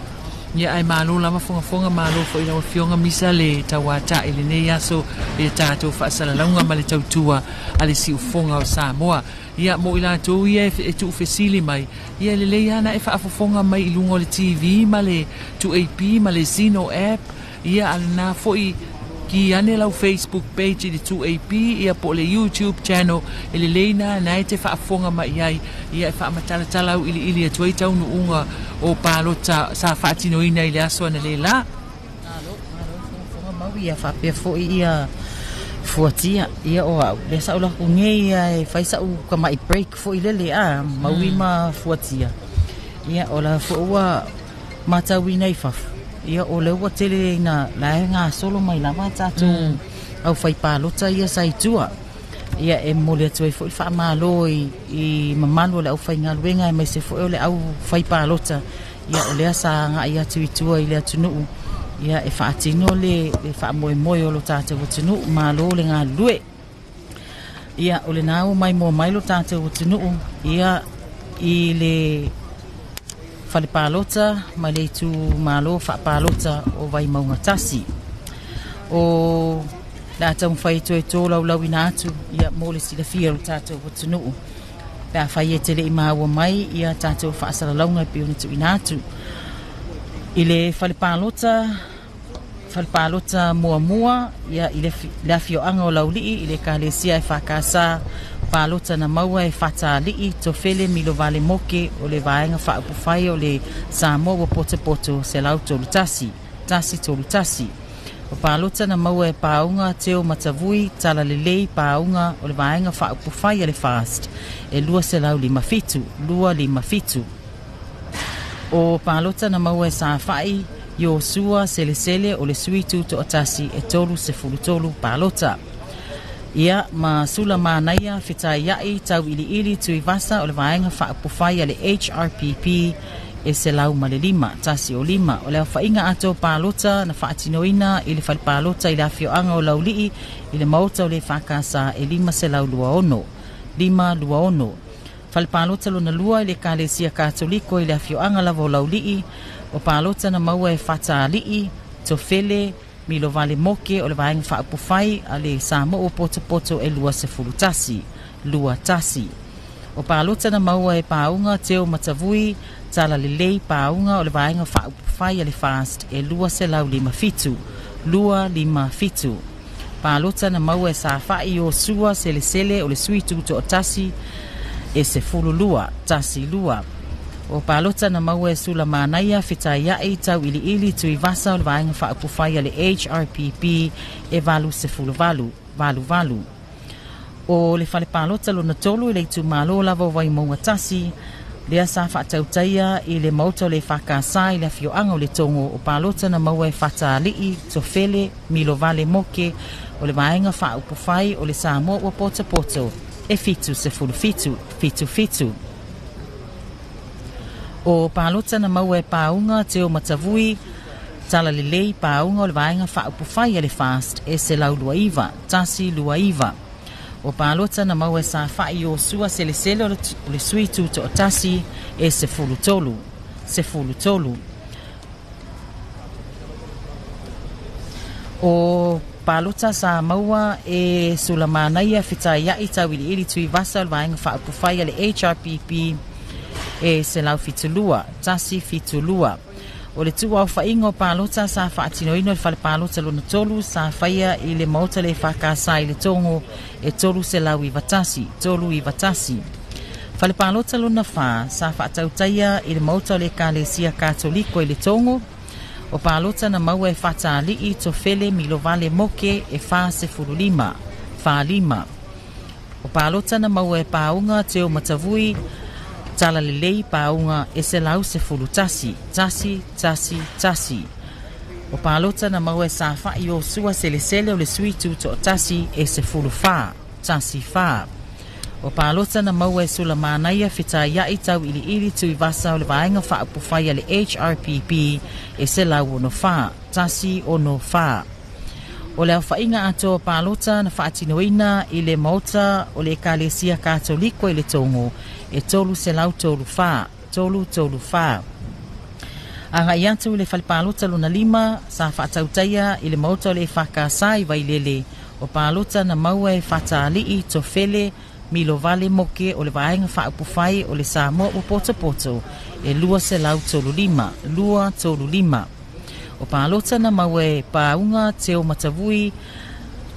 Ia ae malo lava fogafoga, malo foi lau Afioga Misa le tauata'i i lenei aso i le tatou faasalalauga ma le tautua a le siufofoga o Samoa. Ia mo i latou ia e tuufesili mai, ia e lelei lava na e faafofoga mai i luga o le TV ma le 2AP ma le Zeno app, ia a lena foi ki ane lau Facebook page i le 2AP ia po o le YouTube channel, e lelei na na e te faafofoga mai ai, ia e faamatalatala auiliili atu ai taunuuga o palota sa faatinoina i le aso analeila. Malo, malo fogafoga mau ia faapea foi ia fuatia ia o au lea sa ou laku nei ia e fai sa'u kama'i break foi lele a maui ma fuatia ia o la foi ua matauina i fafo ia o lea ua tele ina la e gasolo mai lava tatou au fai palota ia sa i tua ia e momoli atu ai foi le faamalo i mamalu o le aufaigaluega aemaise foi o le au fai palota ia o lea sa agai atu i tua i le atunuu ia e faatino le faamoemoe o lo tatou atunuu. Malo le galulue. Ia o lenā ua maimoa mai lo tatou atunuu ia i le fale palota ma le itumalo faapalota o Vaimauga 1. O le a taumafai e toe tolaulauina atu ia mo le silafia o lo tatou atunuu pe afai e te le i maua mai ia tatou faasalalauga e pei ona tuuina atu. I le fale palota muamua ia i le afioaga o Laulii i le Ekalesia e Fakasa, palota na maua e Fatali'i Tofele Milovale Moke o le Vaega Faaupufai o le Samoa ua Potopoto 131 131. O palota na maua e Pauga Teo Matavui Talalelei Pauga o le Vaega Faaupufai a le FAST e 257 257. O palota na maua e Safa'i Iosua Selesele o le sui tutoatasi e 33 palota. Ia ma Sula Manaia Fetaia'i Tauiliili Tuivasa o le Vaega Faaupufai a le HRPP e 105 105. O le aofaiga atoa palota na faatinoina i le fale palota i le afioaga o Laulii i le maota o le Fakasa e 526 526. Fale palota lona lua i le Ekalesia Katoliko i le afioaga lava o Laulii, o palota na maua e Fatali'i Tofele Milovale Moke o le Vaega Faaupufai a le Samoa ua Potopoto e 21 21. O palota na maua e Pauga Teo Matavui Talalelei Pauga o le Vaega Faaupufai a le FAST e 257 257. Palota na maua e Safa'i Iosua Selesele o le sui tutoatasi e 12 12. O palota na maua e Sula Manaia Fetaia'i Tau'ili'ili Tuivasa o le Vaega Faaupufai a le HRPP e 88 88. O le fale palota lona tolu i le itumalo lava o Vaimauga 1, lea sa faatautaia i le maota o le EFKS i le afioaga o Letogo. O palota na maua e Fataali'i Tofele Milovale Moke o le Vaega Faaupufai o le Samoa Ua Potopoto e 77 77. O palota na maua e Pauga Teo Matavui Talalelei Pauga o le Vaega Faaupufai a le FAST e 129 129. O palota na maua e Safa'i Iosua Selesele o le Sui Tuto'atasi e 13 13. O palota sa maua e Sulamanaia Fetaia'i Tau'ili'ili Tuivasa o le Vaega Faaupufai a le HRPP e 172 172. O le tuuaofa'iga o palota sa fa'atinoina o le fale palota lona tolu sa faia i le maota le EFKS i Letogo e 391 391. Fale palota lona 4 sa fa'atautaia i le maota o le Ekalesia Katoliko i Letogo. O palota na maua e Fataali'i Tofele Milovale Moke e 45 45. O palota na maua e Pauga Teo Matavui Talalelei Pauga e 111 1 1 1. O palota na maua e Safa'i Iosua Selesele o le Sui Tuto'atasi e 14 14. O palota na maua e Sulamanaia Fetaia'i Tau'ili'ili Tuivasa o le Vaega Faaupufai a le HRPP e 164 164. O le aofa'iga atoa o palota na fa'atinoina i le maota o le Ekalesia Katoliko i Letogo e 334 334. Aga'i atu i le fale palota lona 5 sa fa'atautaia i le maota o le EFKS i Vailele. O palota na maua e Fataali'i Tofele Milovale Moke o le Vaega Faaupufai o le Samoa Ua Potopoto e 235 235. O palota na maua e Pauga Teo Matavui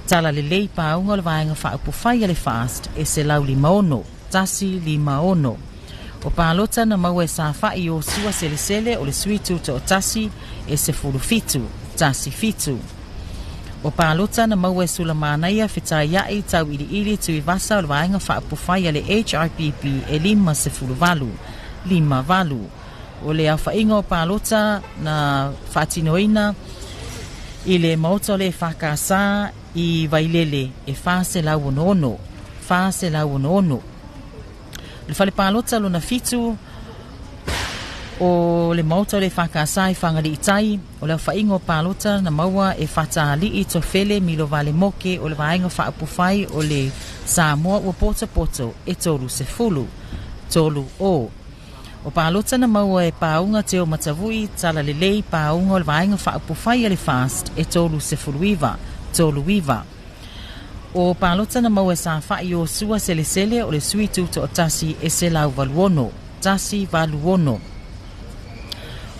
Talalelei Pauga o le Vaega Faaupufai a le FAST e 156 156. O palota na maua e Safa'i Iosua Selesele o le Sui Tuto'atasi e 17 17. O palota na maua e Sulamanaia Fetaia'i Tau'ili'ili Tuivasa o le Vaega Faaupufai a le HRPP e 58 58. O le aofa'iga o palota na fa'atinoina i le maota o le EFKS i Vailele e 466 466. Le fale palota lona 7 o le maota o le EFKS i Fagali'itai. O le aofa'iga o palota na maua e Fataali'i Tofele Milovale Moke o le Vaega Faaupufai o le Samoa Ua Potopoto e 30 30. O palota na maua e Pauga Teo Matavui Talalelei Pauga o le Vaega Faaupufai a le FAST e 39 39. O palota na maua e Safa'i Iosua Selesele o le Sui Tuto'atasi e 186 186.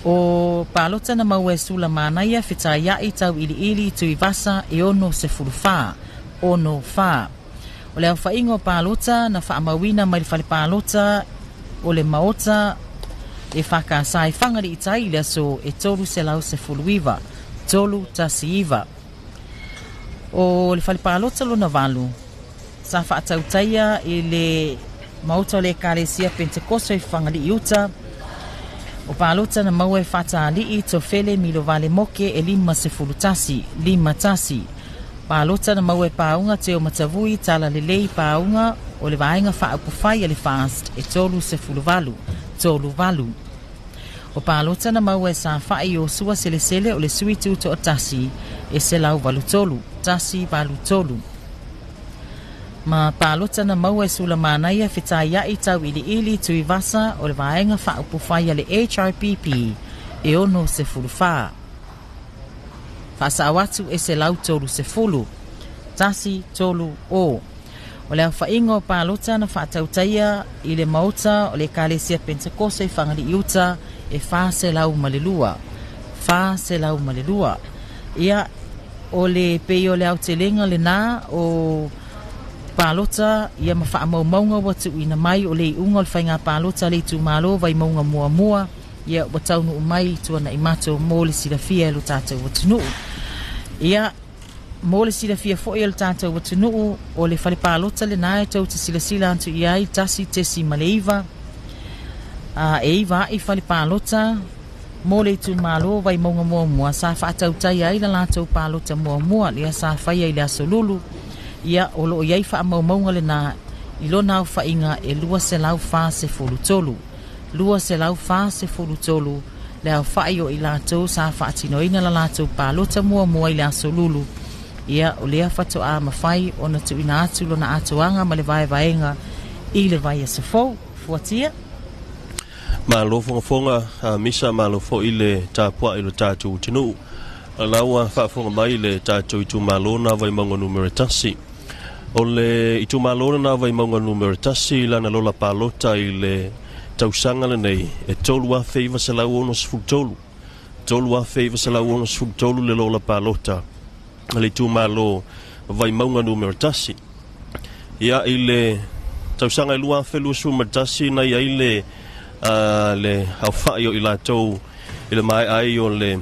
O palota na maua e Sulamanaia Fetaia'i Tau'ili'ili Tuivasa e 64 64. O le aofa'iga o palota na fa'amauina mai le fale palota o le maota e EFKS i Fagali'itai i le aso e 319 319. O le fale palota lona 8 sa fa'atautaia i le maota o le Ekalesia Pentekoso i Fagali'i Uta. O palota na maua e Fataali'i Tofele Milovale Moke e 51 51. Palota na maua e Pauga Teo Matavui Talalelei Pauga o le Vaega Faaupufai a le FAST e 38 38. O palota na maua e Safa'i Iosua Selesele o le Sui Tuto'atasi e 183 183. Ma palota na maua e Sulamanaia Fetaia'i Tau'ili'ili Tuivasa o le Vaega Faaupufai a le HRPP e 64 fa'asa'o atu e 130 130. O le aofa'iga o palota na fa'atautaia i le maota o le Ekalesia Pentekoso i Fagali'i Uta e 402 402. Ia, o le pei o le aotelega lenā o palota ia ma faamaumauga ua tuuina mai o le iuga o le faiga palota a le itumalo Vaimauga muamua ia ua taunuu mai i tuanai matou mo le silafia e lo tatou atunuu. Ia mo le silafia foi e le tatou atunuu o le fale palota lena e tou te silasila atu i ai 1.9 e 9 a'i fale palota mo le itumalo Vaimauga muamua sa faatautaia ai la latou palota muamua lea sa faia i le aso Lulu. Ia o loo iai faamaumauga lena i lona aofaiga e 243. 243 le aofai o i latou sa faatinoina la latou palota muamua i le aso Lulu. Ia o lea faatoa mafai ona tuuina atu lona atoaga ma le vaevaega i le vaiaso fou. Fuatia. Malo fogafoga misa, malo foi le tapuai i lo tatou atunuu. La ua faafofoga mai le tatou itumalo na Vaimauga numera 1. O le itumalo na Vaimauga numera 1 lana lola palota i le tausaga lenei e 3,963. 3,963 le lola palota a le itumalo Vaimauga numera 1. Ia i le tausaga e 2021 na i ai le le aofai o i latou i le maea ai o le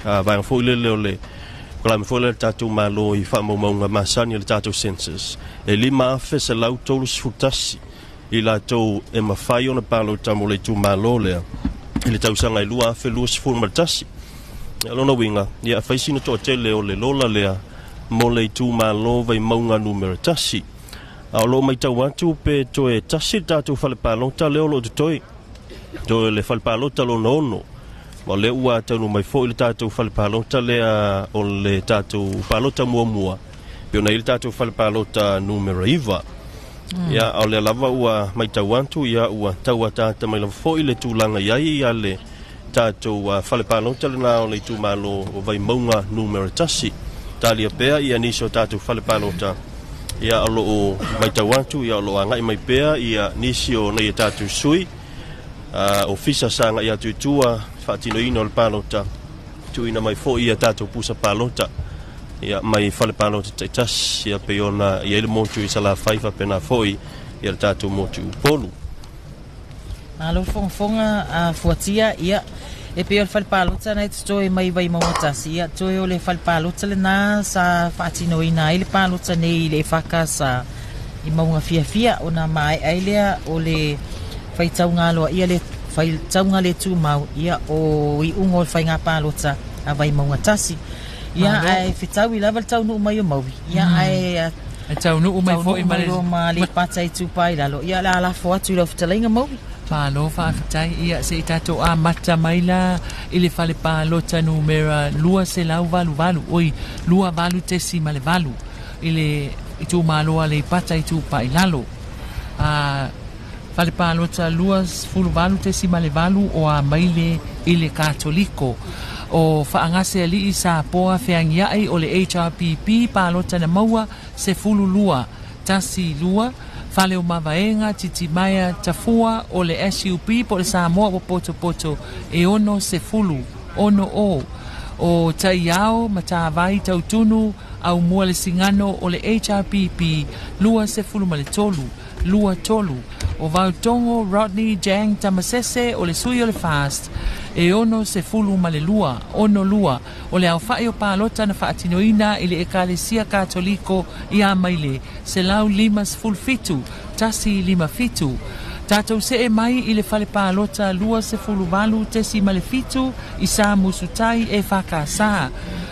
vaega foi lele o le kalame foi lele tatou malo i faamaumauga masani o le tatou census e 5,131 i latou e mafai ona palota mo le itumalo lea i le tausaga e 2021. Ia lona uiga, ia fai sina toatele o le lola lea mo le itumalo Vaimauga numera 1. A o loo matau atu pe toe tasi le tatou fale palota lea o loo totoe, toe le fale palota lona 6. Ma o lea ua taunuu mai foi le tatou fale palota lea o le tatou palota muamua, pe ona i le tatou fale palota numera 9. Ia o lea lava ua matau atu, ia ua tau ataata mai lava foi le tulaga i ai ia le tatou fale palota lena o le itumalo o Vaimauga numera 1. Talia pea ia nisi o tatou fale palota, ia o loo matau atu, ia o loo agai mai pea ia nisi o nei tatou sui ofisa sa agai atu i tua faatinoina o le palota, tuuina mai foi ia tatou pusa palota ia mai fale palota taitasi, ia pei ona i ai le motu i Salafai faapena foi ia le tatou motu i Upolu. Malo fogafoga a fuatia, ia e pei o le fale palota na e totoe mai Vaimauga tasi, ia toe o le fale palota lena sa faatinoina ai le palota nei i le EFKS i Mauga Fiafia ona maea ai lea o le faitauga aloaia le faitauga le tumau ia o iuga o le faiga palota a Vaimauga tasi. Ia ae fetaui lava le taunuu mai o Maui. Ia ae e taunuu mai foi ma le ma le pata i tupa i lalo. Ia la lafo atu i lau fetalaiga Maui. Malo faafetai. Ia se i tatou amata mai la i le fale palota numera 288, oi 28.8 i le itumalo a Aleipata i Tupa i lalo. Fale palota 28.8 o Amaile i le Katoliko. O Faagase Alii sa poa feagiai o le HRPP palota na maua 12 1 2. Fale o Mavaega Titimaea Tafua o le SUP po le Samoa ua potopoto e 60 6 o. O Taiao Matavai Tautunu au mua le Sigano o le HRPP 23 23. O Vautogo Rodney Jang Tamasese o le sui o le FAST e 62 62. O le aofai o palota na faatinoina i le Ekalesia Katoliko i Amaile 157 157. Tatou see mai i le fale palota 28.7 i sa Musutai e whakasa.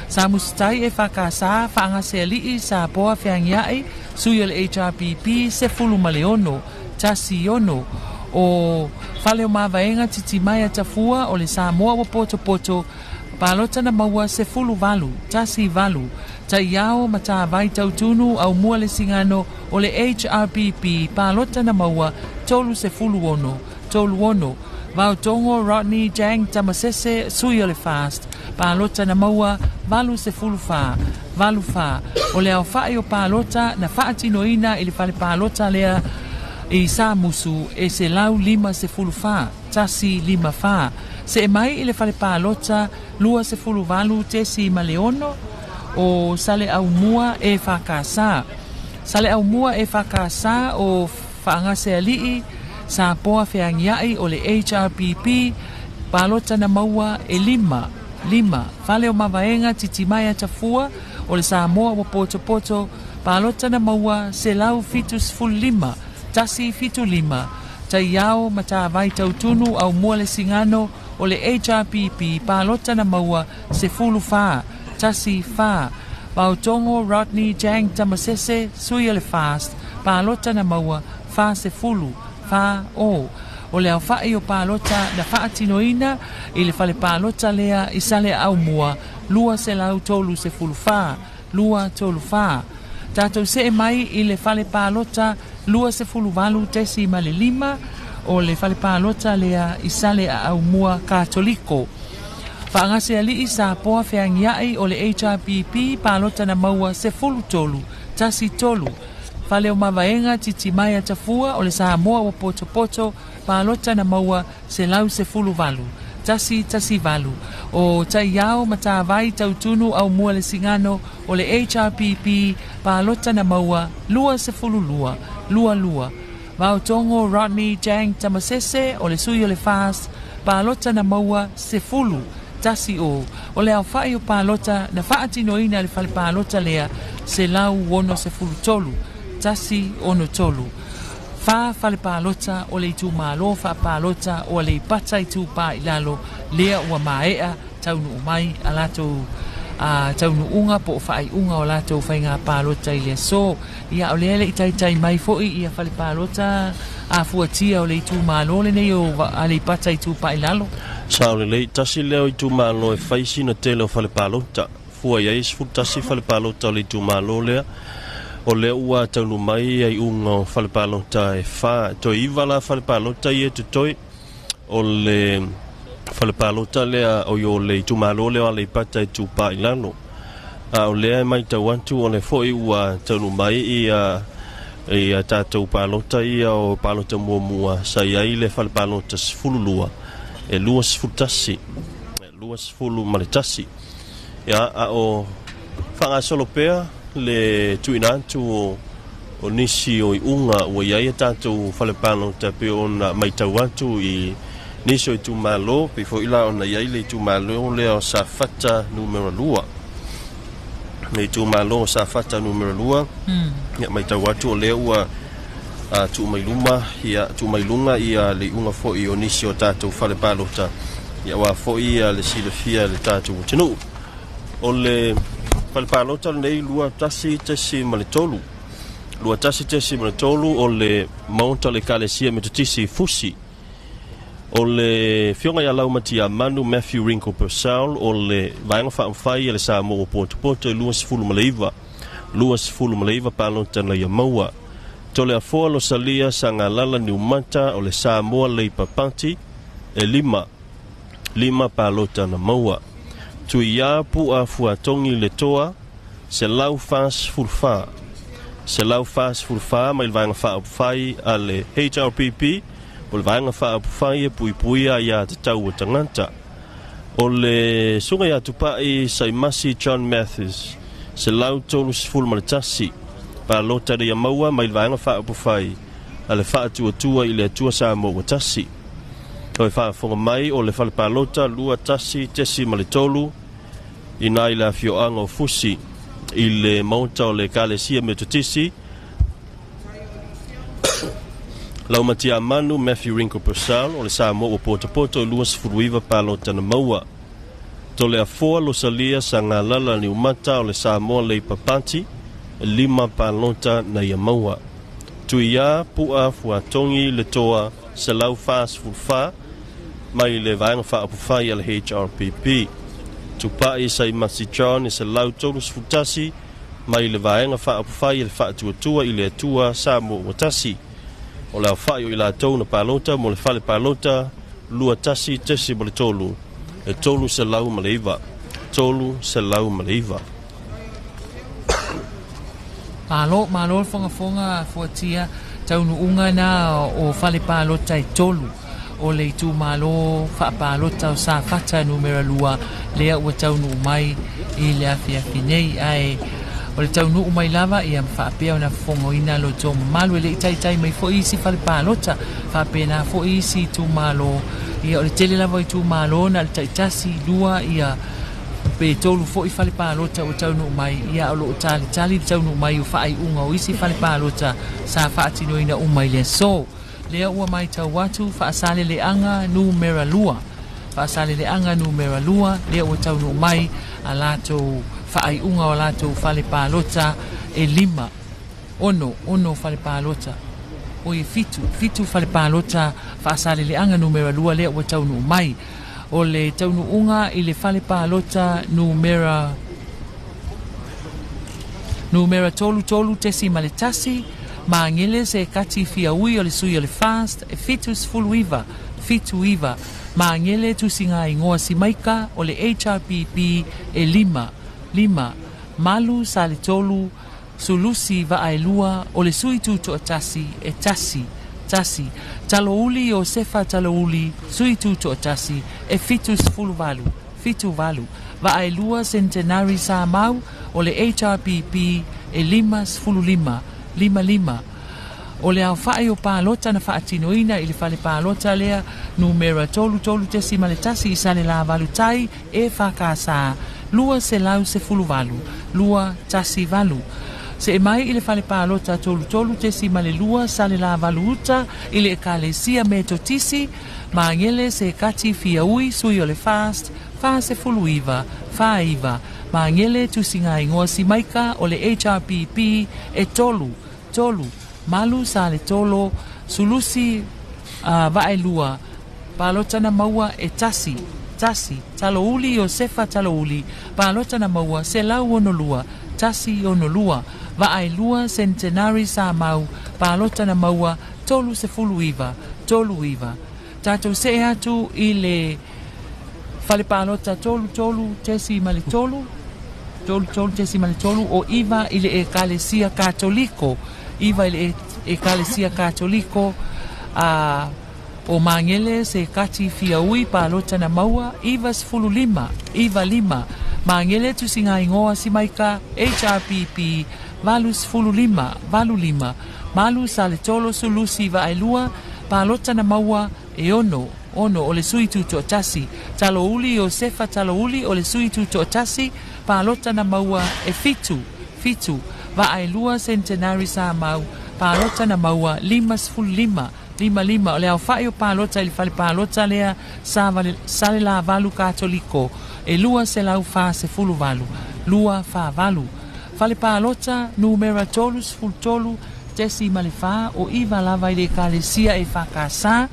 Sa Musutai e whakasa, Faagase Alii sa poa feagiai, sui o le HRPP 16 16. O Fale o Mavaega Titimaea Tafua o le Samoa ua potopoto, palota na maua 18 18. Taiao Matavai Tautunu au mua le Sigano o le HRPP palota na maua 36 36. Vautogo Rodney Jang Tamasese sui o le FAST palota na maua 84 84. O le aofai o palota na faatinoina i le fale palota lea i sa musu e 154 154. Se mai i le fale palota 28.6 o Sale Aumua e whakasa. Saleaaumua EFKS o Faagasealii Sapoa Feagiai o le HRPP palota na maua e 5 5. Fale o Mavaega Titimaea Tafua o le Samoa ua Potopoto palota na maua 175 175. Taiao Matavai Tautunu Aumua le Sigano o le HRPP palota na maua 14 14. Vaotogo Rodney Jang Tamasese sui o le FAST palota na maua 40 40. O le aofa'i o palota na fa'atinoina i le fale palota lea i Saleaaumua 234 234. Tatou se'e mai i le fale palota 28.5 o le fale palota lea i Saleaaumua Katoliko. Faagasealii Sapoa Feagiai o le HRPP palota na maua 13 13. Fale o Mavaega Titimaea Tafua o le Samoa ua Potopoto palota na maua 118 118. O Taiao Matavai Tautunu Aumua le Sigano o le HRPP palota na maua 22 22. Vaotogo Rodney Jang Tamasese o le sui o le FAST palota na maua 10 10. O le aofa'i o palota na fa'atinoina le fale palota lea 163 163. 4 fale palota o le itumālō fa'apalota o Aleipata Itupā i Lalo lea ua mae'a taunuu mai a latou taunuuga po o faaiuga o latou faiga palota i le aso. Ia o lea le'i taitai mai fo'i ia fale palota afuatia o le itumālō lenei o Aleipata Itupā i Lalo. Sao lelei, tasi lea o itumālō e fai sina tele o fale palota. Fua i ai 11 fale palota o le itumālō lea. O lea ua taunu mai ai unga o fale palota e 4. Toe 9 la fale palota ia totoe. O le fale palota lea o i o le itumālō lea o Aleipata Itupā i Lalo. A o lea e maitau atu o le fo'i ua taunu mai ia tatou palota ia o palota muamua sa iai le fale palota 12 e 21 21. Ia a o faagasolo pea le tuuina atu o nisi o iuga ua iai a tatou fale palota pe ona maitau atu i nisi o itumālō pe fo'i la ona iai le itumālō lea o Safata numera 2. Le itumālō o Safata numera 2. Ia maitau atu o lea ua tuu mai luma ia tuu mai luga ia le iuga fo'i o nisi o tatou fale palota. Ia ua fo'i ia le silafia le tatou atunuu. O le fale palota lenei 21.3. 21.3 o le maota o le Ekalesia Metotisi Fusi. O le fioga ia Laumatia Manu Matthew Rinko Purcell o le vaega faaupufai a le Samoa ua Potopoto e 29. 29 palota na ia maua. Toleafoa Losalia Sagalala Niumata o le Samoa Labour Party e 5. 5 palota na maua. Tuia Pua Fuatongi le Toa 144. 144 mai le vaega faaupufai a le HRPP o le vaega faaupufai e puipuia ia tatau o tagata. O le suga ia Tupai Saimasi John Matthews 131 palota le ia maua mai le vaega faaupufai a le Faatuatua i le Atua Samoa ua tasi. O e faafofoga mai o le fale palota 21.3 ina i le afioaga o Fusi i le maota o le Ekalesia Metotisi. Laumatia Manu Matthew Rinko Purcell o le Samoa ua Potopoto e 29 palota na maua. Toleafoa Losalia Sagalala Niumata o le Samoa Labour Party 5 palota na ia maua. Tuia Pua Fuatongi le Toa 144 mai le vaega faaupufai a le HRPP. Tupai Saimasi John e 131 mai le vaega faaupufai a le Faatuatua i le Atua Samoa ua tasi. O le aofa'i o i latou na palota mo le fale palota 21.3 e 309. 309. Malo, malo le fogafoga fuatia taunuuga na o fale palota e 3 o le itumālō fa'apalota o Safata numera 2 lea ua taunuu mai i le afiafi nei ae O le taunuu mai lava ia ma faapea ona fofogaina lo outou mamalu, e le i taitai mai foi isi fale palota, faapena foi isi itumalo. Ia o le tele lava o itumalo na o le taitasi, lua ia pe tolu foi fale palota ua taunuu mai. Ia o loo talitali le taunuu mai o faaiuga o isi fale palota sa faatinoina uma i le aso. Lea ua matau atu Faasaleleaga numera 2, Faasaleleaga numera 2, lea ua taunuu mai a latou faaiuga o latou fale palota e 5, 6, 6 fale palota, oi 7, 7 fale palota Faasaleleaga numera 2 lea ua taunuu mai. O le taunuuga i le fale palota numera 33.1, Magele se kati fia ui o le sui o le FAST e 79, 79, Magele tusiga igoa Simaika o le HRPP e 5, 5, Malu Saletolu Sulusi Vaaelua o le sui tutoatasi e 1, 1, Talouli Iosefa Talouli sui tutoatasi e 78, 78, Vaaelua Centenary Samau o le HRPP e 55, 55. O le aofai o palota na faatinoina i le fale palota lea numera 33.1 i Salelavalu Tai e whakasa 218, 218. Se mai i le fale palota 33.2 Salelavalu Uta i le Ekalesia Metotisi, Magele se kati fiaui sui o le FAST 49, 49, Magele tusiga igoa Simaika o le HRPP e 3, 3, Malu Saletolo Sulusi Vaelua, palota na maua e 1, 1, Talouli Iosefa Talouli, palota na maua 162, 162, Vaaelua Centenary Samau, palota na maua 39, 39. Tatou see atu i le fale palota 33.3, 33.3 o iva i le Ekalesia Katoliko, iva i le Ekalesia Katoliko o Magele se kati fiaui palota na maua 95, 95, Magele tusiga igoa Simaika HRPP 85, 85, Malu Saletolo Sulusi Vaelua palota na maua e 6, 6 o le sui tutoatasi, Talouli Iosefa Talouli o le sui tutoatasi, palota na maua e 7, 7, Vaaelua Centenary Samau, palota na maua 55, 55. O le aofai o palota i le fale palota lea Salelavalu Katoliko e 248, 248. Fale palota numera 33.4 o iva lava i le Ekalesia e whakasa,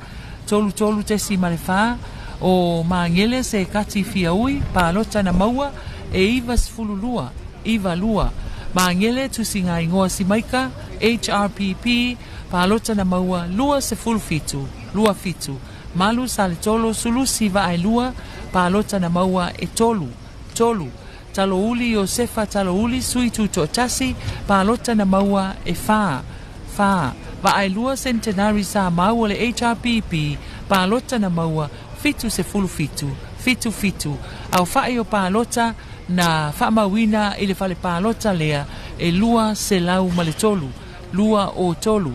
33.4 o Magele se kati fiaui, palota na maua e 92, 92, Magele tusiga igoa Simaika HRPP, palota na maua 27, 27, Malu Saletolo Sulusi Vaelua, palota na maua e 3, 3, Talouli Iosefa Talouli sui tutoatasi, palota na maua e 4, 4, Vaaelua Centenary Samau o le HRPP, palota na maua 77, 77. Aofai o palota na faamauina i le fale palota lea e 203, 203.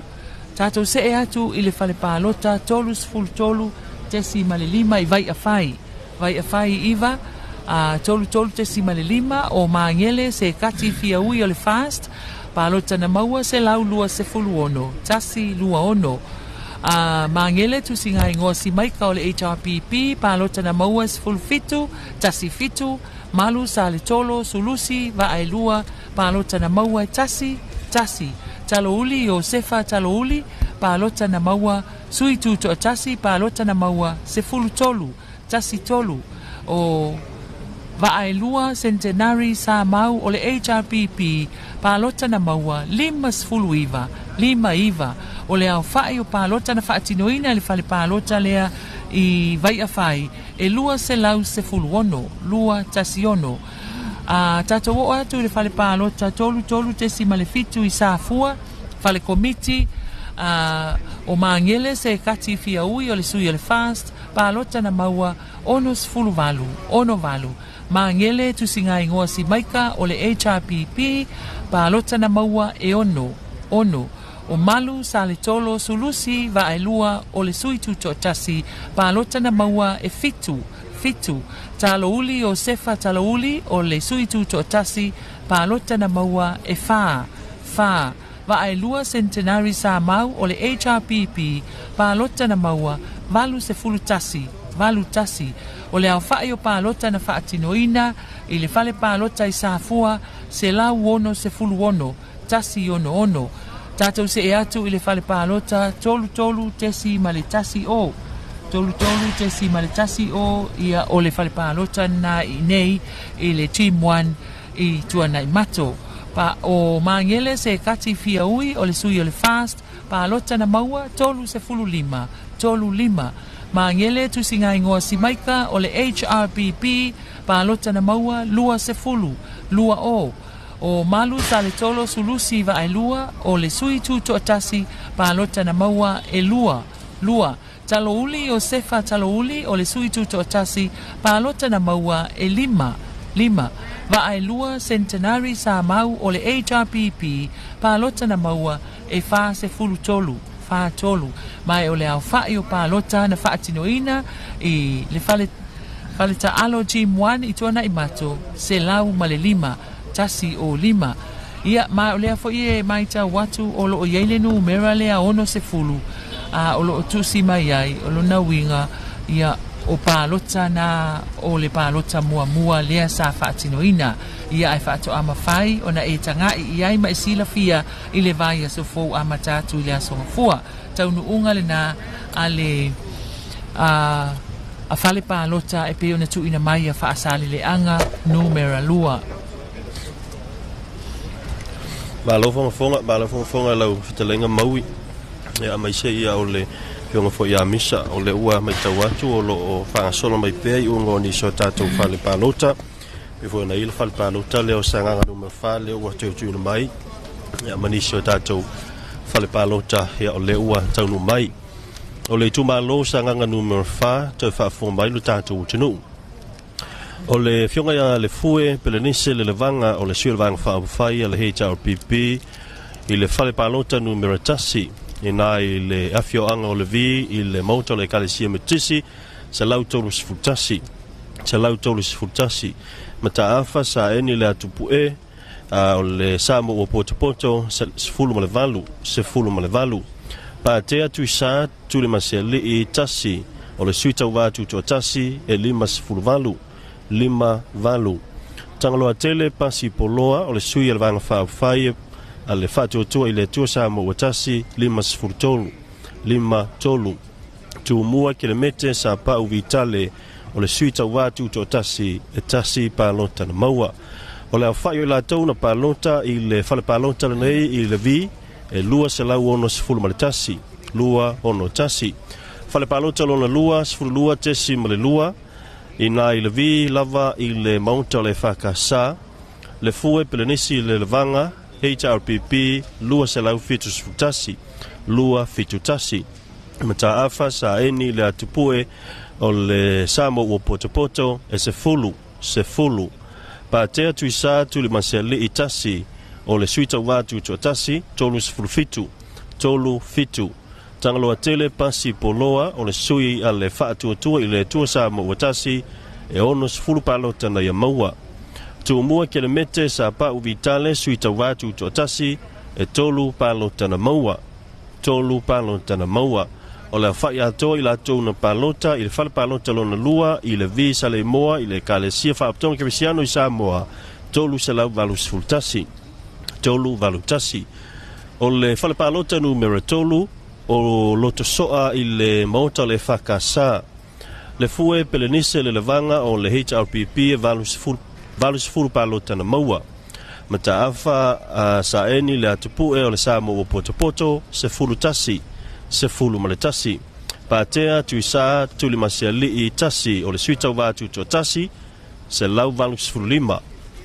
Tatou see atu i le fale palota 33.5 i Vaiafai, Vaiafai iva, 33.5 o Magele se kati fiaui o le FAST, palota na maua 126, 126. Magele tusiga igoa Simaika o le HRPP, palota na maua 17, 17, Malu Saletolo Sulusi Vaelua, palota na maua 1, 1, Talouli Iosefa Talouli, palota na maua sui tutoatasi, palota na maua 13, 13, o Vaaelua Centenary Samau o le HRPP, palota na maua 59, 59. O le aofai o palota na faatinoina i le fale palota lea i Vaiafai e 216, 216. Tatou oo atu i le fale palota 33.7 i Safua, fale komiti o Magele se kati fiaui o le sui o le FAST, palota na maua 68, 68. Magele tusigaigoa Simaika o le HRPP, palota na maua e 6, 6. O Malu Saletolo Sulusi Vaelua o le sui tutoatasi, palota na maua e 7, 7. Talouli o Sefa Talouli o le sui tutoatasi, palota na maua e 4, 4. Vaelua Centenary Samau o le HRPP, palota na maua 81, 81. O le aofa'i o palota na fa'atinoina i le fale palota i Safua 166, 166. Tatou se'e atu i le fale palota 33.10, 33.10 ia o le fale palota na i nei i le Team 1 i Tuanai Mato. Pa o Magele se kati fia ui o le sui o le Fast, palota na maua 35, 35. Magele tusigaigoa Simaika o le HRPP, palota na maua 20, 20. O Malu Saletolo Sulusi Vaelua o le sui tutoatasi, palota na maua e 2, 2. Talouli o Sefa Talouli o le sui tutoatasi, palota na maua e 5, 5. Vaelua Centenary Samau o le HRPP, palota na maua e 43, 43. Mai o le aofa'i o palota na fa'atinoina i le fale fale ta'alo Gym 1 i Tuana'i Mato 105, 105. Ia ma o lea fo'i e maitau atu o lo'o iai le numera lea 60 a o lo'o tusi mai ai o lona uiga ia o palota na o le palota muamua lea sa fa'atinoina ia ae fa'ato'a mafai ona e taga'i i ai ma e silafia i le vai aso fou amata atu i le aso gafua taunu'uga lenā a le a fale palota e pei ona tu'uina mai ia fa'asalele'aga numera 2. Malo fogafoga, malo fogafoga lau fetalaiga Maui. Ia amaise ia o le fioga foi ia Misa o le ua maitau atu o loo faagasolo mai pea i uga o nisi o tatou fale palota. Pe foi ona i le fale palota lea o Sagaga Nu.4 lea ua teutuina mai. Ia ma nisi o tatou fale palota ia o lea ua taunuu mai. O le itumalo Sagaga Nu.4 toe faafofoga mai lo tatou atunuu. O le afioga ia le Fue Pelenise le Levaga o le sui o le Vaega Faaupufai a le HRPP i le fale palota numera 1 ina i le afioaga o Levi i le maota o le Ekalesia Metotisi 131, 131. Mataafa Saeni le Atupu'e o le Sa mo ua potopoto 18, 18. Patea Tuisā Tulimaseali'i 1 o le sui tauvā tutoatasi e 58, 58. Tagaloa Tele Pasi Poloa o le sui a le Vaega Faaupufai a le Faatuatua i le Atua Samoa ua 1, 53, 53. Tumua Kelemete Sapa'u Vitale o le sui tauvā tutoatasi e 1 palota na maua. O le aofa'i o i latou na palota i le fale palota lenei i le V e 261, 261. Fale palota lona 2, 12.2 ina i le V lava i le maota o le EFKS, le Fue Pelenisi le Levaga HRPP 271, 271. Mataafa Saeni le Atupue o le Samo ua potopoto e 10, 10. Patea Tuisā Tulimaseali'i 1 o le sui tauvā tutoatasi 37, 37. Tagaloa Tele Pasi Poloa o le sui a le Faatuatua i le Atua Samoa ua 1 e 60 palota na ia maua. Tumua Kelemete Sapa'u Vitale sui tauvā tutoatasi e 3 palota na maua. 3 palota na maua. O le aofa'i atoa i latou na palota i le fale palota lona 2 i le V Saleimoa i le Ekalesia Faapotopotoga Kerisiano i Samoa 381, 381. O le fale palota numera 3 o Lotoso'a i le maota o le EFKS, le Fue Pelenise le Levaga o le HRPP e 80, 80 palota na maua. Mataafa Saeni le Atupu'e o le Samoa ua potopoto 11, 11. Patea Tuisā Tulimaseali'i 1 o le sui tauvā tutoatasi 185,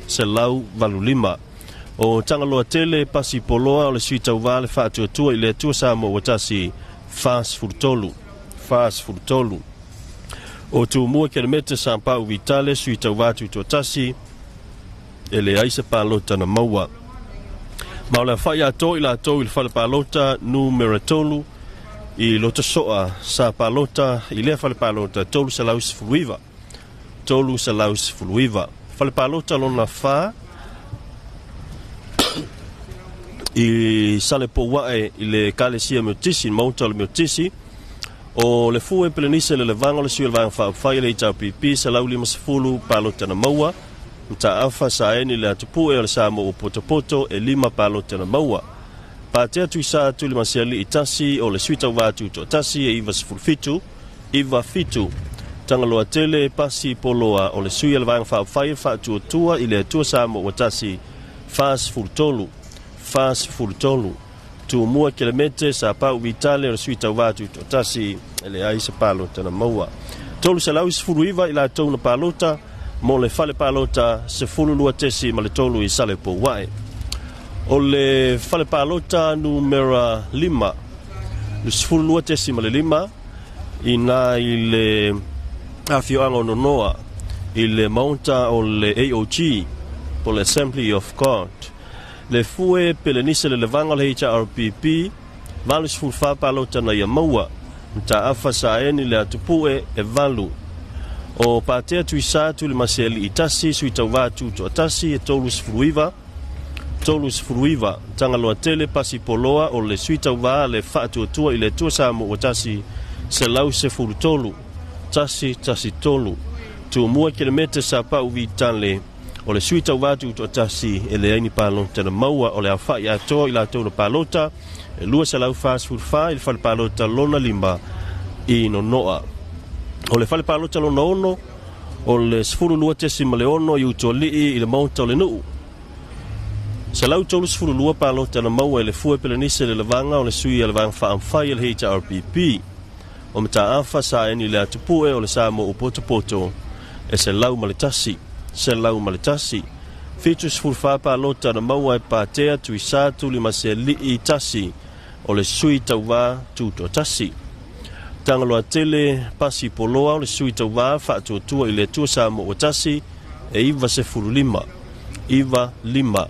185. O Tagaloa Tele Pasi Poloa o le sui tauvā le Faatuatua i le Atua Samoa ua 1, 43, 43. O Tumua Kelemete Sapau Vitale sui tauvā tutoatasi e leai se palota na maua. Ma o le afa'i atoa i latou i le fale palota numera 3 i Lotosoa sa palota i lea fale palota 319. 319. Fale palota lona 4 i Salepouae i le Ekalesia Metotisi, le Maota o le Metotisi, o le Fue Pelenise le Levaga o le Sui o le Vaega Faaupufai a le HRPP, 150 palota na maua, Mataafa Saeni le Atupue o le Samoa ua potopoto, e 5 palota na maua. Patea Tuisa Tulimasialii 1 o le Sui Tauvā Tutoatasi e 97, 97. Tagaloa Tele Pasi Poloa o le Sui a le Vaega Faaupufai e Faatuatua i le Atua Samoa ua tasi, 43, 43. Tumua Kelemete Sapau Vitale o le Sui Tauvā Tutoatasi e leai se palota na maua. 319 i latou na palota mo le fale palota 12.3 i Salepouae. O le fale palota numera 5, 12.5 i nā i le afioaga o Nonoa i le maota o le AOG po le Assembly of God. Le Fue Pelenise le Levaga o le HRPP, 84 palota na ia maua. Mataafa Saeni le Atupue e 8. O Patea Tuisa Tulimaseali'i 1, Sui Tauvā Tutoatasi e 39, 39. Tagaloa Tele Pasi Poloa o le Sui Tauvā le Faatuatua i le Atua Samoa ua tasi, 113, 113. Tumua Kelemete Sapau Vitale o le Sui Tauvā Tutoatasi e leai ni palota na maua. O le aofa'i atoa i latou na palota e 244 i le fale palota lona 5 i Nonoa. O le fale palota lona 6 o le 12.6 i Utualii i le Maota o le Nuu. 132 palota na maua e le Fue Pelenise le Levaga o le Sui a le Vaega Faaupufai a le HRPP. O Mataafa Saeni le Atupue o le Samoa ua potopoto e 101, 101. 74 palota na maua e Patea Tuisa Tulimaseali'i 1 o le Sui Tauvā Tutoatasi. Tagaloa Tele Pasi Poloa o le Sui Tauvā Faatuatua i le Atua Samoa ua tasi e 95, 95.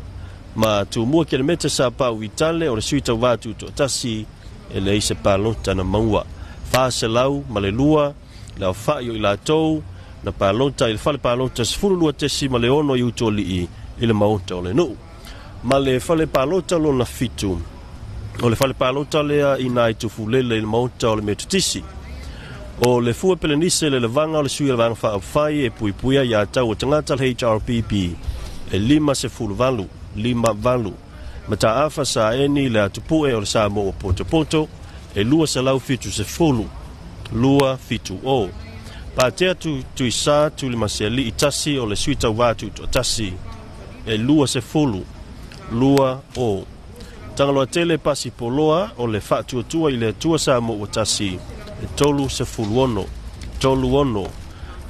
Ma Tumua Kelemete Sapau Vitale o le Sui Tauvā Tutoatasi e leai se palota na maua. 402 le aofa'i o i latou na palota i le fale palota 12.6 i Utualii i le Maota o le Nuu. Ma le fale palota lona 7, o le fale palota lea i nā i Tufulele i le Maota o le Metotisi. O le Fue Pelenise le Levaga o le Sui o le Vaega Faaupufai e puipuia iā tau o tagata le HRPP e 58, 58. Mataafa Saeni le Atupue o le Samoa ua potopoto e 270, 270. Patea Tuisa Tulimaseali'i 1 o le Sui Tauvā Tutoatasi e 20, 20. Tagaloa Tele Pasi Poloa o le Faatuatua i le Atua Samoa ua tasi e 36, 36.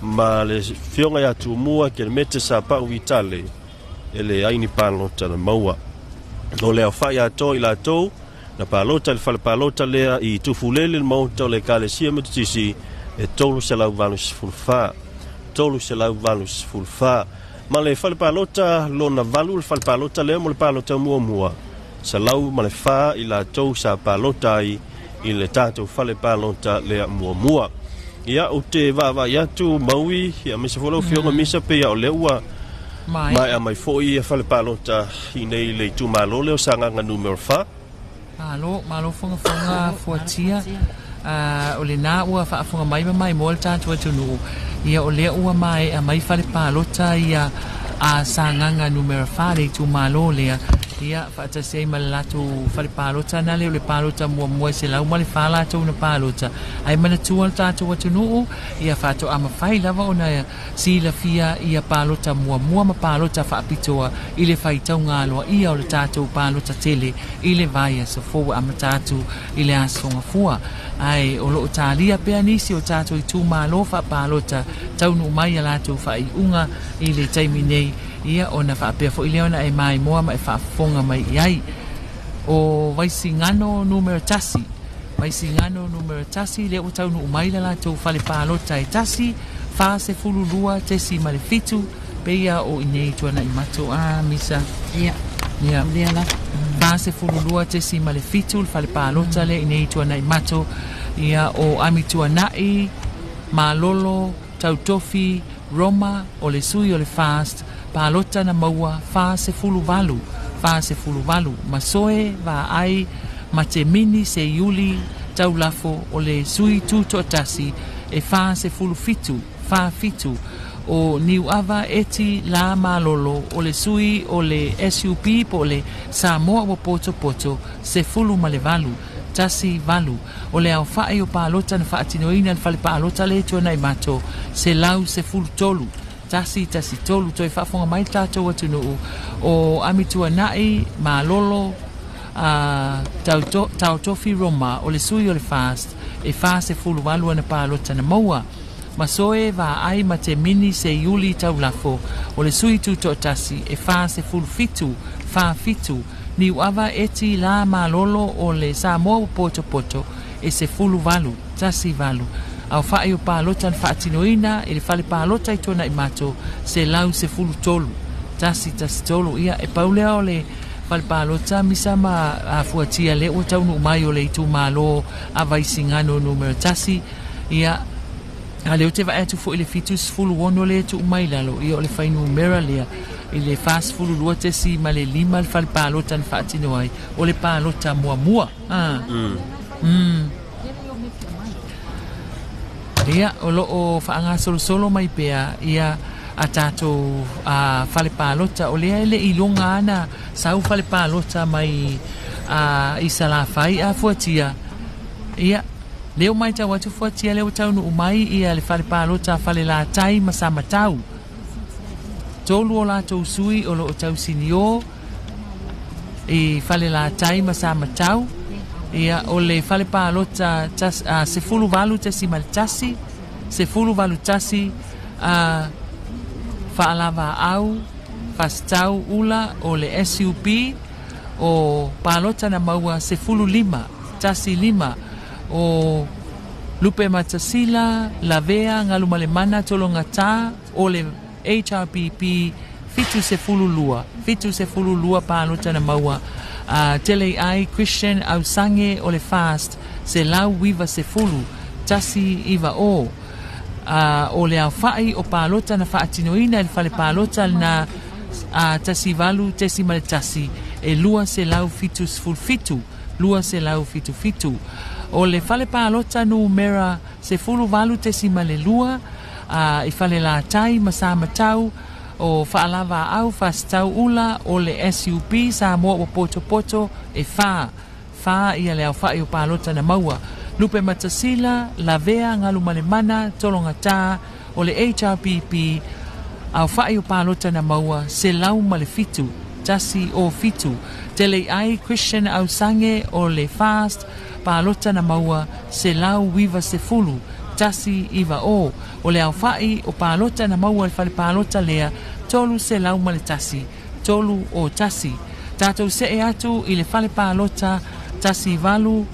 Ma le Fioga ia Tumua Kelemete Sapau Vitale e leai ni palota na maua. O le aofa'i atoa i latou na palota i le fale palota lea i Tufulele le Maota o le Ekalesia Metotisi e 384, 384. Ma le fale palota lona 8, le fale palota lea mo le palota muamua, 104 i latou sa palota ai i le tatou fale palota lea muamua. Ia, ou te vaavaai atu Maui, ia aemaise foi lau Afioga Misa, pei lava o lea ua maea mai foi ia fale palota i nei le itumalo lea o Sagaga numera 4. Malo, malo fogafoga fuatia, o lena ua faafofoga mai ma maimoa le tatou atunuu, ia o lea ua maea mai fale palota ia a Sagaga numera 4 le itumalo lea, ia faatasi ai ma le latou fale palota na lea o le palota muamua e 104 latou na palota, ae manatua le tatou atunuu, ia faatoa mafai lava ona silafia ia palota muamua ma palota faapitoa i le faitauga aloaia o le tatou palota tele i le vaiaso fou e amata atu i le Aso Gafua. Ae o lo o talia pea nisi o tatou itumalo faapalota taunuu mai a latou faaiuga i le taimi nei, ia ona faapea foi lea ona e maimoa ma e faafofoga mai i ai. O Vaisigano numera 1, Vaisigano Nu1, lea ua taunuu mai le latou fale palota e tasi, 42.7 peia o inei Tuanaimato a Misa. Ia. Ia. Lea la. 42.7 le fale palota lea inei Tuanaimato. Ia o Amituanai, Malolo, Tautofi, Roma, o le sui o le FAST, palota na maua 48, 48, Masoe, Vaai, Matemini, Seiuli, Taulafo, o le sui tutoatasi, e 47, 47, o Niuava Eti La Malolo, o le sui o le SUP po o le Samoa ua potopoto, 18, 18, o le aofa'i o palota na faatinoina le fale palota le Tuanaimato, 113, 113. Toe faafofoga mai le tatou atunuu o Amituanai, Malolo, Tautofi Roma, o le sui o le FAST, e 48 ana palota na maua. Masoe Vaai Matemini Seiuli Taulafo, o le sui tutoatasi, e 47, 47, Niuava Eti La Malolo o le Samoa ua potopoto, e 18, 18, aofa'i o palota na faatinoina i le fale palota i Tuanaimato, 113, 113. Ia e pau lea o le fale palota Misa ma Fuatia lea ua taunuu mai o le itumalo a Vaisigano Nu1. Ia a lea ou te vaai atu foi i le 76 lea e tuu mai lalo, ia o le fuainumera lea i le 42.5 le fale palota na faatino ai o le palota muamua. Ia o loo faagasolosolo mai pea ia a tatou fale palota o lea e le iloga ana sau fale palota mai i Salafai a Fuatia. Ia lea ua matau atu Fuatia lea ua taunuu mai ia le fale palota Falelatai ma Samatau. Tolu o latou sui o loo tausinio i Falelatai ma Samatau. Ia o le fale palota 18.1, 18.1, Faalavaau Fasitau Ula o le SUP o palota na maua 15, 15, o Lupe Matasila Lavea Galumalemana Tologata o le HRPP 72, 72 palota na maua. Tele ai Christian Ausange o le FAST 190, 190. O le aofa'i o palota na faatinoina i le fale palota na 18.1 e 277, 277. O le fale palota numera 18.2 i Falelatai ma Samatau o Faalavaau Fasitau Ula o le SUP Samoa ua potopoto e 4, 4 ia le aofa'i o palota na maua. Lupe Matasila Lavea Galumalemana Tologata o le HRPP aofa'i o palota na maua 107, 107. Tele ai Christian Ausange o le FAST palota na maua 190, 190. O le aofa'i o palota na maua le fale palota lea 301, 301. Tatou see atu i le fale palota 18.3,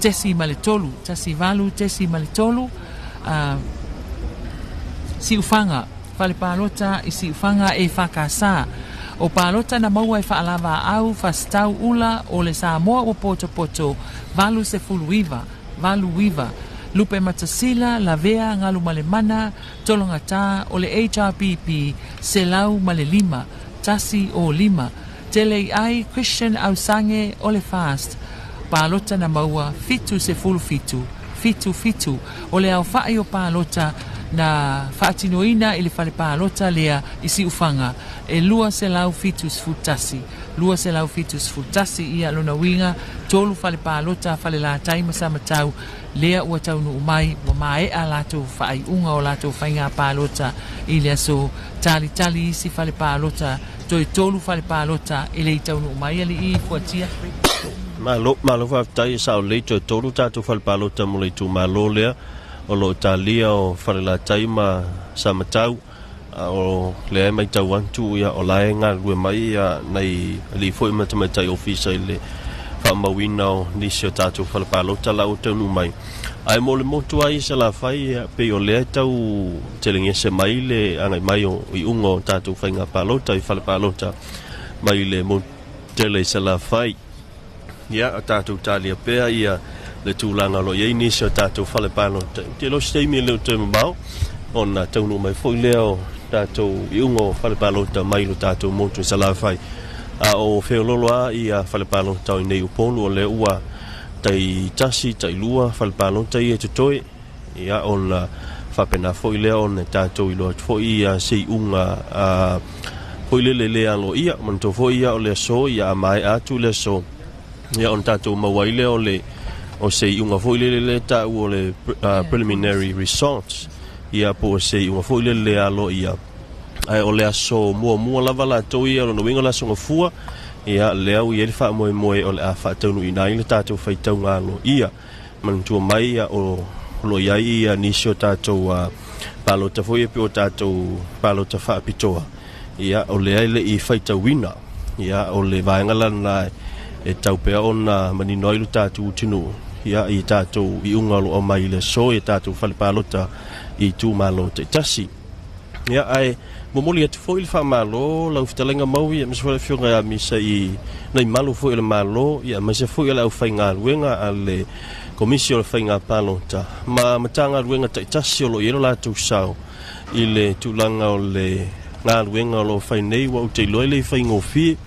18.3, Siufaga, fale palota i Siufaga e Fakasa. O palota na maua e Faalavaau Fasitau Ula o le Samoa ua potopoto 89, 89. Lupe Matasila Lavea Galumalemana Tologata o le HRPP 105, 105. Tele ai Christian Ausange o le FAST palota na maua 77, 77. O le aofa'i o palota na faatinoina i le fale palota lea i Siufaga e 271, 271. Ia lona uiga tolu fale palota Falelatai ma Samatau lea ua taunuu mai ua maea latou faaiuga o latou faiga palota i le aso talitali isi fale palota toe tolu fale palota e le i taunuu mai alii Fuatia. Malo, malo faafetai e sao lelei toe tolu tatou fale palota mo le itumalo lea o loo talia o Falelatai ma Samatau. O lea e matau atu ia o la e galulue mai ia nai alii foi ma tamaitai ofisa i le Faamauina o nisi o tatou fale palota la ua taunuu mai. Ae mo le motu lava ia i Salafai, ia, pei o lea e tau telegese mai le agai mai o iuga o tatou faiga palota i fale palota mai le motu tele i Salafai. Ia, o tatou talia pea ia le tulaga o lo o i ai nisi o tatou fale palota. Ou te iloa o se taimi e le o toe mamao ona taunuu mai foi lea o tatou iuga o fale palota mai lo tatou motu i Salafai. A o feololo lava ia fale palota o i nei Upolu, o lea ua tai tasi, tai lua fale palota ia e totoe, ia ona faapena foi lea ona tatou iloa atu foi ia se iuga foi lele le aloaia. Manatua foi ia o le aso, ia a maea atu le aso, ia ona tatou maua ai lea o le o se iuga foi lele lea e taua o le preliminary results, ia po o se iuga foi lele le aloaia. Ae o le aso muamua lava latou ia, o lona uiga o le aso Gafua, ia lea ua i ai le faamoemoe o le a faataunuuina ai le tatou faitauga aloaia. Manatua mai ia o lo o i ai ia nisi o tatou palota foi ia pei o tatou palota faapitoa, ia o lea e le i faitauina. Ia o le vaega la lena e tau pea ona manino ai lo tatou atunuu ia i tatou iuga o lo o aumai i le aso i tatou fale palota i itumalo taitasi. Ia ae momoli atu foi le faamalo lau fetalaiga Maui aemaise foi le afioga ia Misa i nai malu foi o le Malo, ia aemaise foi o le aufaigaluega a le Komisi o le Faiga Palota ma Matagaluega taitasi o lo o i ai lo latou sao i le tulaga o le galuega o lo o fai nei. Ua ou te iloa e le i faigofie,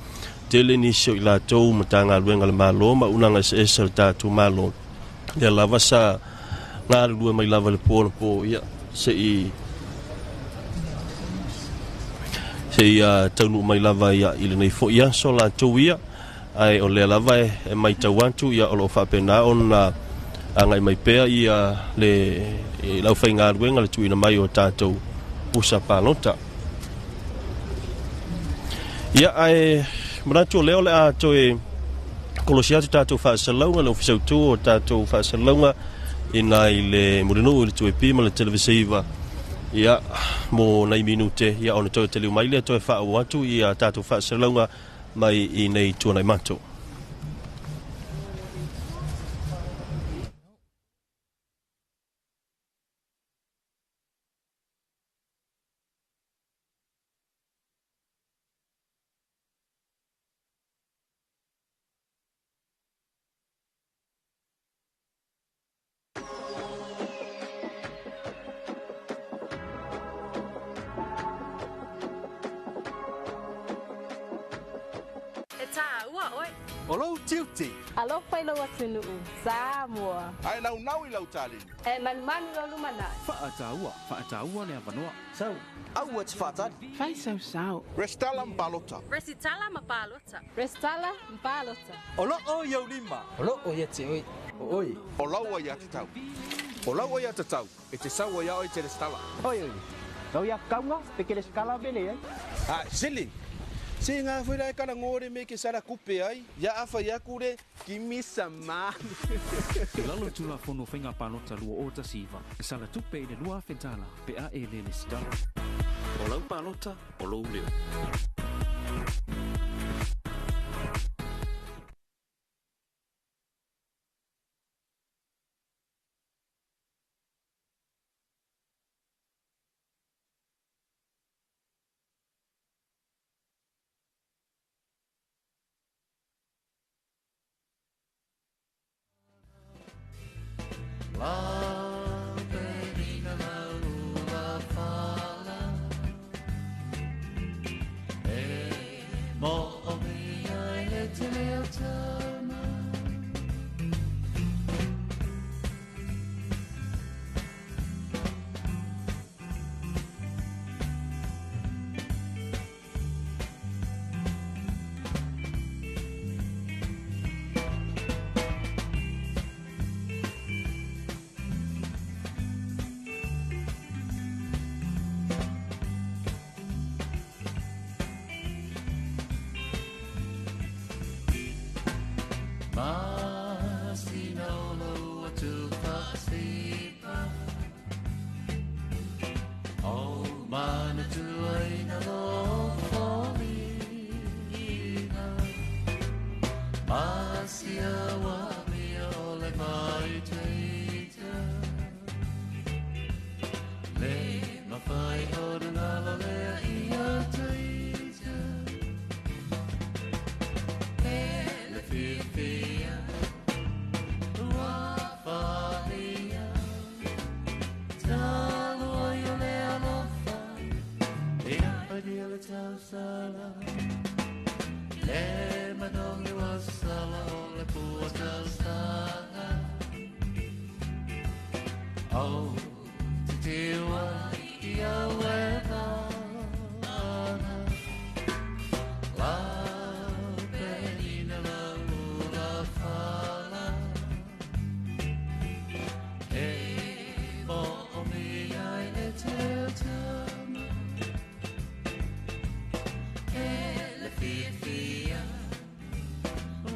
tele nisi o i latou Matagaluega a le Malo ma auaunaga eseese a le tatou Malo, lea lava sa galulue mai lava i le po anapo, ia se i taunuu mai lava ia i lenei foi aso latou ia. Ae o lea lava e matau atu ia o lo o faapena ona agai mai pea ia le aufaigaluega le tuuina mai o tatou pusa palota. Ia ae manatu o lea o le a toe kolosi atu tatou faasalalauga, le Ofisa Autu o tatou faasalalauga ina i le Mulinuu i le 2AP ma le Televisa ia mo nai minute, ia ona toe taliu mai lea toe faaauau atu ia tatou faasalalauga mai i nei tuanai matou. E tāua ʻoe. O lou tiute. Alofa i lou atunuu, Samoa. Ae naunau i lau taleni. E manumanu lou lumanai. Faataua, faataua le avanoa. Sau. Aua e te faatali. Fai sau sao. Resitala ma palota. Resitala ma palota. Resitala ma palota. O loo i ou lima. O loo ia te oe. O oe. O lau aiatatau. O lau aiatatau e te sau ai a oe e te resitala. Oi oi. Lau ia kaunga pe ke resitala mele ai. A sili. Se ngā whera e kara ngōre me ke sara kupe ai, ia awha i aku re, kimi sa manu. I lalo i Tulafono Faiga Palota 2019, e sala tupe i le $2,000 pe a e le resitala. O lau palota, o lou leo. Ma Au te tewa i au e vana. La penina la ula fala. E mo o mi ai le teo tama. E le fia fia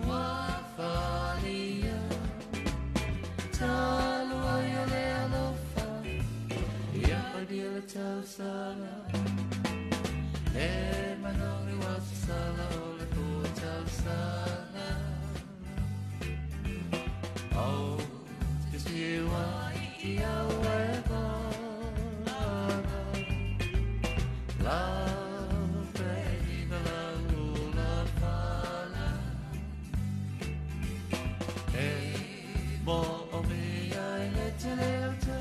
ua falia. Talua ia le alofa ia padia le tausala. Le manongi wa sala o le pua tausala. Au te siwa i au e vana. La penina la ula fala. E mo o mi ai le te leo tau.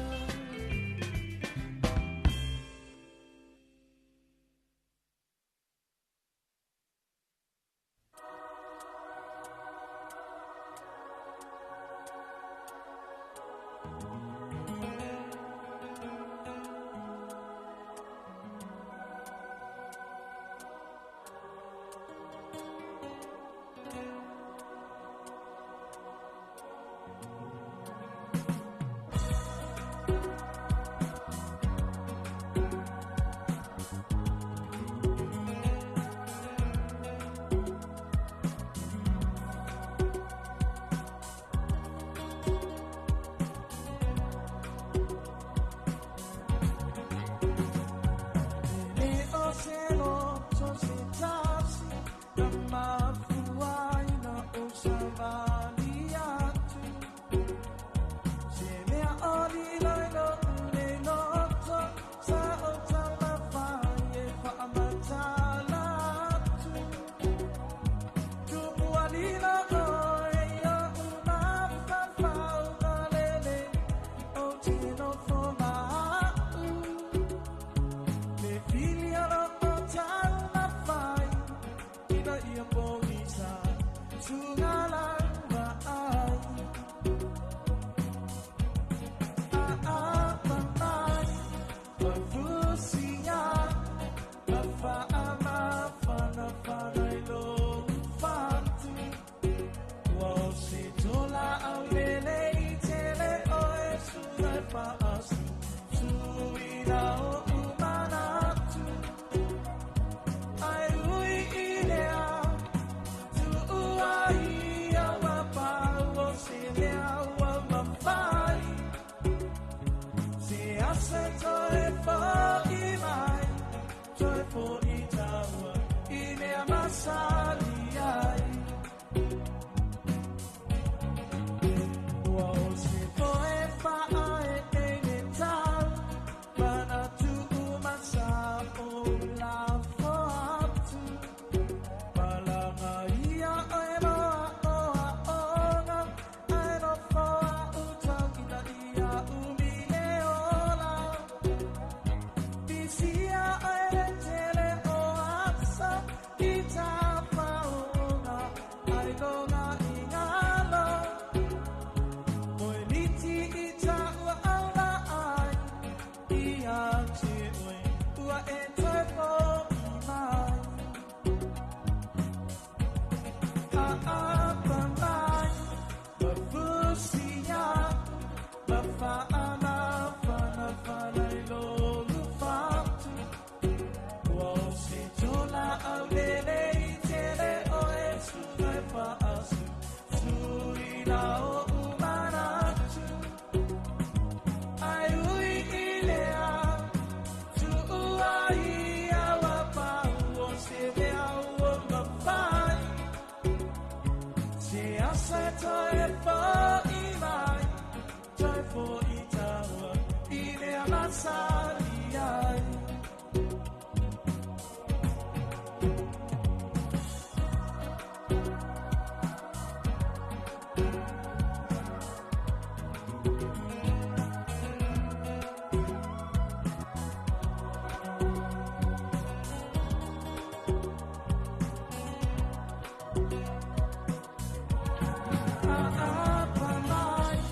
Up my mind,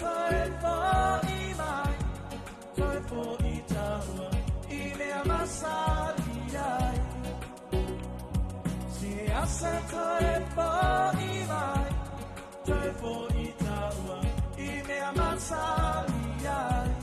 toe fo'i mai, toe fo'i tāua i mea masani ai. Se asa toe fo'i mai, toe fo'i tāua i mea masani ai.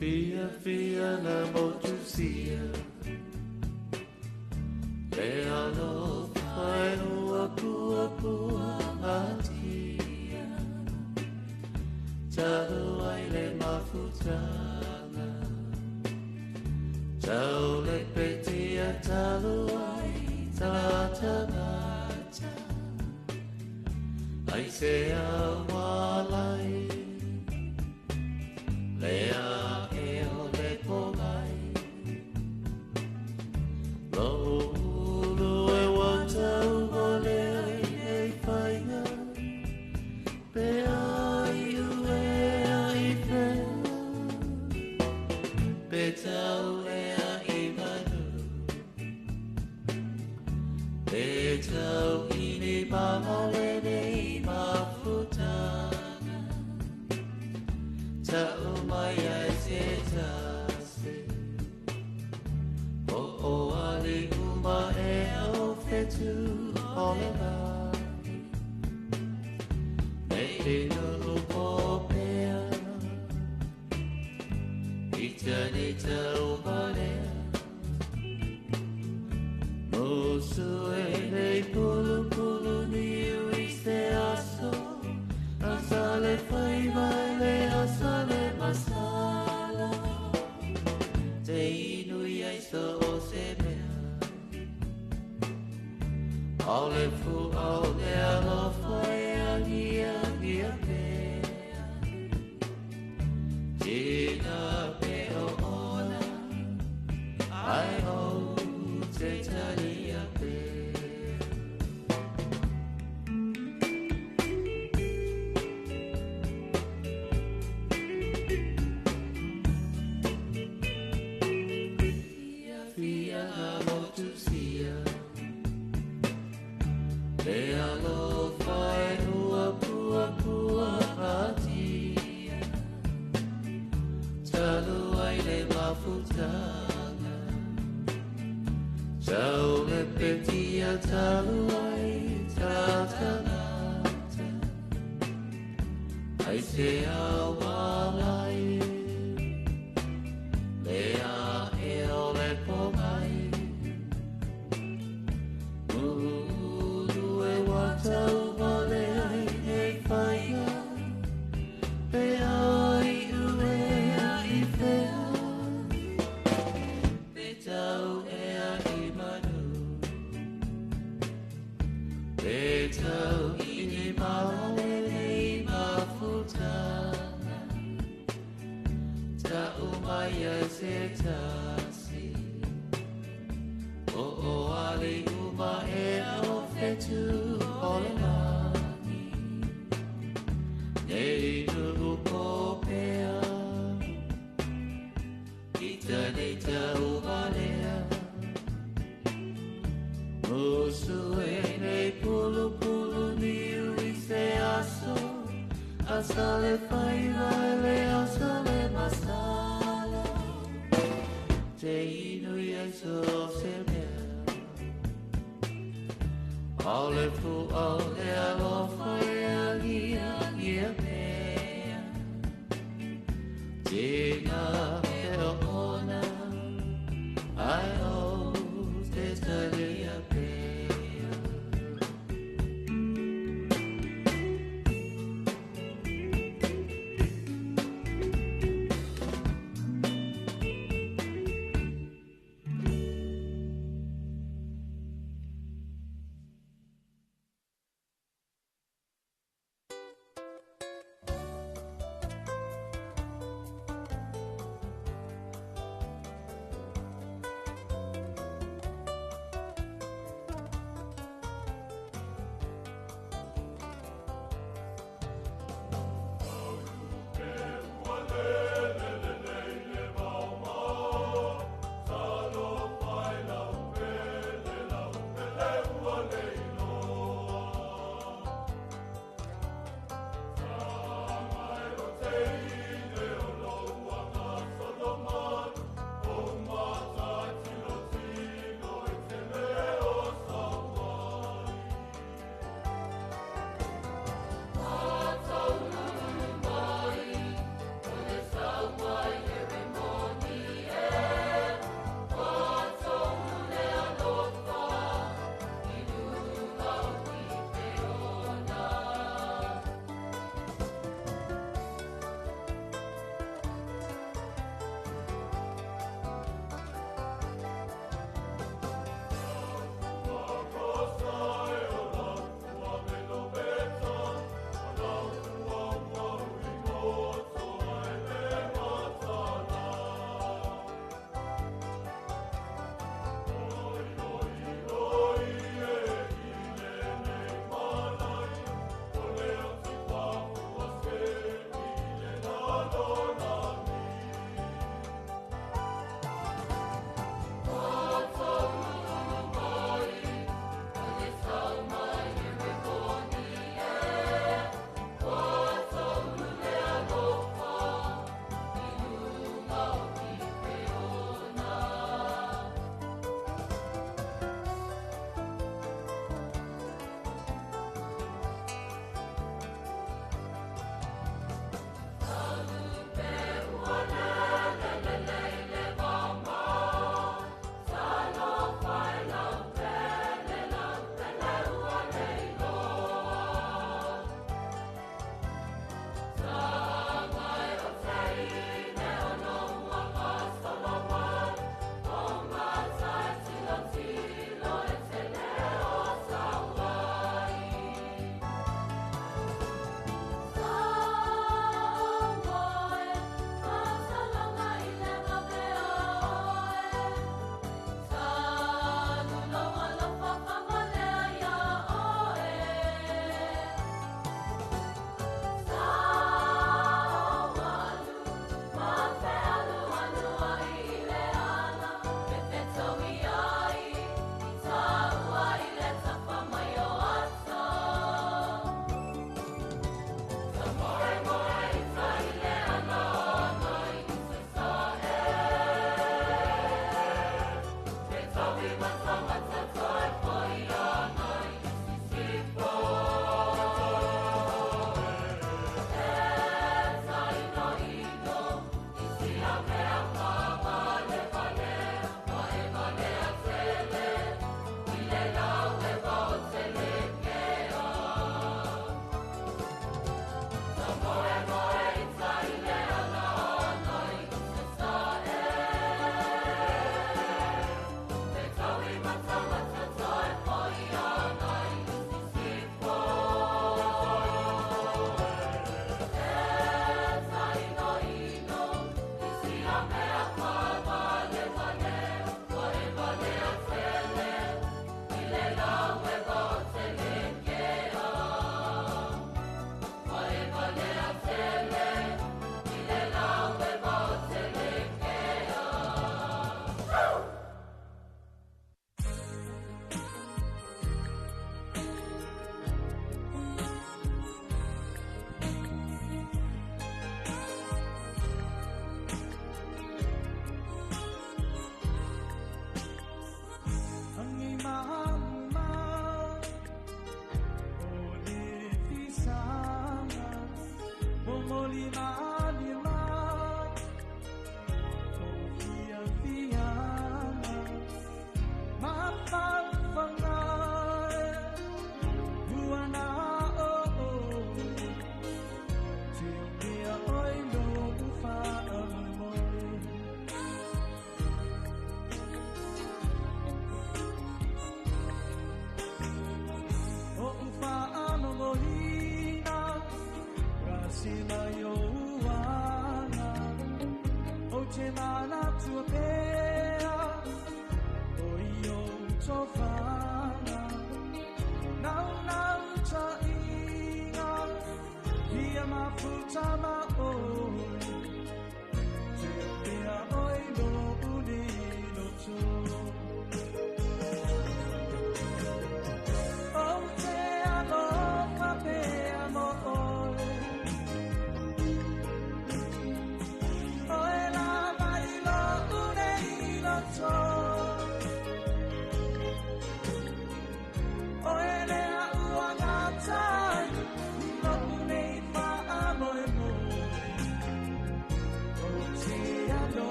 Fia fia na motusia, le alofa e ua pua pua atia, talu ai le mafutanga, tau le petia talu ai tatangata, ai se awalai, le a e o le pongai, lo ulu e watau o le ai nei whainga, pe ai ue ai whea, pe tau e a i manu, pe tau i ni mamale nei mafutanga, tau mai ai se tasi, o o ali uma e au whetu o le lani, nei te nuru o pea, i tane tau marea, musu e nei pulu pulu niu i se aso, asale whai mai le asale masala, te inui ai so o se mea, au le fu au le alofa e angia angia pea, tina pe o ona, ai o te talia pea. Fia fia na motusia, le alofa e ua pua pua atia, talu ai le mafutanga, tau le petia talu ai tatangata, ai se awalai, le a e o le pongai, ulu e watau vale ai nei whainga, pe ai ue ai whea, pe tau e a i manu, pe tau i ni maole nei mafutanga, tau mai ai se tasi, o o ali uma e au whetu o le lani, nei nuru po pea, i tane tau valea, musu e nei pulu pulu niu i se aso, asale whai le asale masala, te inui ai so se mea, au le fu au le alofa e angia angia pea, tina pe o ona, ai o te talia pea.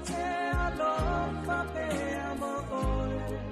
Te alofa pea mo oe.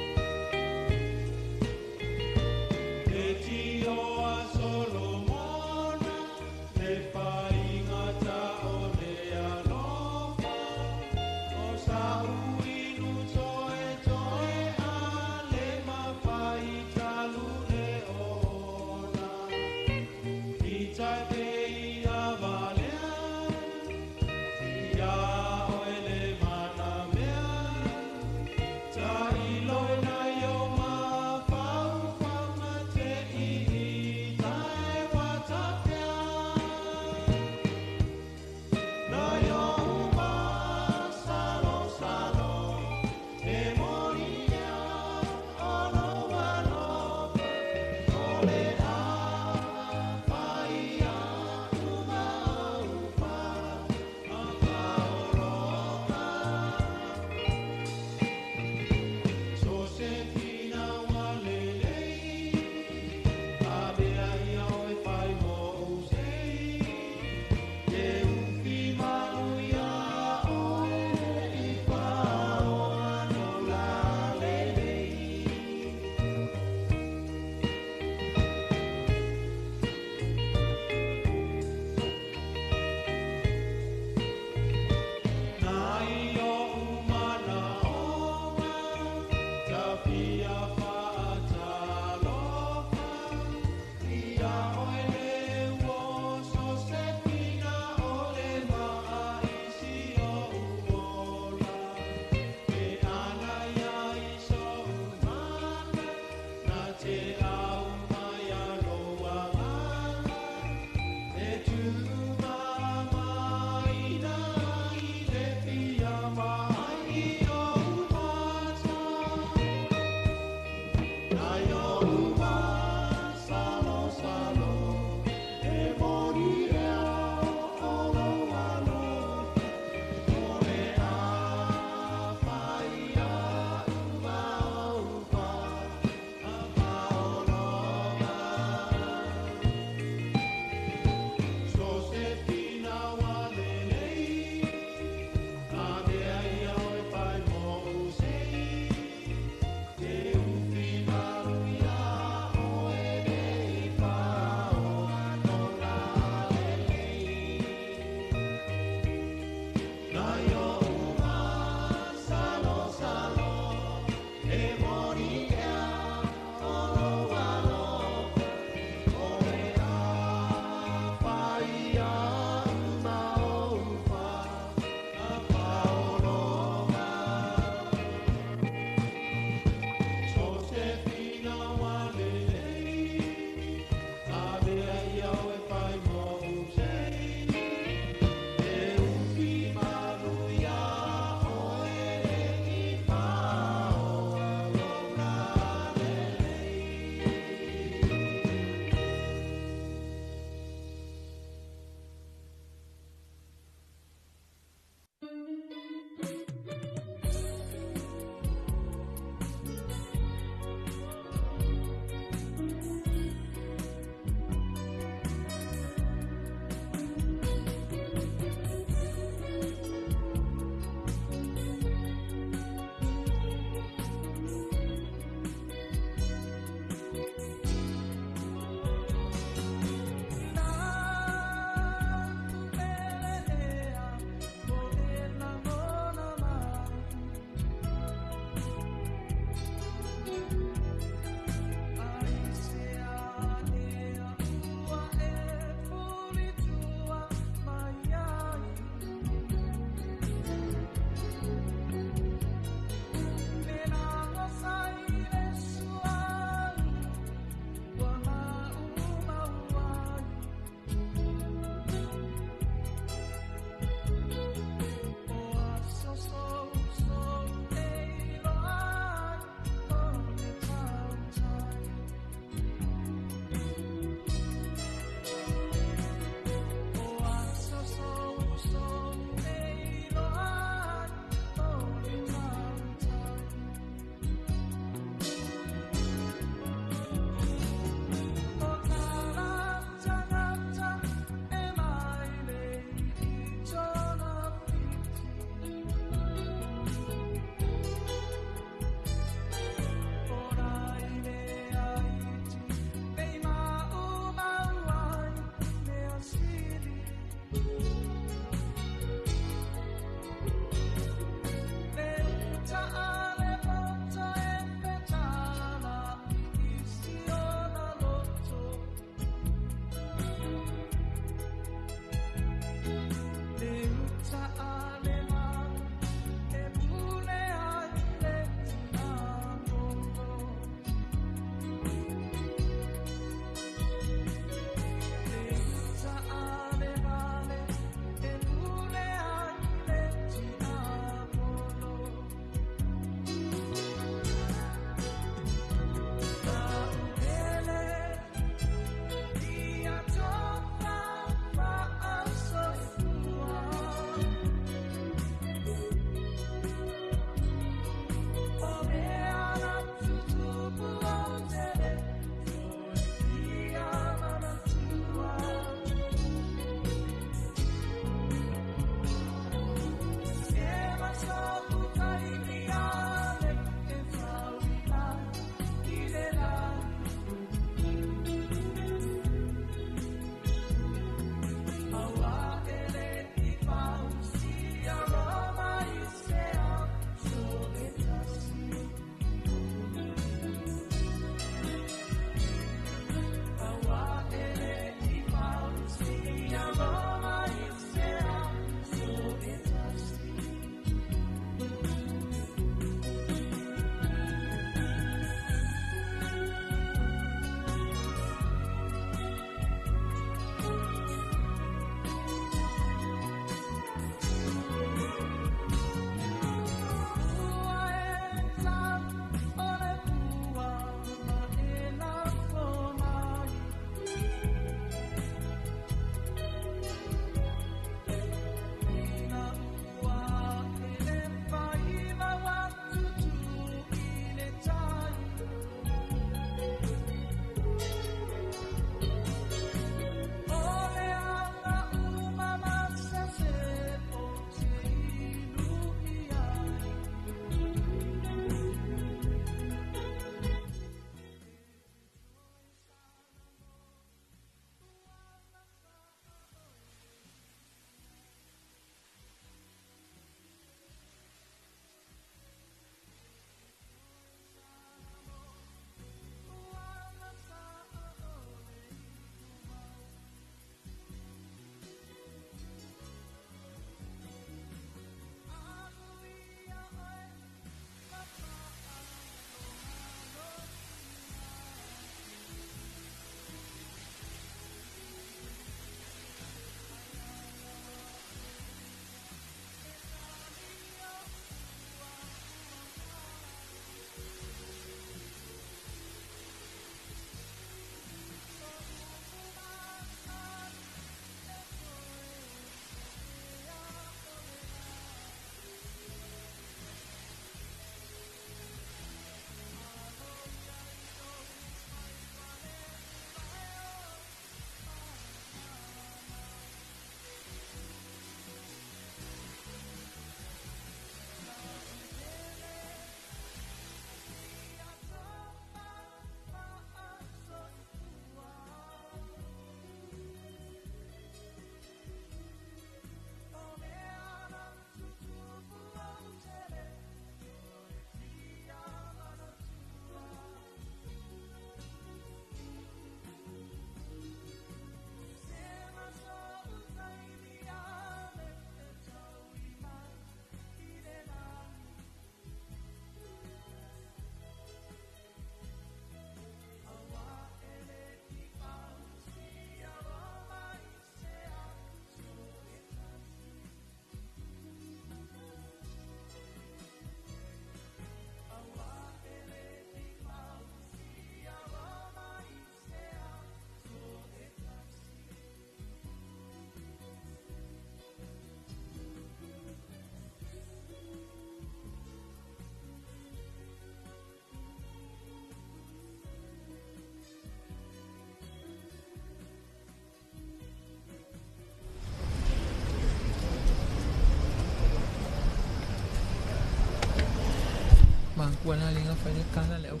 Vankua la le gafa le kala le au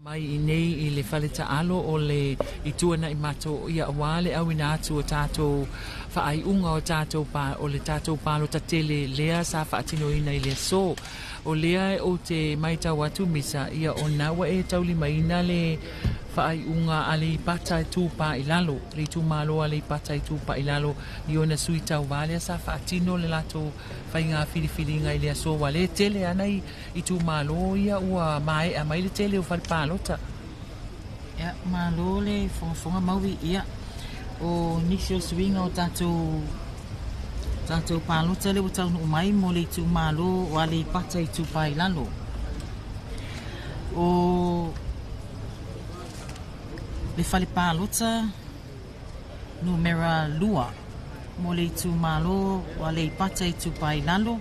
Mai i nei i le fale taalo o le i tuana i matou ia aua le auina atu o tatou faaiuga o tatou pa o le tatou palota tele lea sa faatinoina i le aso. O lea ou te matau atu Misa ia ona ua e taulimaina le faaiuga a Aleipata Itupa i Lalo, le itumalo a Aleipata Itupa i Lalo i ona sui tauva lea sa faatino le latou faiga filifiliga i le aso ua le tele ana i itumalo ia ua maea mai le tele o fale palota. Ia, malo le fogafoga maui ia o nisi o suiga o tatou tatou palota lea ua taunuu mai mo le itumalo o Aleipata Itupa i Lalo. O le fale palota numera 2 mo le itumalo o Aleipata Itupa i Lalo.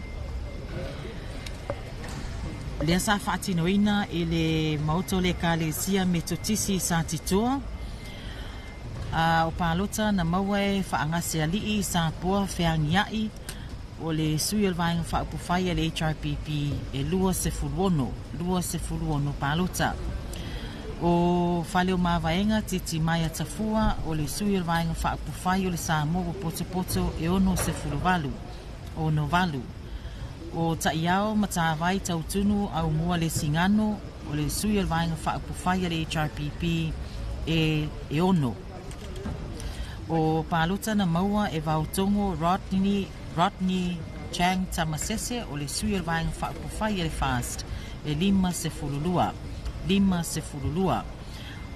Lea sa faatinoina i le maota o le Ekalesia Metotisi i Satitoa. A o palota na maua e Faagasealii Sapoa Feagiai o le sui o le Vaega Faaupufai a le HRPP e 26, 26 palota. O Fale o Mavaega Titi Maia Tafua o le sui o le Vaega Faaupufai o le Samoa ua potopoto e 68, 68. O Taiao Matavai Tautunu Aumua Lesigano o le sui o le Vaega Faaupufai a le HRPP e 6. O palota na maua e Vaotogo Rodney Chang Tamasese o le sui o le Vaega Faaupufai a le FAST e 52, 52.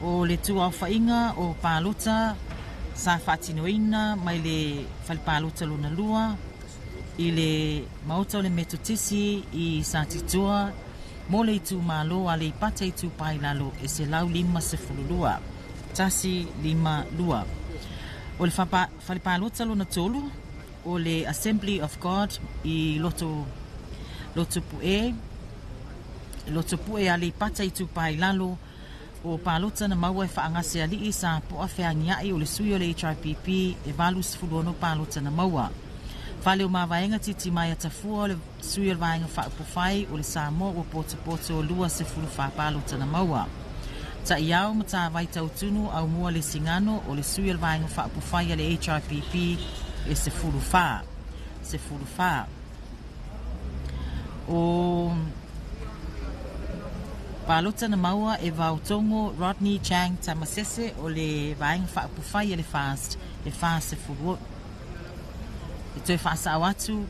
O le tuaofaiga o palota sa faatinoina mai le fale palota lona lua i le maota o le Metotisi i Satitoa mo le itumalo a Aleipata Itupa i Lalo e 152, 152. O le fale palota lona tolu o le Assembly of God i Loto Lotopue Lotopue Aleipata Itupa i Lalo o palota na maua e Faagasealii sa poa feagiai o le sui o le HRPP e 86 palota na maua. Fale o Mavaega Titi Maia Tafua o le sui o le Vaega Faaupufai o le Samoa ua potopoto 24 palota na maua. Taiao Matavai Tautunu Aumua Lesigano o le sui o le Vaega Faaupufai a le HRPP e 14. 14. O palota na maua e Vaotogo Rodney Chang Tamasese o le Vaega Faaupufai a le FAST e 40. E toe faasao atu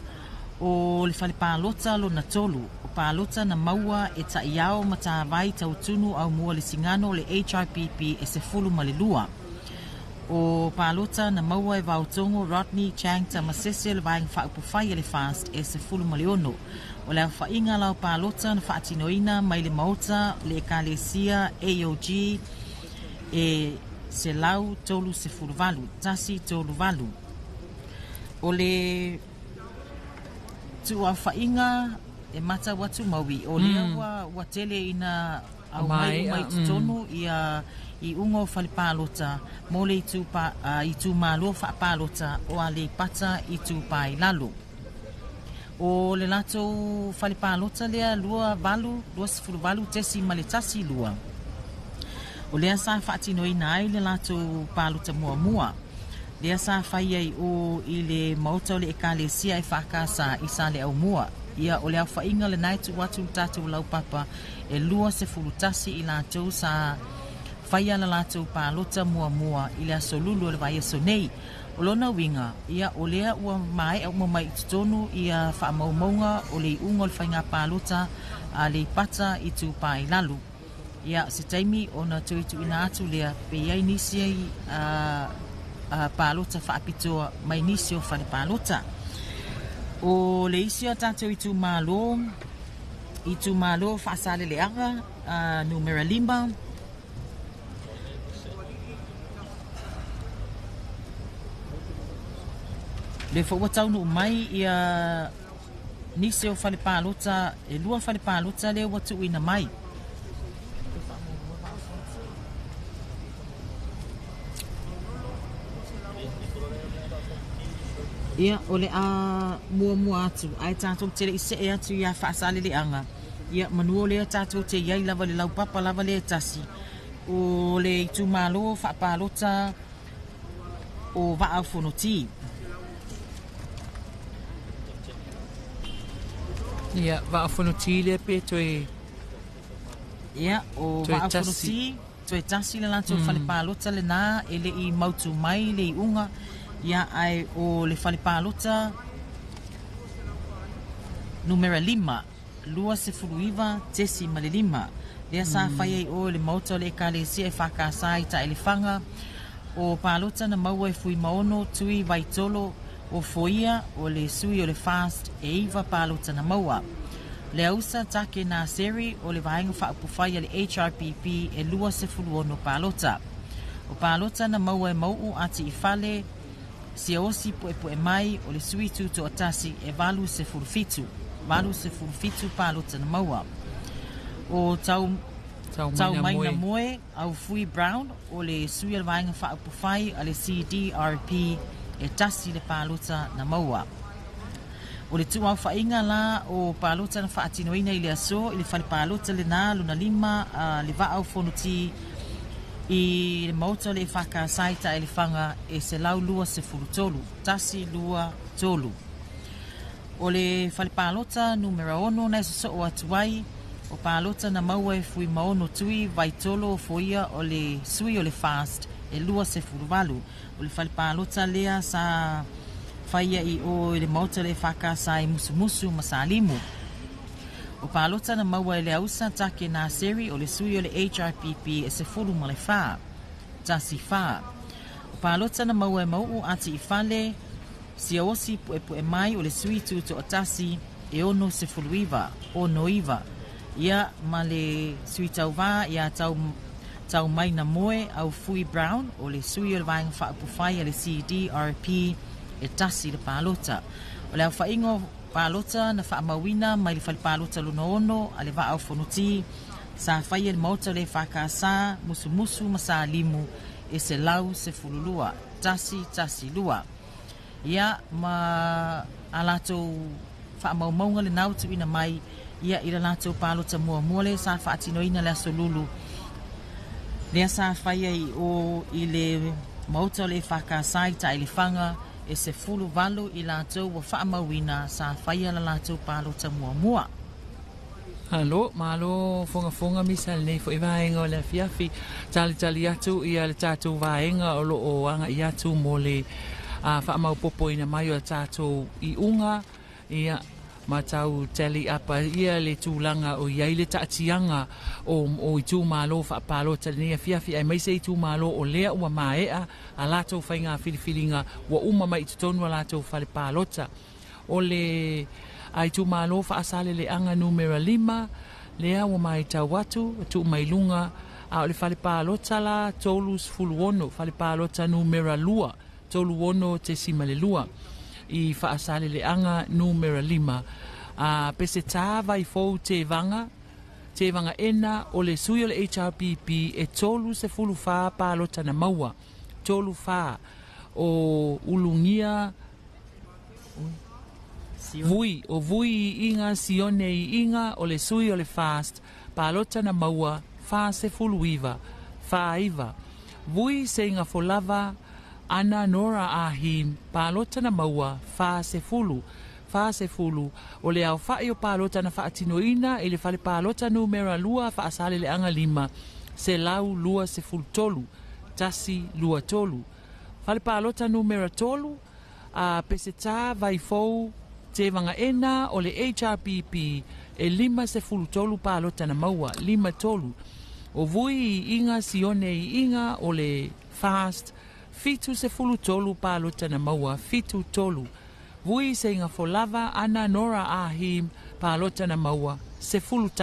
o le fale palota lona tolu o palota na maua e Taiao Matavai Tautunu Aumua Lesigano o le HRPP e 12. O palota na maua e Vaotogo Rodney Chang Tamasese o le Vaega Faaupufai a le FAST e 16. O le aofaiga lao palota na faatinoina mai le maota le Ekalesia AOG e 138, 138. O le tuuaofaiga e matau atu Maui, o lea ua tele ina aumai uma i totonu ia iuga o fale palota mo le itumalo faapalota o Aleipata Itupa i Lalo. O le latou fale palota lea 28 28.12. O lea sa faatinoina ai le latou palota muamua. Lea sa fai ai o i le maota o le ekalesia EFKS i Saleaaumua. Ia, o le aofaiga lena e tuu atu le tatou laupapa e 21 i latou sa faia la latou palota muamua i le aso Lulu o le vaiaso nei. O lona uiga, ia, o lea ua maea uma mai i totonu ia faamaumauga o le iuga o le faiga palota a Aleipata Itupa i Lalo. Ia, se taimi ona toe tuuina atu lea pe i ai nisi palota faapitoa mai nisi o fale palota. O le isi o tatou itumalo, itumalo Faasaleleaga numera 5. Le foi ua taunuu mai ia nisi o fale palota, e lua fale palota lea ua tuuina mai. Ia, o le a muamua atu, ae tatou te le i see atu ia Faasaleleaga. Ia, manu o lea tatou te iai lava le laupapa lava lea e tasi. O le itumalo faapalota o Vaa o Fonoti. Ia, Vaa o Fonoti lea pe toe. Ia, o Vaa o Fonoti, toe tasi le latou fale palota lena e le i mautu mai le iuga. Ia, ae o le fale palota numera 5, 29.5. Lea sa fai ai o le maota o le ekalesia EFKS i Taelefaga. O palota na maua e Fuimaono Tui Vaitolo o Foia o le sui o le FAST e 9 palota na maua. Le Ausa Take Naseri o le Vaega Faaupufai a le HRPP e 26 palota. O palota na maua e Mauu Ati i Fale Siaosi Puepue Mai o le sui tutoatasi e 87. 87 palota na maua. O Tau Taumaina Moe au Fui Brown o le sui o le Vaega Faaupufai a le CDRP e 1 le palota na maua. O le tuuaofaiga la o palota na faatinoina i le aso i le fale palota lena lona 5 le Vaa o Fonoti i le maota o le EFKS i Taelefaga e 123, 123. O le fale palota numera 6 na e sosoo atu ai, o palota na maua e Fuimaono Tui Vaitolo o Foia o le sui o le FAST e 28. O le fale palota lea sa faia i o i le maota o le EFKS i Musumusu ma Salimu. O palota na maua e le Ausa Take Naseri o le sui o le HRPP e 14, 14. O palota na maua e Mauu Ati i Fale Siaosi Puepue Mai o le sui tutoatasi e 69, 69. Ia, ma le sui tauvā ia Taumaina Moe au Fui Brown o le sui o le Vaega Faaupufai a le CDRP e 1 le palota. O le aofaiga o palota na faamauina mai le fale palota lona 6 a le Vaa o Fonoti sa faia i le maota o le EFKS Musumusu ma Salimu e 112, 112. Ia, ma a latou faamaumauga lena ua tuuina mai ia i le latou palota muamua lea sa faatinoina le aso Lulu lea sa faia i o i le maota o le EFKS i Taelefaga e 18 i latou ua faamauina sa faia la latou palota muamua. Alo, malo fogafoga misa lenei foi vaega o le afiafi. Talitali atu ia le tatou vaega o loo aga'i atu mo le faamaopoopoina mai o le tatou iuga ia ma tau tally up ia le tulaga o i ai le taatiaga o itumalo faapalota lenei afiafi, aemaise itumalo o lea ua maea a latou faiga filifiliga ua uma mai i totonu a latou fale palota. O le a itumalo Faasaleleaga numera 5 lea ua matau atu tuu mai luga, a o le fale palota la 36, fale palota numera 2, 36.2 i Faasaleleaga numera 5. A Peseta Vaifou Tevaga, Tevaga Ena o le sui o le HRPP e 34 palota na maua. 34 o Ulugia Vui, o Vui Iiga Sione Iiga o le sui o le FAST, palota na maua 49, 49. Vui Seigafolava Ana Nora Ahim, palota na maua 40, 40. O le aofa'i o palota na fa'atinoina i le fale palota numera 2 Fa'asalele'aga 5, 123, 123. Fale palota numera 3, a Pesetā Vaifou Tevagaena o le HRPP e 53 palota na maua, 53. O Vui Iiga Sione Iiga o le FAST, 73 palota na maua, 73. Vui Seigafolava Ana Nora Ahim, palota na maua, 11,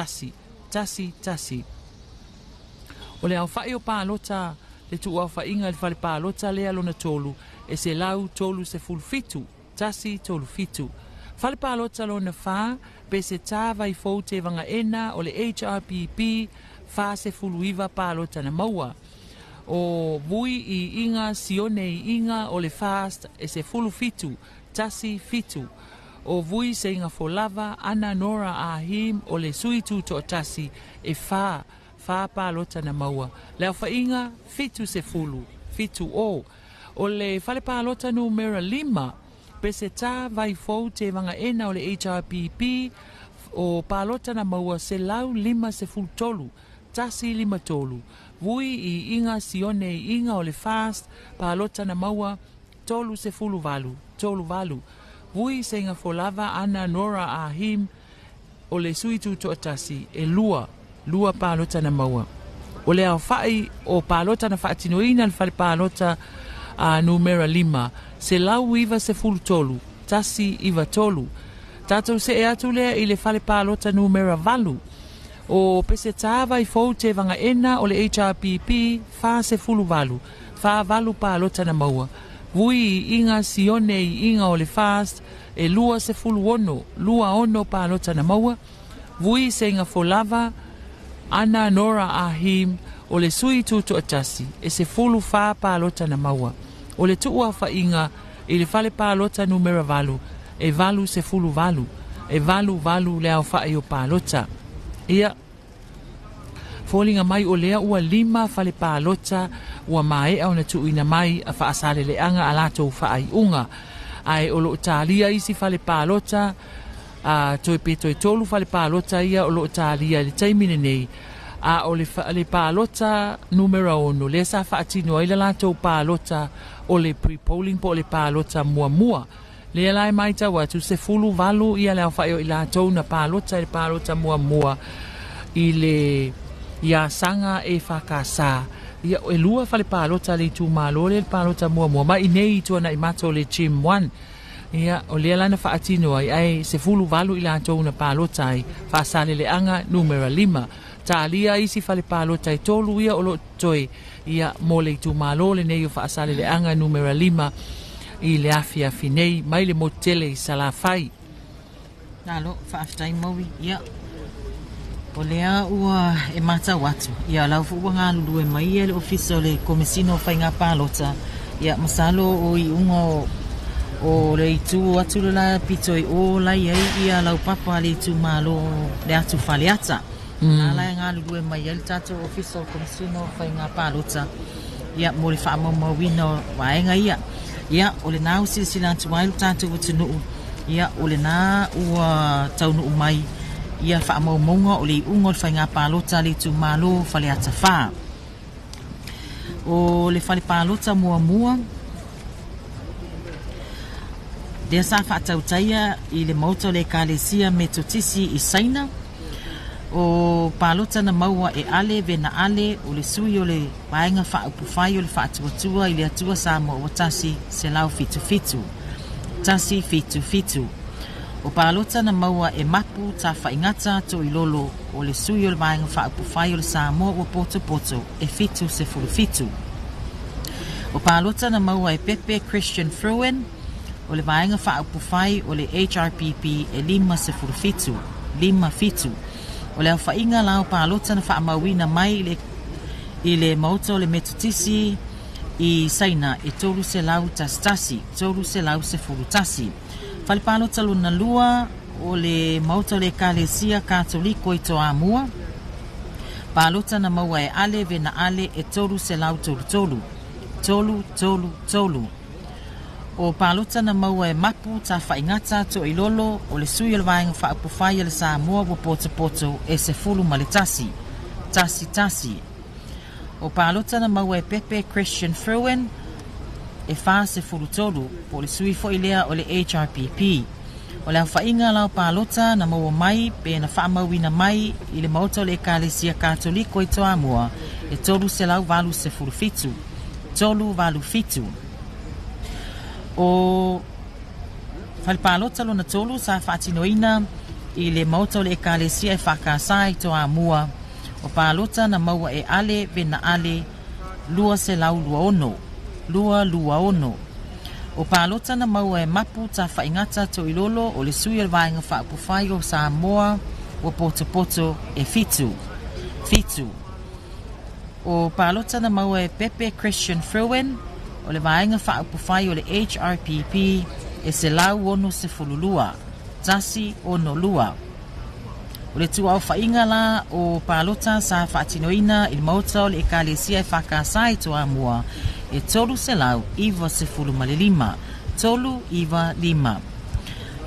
11. O le aofa'i o palota le tu'uaofa'iga i le fale palota lea lona tolu e 137, 137. Fale palota lona fa, Peseta Vaifou Tevagaena o le HRPP, 49 palota na maua. O Vui Iiga Sione Iiga o le FAST e 17, 17. O Vui Seigafolava Ana Nora Ahim o le sui tuto'atasi e 4, 4 palota na maua. Le aofa'iga 70, 70. O le fale palota numera 5, Peseta Vaifou Tevagaena o le HRPP, o palota na maua 153, 153. Vui Iiga Sione Iiga o le FAST, palota na maua 38, 38. Vui Seigafolava Ana Nora Ahim o le sui tuto'atasi e 2, 2 palota na maua. O le aofa'i o palota na fa'atinoina le fale palota a numera 5, 193, 193. Tatou se'e atu lea i le fale palota numera 8. O Pesetā Vaifou Tevagaena o le HRPP, 48, 48 palota na maua. Vui Iiga Sione Iiga o le FAST e 26, 26 palota na maua. Vui Seigafolava Ana Nora Ahim o le sui tuto'atasi e 14 palota na maua. O le tu'uaofa'iga i le fale palota numera 8 e 88, e 88 le aofa'i o palota. Ia foliga mai o lea ua 5 fale palota ua mae'a ona tu'uina mai a Fa'asalele'aga a latou fa'ai'uga. Ae o lo'o talia isi fale palota a toe pe toe 3 fale palota ia o lo'o talia i le taimi lenei. A o le le palota numera 6 lea sa fa'atino ai la latou palota o le pre-polling po o le palota muamua. Lea la e maitau atu 18 ia le aofa'i o i latou na palota i le palota muamua i le ia Saga e Fakasā. Ia e 2 fale palota le itumalo lea le palota muamua mai nei i tuana'i mato o le Gym 1. Ia o lea la na fa'atino ai ae 18 i latou na palota ai Fa'asalele'aga numera 5. Talia isi fale palota e 3 ia o lo'o toe ia mo le itumalo lenei o Fa'asalele'aga numera 5 i le afiafi nei mai le motu tele i Salafai. Malo, faafetai Maui. Ia, o lea ua e matau atu, ia lau foi ua galulue mai ia le ofisa o le Komesina o Faiga Palota. Ia, masalo o iuga o le itu atu le la pito i o lai ai ia lau papa le itumalo le atu Faleata. Na la e galulue mai ai le tatou ofisa o Komesina o Faiga Palota. Ia, mo le fa'amaumauina o vaega ia. Ia, o lenā ua silasila atu ai lo tatou atunu'u. Ia, o lenā ua taunu'u mai ia fa'amaumauga o le i'uga o le faiga palota a le itumalo Faleata 4. O le fale palota muamua lea sa fa'atautaia i le maota o le Ekalesia Metotisi i Saina. O palota na maua e Ale Vena Ale o le sui o le Vaega Faaupufai o le Faatuatua i le Atua Samoa ua tasi 177. 177. O palota na maua e Mapu Tafaigata Toilolo o le sui o le Vaega Faaupufai o le Samoa ua potopoto e 77. O palota na maua e Pepe Christian Fruin o le Vaega Faaupufai o le HRPP e 57, 5 fitu. O le aofaiga la o palota na faamauina mai i le i le Maota o le Metotisi i Saina e 311, 311. Fale palota lona lua o le Maota o le Ekalesia Katoliko i Toamua, palota na maua e Ale Vena Ale e 333, 333. O palota na maua e Mapu Tafaigata Toilolo o le sui o le Vaega Faaupufai a le Samoa ua potopoto e 11, 11. O palota na maua e Pepe Christian Fruin e 43, po o le sui foi lea o le HRPP. O le aofaiga la o palota na maua mai pe na faamauina mai i le Maota o le Ekalesia Katoliko i Toamua e 387, 387. O fale palota lona tolu sa faatinoina i le Maota o le Ekalesia e Whakasa i Toamua, o palota na maua e Ale Vena Ale 226, 226. O palota na maua e Mapu Tafaigata Toilolo o le sui o le Vaega Faaupufai o Samoa ua potopoto e 7, 7. O palota na maua e Pepe Christian Fruin o le Vaega Faaupufai o le HRPP e 162, 162. O le tuaofaiga la o palota sa faatinoina i le Maota o le Ekalesia e Whakasa i Toamua e 395, 395.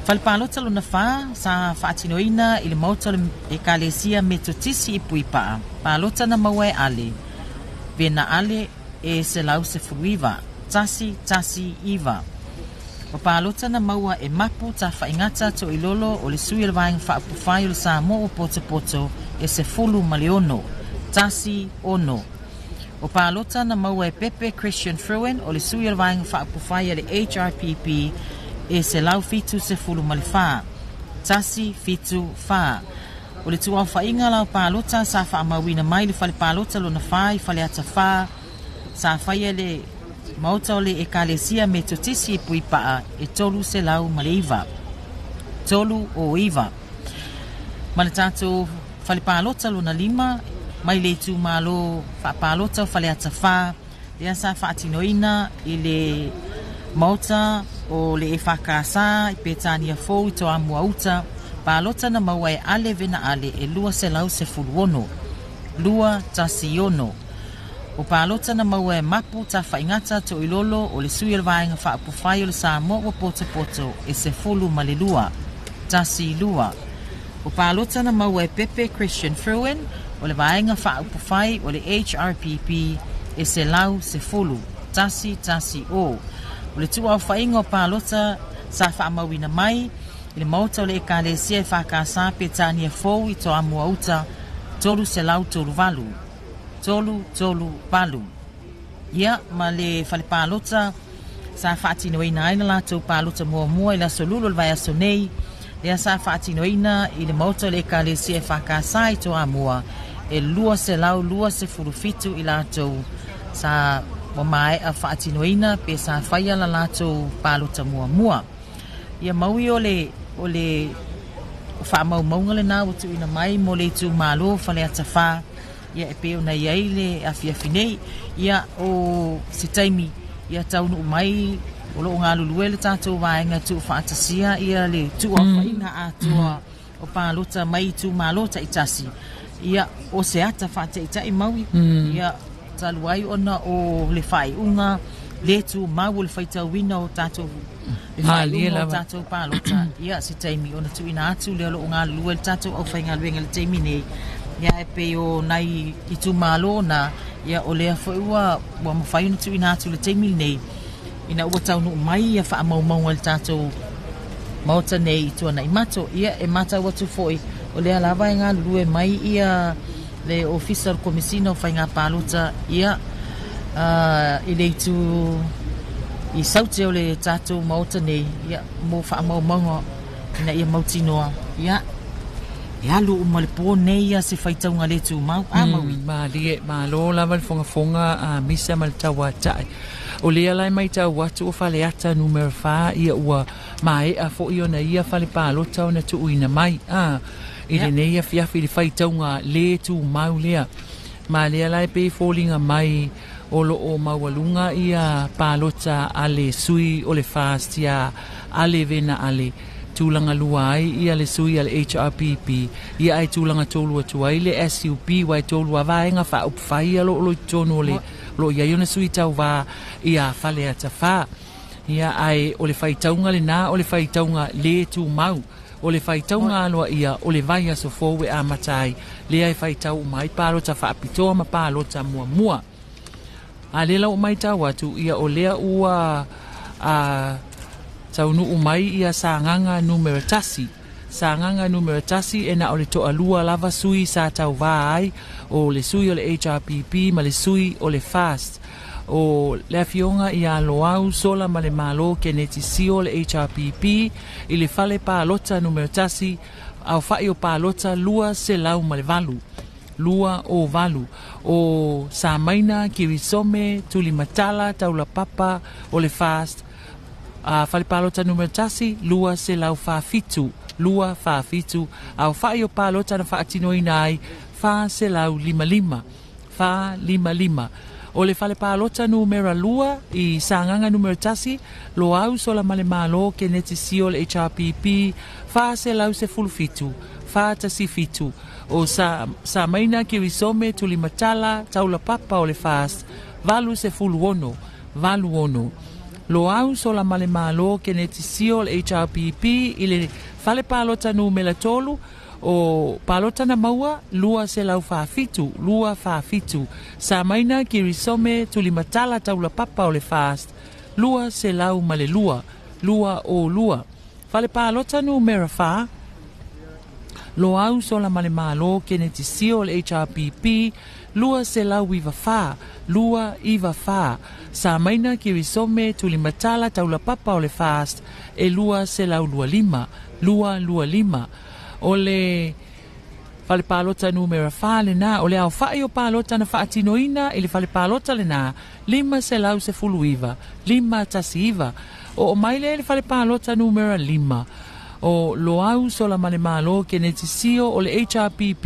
Fale palota lona whā sa faatinoina i le Maota o le Ekalesia Metotisi i Puipaa, palota na maua e Ale, Vena Ale e 119, 119. O palota na maua e Mapu Tafaigata Toilolo o le sui o le Vaega Faaupufai o le Samoa o Potopoto e 16, 16. O palota na maua e Pepe Christian Fruin o le sui o le Vaega Faaupufai a le HRPP e 174, 174. O le tuaofaiga la o palota sa faamauina mai le fale palota lona whā i fale ata whā sa whaia le Maota o le Ekalesia Metotisi i Puipaa e 309, 309. Ma le tātou fale palota lona lima mai le itumalo faapalota o fale ata whā lea sa faatinoina i le Maota o le Efakasa i Petania Fou i Toamua Uta, palota na maua e Ale Vena Ale e 216, 216. O palota na maua e Mapu Tafaigata Toilolo o le sui o le Vaega Faaupufai o le Samoa ua potopoto e 12, 12. O palota na maua e Pepe Christian Fruin o le Vaega Faaupufai o le HRPP e 110, 110. O le tuaofaiga o palota sa faamauina mai i le Maota o le Ekalesia e Whakasa Petania Fou i Toamua Uta 338, 338. Ia ma le fale palota sa faatinoina ai na latou palota muamua i le aso lulu o le vaiaso nei, lea sa faatinoina i le Maota o le Ekalesia e Whakasa i Toamua e 227 i latou sa ua maea faatinoina pe sa faia la latou palota muamua. Ia maui o le whaamaumauga le nā ua tuuina mai mo le itumalo fale ata whā, ia e pei ona iai le afiafi nei. Ia o se taimi ia taunuu mai o loo galulue le tatou vaega tuufaatasia ia le tuuaofaiga atoa o palota mai itumalo taitasi. Ia o se ata faataitai maui ia talu ai ona o le faaiuga le tumau o le faitauina o tatou le faaiuga o tatou palota. Ia se taimi ona tuuina atu lea o loo galulue le tatou aufaigaluega i le taimi nei. Ia e pei o nai itumalo na ia o lea foi ua mafai ona tuuina atu le taimi lenei ina ua taunuu mai ia faamaumauga i le tatou Maota nei i tuanai mato. Ia e matau atu foi o lea lava e galulue mai ia le ofisa o le Komisina o Faiga Palota ia i le itu i saute o le tatou Maota nei ia mo faamaumauga ina ia mautinoa ia E alu uma le pō nei ia se faitauga le tumau. A Maui. Malie, malo lava le fogafoga a Misa ma le tauataʻi. O lea la e maitau atu o Faleata numera 4 ia ua maeʻa foʻi ona ia fale palota ona tuuina mai a i lenei afiafi i le faitauga lē tumau lea. Ma lea la e pei foliga mai o loo maualuga ia palota a le sui o le FAST ia Ale Vena Ale tulaga lua ai ia le sui a le HRPP ia ae tulaga tolu atu ai le SUP uae tolu a vaega faaupufai ia loo lo i totonu o le loo iai ona sui tauvā ia Faleata 4. Ia ae o le faitauga lenā o le faitauga lē tumau o le faitauga aloa ia o le vaiaso fou e amata ai lea e faitau uma ai palota faapitoa ma palota muamua. A lea la ua maitau atu ia o lea ua a taunuu mai ia Sagaga numera 1. Sagaga numera 1 e na o le toalua lava sui sa tauvā ai o le sui o le HRPP ma le sui o le FAST. O le afioga ia Loau Sola ma le Malo Keneti Sio le HRPP i le fale palota numera 1 aofaʻi o palota 208. 208. O Samaina Kirisome Tulimatala Taulapapa o le FAST fale palota numera 1 247 247 aofaʻi o palota na faatinoina ai 455 455. O le fale palota numera 2 i Sagaga numera 1 Loau Sola ma le Malo Keneti Sio le HRPP 417 417. O Samaina Kirisome Tulimatala Taulapapa o le FAST 86 86. Loau Sola ma le Malo Keneti Sio le HRPP i le fale palota numera 3 o palota na maua 247 247. Samaina Kirisome Tulimatala Taulapapa o le FAST 202 202. Fale palota numera 4 Loau Sola ma le Malo Keneti Sio le HRPP 294 294. Samaina Kirisome Tulimatala Taulapapa o le FAST e 225 225. O le fale palota numera 4 lenā o le aofaʻi o palota na faatinoina i le fale palota lenā 519 519. O mai lea i le fale palota numera 5 o Loau Sola ma le Malo Keneti Sio o le HRPP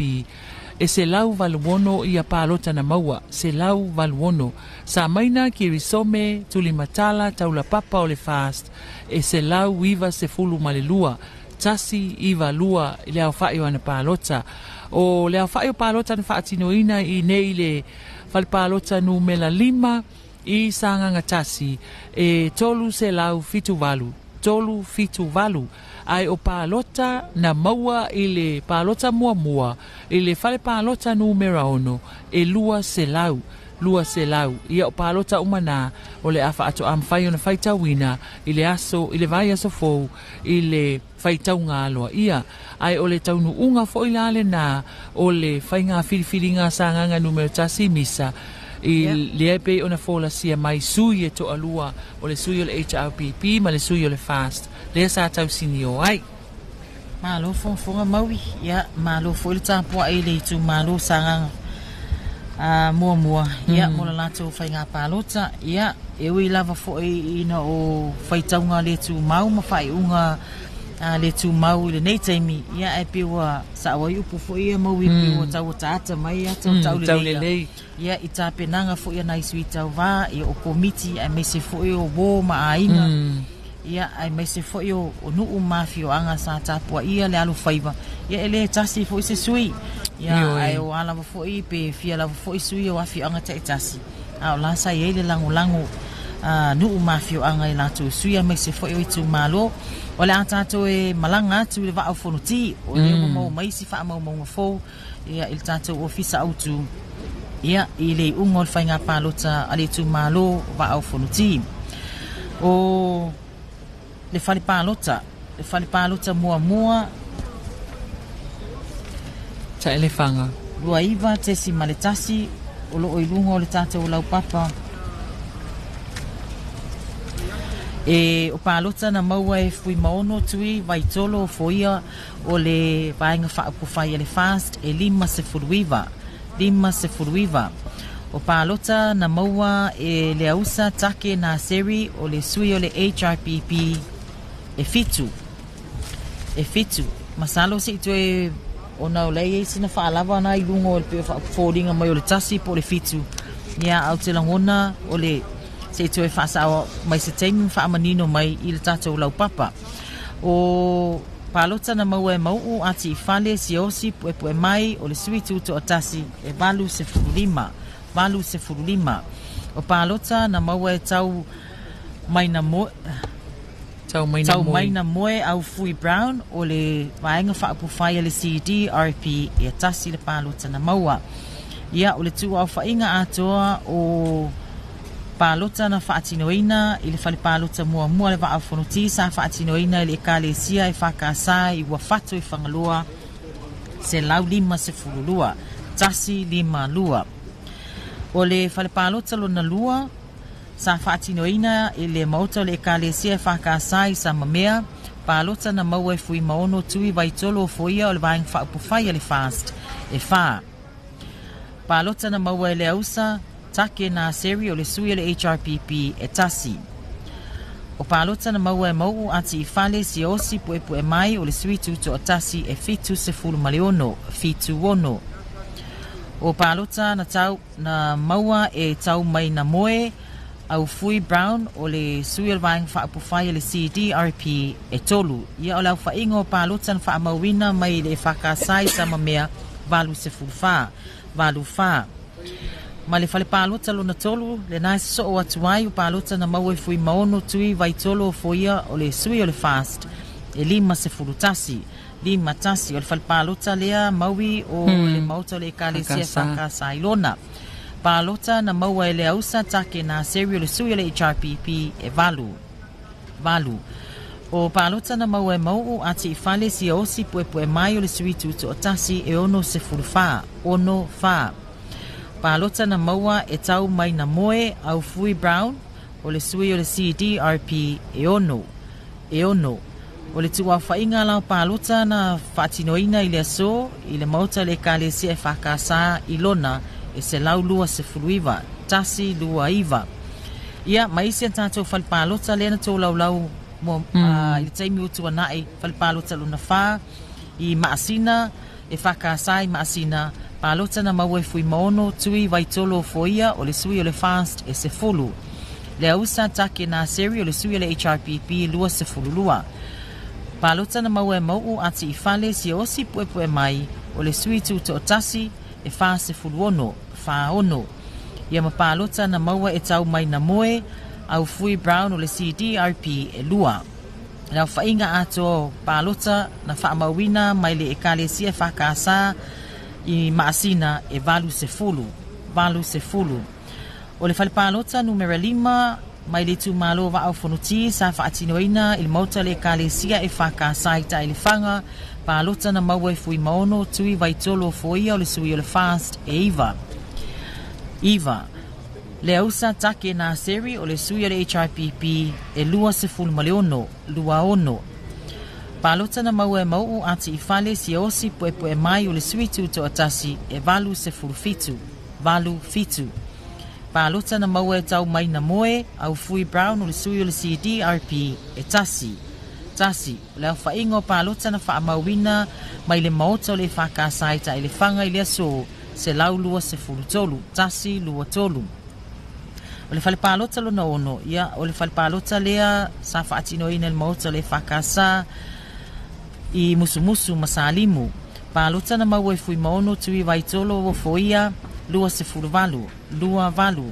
e 186 ia palota na maua 186. Samaina Kirisome Tulimatala Taulapapa o le FAST e 192 192 i le aofaʻi o ana palota. O le aofaʻi o palota na faatinoina i nei le fale palota numera 5 i Sagaga 1 e 378 378. Ae o palota na maua i le palota muamua i le fale palota numera 6 e 200 200. Ia o palota uma nā o le afa ato amawhai ona faitauina i le aso i le vaiaso fou i le faitauga aloa ia. Ae o le taunuuga foʻi la lenā o le faiga filifiliga Sagaga numera 1 Misa i lea pei ona folasia mai sui e toalua o le sui o le HRPP ma le sui o le FAST lea sa tausini o ai. Malo fogafoga Maui, ia malo foi le tapuaʻi i le itumalo Sagaga muamua ia mo le latou faiga palota. Ia e ui lava foʻi ina o faitauga le tumau ma faaiuga le tumau i lenei taimi, ia ae pei ua saʻau ai upu foʻi ia Maui pei ua tau ataata mai ata o taulelei. Ia i tapenaga foʻi a nai sui tauvā ia o komiti aemaise foʻi o uō ma aiga. Ia aemaise foʻi o nuu ma afioaga sa tapuaʻia le alofaiva. Ia e lē tasi foʻi se sui. Ia ae o a lava foʻi pe fia lava foʻi sui o afioaga taʻitasi. A o la sa iai le lagolago nuu ma afioaga i latou sui aemaise foʻi o itumalo. O le a tatou e malaga atu i le Vaa o Fonoti o lea ua maua mai isi faamaumauga fou ia i le tatou ofisa autu ia i le iuga o le faiga palota a le itumalo Vaa o Fonoti. O le fale palota, le fale palota muamua Taelefaga 29.1 o loo i luga o le tatou laupapa. E o palota na maua e Fuimaono Tui Vaitolo o foia o le vaega faaupufai a le FAST e 59, 59. O palota na maua e Leausa Take Naseri o le sui o le HRPP e 7, e 7. Masalo se i toe ona o lea e sina faalava na i luga o le pei o faafoliga mai o le 1 po o le 7. Ia au te lagona o le se i toe faasao mai se taimi faamanino mai i le tatou laupapa. O palota na maua e Mauu Ati i Fale Siaosi Puepue Mai o le sui tutoatasi e 85, 85. O palota na maua e Tau Maina Moe, Tau Maina Tau Moe. Maina Moe au Fui Brown o le vaega faapufai a le CDRP e 1 le palota na maua. Ia o le tuuaofaiga atoa o palota na faatinoina i le fale palota muamua le Vaa o Fonoti sa faatinoina i le Ekalesia e Whakasa i Uafato i Fagaloa 152, 152. O le fale palota lona lua sa faatinoina i le maota o le Ekalesia e Whakasa i Samamea, palota na maua e Fuimaono Tui Vaitolo o foia o le vaega faaupufai a le FAST e 4. Palota na maua e Leausa Take Naseri o le sui o le HRPP e 1. O palota na maua e Mauu Ati i Fale Siaosi Puepue Mai o le sui tutoatasi e 76, 76. O palota na, tau, na maua e Tau Maina Moe au Fui Brown o le sui o le vaega faapufai a le CDRP e 3. Ia o le aofaiga o palota na faamauina mai le Whakasai Samamea 84, 84. Ma le fale palota lona tolu, le nai soo atu ai o palota na maua e Fuimaono Tui Vaitolo o foia o le sui o le FAST e 51, 51. O le fale palota lea maui o le maota o le Ekalesia Whakasa. Whakasa i Lona. Palota na maua e Leausa Take Naseri o le sui o le HRPP e 8, 8. O palota na maua e Mauu Ati i Fale Siaosi Puepue Mai o le sui tutoatasi e 64, 64. Palota na maua e Tau Maina Moe au Fui Brown o le sui o le CDRP e 6, e 6. O le tuuaofaiga la o palota na faatinoina i le aso i le maota le Ekalesia e Whakasa i Lona e 129, 129. Ia, ma isi a tātou fale palota lea na tōlaulau mo i le taimi o tuanai fale palota lona 4 i Maasina e Whakasa i Maasina, palota na maua e Fuimaono Tui Vaitolo o foia o le sui o le FAST e 10. Leausa Take Naseri o le sui o le HRPP 22. Palota na maua e Mauu Ati i Fale Siaosi Puepue Mai o le sui tutoatasi e 46, 46. Ia ma palota na maua e Tau Maina Moe au Fui Brown o le CDRP e 2. Le aofaiga atoa palota na faamauina mai le Ekalesia Whakasa i Maasina e 80, 80. O le fale palota numera 5 mai le itumalo Vaa o Fonoti sa faatinoina i le maota le Ekalesia e Whakasa i Taelefaga, palota na maua e Fuimaono Tui Vaitolo o foia o le sui o le FAST e 9, 9. Leausa Take Naseri o le sui o le HRPP e 26, 26. Palota na maua e Mauu Ati i Fale Siaosi Puepue Mai o le sui tutoatasi e 87, 87. Palota na maua e Tau Maina Moe au Fui Brown o le sui o le CDRP e 1, 1. O le aofaiga o palota na faamauina mai le maota o le Whakasa i Taelefaga i le aso 123, 123. O le fale palota lona 6, ia o le fale palota lea sa faatinoina i le maota o le Whakasa i Musumusu ma Salimu. Palota na maua e Fuimaono Tui Vaitolo o foia 28, 28.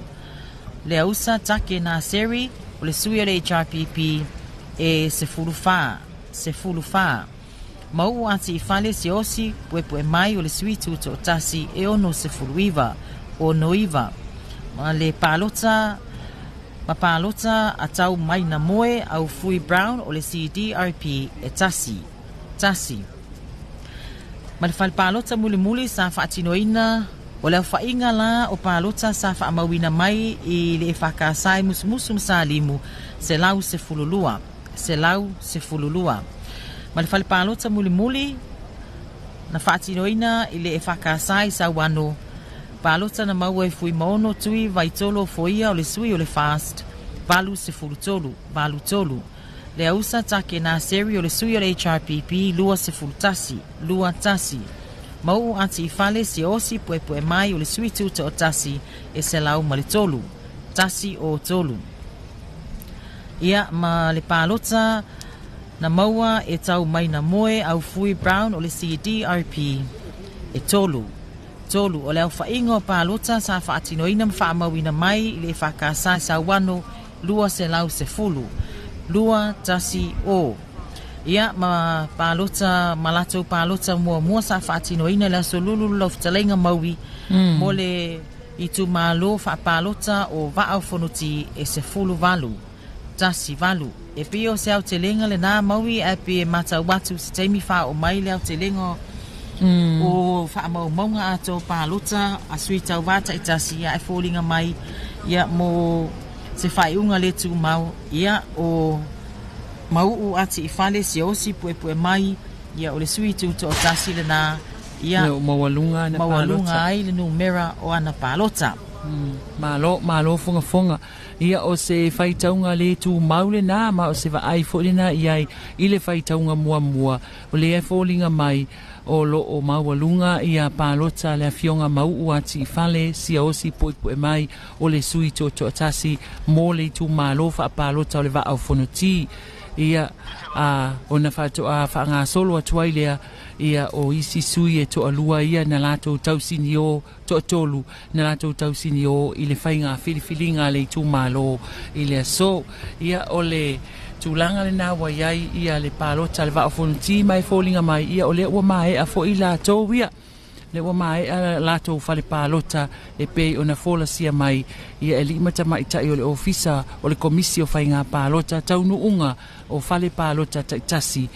Leausa Take Naseri o le sui o le HRPP e 14, 14. Mauu Ati i Fale Siaosi Puepue Mai o le sui tutoatasi e 69, 69. Ma le palota ma palota a Tau Maina Moe au Fui Brown o le CDRP e 1, 1. Ma le fale palota mulimuli sa faatinoina O le aofa'iga la o palota sa fa'amauina mai i le EFKS e Musumusu ma Salimu 112, 112. Ma le fale palota mulimuli na fa'atinoina i le EFKS i Sauano, palota na maua e Fuimaono Tui Vaitolo Foia o le sui o le FAST 83, 83. Le Ausa Take Naseri o le sui o le HRPP 21, 21. Mau ati i fale si osi pue mai o le sui tuta o tasi e 103, 103. Ia ma le palota na maua e tau mai na moe au Fui Brown o le CDRP e 3, 3. O le aofa'iga o palota sa fa'atinoina ma fa'amauina mai i le EFKS Sauano 210, 210. Ia ma palota ma latou palota muamua sa fa'atinoina le aso lulu lau fetalaiga Maui mo le itumālō fa'apalota o Vaa o Fonoti e 18, 18. E pei o se aotelega lenā Maui ae pe e matau atu se taimi fāoo mai le aotelega o fa'amaumauga atoa palota a sui tauvā ta'itasi ia e foliga mai ia mo se fa'ai'uga le tumau ia o mau'u ati i fale siaosi puepue mai ia o le sui tuto'atasi lenā ia maualuga ana maualuga palota. Ai le numera o ana palota. Malo, malo fogafoga. Ia o se faitauga le tumau lenā ma o se vaai fo'i lenā i ai i le faitauga muamua o lea e foliga mai o lo'o maualuga ia palota le afioga Mau'u Ati'ifale Siaosi Puepu'e mai o le sui tuato'atasi mo le itumālō fa'apalota o le Vaa o Fonoti ia a ona fa'ato'a fa'agasolo atu ai lea ia o isi sui e to'alua ia na latou tausiniō to'atolu na latou tausiniō i le faiga filifiliga a le itumālō i le aso ia o le tulaga lenā ua iai ia le palota le Vaa o Fonoti ma e foliga mai ia o lea ua mae'a fo'i latou ia le ua mae'a latou fale palota e pei ona folasia mai ia e li'i matamaita'i o le ofisa o le komisi o faiga palota taunu'uga o fale palota ta'itasi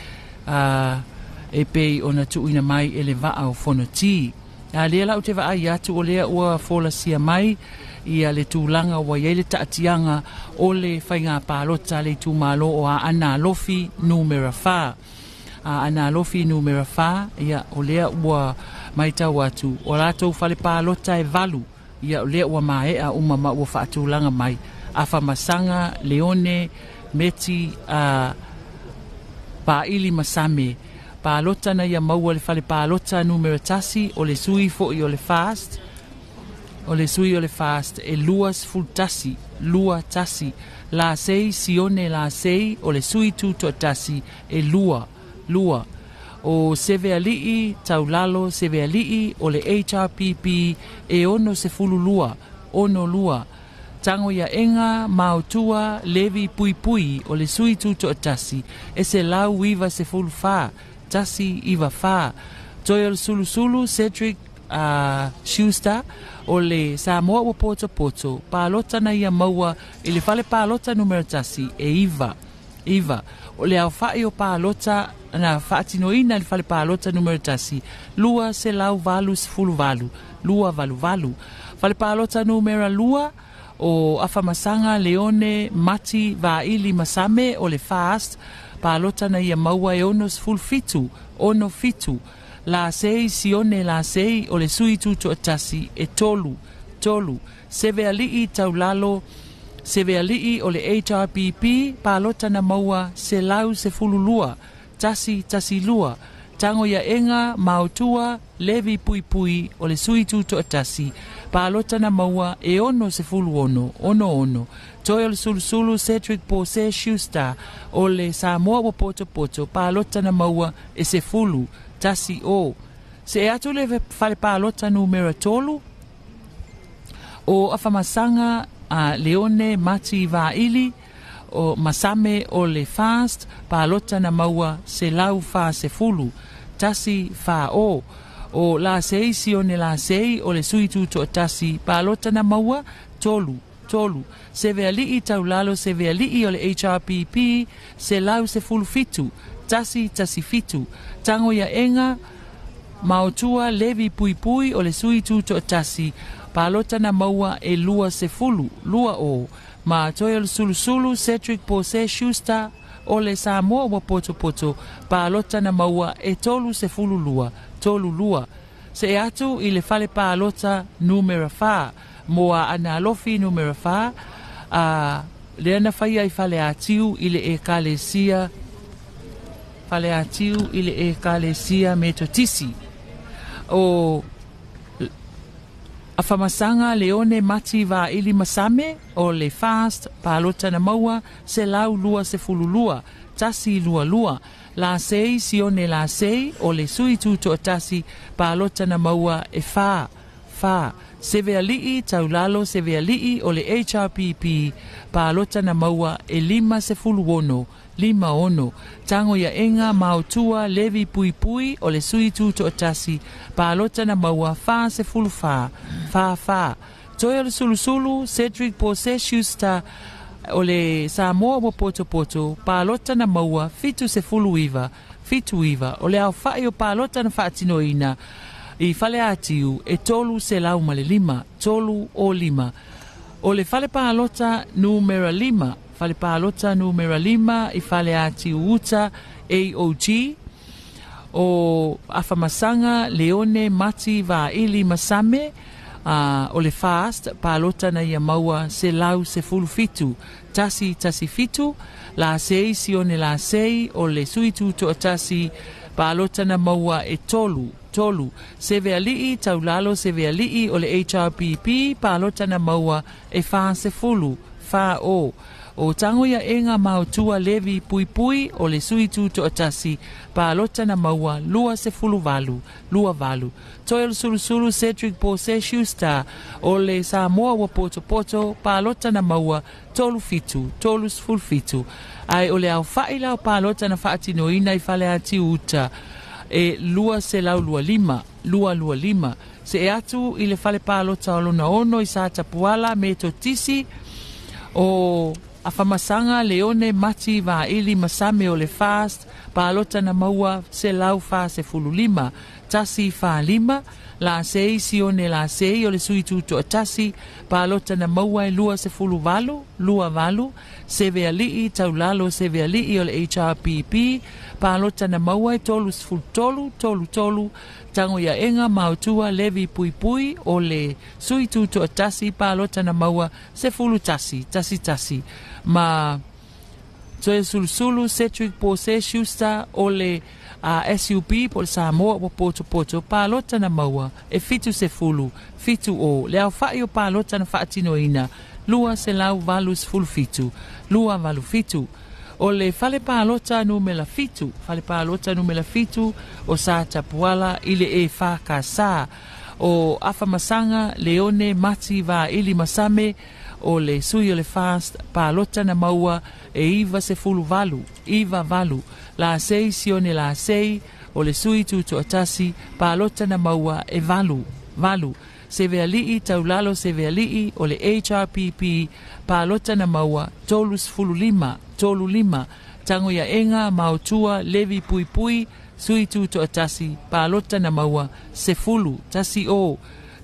e pei ona tu'uina mai e le Vaa o Fonoti. A lea lau te vaai atu o lea ua folasia mai ia le tulaga ua iai le ta'atiaga o le faiga palota le itumālō o Aana Alofi numera 4. Aana Alofi numera 4, ia o lea ua maitau atu o latou fale palota e 8, ia o lea ua mae'a uma ma ua fa'atulaga mai Afamasaga, Leone, Meti, Pa'ili Masame. Palota na ia maua le fale palota numera 1 o le sui fo'i o le FAST, o le sui o le FAST e 21, 21. Lasei Sione Lasei o le sui tuto'atasi e 2, 2. O Seveali'i Taulalo Seveali'i o le HRPP e 62, 62. Tago ia ega Maotua Levi Puipui o le sui tuto'atasi e 194, 194. Toe o le Sulusulu Cedric Schuster o le Samoa ua Potopoto, palota na ia maua i le fale palota numera 1 e 9, 9. O le aofa'i o palota na fa'atinoina i le fale palota numera 1 288, 288. Fale palota numera 2 o Afamasaga, Leone, Mati, Va'ili Masame o le FAST, palota na ia maua e 67, 67. Lasei Sione Lasei o le sui tuto'atasi e 3, 3. Seveali'i Taulalo Seveali'i o le HRPP, palota na maua 112, 112. Tago ia ega Maotua Levi Puipui o le sui tuto'atasi, palota na maua e 66, 66. Toe o le Sulusulu Cedric Pose Schuster o le Samoa ua Potopoto, palota na maua e 10, 10. Se atu le fale palota numera 3 o Afamasaga, Leone, Mati, Va'ili o Masame o le FAST, palota na maua 140, 140. O Lasei Sione Lasei o le sui tuto'atasi, palota na maua 3, 3. Seveali'i Taulalo Seveali'i o le HRPP 117, 117. Tago ia ega Maotua Levi Puipui o le sui tutoatasi, palota na maua e 20, 20. Ma toe o le Sulusulu Cedric Pose Schuster o le Samoa ua Potopoto, palota na maua e 32, 32. See atu i le fale palota numera 4, mo Aana Alofi numera 4, a lea na faia i Faleatiu i le Ekalesia, Faleatiu i le Ekalesia Metotisi. O Afamasaga Leone Mati Vaili Masame o le FAST, palota na maua 122, 122. Lasei Sione Lasei o le sui tutoatasi, palota na maua e 4, 4. Seveali'i Taulalo Seveali'i o le HRPP, palota na maua e 56, 56. Tago ia Ega Maotua Levi Puipui o le sui tutoatasi, palota na maua 44, 44. Toe o le Sulusulu Cedric Pose Schuster o le Samoa ua Potopoto, palota na maua 79, 79. O le aofa'i o palota na faatinoina i Faleatiu e 305, 305. O le fale palota numera 5, fale palota numera 5 i Faleatiu Uta AOG, o Afamasaga Leone Mati Vaili Masame, o le FAST, palota na ia maua 117, 117. Lasei Sione Lasei o le sui tutoatasi, palota na maua e 3, 3. Seveali'i Taulalo Seveali'i o le HRPP, palota na maua e 40, 40. O Tago ia Ega Maotua Levi Puipui o le sui tutoatasi, palota na maua 28, 28. Toe o le Sulusulu Cedric Pose Schuster o le Samoa ua Potopoto, palota na maua 37, 37. Ae o le aofa'i la o palota na faatinoina i Faleatiu Uta e 225, 225. See atu i le fale palota o lona 6 i Satapuala Metotisi, o Afamasaga Leone Mati Vaili Masame o le FAST, palota na maua 145, 145. Lasei Sione Lasei o le sui tutoatasi, palota na maua e 28, 28. Seveali'i Taulalo Seveali'i o le HRPP, palota na maua e 33, 33. Tago ia Ega Maotua Levi Puipui o le sui tutoatasi, palota na maua 11, 11. Ma toe Sulusulu Cedric Pose Schuster o le SUP po le Samoa ua Potopoto, palota na maua e 70, 70. Le aofa'i o palota na faatinoina 287, 287. O le fale palota numera 7, fale palota numera 7 o Satapuala i le EFKS, o Afamasaga Leone Mati Vaili Masame o le sui o le FAST, palota na maua e 98, 98. Lasei Sione Lasei o le sui tutoatasi, palota na maua e 8, 8. Seveali'i Taulalo Seveali'i o le HRPP, palota na maua 35, 35. Tago ia Ega Maotua Levi Puipui, sui tutoatasi, palota na maua 10, 10.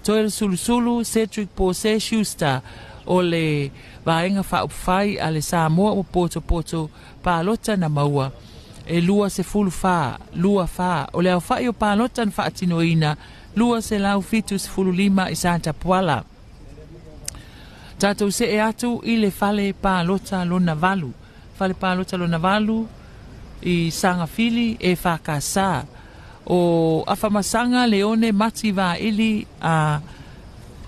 Toe le Sulusulu Cedric Pose Schuster o le Vaega Faaupufai a le Samoa ua Potopoto, palota na maua e 24, 24. O le aofa'i o palota na faatinoina 275 i Satapuala. Tatou see atu i le fale palota lona 8, fale palota lona 8 i Sagafili e Fakasa, o Afamasaga Leone Mati Vaili a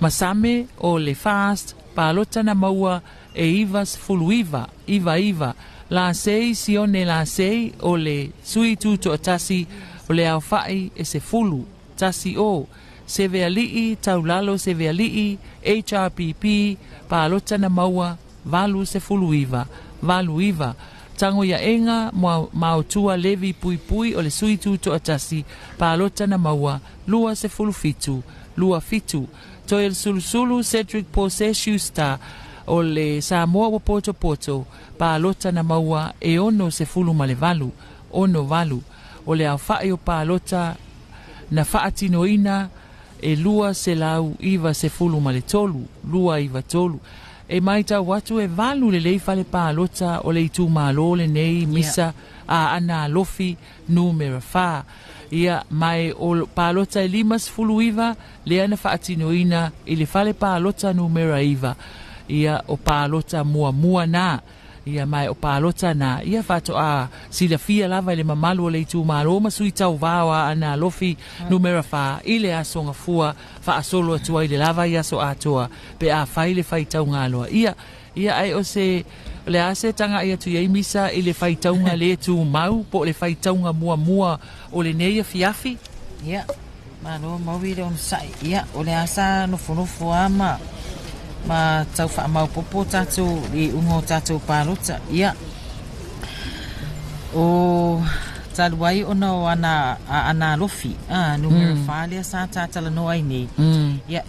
Masame o le FAST, palota na maua e 99, 99. Lasei Sione Lasei o le sui tutoatasi, o le aofa'i e 10, 10. Seveali'i Taulalo Seveali'i HRPP, palota na maua 89, 89. Tago ia Ega Maotua Levi Puipui o le sui tutoatasi, palota na maua 27, 27. Toe le Sulusulu Cedric Pose Schuster o le Samoa ua Potopoto, palota na maua e 68, 68. O le aofa'i o palota na faatinoina e 293, 293. E maitau atu e 8 lelei fale palota o le itumalo lenei misa Aana Alofi numera 4. Ia mai o palota e 59 lea na faatinoina i le fale palota numera 9. Ia o palota muamua na. Ia mai o palota na. Ia faatoa silafia lava i le mamalu o le itumalo ma sui tauvā o Aana Alofi numera 4 i le aso gafua faasolo atu ai le lava i aso atoa pe afai le faitauga loa. Ia ia ai o se le a se taga'i atu i ai misa i le faitauga lē tumau po o le faitauga muamua o lenei afiafi. Ia, malo maui le onosa'i. Ia, o le a sa nofonofo a ma ma tau faamaopopo tatou i iuga o tatou palota. Ia, o talu ai ona o ana Aana Alofi numera 4 lea sa tatalanoa ai nei. Ia,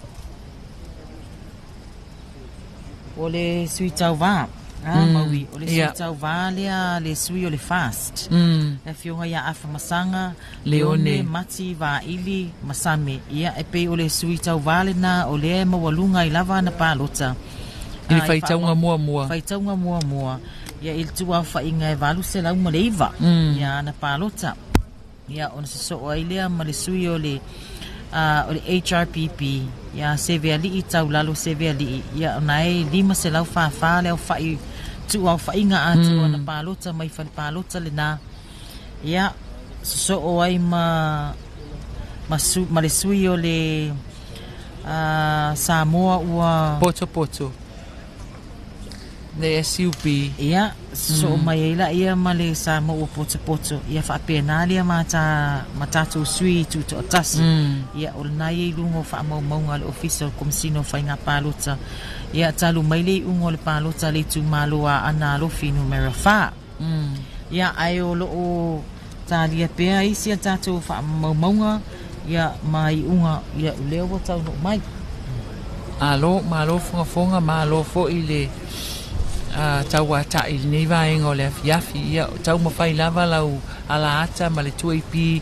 o le sui tauvā maui, o le sui tauvā lea le sui o le FAST. Le afioga ia Afamasaga Leone Mati Vaili Masame. Ia, e pei o le sui tauvā lena o lea e maualuga ai lava ana palota. I le faitauga muamua. Faitauga muamua. Ia, i le tuaofaiga e 809. Ia, ana palota. Ia, ona sosoo ai lea ma le sui o le o le HRPP, ia Seveali'i Taulalo Seveali'i. Ia, ona e 544 le aofa'i tuuaofaiga atoa ana palota mai fale palota lena. Ia, sosoo ai ma ma, su, ma le sui o le Samoa ua Poto le SUP. Ia, sosoo mai ai la ia ma le Samoa ua potopoto. Ia faapena lea ma ta ma tatou sui tutoatasi. Ia, o lena ia i luga o faamaumauga a le Ofisa o le Komesina o Faiga Palota. Ia, talu mai le iuga o le palota a le itumalo a Aana Alofi numera 4. Ia, ae o loo talia pea isi a tatou faamaumauga ia ma iuga ia o lea ua taunuu mai. Alo, malo fogafoga, malo fo'i le tauata'i i lenei vaega o le afiafi. Ia taumafai lava lau alaata ma le 2AP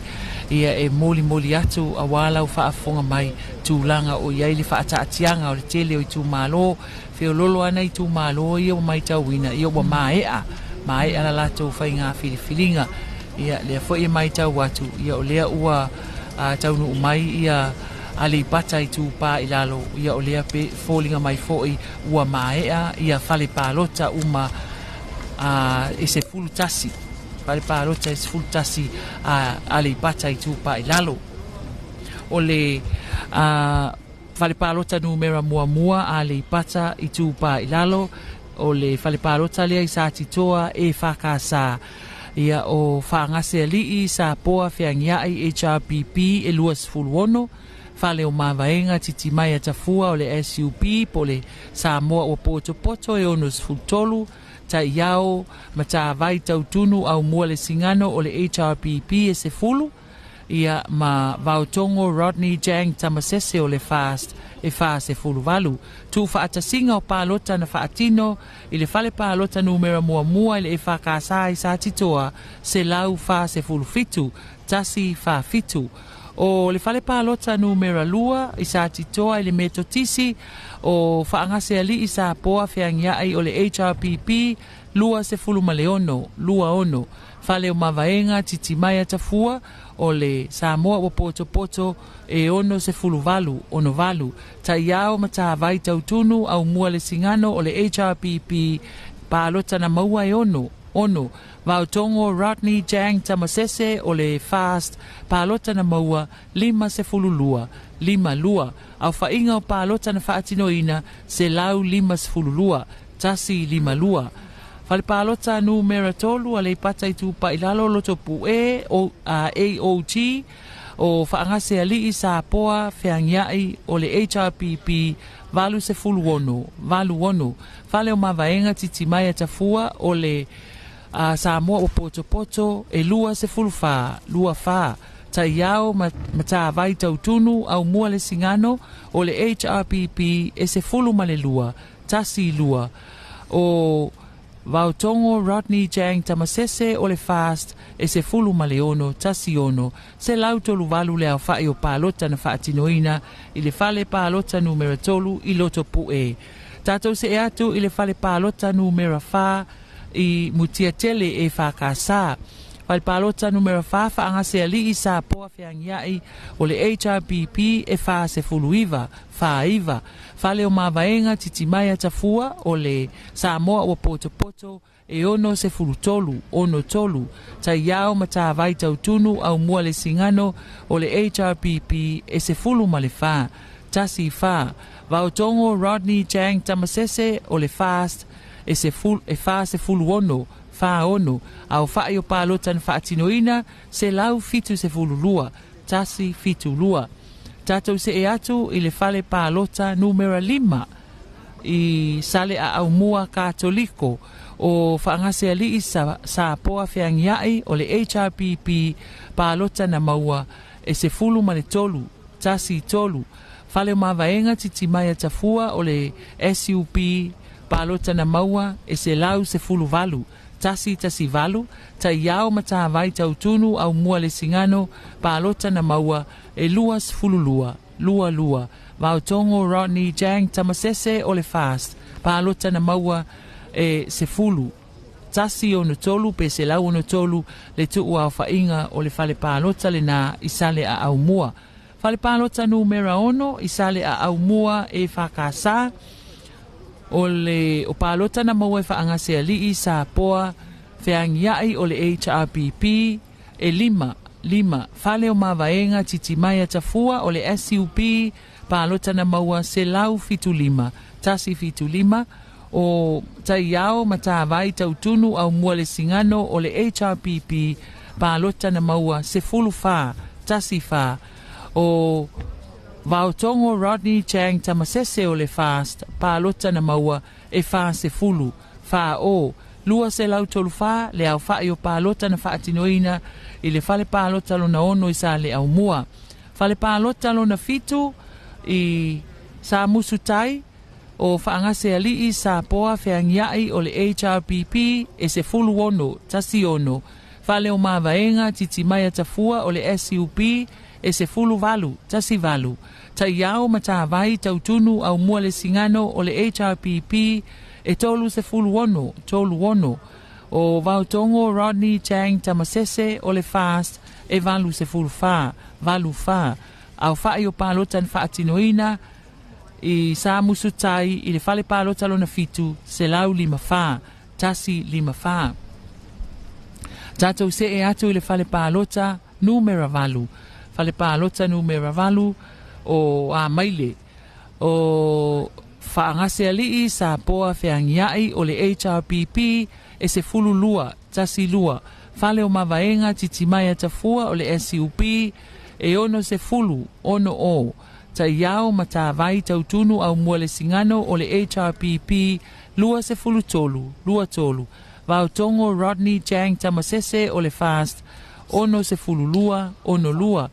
ia e molimoli atu auā lau faafofoga mai tulaga o i ai le faataatiaga o le tele o itumalo feololo ana itumalo ia ua maitauina ia ua mae'a mae'a la latou faiga filifiliga. Ia lea fo'i e maitau atu ia o lea ua taunuu mai ia Aleipata Itupā i Lalo. Ia o lea pe foliga mai fo'i ua mae'a ia fale palota uma e 11 fale palota e 11 Aleipata Itupā i Lalo. O le fale palota numera muamua Aleipata Itupā i Lalo o le fale palota lea i Satitoa e EFKS. Ia o Faagaseleali'i Sapoa Feagia'i HRPP e 26, Fale o Mavaega Titimaea Tafua o le SUP po o le Samoa ua potopoto e 63, Ta'iao Matavai Tautunu Aumua le Sigano o le HRPP e 10, ia ma Vaotogo Rodney Jang Tamasese o le FAST e 48. Tuufaatasiga o palota na faatino i le fale palota numera muamua i le EFKS i Satitoa 147, 147. O le fale palota numera 2 i Satitoa i le Metotisi o Faagaseali'i Sapoa Feagia'i o le HRPP 26, 26. Fale o Mavaega Titimaea Tafua o le Samoa ua potopoto e 68, 68. Ta'iao Matavai Tautunu Aumua le Sigano o le HRPP palota na maua e 6, 6. Vaotogo Rodney Jang Tamasese o le FAST palota na maua 52, 52. Aofa'iga o palota na faatinoina 152, 152. Fale palota numera 3 Aleipata Itupā i Lalo Lotopu'e o AOG o Faagaseali'i Sapoa Feagia'i o le HRPP 86, 86. Fale o Mavaega Titimaea Tafua o le Samoa ua potopoto e 24, 24. Ta'iao Matavai Tautunu Aumua le Sigano o le HRPP e 12, 12. O Vaotogo Rodney Jang Tamasese o le FAST e 16.16 138 le aofa'i o palota na fa'atinoina i le fale palota numera 3 i Lotopu'e. Tatou se'e atu i le fale palota numera 4 i Mutiatele e Fakasā. Fale palota numera 4 fa'agaseali'i sa poa feagia'i o le HRPP e 49 49. Fale o mavaega Titimai Tafua o le Samoa ua potopoto e 63 63. Taiao ma Tāvai Tautunu Aumua le Sigano o le HRPP e 14 14. Vaotogo Rodney Chang Tamasese o le FAST e 46 46. Aofa'i o palota na fa'atinoina 172 172. Tatou se'e atu i le fale palota numera 5 i Sale a Aumua Katoliko o fa'agaseali'i sa poa feagia'i o le HRPP palota na maua e 13 13. Fale o mavaega Titimai Tafua o le SUP palota na maua e 118 118. Taiao ma Tāvai Tautunu Aumua le Sigano palota na maua e 22 22. Vaotogo Rodney Jang Tamasese o le FAST palota na maua e 10 163 pe 163 le tu'u aofa'iga o le fale palota lenā i Sale a Aumua. Fale palota numera 6 i Sale a Aumua e Fakasā o le o palota na maua e fa'agaseali'i sa poa feagia'i o le HRPP e 5 5. Fale o mavaega Titimai Tafua o le SUP palota na maua 175 175. O Taiao ma Tāvai Tautunu Aumua le Sigano o le HRPP palota na maua 14 14. O Vaotogo Rodney Chang Tamasese o le FAST palota na maua e 40 40 234 le aofa'i o palota na fa'atinoina i le fale palota lona 6 i sa le Aumua. Fale palota lona 7 i Sa Musutai o fa'agaseali'i sa poa feagia'i o le HRPP e 16 16. Fale o mavaega Titimai Tafua o le SUP e 18 18. Taiao ma Tāvai Tautunu Aumua le Sigano o le HRPP e 36 36. O Vaotogo Rodney Chang Tamasese o le FAST e 84 84. Aofa'i o palota na fa'atinoina i Sa Musutai i le fale palota lona 7 154 154. Tatou se'e atu i le fale palota numera 8. Fale palota numera 8 o Amaile o fa'agaseali'i sa poa feagia'i o le HRPP e 12 12. Fale o mavaega Titimai Tafua o le SUP e 60 60. Taiao ma Tāvai Tautunu Aumua le Sigano o le HRPP 23 23. Vaotogo Rodney Chang Tamasese o le FAST 62 62.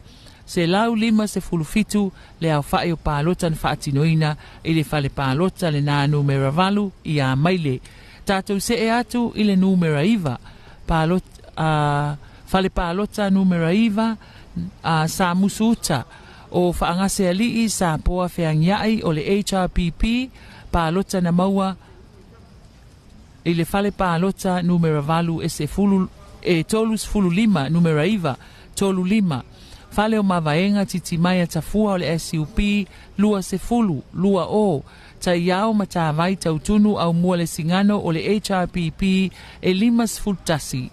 157 le aofa'i o palota na fa'atinoina i le fale palota lenā numera 8 i Amaile. Tatou se'e atu i le numera 9 palota, fale palota numera 9 sa Musuuta o fa'agaseali'i sa poa feagia'i o le HRPP palota na maua i le fale palota numera 8 e sefulu e 35 numera 9 35. Fale o mavaega Titimai Tafua o le SUP 20 20. Taiao ma Tāvai Tautunu Aumua le Sigano o le HRPP e 51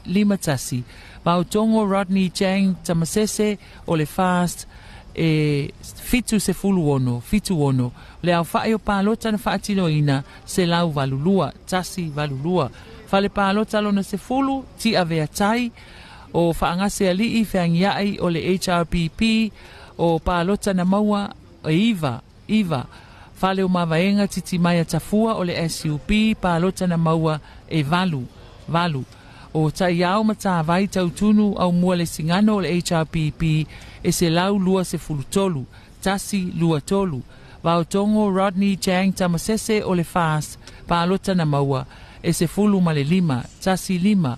51. Vaotogo Rodney Chang Tamasese o le FAST e 76 76. Le aofa'i o palota na fa'atinoina 182 182. Fale palota lona 10 Ti'aveatai o fa'agaseali'i feagia'i o le HRPP o palota na maua e 9 9. Fale o mavaega Titimai Tafua o le SUP palota na maua e 8 8. O Taiao ma Tāvai Tautunu Aumua le Sigano o le HRPP e 123 123. Vaotogo Rodney Chang Tamasese o le FAST palota na maua e 15, 15.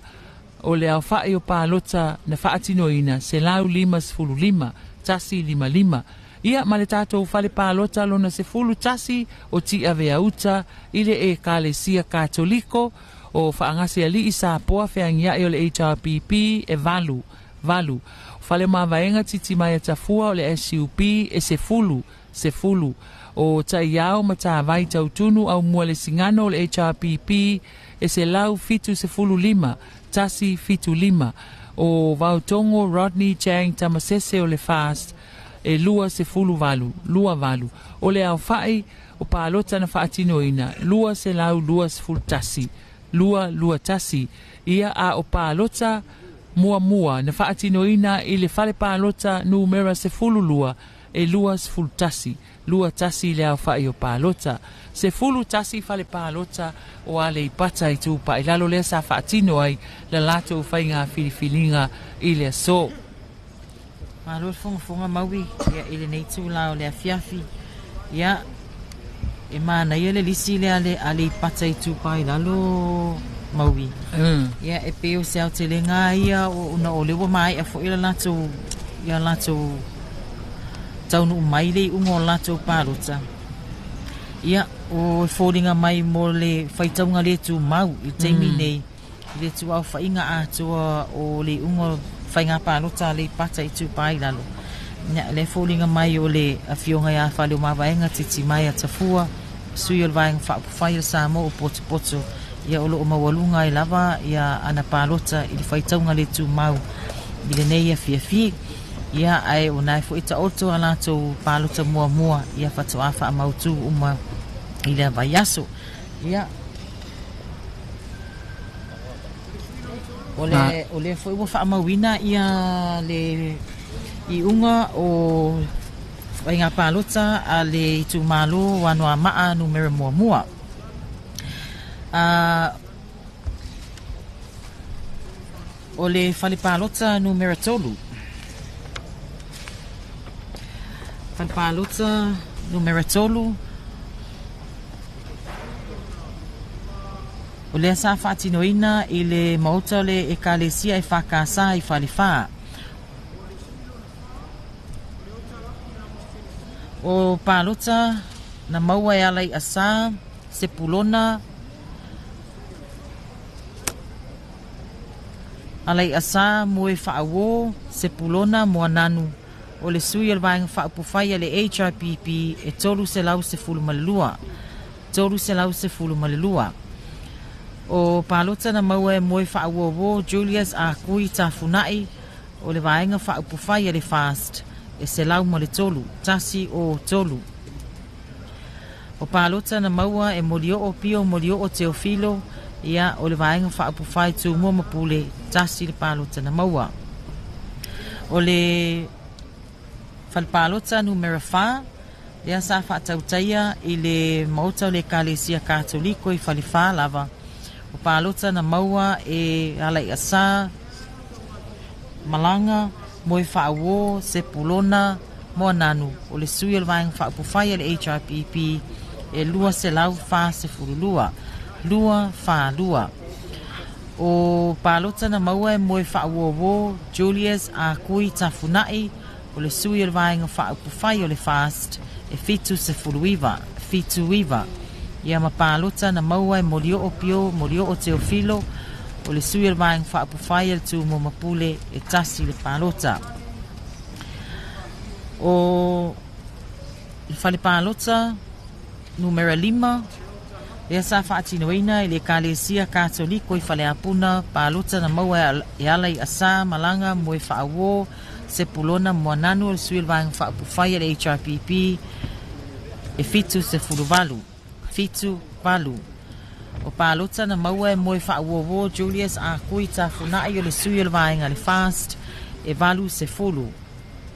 O le aofa'i o palota na fa'atinoina 155, 155. Ia ma le tatou fale palota lona 11 o Ti'aveauta i le Ekalesia Katoliko o Fa'agase Ali'i Sapoa feagia'i o le HRPP e 8, 8. Fale mavaega Titimaea Tafua o le SUP e 10, 10. O Ta'iao ma Tāvai Tautunu Aumua le Sigano o le HRPP e 175, 175. O Vaotogo Rodney Chang Tamasese o le FAST e 28, 28. O le aofa'i o palota na fa'atinoina 221, 221. Ia a o palota muamua na fa'atinoina i le fale palota numera 12 e 21, 21 le aofa'i o palota. 11 fale palota o Aleipata Itupa'i Lalo lea sa fa'atino ai la latou faiga filifiliga i le aso. Malo le fogafoga maui ia i lenei itulā o le afiafi. Ia e manaia le lisi lea le Aleipata Itupa i Lalo maui. Ia e pei o se aotelega ia ona o le ua mae'a fo'i la latou ia latou taunu'u mai le i'uga o latou palota. Ia o e foliga mai mo le faitauga lē tumau i le taimi nei i le tu'aufa'iga atoa o le i'uga o faiga palota Aleipata Itupa i Lalo. Ia le foliga mai o le afioga iā Faleomavaega Titimaea Tafua, sui o le Vaega Faaupufai o Samoa o potopoto, ia o lo'o maualuga ai lava ia ana palota i le faitauga lē tumau i lenei afiafi. Ia ae o nae fo'i ta'oto a latou palota muamua ia fato'a fa'amautū uma i le vaiaso. Ia o le o le fo'i ua fa'amauina ia le i'uga o faiga palota a le itumālō o Anoāma'a numera muamua. O le fale palota numera 3. Fale palota numera 3. O lea sa fa'atinoina i le maota o le Ekalesia e Fakasā i Falefā. O palota na maua e ala i Asā, Sepulona, ala i Asā Moe Fa'auō, Sepulona Moananu, o le sui o le Vaega Fa'aupufai a le HRPP e 312, 312. O palota na maua e Moe Fa'auōō Julius Akui Tafuna'i o le Vaega Fa'aupufai a le FAST e 103, 103. O palota na maua e Molio'o Pio Molio'o Teofilo, ia o le Vaega Fa'aupufai Tumua ma Pule, 1 le palota na maua. O le fale palota numera 4, lea sa fa'atautaia i le maota o le Ekalesia Katoliko i Falefā lava. O palota na maua e Alai'asā Malaga Moe Fa'auō Sepulona Moananu o le sui o le Vaega Fa'aupufai a le HRPP e 242, 242. O palota na maua e Moe Fa'auōō Julius Akui Tafuna'i o le sui o le Vaega Fa'aupufai o le FAST e 79, 79. Ia ma palota na maua e Molio'o Pio Molio'o Teofilo o le sui o le Vaega Fa'aupufai a le Tumua ma Pule e 1 le palota. O le fale palota numera 5, lea sa fa'atinoina i le Ekalesia Katoliko i Faleapuna, palota na maua e ala i Asā Malaga Moe Fa'auō Sepulona Moananu o le sui o le Vaega Fa'aupufai a le HRPP e 78, 78. O palota na maua e Moe Fa'auōō Julius Akui Tafuna'i o le sui o le Vaega le FAST e 80,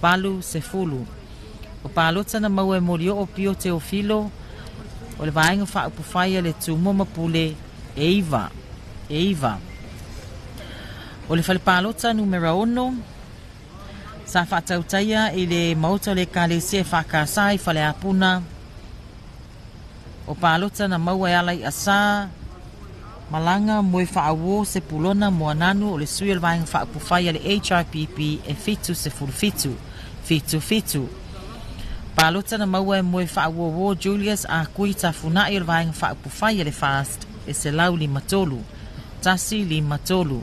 80. O palota na maua e Molio'o Pio Teofilo o le Vaega Fa'aupufai a le Tumua ma Pule e 9, e 9. O le fale palota numera 6 sa fa'atautaia i le maota o le Ekalesia e Fakasā i Faleapuna. O palota na maua e ala i Asā Malaga Moefaauō Sepulona Moananu o le sui o le Vaega Faaupufai a le HRPP e 77, 77. Palota na maua e Moefaauouo Julius Akui Tafuna'i o le Vaega Faaupufai a le FAST e 153, 153.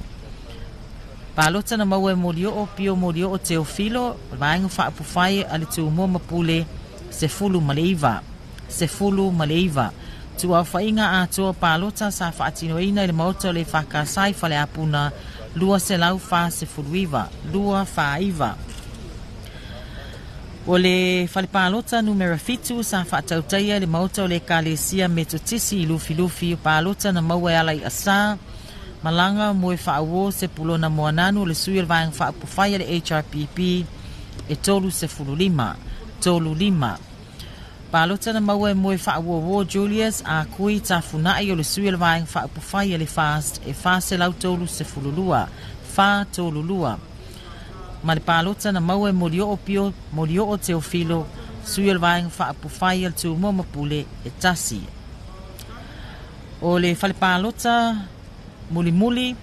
Palota na maua e Molioo Pio Molioo Teofilo o le Vaega Faaupufai a le Tumua ma Pule 19, 19. Tuaofaiga atoa palota sa faatinoina i le maota o le EFKS i Faleapuna 249, 249. O le fale palota numera 7 sa faatautaia i le maota o le Ekalesia Metotisi i Lufilufi, palota na maua e Alaiasa Malaga Moefaauo Sepulona Moananu o le sui o le Vaega Faaupufai a le HRPP e 35, 35. Palota na maua e Moefaauouo Julius Akui Tafuna'i o le sui o le Vaega Faaupufai a le FAST e 432, 432. Ma le palota na maua e Molioo Pio Molioo Teofilo, sui o le Vaega Faaupufai a le Tumua ma Pule e 1. O le fale palota mulimuli,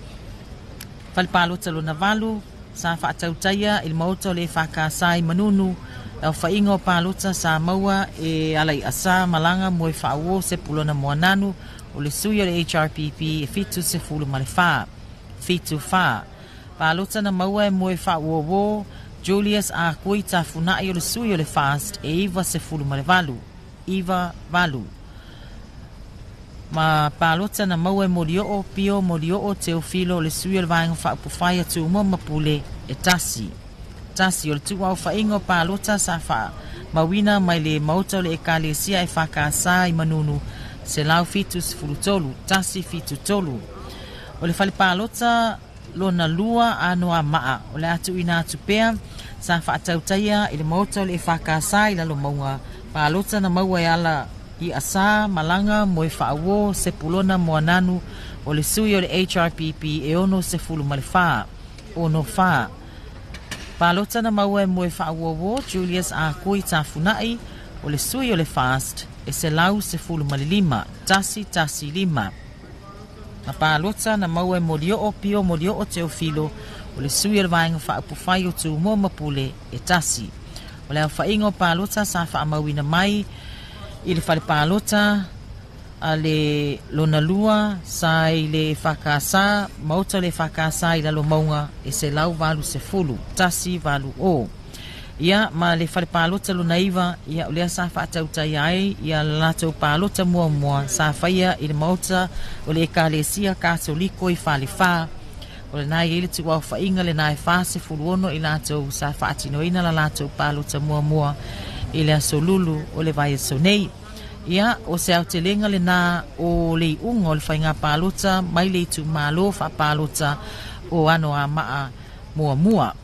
fale palota lona 8, sa faatautaia i le maota o le EFKS i Manunu, le aofaiga o palota sa maua e Alaiasa Malaga Moefaauo Sepulona Moananu o le sui o le HRPP e 74, 74. Palota na maua e Moefaauouo Julius Akui Tafuna'i o le sui o le FAST e 98, 98. Ma palota na maua e Molioo Pio Molioo Teofilo o le sui o le Vaega Faaupufai a Tumua ma Pule e 1. 1. O le tuuaofaiga o palota sa faamauina mai le maota o le Ekalesia EFKS i Manunu 173, 173. O le fale palota lona 2 Anoamaa o le a tuuina atu pea sa faatautaia i le maota o le EFKS i Lalomauga, palota na maua e Alaiasa Malaga Moefaauo Sepulona Moananu o le sui o le HRPP e 64, 64. Palota na maua e Moefaauouo Julius Akui Tafuna'i o le sui o le FAST e 115, 115. Ma palota na maua e Molioo Pio Molioo Teofilo o le sui o le Vaega Faaupufai o Tumua ma Pule e 1. O le aofaiga o palota sa faamauina mai i le fale palota a le lona 2 sa i le EFKS, maota o le EFKS i Lalomauga e 180, 180. Ia, ma le fale palota lona 9, ia o lea sa faatautaia ai ia le latou palota muamua sa faia i le maota o le Ekalesia Katoliko i Falefa. O lena i ai le tuuaofaiga lena e 46 i latou sa faatinoina la latou palota muamua i le aso Lulu o le vaiaso nei. Ia, o se aotelega lena o le iuga o le faiga palota mai le itumalo faapalota o Anoamaa muamua.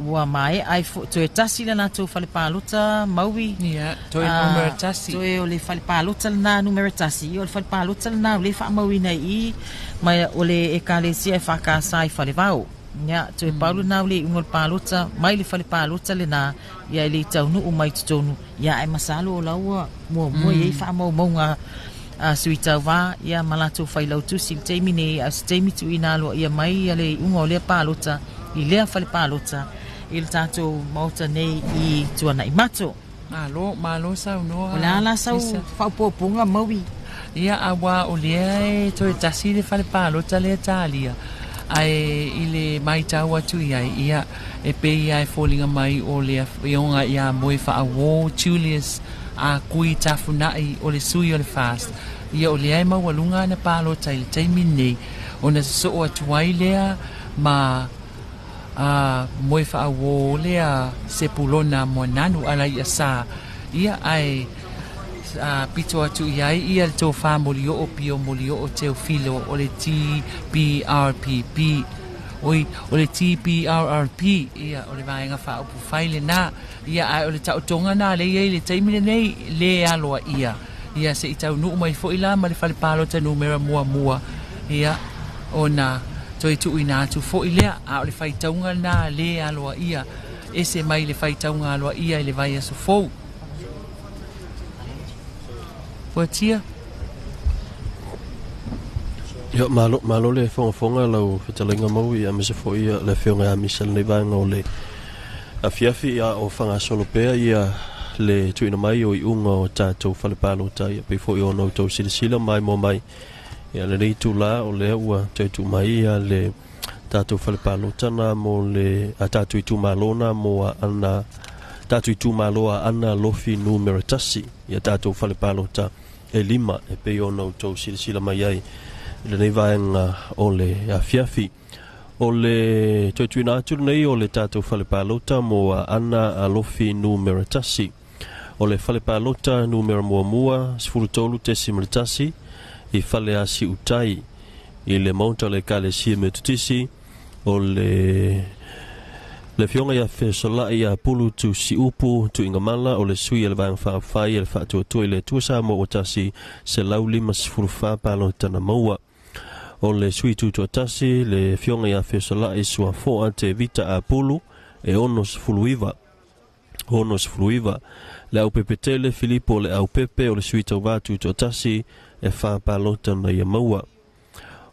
Ua maea ai toe tasi le latou fale palota maui. Ia, toe numera 1. Toe o le fale palota lena numera 1. Ia, o le fale palota lena o le faamauina i mai o le Ekalesia EFKS i Falevao. Ia, toe pau lena o le iuga o le palota mai le fale palota lena, ia e le taunuu mai totonu. Ia, ai masalo o laua muamua i ai faamaumauga a sui tauvā, ia ma latou failautusi i le taimi nei, a o se taimi tuuina aloaia mai ia le iuga o lea palota i lea fale palota i le tatou maota nei i Tuanaimato. Malo, malo saunoa. O le a la sau faaopoopoga maui? Ia, auā o lea e toe tasi le fale palota lea talia, ae i le matau atu i ai, ia, e pei lava e foliga mai o le afioga ia Moefaauo Julius Akui Tafuna'i o le sui o le FAST, ia o lea e maualuga ana palota i le taimi lenei, ona sosoo atu ai lea ma a Moefaauo lea Sepulona Moananu Alaiasa, ia ae a pito atu i ai ia le tofā Molioo Pio Molioo Teofilo o le TPRPP, oi o le TPRRP, ia o le Vaega Faaupufai lena, ia ae o le taotoga na lea i ai i le taimi lenei le aloaia, ia se i taunuu mai foi la ma le fale palota numera muamua, ia ona toe tuuina atu foi lea, a o le faitauga lena le aloaia, ese mai le faitauga aloaia i le vaiaso fou. Fuatia. Ia, malo, malo le fogafoga lau fetalaiga Maui, aemaise foi le Afioga ia Misa i lenei vaega o le afiafi, a o fagasolo pea ia le tuuina mai o iuga o tatou fale palota, ia pei foi ona outou silasila maimoa mai ia lenei itulā o lea ua toe tuu mai ia le tatou fale palota na mo le a tatou itumalo na mo Aana, tatou itumalo Aana Alofi 1, ia tatou fale palota e 5 e pei ona outou silasila mai ai i lenei vaega o le afiafi. O le toe tuuina atu lenei o le tatou fale palota mo Aana Alofi 1. O le fale palota numera 1, 13.1 i fale Asiutai i le maota o le Ekalesia Metotisi, o le Afioga ia Fesolai ia Pulu Tusiupu Tuigamala o le sui a le Vaega Faaupufai a le Faatuatua i le Atua Samoa ua tasi, 154 palota na maua. O le sui tutoatasi le Afioga ia Fesolai Suafoa Tevita Apulu e 69. 69. Le Aupepetele Filipo le Aupepe o le sui tauvā tutoatasi e 4 palota na ia maua.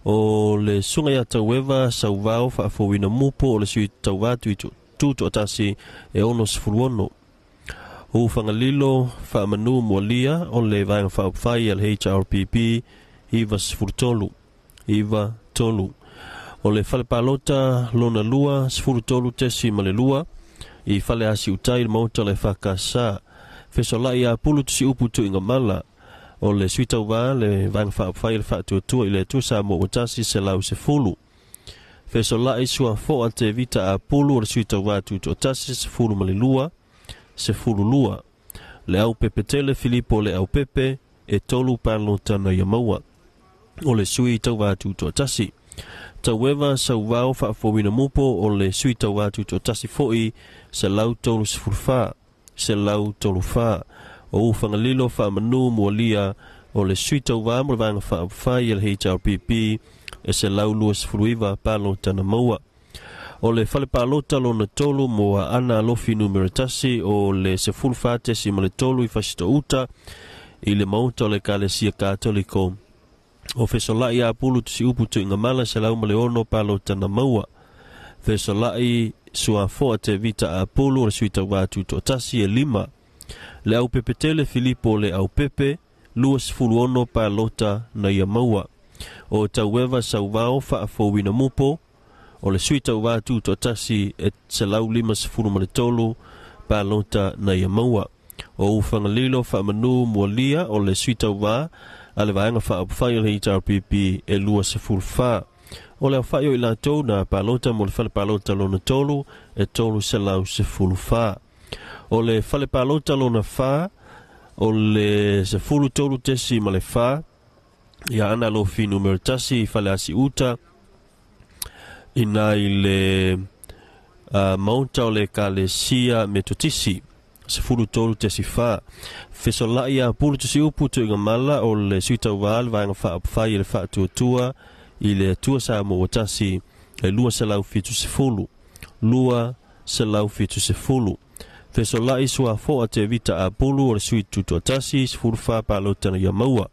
O le Susuga ia Taueva Sauvao Faafouina Mupo o le sui tauvā tutoatasi e 66. Ufagalilo Faamanu Mualia o le Vaega Faaupufai a le HRPP 93. 93. O le fale palota lona 2, 13.2 i fale Asiutai i le maota o le EFKS. Fesolai ia Pulu Tusiupu Tuigamala o le sui tauvā le Vaega Faaupufai a le Faatuatua i le Atua Samoa ua tasi, 110. Fesolai Suafoa Tevita Apulu o le sui tauvā tutoatasi, 12, 12. Le Aupepetele Filipo le Aupepe e 3 palota na ia maua. O le sui tauvā tutoatasi. Taueva Sauvao Faafouina Mupo o le sui tauvā tutoatasi foi, 134, 134. O Ufagalilo Faamanu Mualia o le sui tauvā mo le Vaega Faaupufai a le HRPP e 129 palota na maua. O le fale palota lona 3 mo Aana Alofi 1 o le 14.3 i Fasitouta i le maota o le Ekalesia Katoliko. O Fesolai Apulu Tusiupu Tuigamala 106 palota na maua. Fesolai Suafoa Tevita Apulu o le sui tauvā tutoatasi e 5. Le Aupepetele Filipo le Aupepe 26 palota na ia maua. O Taueva Sauvao Faafouina Mupo o le sui tauvā tutoatasi e 153 palota na ia maua. O Ufagalilo Faamanu Mualia o le sui tauvā a le Vaega Faaupufai o le HRPP e 24. O le aofai o i latou na palota mo le fale palota lona 3 e 314. O le fale palota lona 4 o le 13.4 i Aana Alofi 1 i fale Asiuta ina i le maota o le Ekalesia Metotisi, 13.4. Fesolai a Pulu Tusiupu Tuigamala o le sui tauvā le Vaega Faaupufai e le Faatuatua i le Atua Samoa ua tasi e 270, 270. Fesolai Suafoa Tevita Apulu o le sui tutoatasi, 14 palota na ia maua.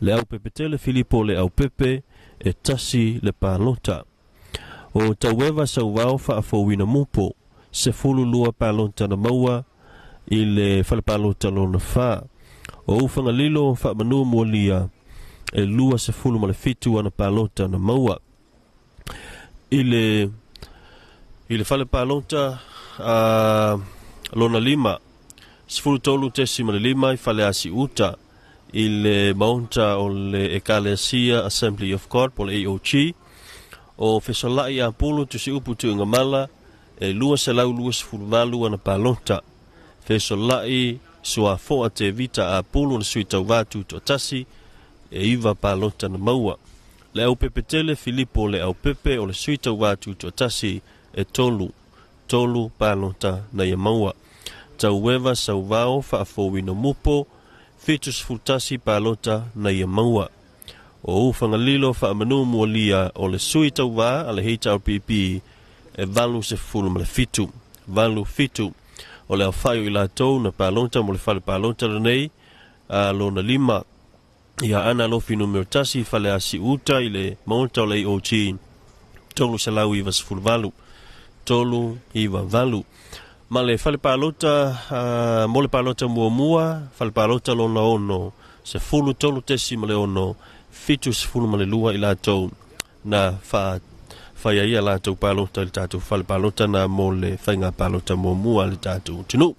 Le Aupepetele Filipo le Aupepe e 1 le palota. O Taueva Sauvao Faafouina Mupo, 12 palota na maua i le fale palota lona 4. O Ufagalilo Faamanu Mualia e 27 ana palota na maua. I le fale palota lona 5, 13.5 i fale Asiuta i le maota o le Ekalesia Assembly of God po le AOG. O Fesolai Apulu Tusiupu Tuigamala e 228 ana palota. Fesolai Suafoa Tevita Apulu o le sui tauvā tutoatasi e 9 palota na maua. Le Aupepetele Filipo le Aupepe o le sui tauvā tutoatasi e 3 palota na ia maua. Taueva Sauvao Faafouina Mupo 71 palota na ia maua. O Ufagalilo Faamanu Mualia o le sui tauvā a le HRPP e 87, 87. O le aofai o i latou na palota mo le fale palota lenei lona 5 I Aana Alofi Nu.1 Faleasi Uta i le maota o le AOG 398, 398. Ma le fale palota, mo le palota muamua, fale palota lona ono, 13.6, 72 i latou na faia ia latou palota i le tatou fale palota na mo le faiga palota muamua a le tatou atunuu.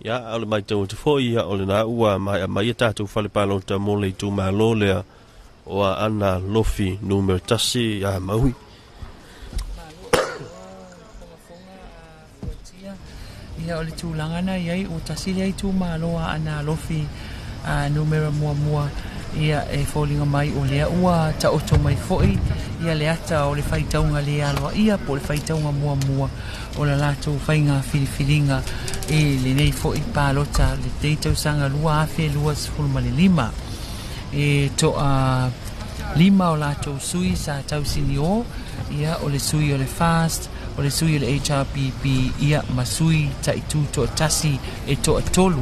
Ia, a o le matau atu foi, ia, o lena ua maea mai ia tatou fale palota mo le itumalo lea o Aana Alofi Nu.1 ia Maui. Ia o le tulaga na i ai, ua tasi lea itumalo a Aana Alofi numera muamua, ia e foliga mai o lea ua taoto mai foi ia le ata o le faitauga le aloaia po o le faitauga muamua o la latou faiga filifiliga i lenei foi palota lenei tausaga 2025. E toa 5 o latou sui sa tausinio, ia o le sui o le FAST, o le sui o le HRPP, ia ma sui taitu toa tasi e toa 3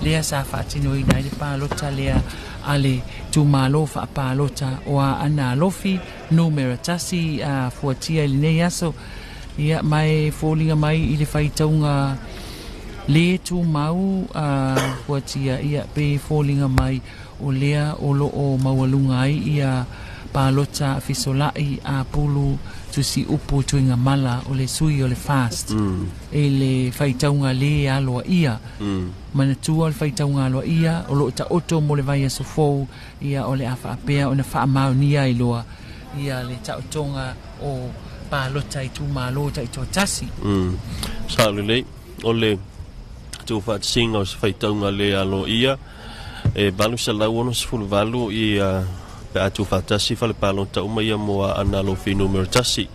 lea sa faatinoina ai le palota lea a le itumalo faapalota o Aana Alofi numera 1 fuatia i lenei aso. Ia mai foliga mai i le faitauga le tumau fuatia, ia pe foliga mai o lea o loo maualuga ai ia palota fisolai a pulu tusi upu tuiga mala o le sui o le FAST e le faitauga le aloa ia. Manatua o le faitauga aloa ia o loo taoto mo le vaiaso fou, ia o le a faapea ona faamaonia ai loa ia le taotoga o palota itumalo taitoatasi. Sao lelei, o le tuufaatasiga o se faitauga le aloa ia e 868 ia pe a tuufaatasi fale palota uma ia mo Aana Alofi Nu.1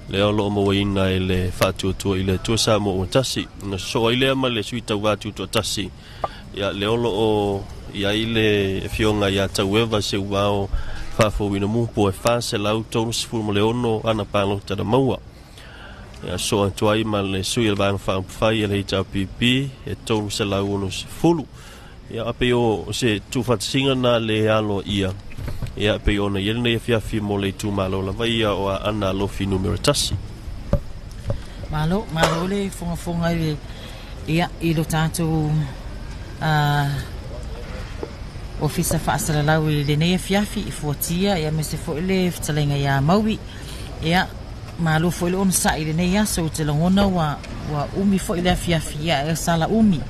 lea o loo mauaina e le Faatuatua i le Atua Samoa ua tasi. Na sosoo ai lea ma le sui tauvā tutoatasi, ia lea o loo i ai le afioga ia Taueva Seuvao Faafouina Mupu e 436 ana palota na maua. Ia sosoo atu ai ma le sui o le Vaega Faaupufai a le HRPP e 360. Ia pei o se tuufaatasiga na le aloa ia, ia pei ona i ai lenei afiafi mo le itumalo lava ia o Aana Alofi Nu.1. Malo, malo le fogafoga i le ia i lo tatou ofisa faasalalau i lenei afiafi i fuatia, ia aemaise foi le fetalaiga ia Maui. Ia malo foi le onosai i lenei aso, ou te lagona ua umi foi le afiafi, ia e sala umi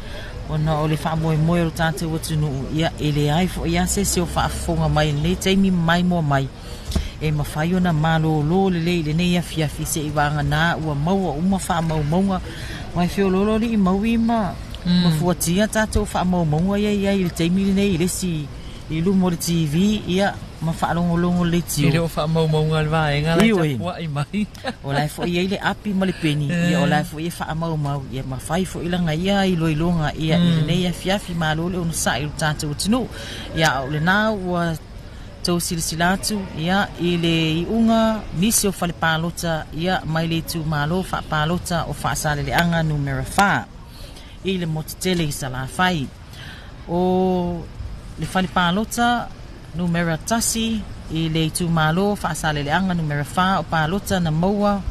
ona o le faamoemoe o le tatou atunuu, ia e leai foi lava se isi o faafofoga mai i lenei taimi ma maimoa mai e mafai ona malōlō lelei i lenei afiafi se'i vagana ua maua uma faamaumauga. Mai feoloolo alii Maui ma fuatia tatou faamaumauga ia i ai i le taimi lenei i le isi i luma o le TV, ia ma faalogologo le leitio. E le o faamaumauga le vaega la e tapuai mai. O la e foi i ai le api ma le peni, ia o la e foi e faamaumau, ia ma fai foi laga ia iloiloga ia i lenei afiafi. Malo le onosai i lo tatou atunuu. Ia o lena ua tou silasila atu ia i le iuga nisi o fale palota ia mai le itumalo faapalota o Faasaleleaga numera 4 i le motu tele i Salafai. O le fale palota numera 1 i le itumalo Faasaleleaga numera 4 o palota na maua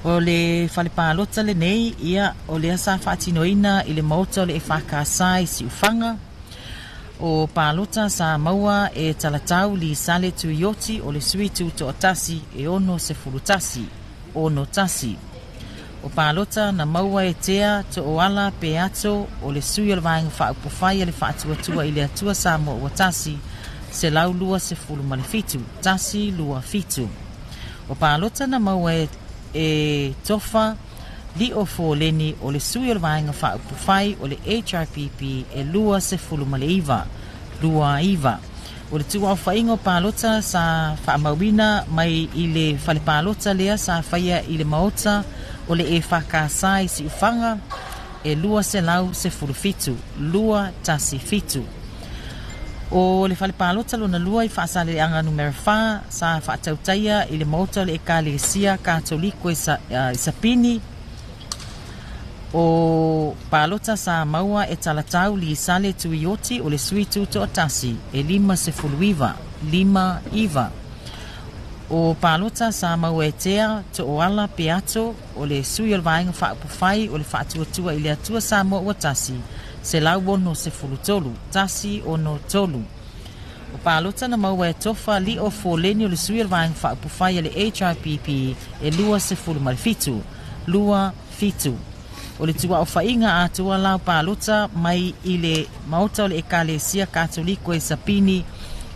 o le fale palota lenei, ia o lea sa faatinoina i le maota o le EFKS i Siufaga. O palota sa maua e Talatau Lisale Tuioti o le sui tutoatasi e 61, 61. O palota na maua e Tea Tooala Peato o le sui o le Vaega Faaupufai a le Faatuatua i le Atua Samoa ua tasi, 127, 127. O palota na maua e Tofa Lio Fōleni o le sui o le Vaega Faaupufai o le HRPP e 29, 29. O le tuuaofaiga o palota sa faamauina mai i le fale palota lea sa faia i le maota o le EFKS i Siufaga e 217, 217. O le fale palota lona lua i Faasaleleaga numera 4 sa faatautaia i le maota o le Ekalesia Katoliko i Sapini. O palota sa maua e Talatau Lisale Tuioti o le sui tutoatasi e 59, 59. O palota sa maua e Tea Tooala Peato o le sui o le Vaega Faaupufai o le Faatuatua i le Atua Samoa ua Tasi, 163, 163. O palota na maua e Tofa Lio Foleni o le sui o le Vaega Faaupufai a le HRPP e 27, 27. O le tuaofaiga atoa la o palota mai i le Maota o le Ekalesia Katoliko e Sapini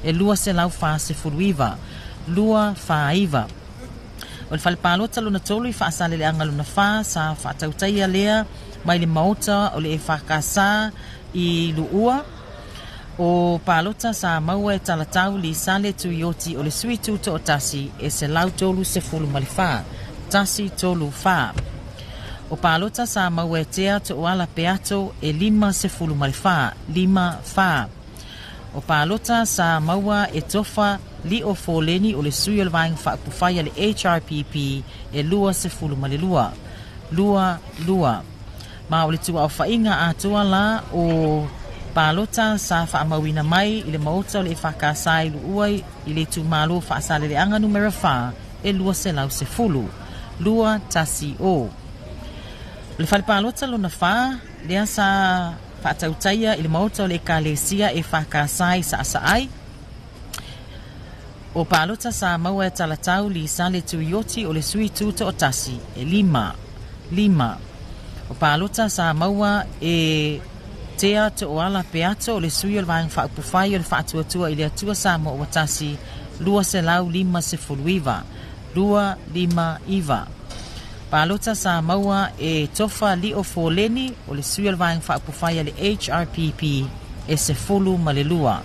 e 249, 249. O le fale palota lona 3 i Faasaleleaga lona 4 sa faatautaia lea mai le Maota o le EFKS i Luua. O palota sa maua e Talatau Lisale Tuioti o le sui tutoatasi e 134, 134. O palota sa maua e Tea Tooala Peato e 54, 54. O palota sa maua e Tofa Lio Foleni o le sui o le Vaega Faaupufai a le HRPP e 22, 22. Ma o le tuaofaiga atoa la o palota sa faamauina mai i le Maota o le EFKS i Luua i le itumalo Faasaleleaga numera 4 e 210, 210. O le fale palota lona 4 lea sa faatautaia i le Maota o le Ekalesia EFKS i Saasaai. O palota sa maua e Talatau Lisale Tuioti o le sui tutoatasi e 5, 5. O palota sa maua e Tea Tooala Peato o le sui o le Vaega Faaupufai o le Faatuatua i le Atua Samoa ua Tasi 259, 259. Palota sa maua e Tofa Lio Foleni o le sui o le Vaega Faaupufai a le HRPP e 12,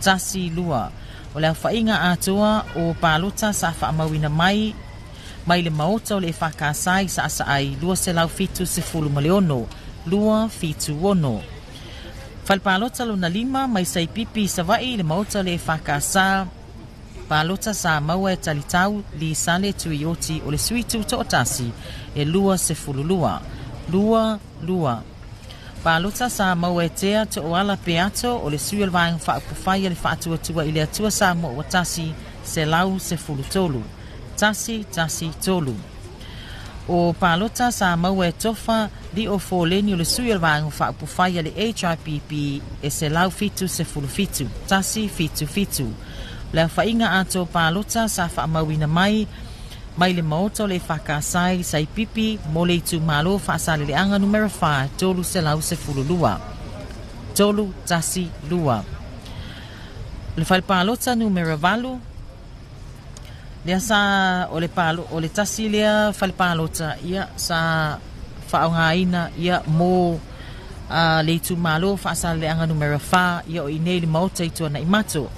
12. O le aofaiga atoa o palota sa faamauina mai mai le Maota o le EFKS i Saasaai 276, 276. Fale palota lona 5 mai Saipipi i Savaii i le Maota o le EFKS. Palota sa maua e Talitau Lisale Tuioti o le sui tutoatasi e 22, 22. Palota sa maua e Tea Tooala Peato o le sui o le Vaega Faaupufai a le Faatuatua i le Atua Samoa ua Tasi 113, 113. O palota sa maua e Tofa Lio Foleni o le sui o le Vaega Faaupufai a le HRPP e 177, 177. Le aofaiga atoa palota sa faamauina mai mai le Maota o le EFKS i Saipipi mo le itumalo Faasaleleaga numera 4 312, 312. Le fale palota numera 8 lea sa o le palo o le tasi lea fale palota ia sa faaaogaina ia mo le itumalo Faasaleleaga numera 4 ia o i nei le Maota i Tuanaimato.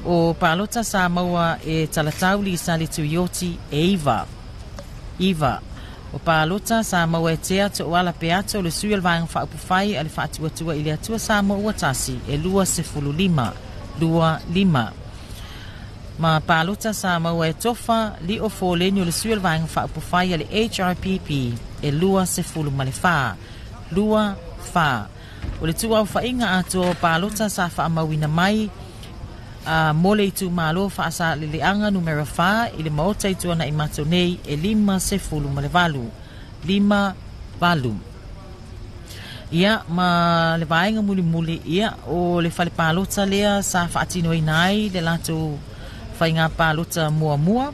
O palota sa maua e Talatau Lisale Tuioti e 9, 9. O palota sa maua e Tea Tooala Peato o le sui o le Vaega Faaupufai a le Faatuatua i le Atua Samoa ua Tasi e 25, 25. Ma palota sa maua e Tofa Lio Foleni o le sui o le Vaega Faaupufai a le HRPP e 24, 24. O le tuaofaiga atoa o palota sa faamauina mai mo le itumalo Faasaleleaga numera 4 i le Maota i Tuanaimato nei e 58, 58. Ia ma le vaega mulimuli ia o le fale palota lea sa faatinoina ai le latou faiga palota muamua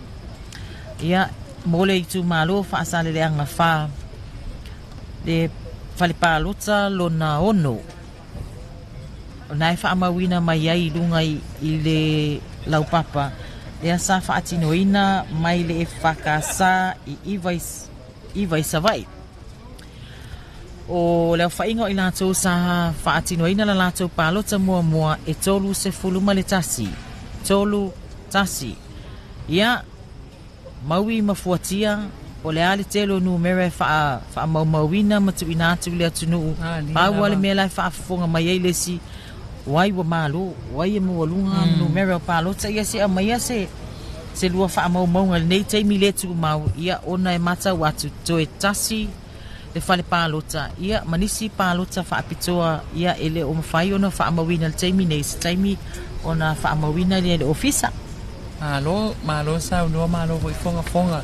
ia mo le itumalo Faasaleleaga 4 le fale palota lona 6 o na e faamauina mai ai i luga i le laupapa lea sa faatinoina mai le EFKS i Iva i Savaii. O le aofaiga o i latou sa faatinoina la latou palota muamua e 31, 31. Ia, maui ma fuatia o le a le tele o numera e faamaumauina ma tuuina atu i le atunuu. Pau lava le mea la e faafofoga mai ai le isi, o ai ua malo, o ai e maualuga numera o palota, ia se aumaia se lua faamaumauga i lenei taimi le tumau, ia ona e matau atu toe tasi le fale palota ia ma nisi palota faapitoa ia e le o mafai ona faamauina i le taimi nei se taimi ona faamauina lea i le ofisa. Malo, malo saunoa, malo foi fogafoga.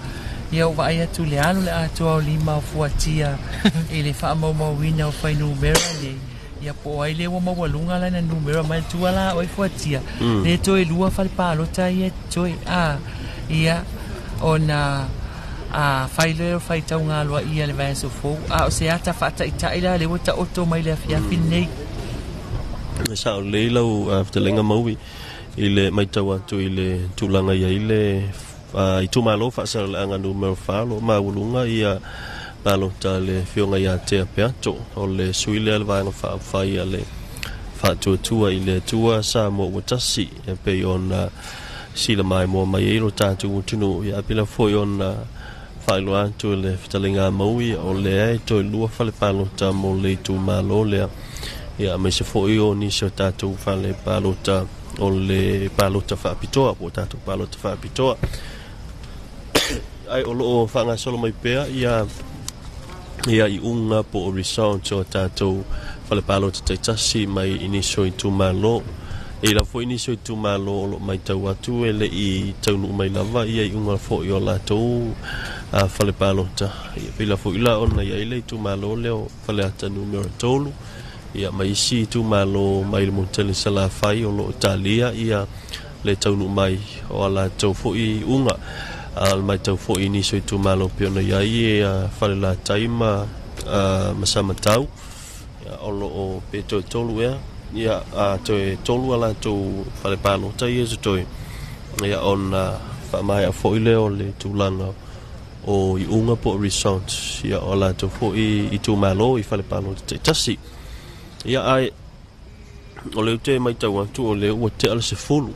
Ia ua vaai atu i le alu le atoa o lima o fuatia i le faamaumauina o fuainumera nei. Ia po o ai lea ua maualuga lana numera mai tua la oe fuatia. Le toe lua fale palota ia toe a ia ona a fai lea o faitauga aloaia i le vaiaso fou a o se ata faataitai la lea ua taoto mai le afiafi lenei. E sao lelei lau fetalaiga Maui i le matau atu i le tulaga i ai le itumalo faasaleleaga numera 4 o lo o maualuga ia palota a le Afioga ia Tea Peato, o le sui lea o le Vaega Faaupufai a le Faatuatua i le Atua Samoa ua Tasi, e pei ona sila maimoa mai ai lo tatou atunuu. Ia pela foi ona faailoa atu e le fetalaiga a Maui, o lea e toe lua fale palota mo le itumalo lea, ia aemaise foi o nisi o tatou fale palota o le palota faapitoa po o tatou palota faapitoa. Ai o lo o faagasolo mai pea ia iuga po o results o tatou fale palota taitasi mai i nisi o itumalo. E la foi nisi o itumalo o lo o matau atu e le i taunuu mai lava ia iuga foi o latou fale palota. Ia pei foi la ona i ai le itumalo lea o Faleata numera 3, ia ma isi itumalo mai le motu tele Salafai o lo o talia ia le taunuu mai o a latou foi iuga. A le matau foi i nisi o itumalo pei ona i ai e Falelatai ma Samatau, ia, o lo o pe toe tolu ea, ia, toe tolu a latou fale palota ia totoe, ia, ona faamaea foi lea o le tulaga o iuga po o results, ia, o latou foi itumalo i fale palota taitasi. Ia, ai o le te matau atu o le ua tea le 10.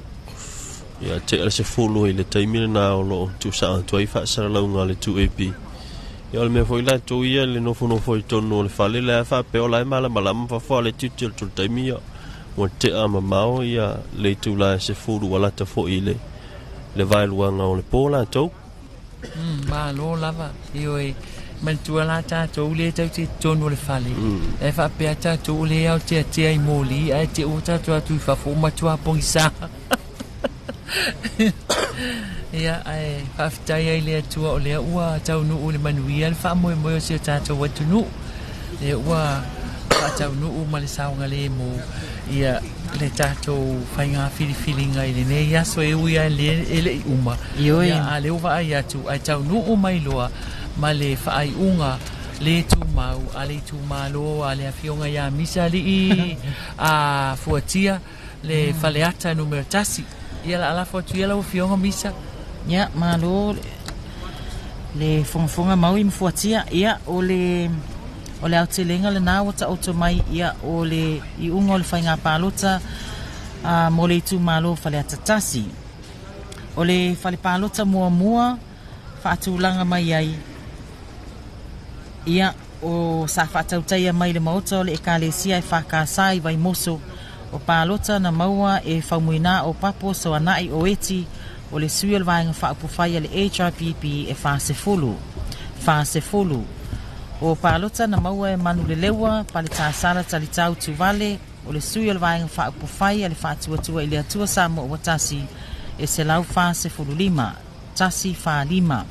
Ia, tea le 10 i le taimi lena o lo o tuusaa atu ai faasalalauga a le 2AP. Ia, o le mea foi latou ia le nofonofo i totonu o le fale lea faapea o la e malamalama fafo a le tiuti o le tolu taimi, ia ua tea mamao ia le itula e 10 ua lata foi i le vaeluaga o le po latou. Malo lava, ioe, manatua la tatou le tau te totonu o le fale. E faapea tatou le ao teatea i moli, ae te ua tatou atu i fafo matua pogisa. Ia, ae faafetai ai le Atua o lea ua taunuu le manuia le faamoemoe o si o tatou atunuu. Lea ua faataunuu ma le saogalemu ia le tatou faiga filifiliga i lenei aso e ui ai e le i uma. Ioe. Ia, a lea ua vaai atu ae taunuu mai loa ma le faaiuga le tumau a le itumalo a le afioga ia Misa Alii a Fuatia le Faleata numera 1. Ia la alafo atu ia lau afioga Misa. Ia, malo le fogafoga Maui ma Fuatia. Ia, o le aotelega lena ua taoto mai, ia, o le iuga o le faiga palota mo le itumalo Faleata 1. O le fale palota muamua faatulaga mai ai, ia, o sa faatautaia mai le maota o le ekalesia e whakasa i Vaimoso, o palota na maua e faumuina o Papo Soanai o Eti, o le sui o le vaega faaupufai a le HRPP e 40. 40. O palota na maua e Manuleleua, Paletasala Talitau Tuvale, o le sui o le vaega faaupufai a le Faatuatua i le Atua Samoa ua tasi e 145, 145.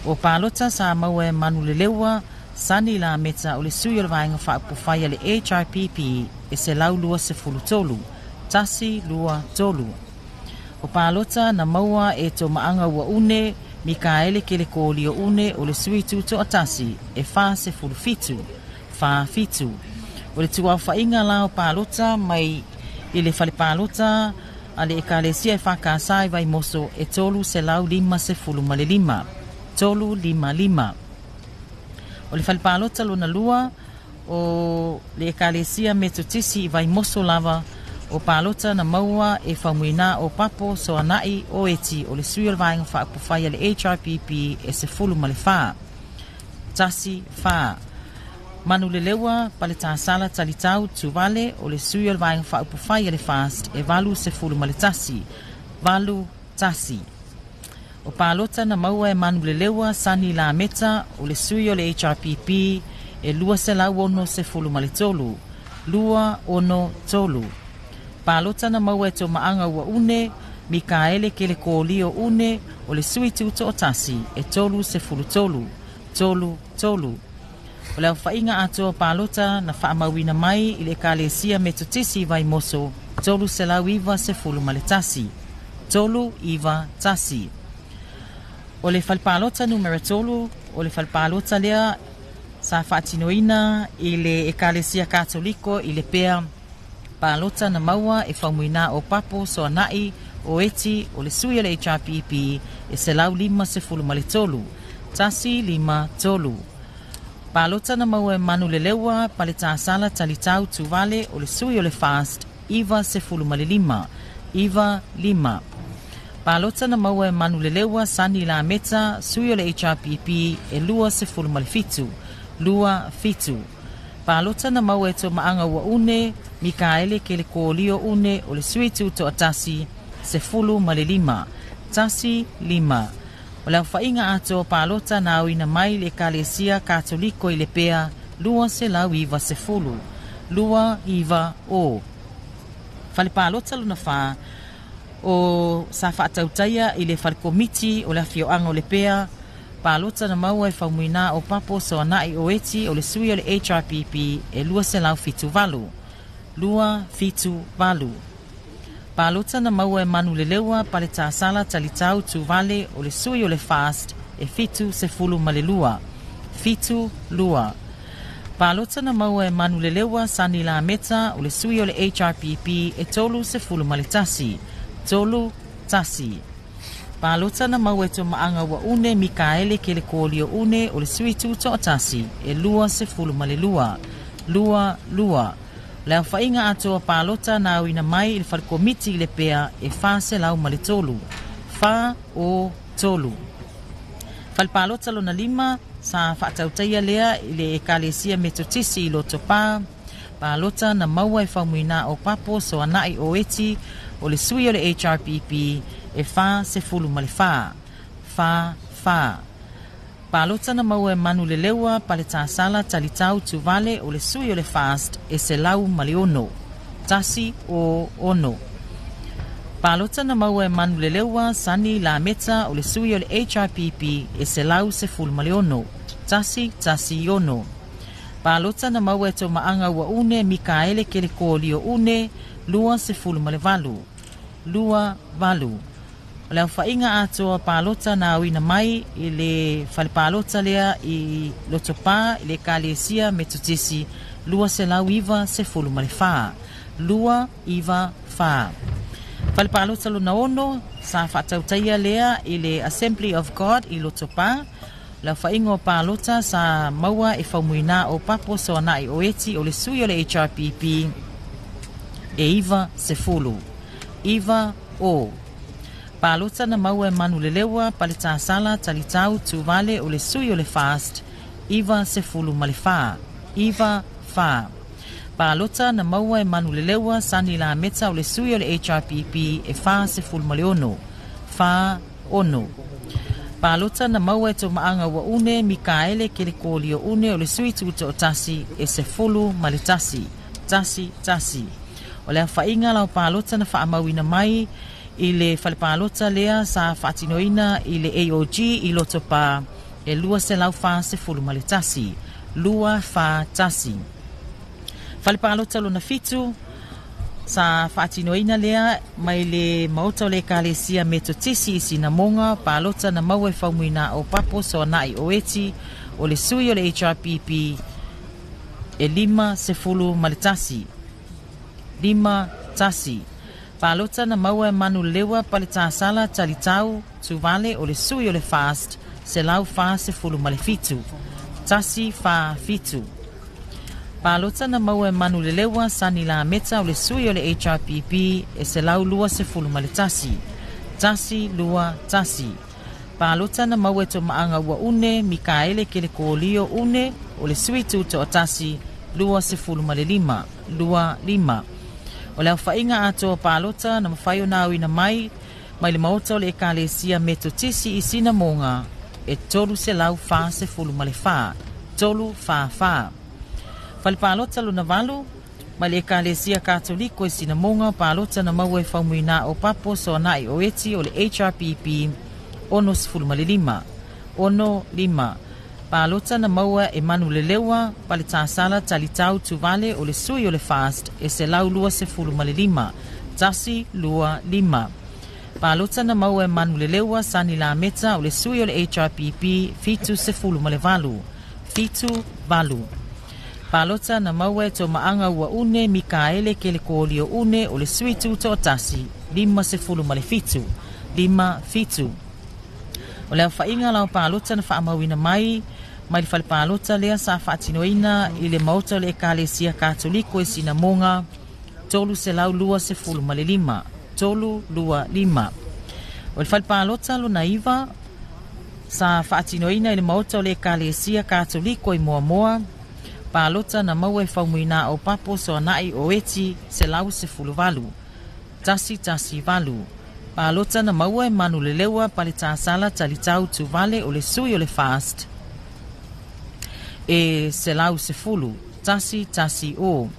O palota sa maua e Manuleleua, Sani Lameta, o le sui o le vaega faaupufai a le HRPP e 123, 123. O palota na maua e Tomaanga ua une, Mikaele Keleko une, o le sui tutoatasi e 47, 47. O le tuaufainga la o palota mai i le fale palota a le ekalesia e whakasa i Vaimoso e 355, 355. O le fale palota lona lua o le ekalesia Metotisi i Vaimoso lava, o palota na maua e faumuina o Papo Soanai o Eti, o le sui o le vaega faaupufai a le HRPP e 14, 14. Manuleleua Paletasala Talitau Tuvale, o le sui o le vaega faaupufai a le FAST e 81, 81. O palota na maua e Manuleleua Sani Lameta, o le sui o le HRPP e 263, 263. Palota na maua e Tomaaga Uaune, Mikaele Kelekolio Une, o le sui tutoatasi e 33, 33. O le aofaiga atoa palota na faamauina mai i le Ekalesia Metotisi i Vaimoso 391, 391. O le falepalota numera 3, o le falepalota lea sa faatinoina i le Ekalesia Katoliko i Lepea, palota na maua e Faumuina o Papo Soanai o Eti o le sui o le HRPP e 153, 153. Palota na maua e Manuleleua Paletasala Talitau Tuvale o le sui o le FAST 95, 95. Palota na maua e Manuleleua Sani Lameta sui o le HRPP e 27, 27. Palota na maua e Tomaaga Uaune Mikaele Kelekolio Une o le sui tutoatasi 15, 15. O le aofaiga atoa palota na aoina mai le Ekalesia Katoliko i Lepea 290, 290. Falepalota lona 4 o sa faatautaia i le falekomiti o le afioaga o Lepea, palota na maua e Faumuina o Papo Soanai o Eti o le sui o le HRPP e 278, 278. Palota na maua e Manuleleua Paletasala Talitau Tuvale o le sui o le FAST e 72, 72. Palota na maua e Manuleleua Sani Lameta o le sui o le HRPP e 31, 31. Palota na maua e Tomaaga Uaune Mikaele Kelekolio Une o le sui tutoatasi e 22, 22. Le aofaiga atoa palota na auina mai i le falekomiti i Lepea e 403, 403. Falepalota lona 5 sa faatautaia lea i le Ekalesia Metotisi i Lotopa, palota na maua e Faumuina o Papo Soanai o Eti o le sui o le HRPP e 44, 44. Palota na maua e Manuleleua Paletasala Talitau Tuvale o le sui o le FAST e 106, 106. Palota na maua e Manuleleua Sani Lameta o le sui o le HRPP e 116, 116. Palota na maua e Tomaaga Uaune Mikaele Kelekolio Une 28, 28. O le aofaiga atoa palota na auina mai i le falepalota lea i Lotopa i le Ekalesia Metotisi 294, 294. Falepalota lona 6 sa faatautaia lea i le Assembly of God i Lotopa, le aofaiga o palota sa maua e Faumuina o Papo Soanai o Eti o le sui o le HRPP e 90, 90. Palota na maua e Manuleleua Paletasala Talitau Tuvale o le sui o le FAST 94, 94. Palota na maua e Manuleleua Sani Lameta o le sui o le HRPP e 46, 46. Palota na maua e Tomaaga Uaune Mikaele Kelekolio Une o le sui tutoatasi e 11, 11. O le aofaiga lau palota na faamauina mai i le falepalota lea sa faatinoina i le AOG i Lotopa e 241, 241. Falepalota lona 7 sa faatinoina lea mai le maota o le Ekalesia Metotisi i Sinamoga, palota na maua e Faumuina o Papo Soanai o Eti o le sui o le HRPP e 51, 51. Palota na maua e Manulewa Paletasala Talitau Tuvale o le sui o le FAST 147, 147. Palota na maua e Manuleleua Sani Lameta o le sui o le HRPP e 121, 121. Palota na maua e Tomaaga Uaune Mikaele Kelekolio Une o le sui tutoatasi 25, 25. O le aofaiga atoa palota na mafai ona auina mai mai le maota o le Ekalesia Metotisi i Sinamoga e 344, 344. Fale palota lona 8 mai le Ekalesia Katoliko i Sinamoga, palota na maua e Faumuina o Papo Soanai o Eti o le HRPP 65 65. Palota na maua e Manuleleua Paletasala Talitau Tuvale o le sui o le FAST e 125 125. Palota na maua e Manuleleua Sani Lameta o le sui o le HRPP 78 78. Palota na maua e Tomaanga ua une Mikaele Kelekolio une o le sui tutoatasi 57 57. O le alfainga lau palota na whaamauina mai mai le fale palota lea sa faatinoina i le maota o le Ekalesia Katoliko e Sinamoga 325 325. O le fale palota lona 9 sa faatinoina i le maota o le Ekalesia Katoliko i Moamoa, palota na maua e Faumuina o Papo Soanai o Eti 118 118. Palota na maua e Manuleleua Paletasala Talitau Tuvale o le sui o le FAST e 110 110.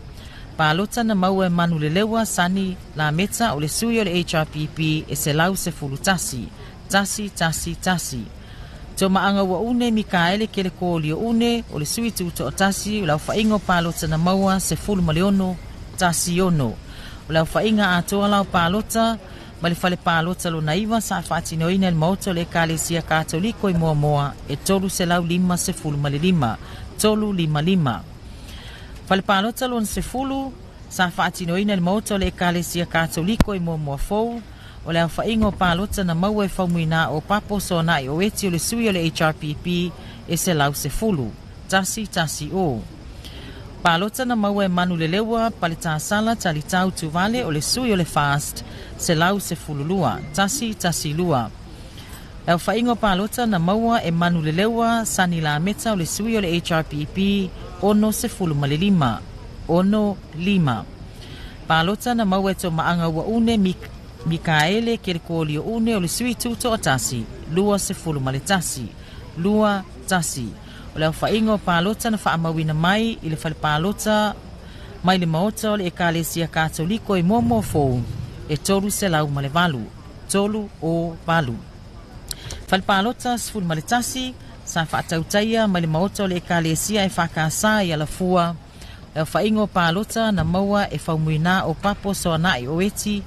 Palota na maua e Manuleleua Sani Lameta o le sui o le HRPP e 111 111. Tomaanga ua une Mikaele Kelekolio une o le sui tutoatasi o lau whainga o palota na maua 16 16. O lau whainga atoa lau palota ma le fale palota lona 9 sa faatinoina i le maota o le Ekalesia Katoliko i Moamoa e 355 355. Fale palota lona 10 sa faatinoina i le maota o le Ekalesia Katoliko i Moamoa fou o le alfainga o palota na maua e Faumuina o Papo Soanai o Eti o le sui o le HRPP e 110 110. Palota na maua e Manuleleua Paletasala Talitau Tuvale o le sui o le FAST 112 112. Le alfainga o palota na maua e Manuleleua Sani Lameta o le sui o le HRPP 65 65. Palota na maua e Tomaanga ua une Mikaele Kelekolio une o le sui tutoatasi 21 21. O le alfainga o palota na whaamauina mai i le fale palota mai le maota o le Ekalesia Katoliko i Moamoa fou e 308 308. Fale palota 11 sa whaatautaia mai le maota o le Ekalesia e whakasa i Alafua. Le alfainga o palota na maua e Faumuina o Papo Soanai o Eti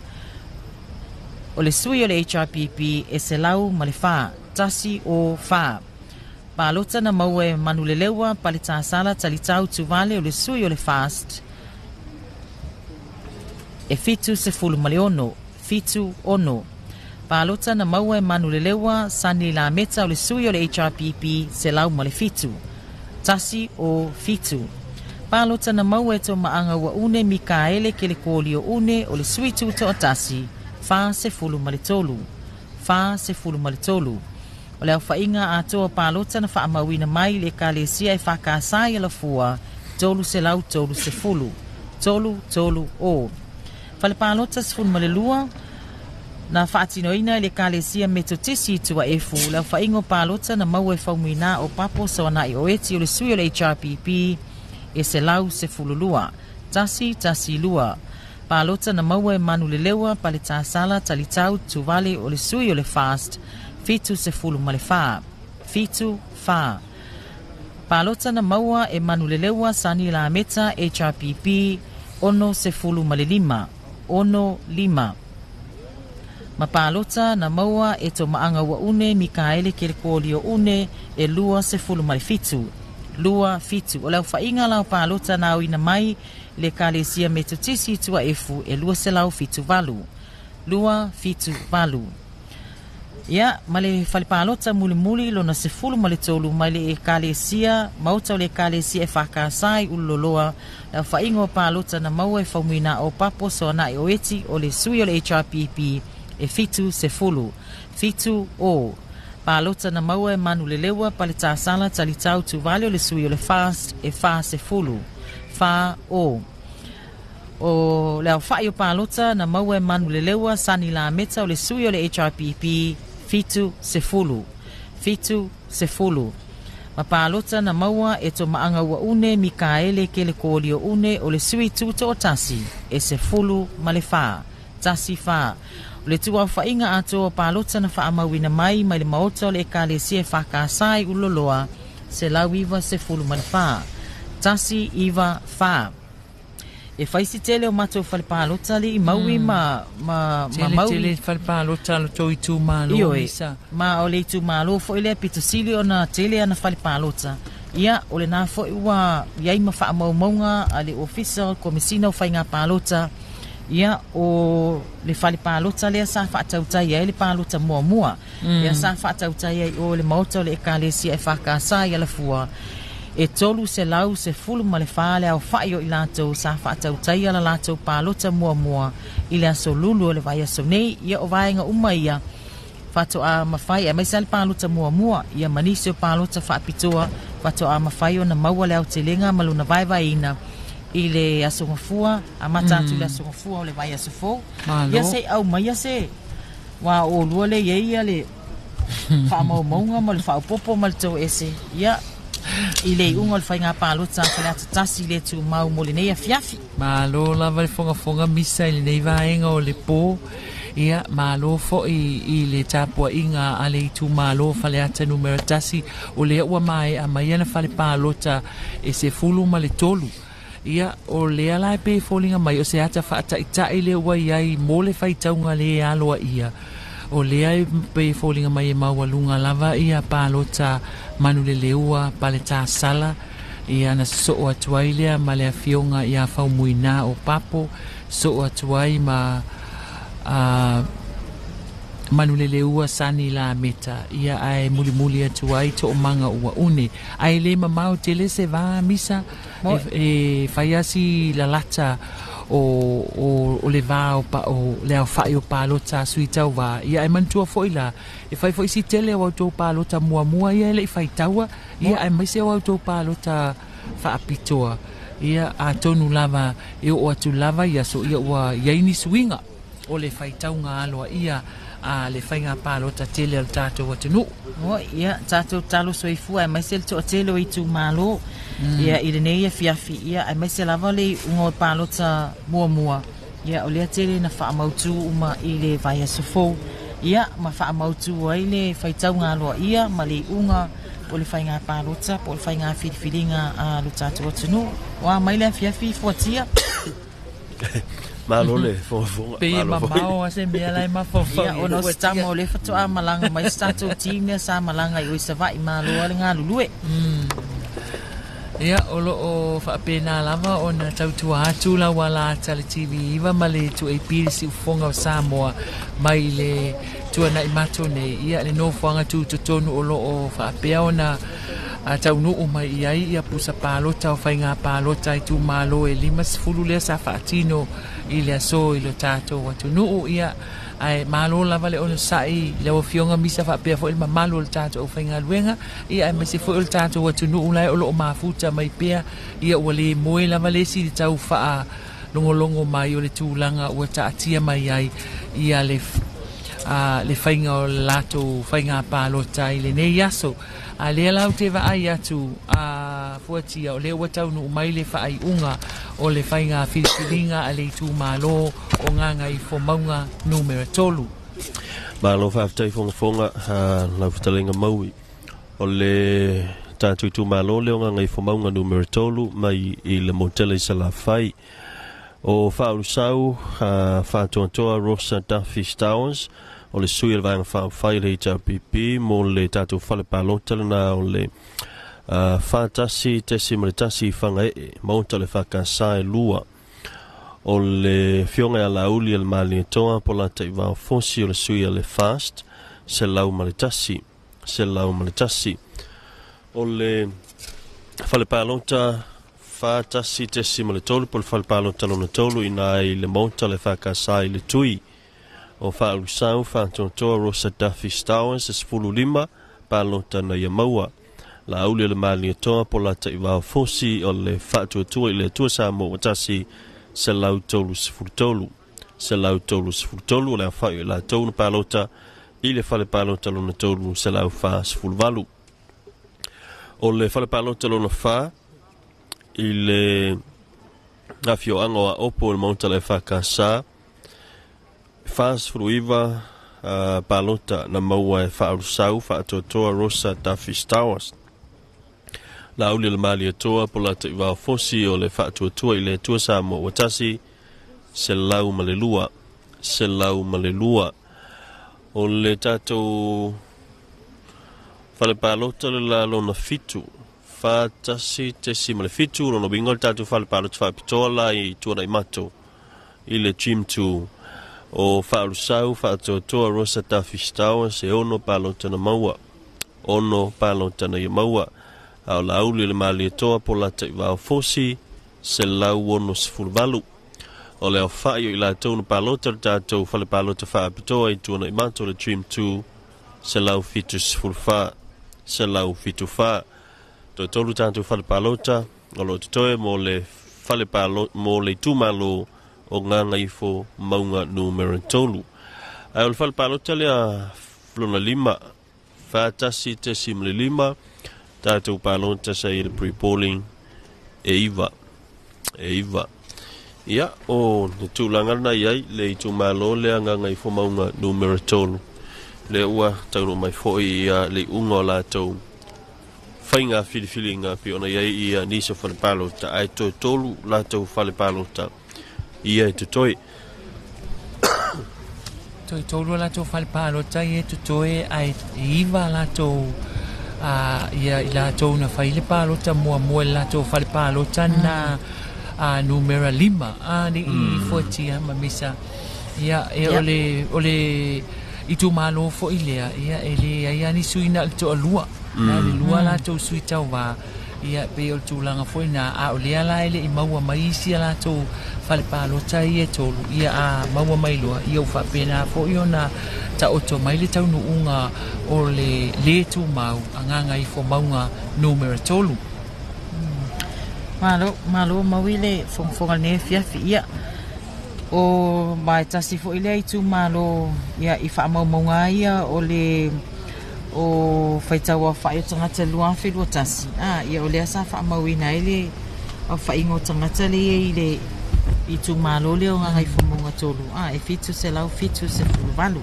o le sui o le HRPP e 104 104. Palota na maua e Manuleleua Paletasala Talitau Tuvale o le sui o le FAST e 76 76. Palota na maua e Manuleleua Sani Lameta o le sui o le HRPP 107 107. Palota na maua e Tomaanga ua une Mikaele Kelekolio une o le sui tutoatasi 43 43. O le alfainga atoa palota na whaamauina mai le Ekalesia e whakasai Alafua 330 330. Fale palota 12 na whaatinoina i le Ekalesia Metotisi i Tuaefu. Le alfainga o palota na maua e Faumuina o Papo Soanai o Eti o le sui o le HRPP e 112 112. Palota na maua e Manuleleua Paletasala Talitau Tuvale o le sui o le FAST 74 74. Palota na maua e Manuleleua Sani Lameta HRPP 65 65. Ma palota na maua e Tomaanga ua une Mikaele Kelekolio une e 27 27. O le alfainga lau palota na auina mai le Ekalesia Metotisi i Tuaefu e 278 278. Ia, ma le fale palota mulimuli lona 13 mai le Ekalesia maota o le Ekalesia e whakasai ululoloa. Le alfainga o palota na maua e Faumuina o Papo Soanai o Eti o le sui o le HRPP e 70 70. Palota na maua e Manuleleua Paletasala Talitau Tuvale o le sui o le FAST e 40 40. O le alfai o palota na maua e Manuleleua Sani Lameta o le sui o le HRPP 70 70. Ma palota na maua e Tomaaga Uaune Mikaele Kelekolio Une o le sui tutoatasi e 14, 14. O le tuaofaiga atoa o palota na faamauina mai mai le maota o le ekalesia e whakasai uloloa 194, 194. E whaisi tele o matou whale palota li i maui ma tele maui. Tele whale palota lo tō itu malo. Ioe, ma o le itu malo fo ile pito sili o na tele ana whale palota. Ia, o le nā fo ua iai ma wha maumaunga a le ofisa komisina o whainga palota. Ia, o le whale palota lea sa whaatautai ai le palota mua mua. Ia sa whaatautai ai o le maota o le ekalesia e whakasa i alafua. E 314 le au whai o i lātou sa whaatautai ala lātou palota mua mua i le aso lulu o le vai aso nei. Ia o vaenga uma ia whato a mawhai a maisa le palota mua mua. Ia manisi o palota whaapitoa whato a mawhai o na maua le au telenga maluna vaevaeina i le aso ngafua, a mata atu le aso ngafua o le vai aso fou. Ia se au mai se wā o lua le iei ia le whaamaumaunga ma le whaopopo ma le tau ese. Ia i le iunga o le whainga palota whale atatasi le tū mau mo le nei afiafi. Malo lava le whangafonga misa i le nei vaenga o le pō. Ia, malo fo i le tāpua inga a le itu malo whale ata numera tasi o le ua mai a mai ana whale palota e 13. Ia, o le ala e pe fōlinga mai o se ata whaataitai le ua iai mō le whaitaunga le aloa ia. O lea e pe fōlinga mai e maualunga lava ia palota manule leua pale tā sala. Ia na soo atuai lea ma le afioga ia faumuina o papo. Soo atuai ma manuleleua sani la meta. Ia ae mulimuli atuai to manga ua une. Ae le mamao tele se vā misa e whaiasi lalata o le vā o, o le au whai o palota sui tau vā. Ia e mantua foi la. E whai foi si tele o autou palota mua mua ia ele i whai taua. Ia e maise o autou palota whaapitoa. Ia a tonu lava e o atu lava ia so ia ua iaini suinga. O le whai taunga aloa ia a le whainga palota tele al tātou atunu. O, ia, tātou talo soifua e maise le toa tele o itu malo. Ia, i le nei e fiafi, ia, e maise lava le unga o palota mua mua. Ia, o lea tele na whaamautu uma i le vai aso fou. Ia, ma whaamautu ai le whaitaunga aloa ia, ma le unga o le whainga palota, po o le whainga whiriwhiringa a lo tātou atunu. Wa, mai le fiafi fuatia. Malo le fofoga. Pe mamao a se mea lai mafofoga. Ia, ona o se tama o le whatoa malanga mai se tātou timea sa malanga i oi savai malo ale ngā lulue. Ia, o lo o whaapena lava o na tautua atu la wala ata le TV iwa ma le tu e piri si ufonga o Samoa mai le tua nai mato nei. Ia, le nofoanga tu totonu o lo o whaapea o na taunuu mai iai ia pusa palota o whainga palota i tū malo e 50 lea sa whaatino i le aso i lo tātou atunuu ia ai malo lava le ono sai le afioga misa faapea foi le mamalu o le tātou o faigaluega ia ae maise foi o le tātou atunuu lae o loo mafuta mai pea ia ua lē moe lava le isi le tau faa logologo mai o le tulaga ua taatia mai ai ia le le faiga o le latou faiga palota i lenei aso. A lea lau te vaai atu a fuatia o lea ua taunuu mai le faaiuga o le faiga filifiliga a le itumālō o Gagaifomauga numera 3. Malo faafetai fogafoga lau fetaleiga maui o le tatou itumālō le o Gagaifomauga numera 3 mai i le motele i Salafai. O faaolusau faatoatoa Rosa Duffy Stowers o le sui o le vaega faaofai le HRPP mo le tatou fale palota lena o le 41.1 i Whangaee, maota le whakasa e lua. O le fionga a lauli o le Malietoa po lata i vao fosi o le sui a le Fast, 101, 101. O le fale palota 41.3 po le fale palota lona tolu ina i le maota le whakasa i le tui. O faaolusau faatoatoa Rosa Duffy Stowers e 15 palota na ia maua. La auli o le Malietoa po lata i vao fosi o le faatuatua i le Atua Samoa ua tasi 133. 133 o le afai o latou na palota i le fale palota lona tolu 148. O le fale palota lona 4 i le afioaga o Aopo i le maota le EFKS, 49 palota na maua e Faaulusau Faatoatoa Rosa Duffy Stowers. Laauli o le Malietoa po la Taivao Fosi o le Faatuatua i le Atua Samoa ua tasi, 102, 102. O le tatou fale palota le la lona 7, 4.7, lona uiga o le tatou fale palota faapitoa la i Tuanaimato i le Gym 2 o Faaulusau Faatoatoa Rosa Duffy Stowers, e 6 palota na maua, 6 palota na ia maua. A o Laauli o le Malietoa po la Taivao Fosi, 168. O le aofai o i latou na palota le tatou fale palota faapitoa i Tuanaimato le Dream 2, 174, 174. Toe tolu tatou fale palota o lo o totoe mo le fale palota mo le itumalo o Gagaifo Mauga numera 3. Ae o le fale palota lea lona 5, 4.5, tatou palota sa i le pre-polling e 9, e 9. Ia, o le tulaga lena i ai le itumalo lea Gagaifo Mauga numera 3. Lea ua taunuu mai foi ia le iuga o latou faiga filifiliga pei ona i ai ia nisi o fale palota, ae toe tolu latou fale palota ia e totoe. Toe tolu latou fale palota ia e totoe, ae 9 latou ia i latou na fai le palota muamua i le latou fale palota na numera 5 ni i fuatia ma misa. Ia e o le itumalo foi lea, ia e le ai ani sui na le toalua, na le lua latou sui tauvā. Ia pe o le tulaga foi na a o lea la e le i maua mai isi a latou fale palota ia e tolu, ia a maua mai loa, ia ua faapena foi ona taoto mai le taunuuga o le lē tumau a Gagaifo Mauga numera 3. Malo, malo maui le fogafoga lenei afiafi. Ia, o mai tasi foi lea itumalo ia i faamaumauga ia o le o faitau aofai o tagata 2021. Ia o lea sa faamauina ai le aofaiga o tagata lea i le itumalo lea o Gagaifo Mauga 3, e 778.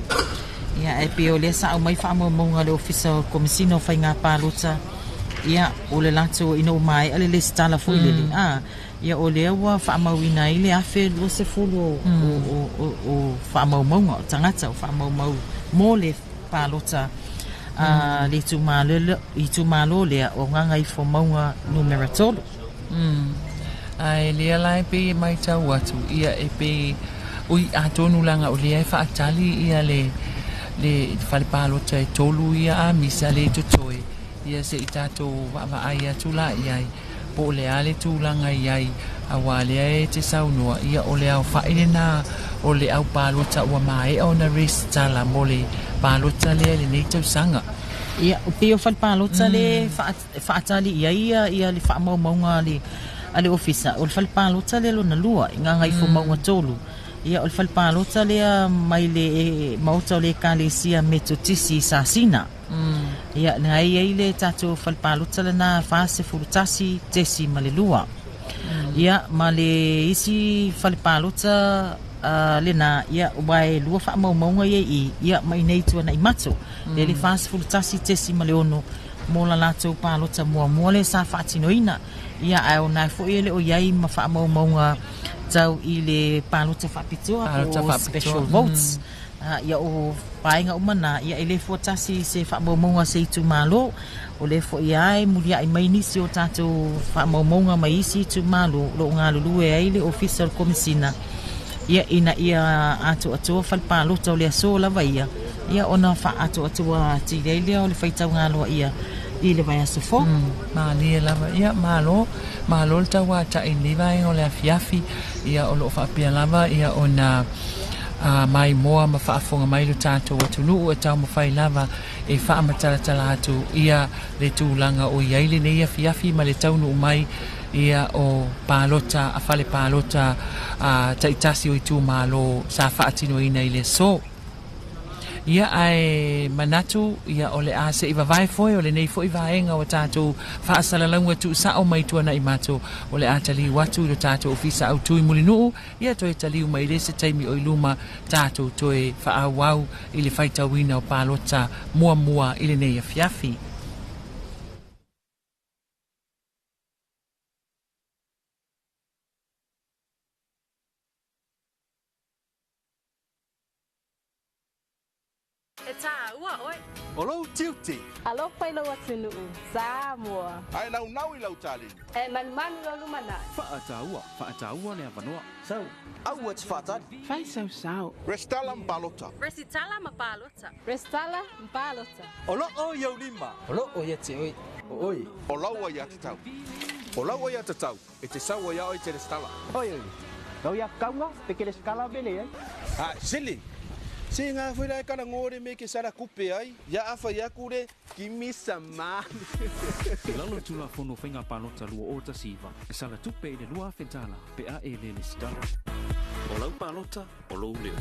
Ia e pei o lea sa aumai faamaumauga le Ofisa o Komesina o Faiga Palota, ia o le latou ina ua maea le lesitala foi lele, ia o lea ua faamauina ai le 1020 o faamaumauga o tagata o faamaumau mo le palota le itumalo lea o Gagaifo Mauga numera 3. Ae lea la e pei e matau atu, ia e pei ui atonu laga o lea e faatali ia le fale palota e tolu ia a misa le totoe, ia se i tatou vaavaai atu la i ai po o le a le tulaga i ai, auā lea e te saunoa, ia o le aofai lena o le au palota ua maea ona resitala mo le palota lea i lenei tausaga. Ia, o pei o fale palota le faatali i ai ia le faamaumauga a le ofisa, o le fale palota lea lona 2 i Gagaifo Mauga 3. Ia o le fale palota lea mai le maota o le Ekalesia Metotisi i Sasina. Ia na ai ai le tatou fale palota lena 41.2. Ia ma le isi fale palota lena, ia ua e lua faamaumauga ia i ia mai nei Tuanaimato. Le le 41.6 mo la latou palota muamua le sa faatinoina. Ia ae ona foi e le o iai ma faamaumauga tau i le palota faapitoa po o special votes. Ia o paenga uma na, ia e le fuatasi se faamaumauga se itumalo, o le foi ai muliai mai nisi o tatou faamaumauga mai isi itumalo o lo o galulue ai le Ofisa o le Komesina, ia ina ia atoatoa fale palota o le aso lava ia, ia ona faatoatoa atili ai lea o le faitauga ia i le vaiaso fou. Malie lava, ia malo, malo le tauata'i lenei vaega o le afiafi, ia o loo faapea lava ia ona maimoa ma faafofoga mai lo tatou atunuu e taumafai lava e faamatalatala atu ia le tulaga o i ai lenei afiafi ma le taunuu mai ia o palota a fale palota taitasi o itumalo sa faatinoina i le aso. Ia ae manatu ia o le a se'i vavae foe o lenei fo'i vaega ua tatou faasalalauga tuusa'o mai tuana'i matou o le a taliu atu i lo tatou Ofisa Autu i Mulinuu ia toe taliu mai le se taimi o i luma tatou toe faaauau i le faitauina o palota muamua i lenei afiafi. E tāua oe. O lou tiute. Alofa i lou atunuu, Samoa. Ae naunau i lau taleni. E manumanu i lou lumanai. Faataua, faataua le avanoa. Sau. Aua e te faatali. Fai sau sao. Resitala ma palota. Resitala ma palota. Resitala ma palota. O loo i ou lima. O loo ia te oe. O oe. O lau aiatatau. O lau aiatatau e te sau ai ia oe e te resitala. Oi oi. Lau ia kaunga pe ke resitala me leai. A sili. Se ngā whai lai kana ngōre me ke sara kupe ai, ia awha ia kure, kimi sa mani. I lalo Tulafono Faiga Palota 2019, e sala tupe i le $2,000 pe a e le lesitala. O lau palota, o lou leo.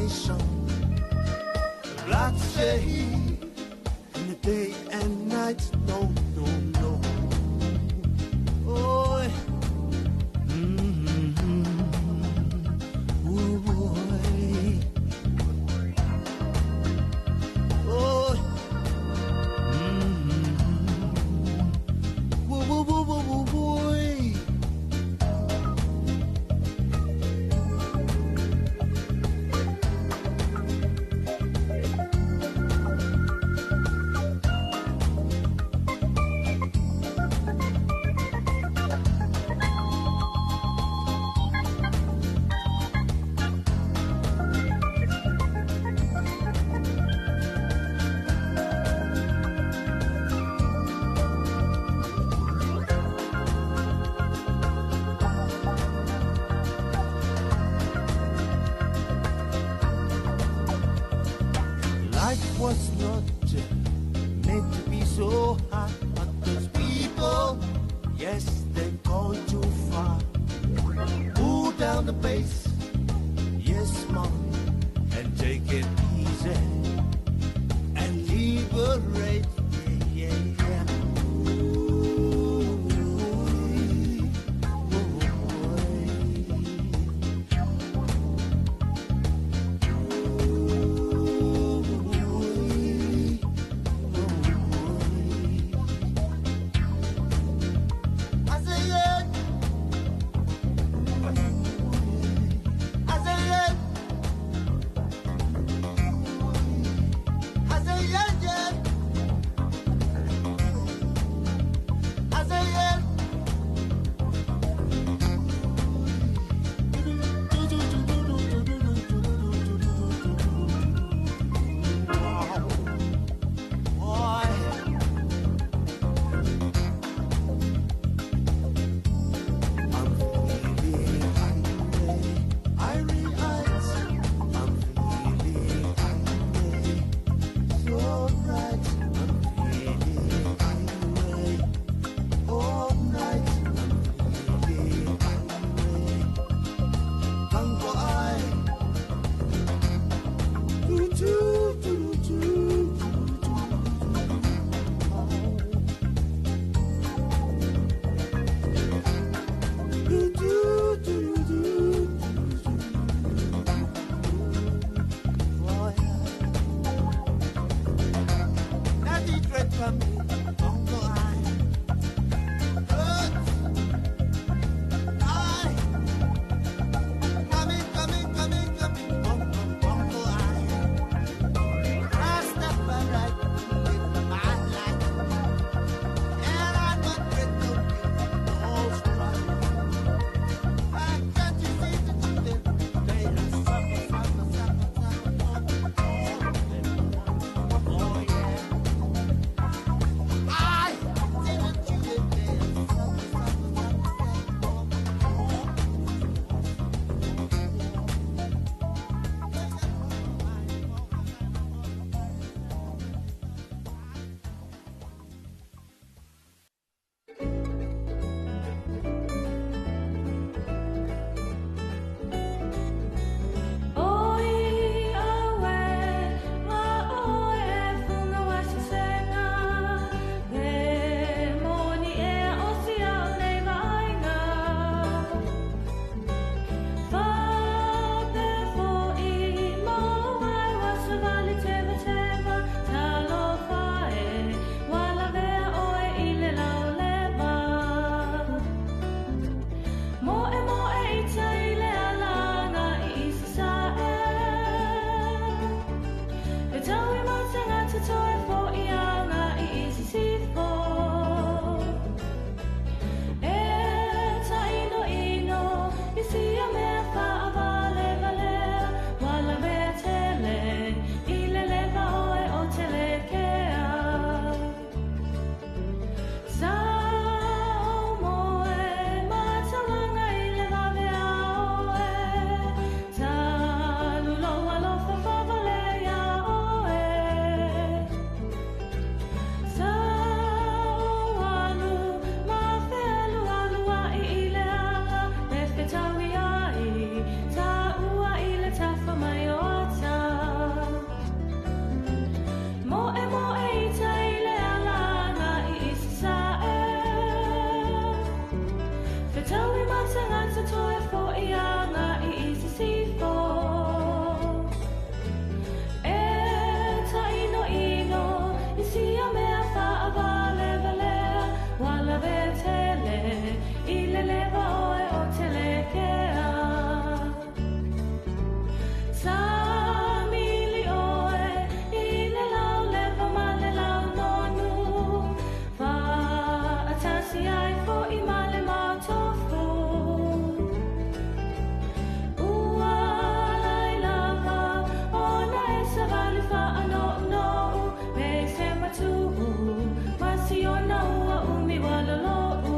nation. Bloodshed in the day and night. No, no, no. Oh, mm-hmm. Ooh, boy. Oh, mm-hmm. Woo, woo, woo, woo, woo, boy. Life was not meant to be so hard, but those people, yes, they've gone too far. Pull down the bass, yes, mom, and take it easy and liberate, yeah, yeah, yeah. Ooh, ooh, I say yeah. i le leva oe o te lekea. Sa mili oe i le lau leva ma le lau nonu, Fa'atasi ai fo'i ma le matofu. Ua lai lava ona e savali fa'ano'ono'u, Me se matu'u ma siona ua umi walolo'u.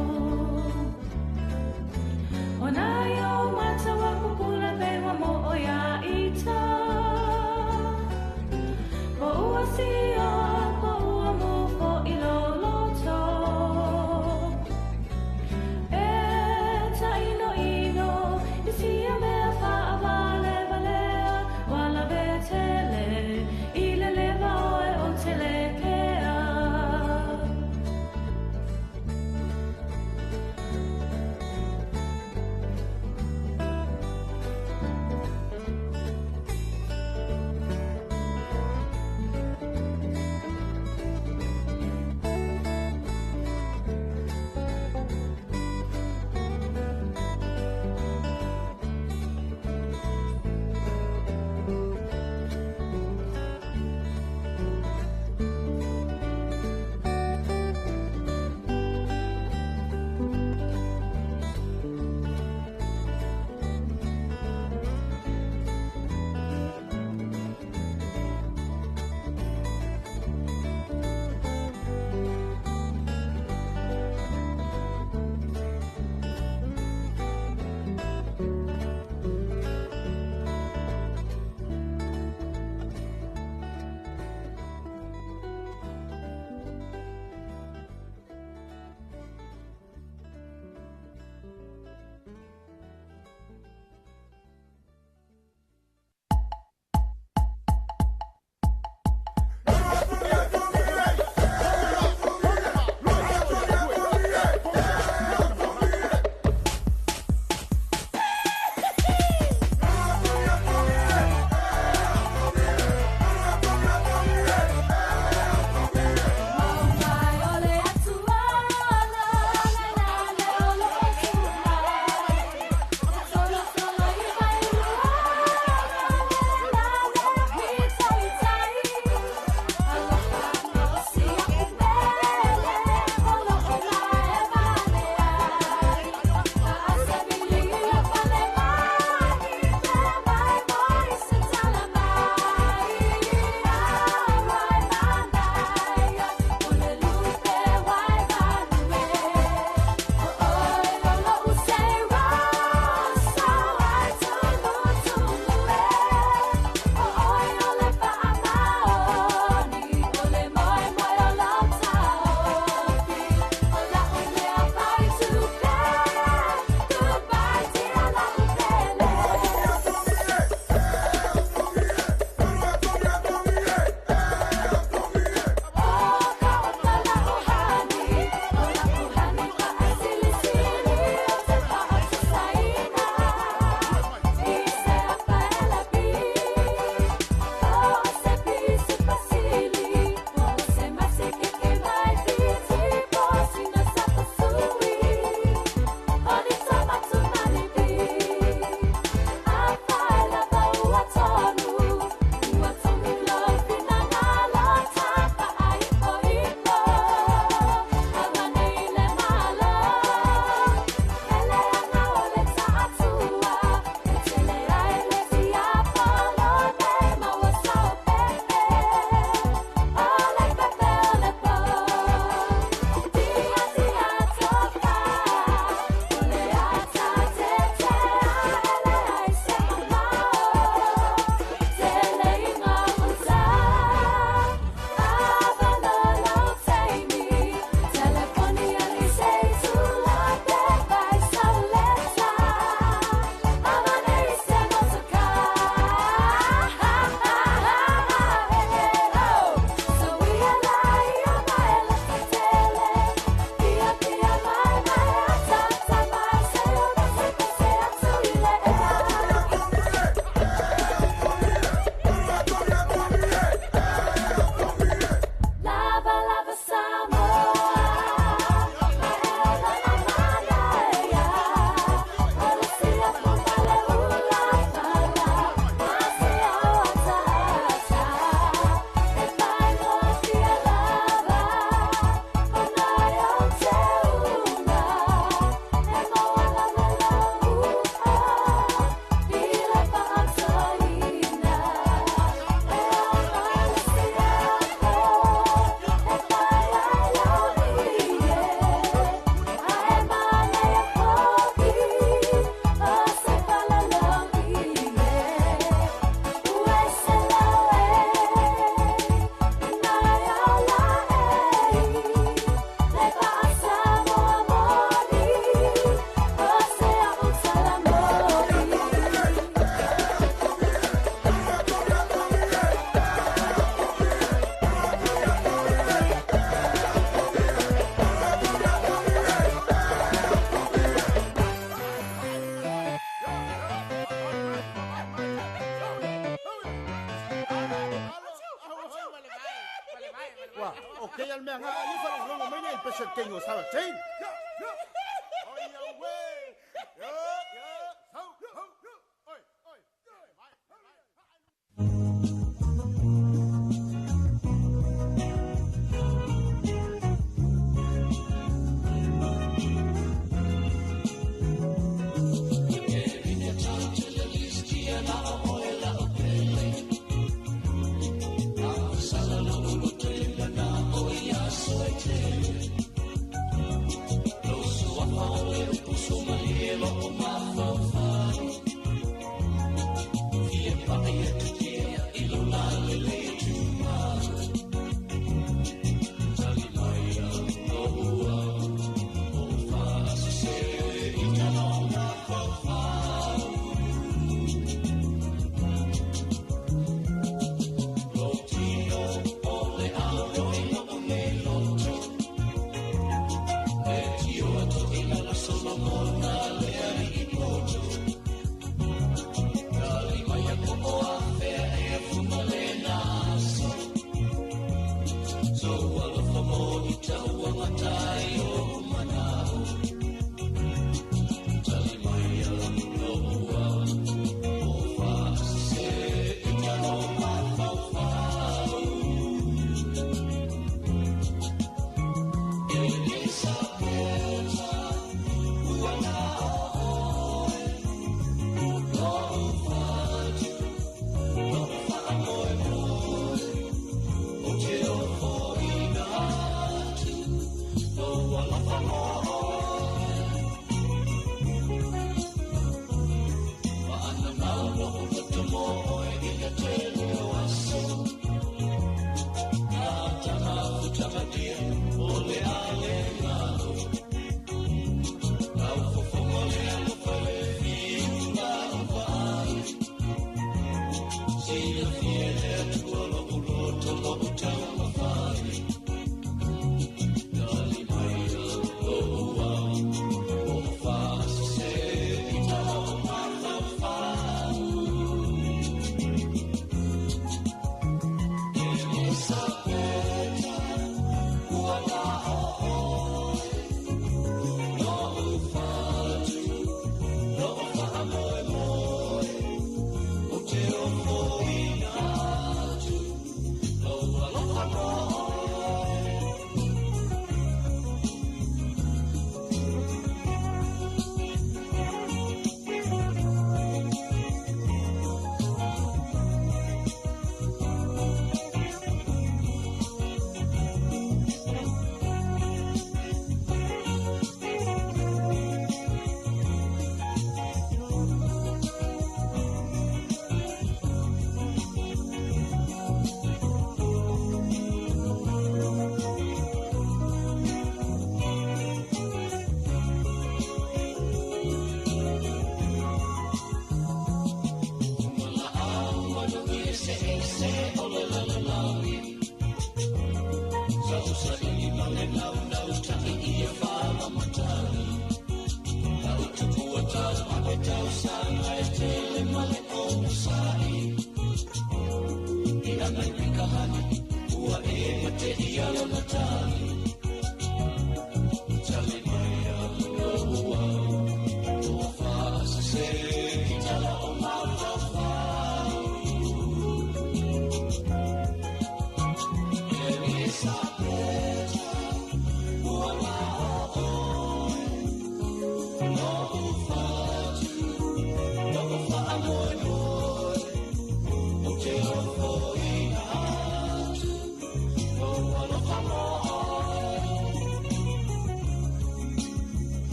King o Sarah Jane.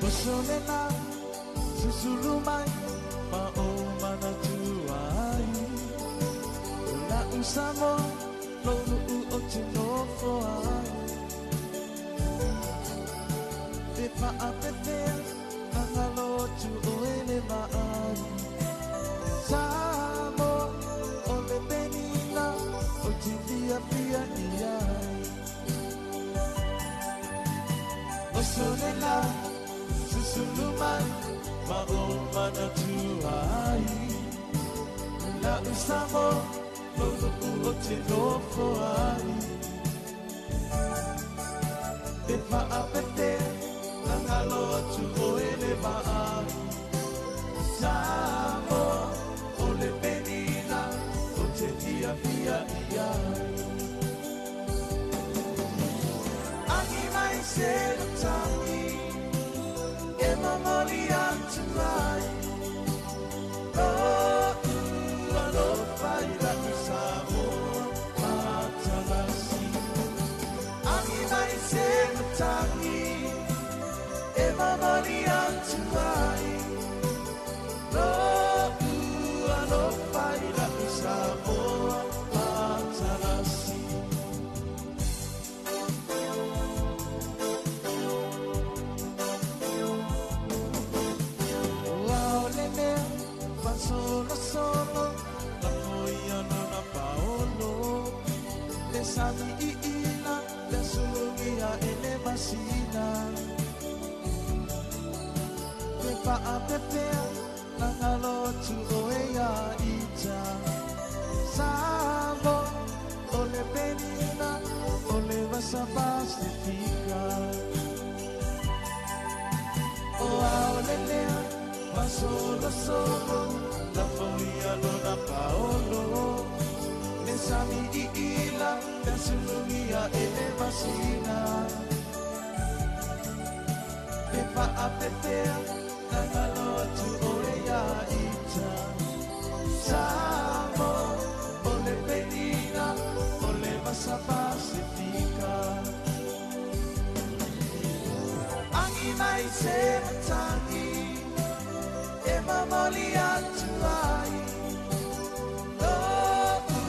Osolena susulu mai ma o mana tuai La usamo lolu o te nofo ai Te whaapepea angalo tu o ele maai Samo o le penina o te fia fia iai Osolena susulu mai ma o mana tuai La usamo lolu o te nofo ai Te whaapepea angalo atu o ele maai Samo o le penina o te fia fia iai Angi mai se matangi e mamoli atu ai Lo'u alofa i la'u Samoa matalasi Angi mai se matangi e mamoli atu ai Lo'u alofa i la'u Samoa matalasi Solo, solo, la foia non a Paolo. Le sami i ila, le sulugia e le masina. Te whaapepea, la ngalo tu o e ia ita. Samo, o le penina, o le vasa pasifika. O ao le lea, ma solo, solo, la foia lona Paolo. Le sami i ila, le sulugia e le masina. Te whaapepea, la ngalo atu o e ia ita. Samo, o le penina, o le vasa pasifika. Angi mai se matangi, e mamoli atu ai. Lo'u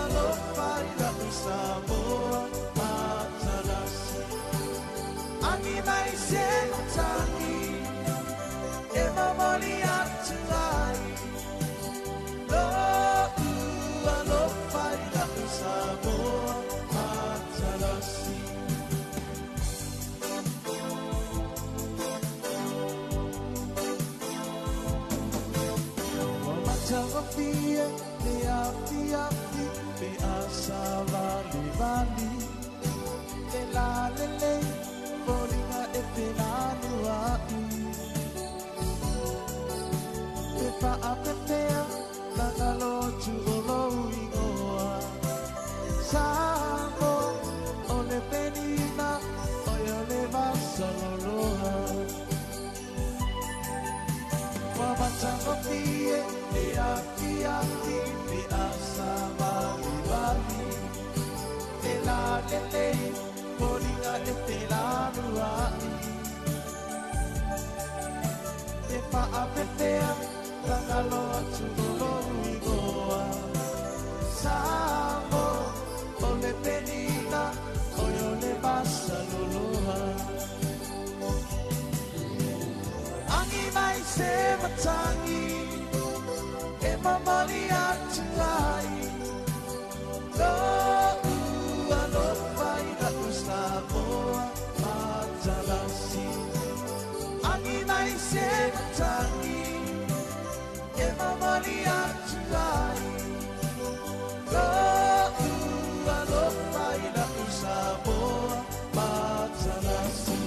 alofa i la'u Samoa matalasi. Angi mai se matangi, e mamoli atu ai. Lo'u alofa i la'u Samoa matalasi. Matagofie, le afi afi, pe asa vali vali. Le la le le, folinga e te lanu ai. Te whaapepea, la ngalo tu o lou ingoa. Samo, o le penina, o yo le vasaloloa. Matagofie, le afi afi, pe asa vali vali. Le la le le, folinga e te lanu ai. Te whaapepea, la ngalo atu o lou ingoa. Samo, o le penina, o yo le vasaloloa. Angi mai se matangi, e mamali atu ai. Lo'u alofa i la'u Samoa matalasi. Angi mai se matangi, e mamali atu ai. Lo'u alofa i la'u Samoa matalasi.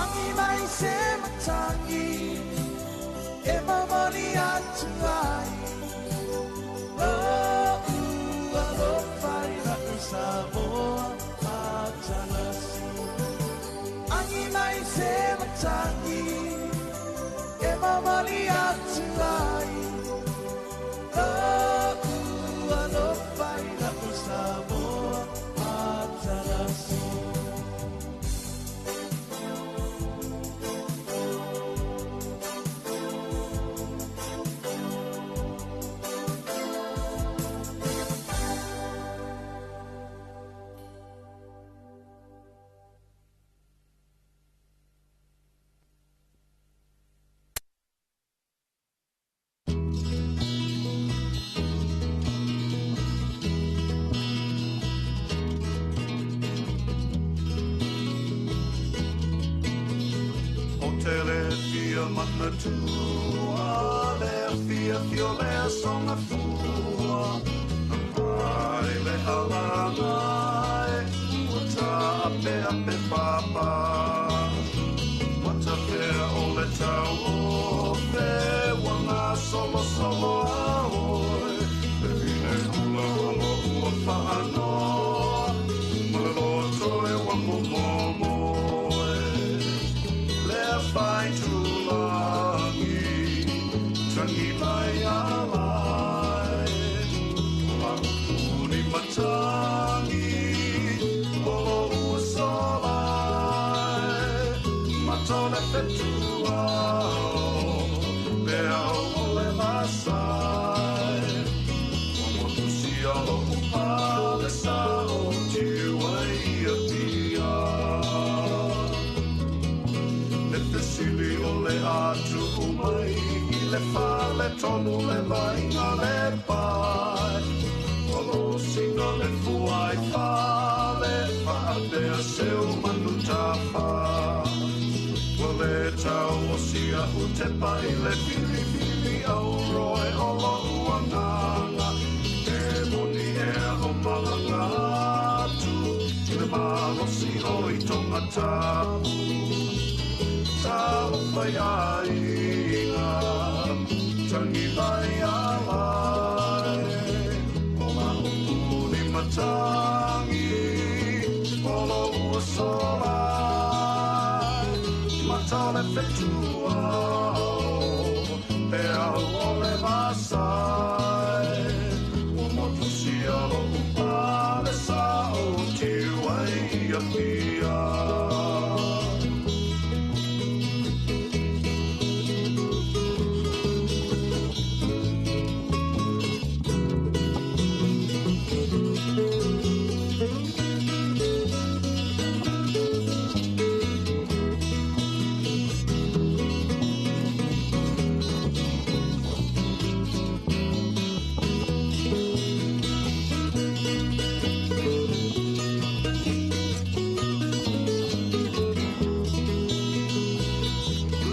Angi mai se matangi, matangi e mamali atu ai Lo'u alofa i la'u Samoa matalasi. O te le fia manatua, le fia fio le songa fua. Ai le alanga e ua ta ape ape papa. Mata pea o le tau o fe wanga solo solo aoe. Le fine hula olo ua whaanoa, ma le loto e wa momomoe. Lea whai tūlangi, tangi mai alai. O la upuni matangi, olo ua solai. Matole whetua o, pea o le masai. Ua motu sia lo upale sa o tiu ai ia pia. Le fesili o le atu umai, i le fale tonu le vainga le pai. O lo singa le fuai fale, whaapea seu manu tawha. Ua le tau o sia u te pai le whiri whiri au roe o lo ua nganga. E moni ea o malanga atu, i le malosi o i tonga tapu. Talofa ia inga, tangi vai alai. O la upu ni matangi, o lo ua solai. Matale whetua o, pe au o le masai. Ua motu sia lo upale sa o tiu ai ia pia.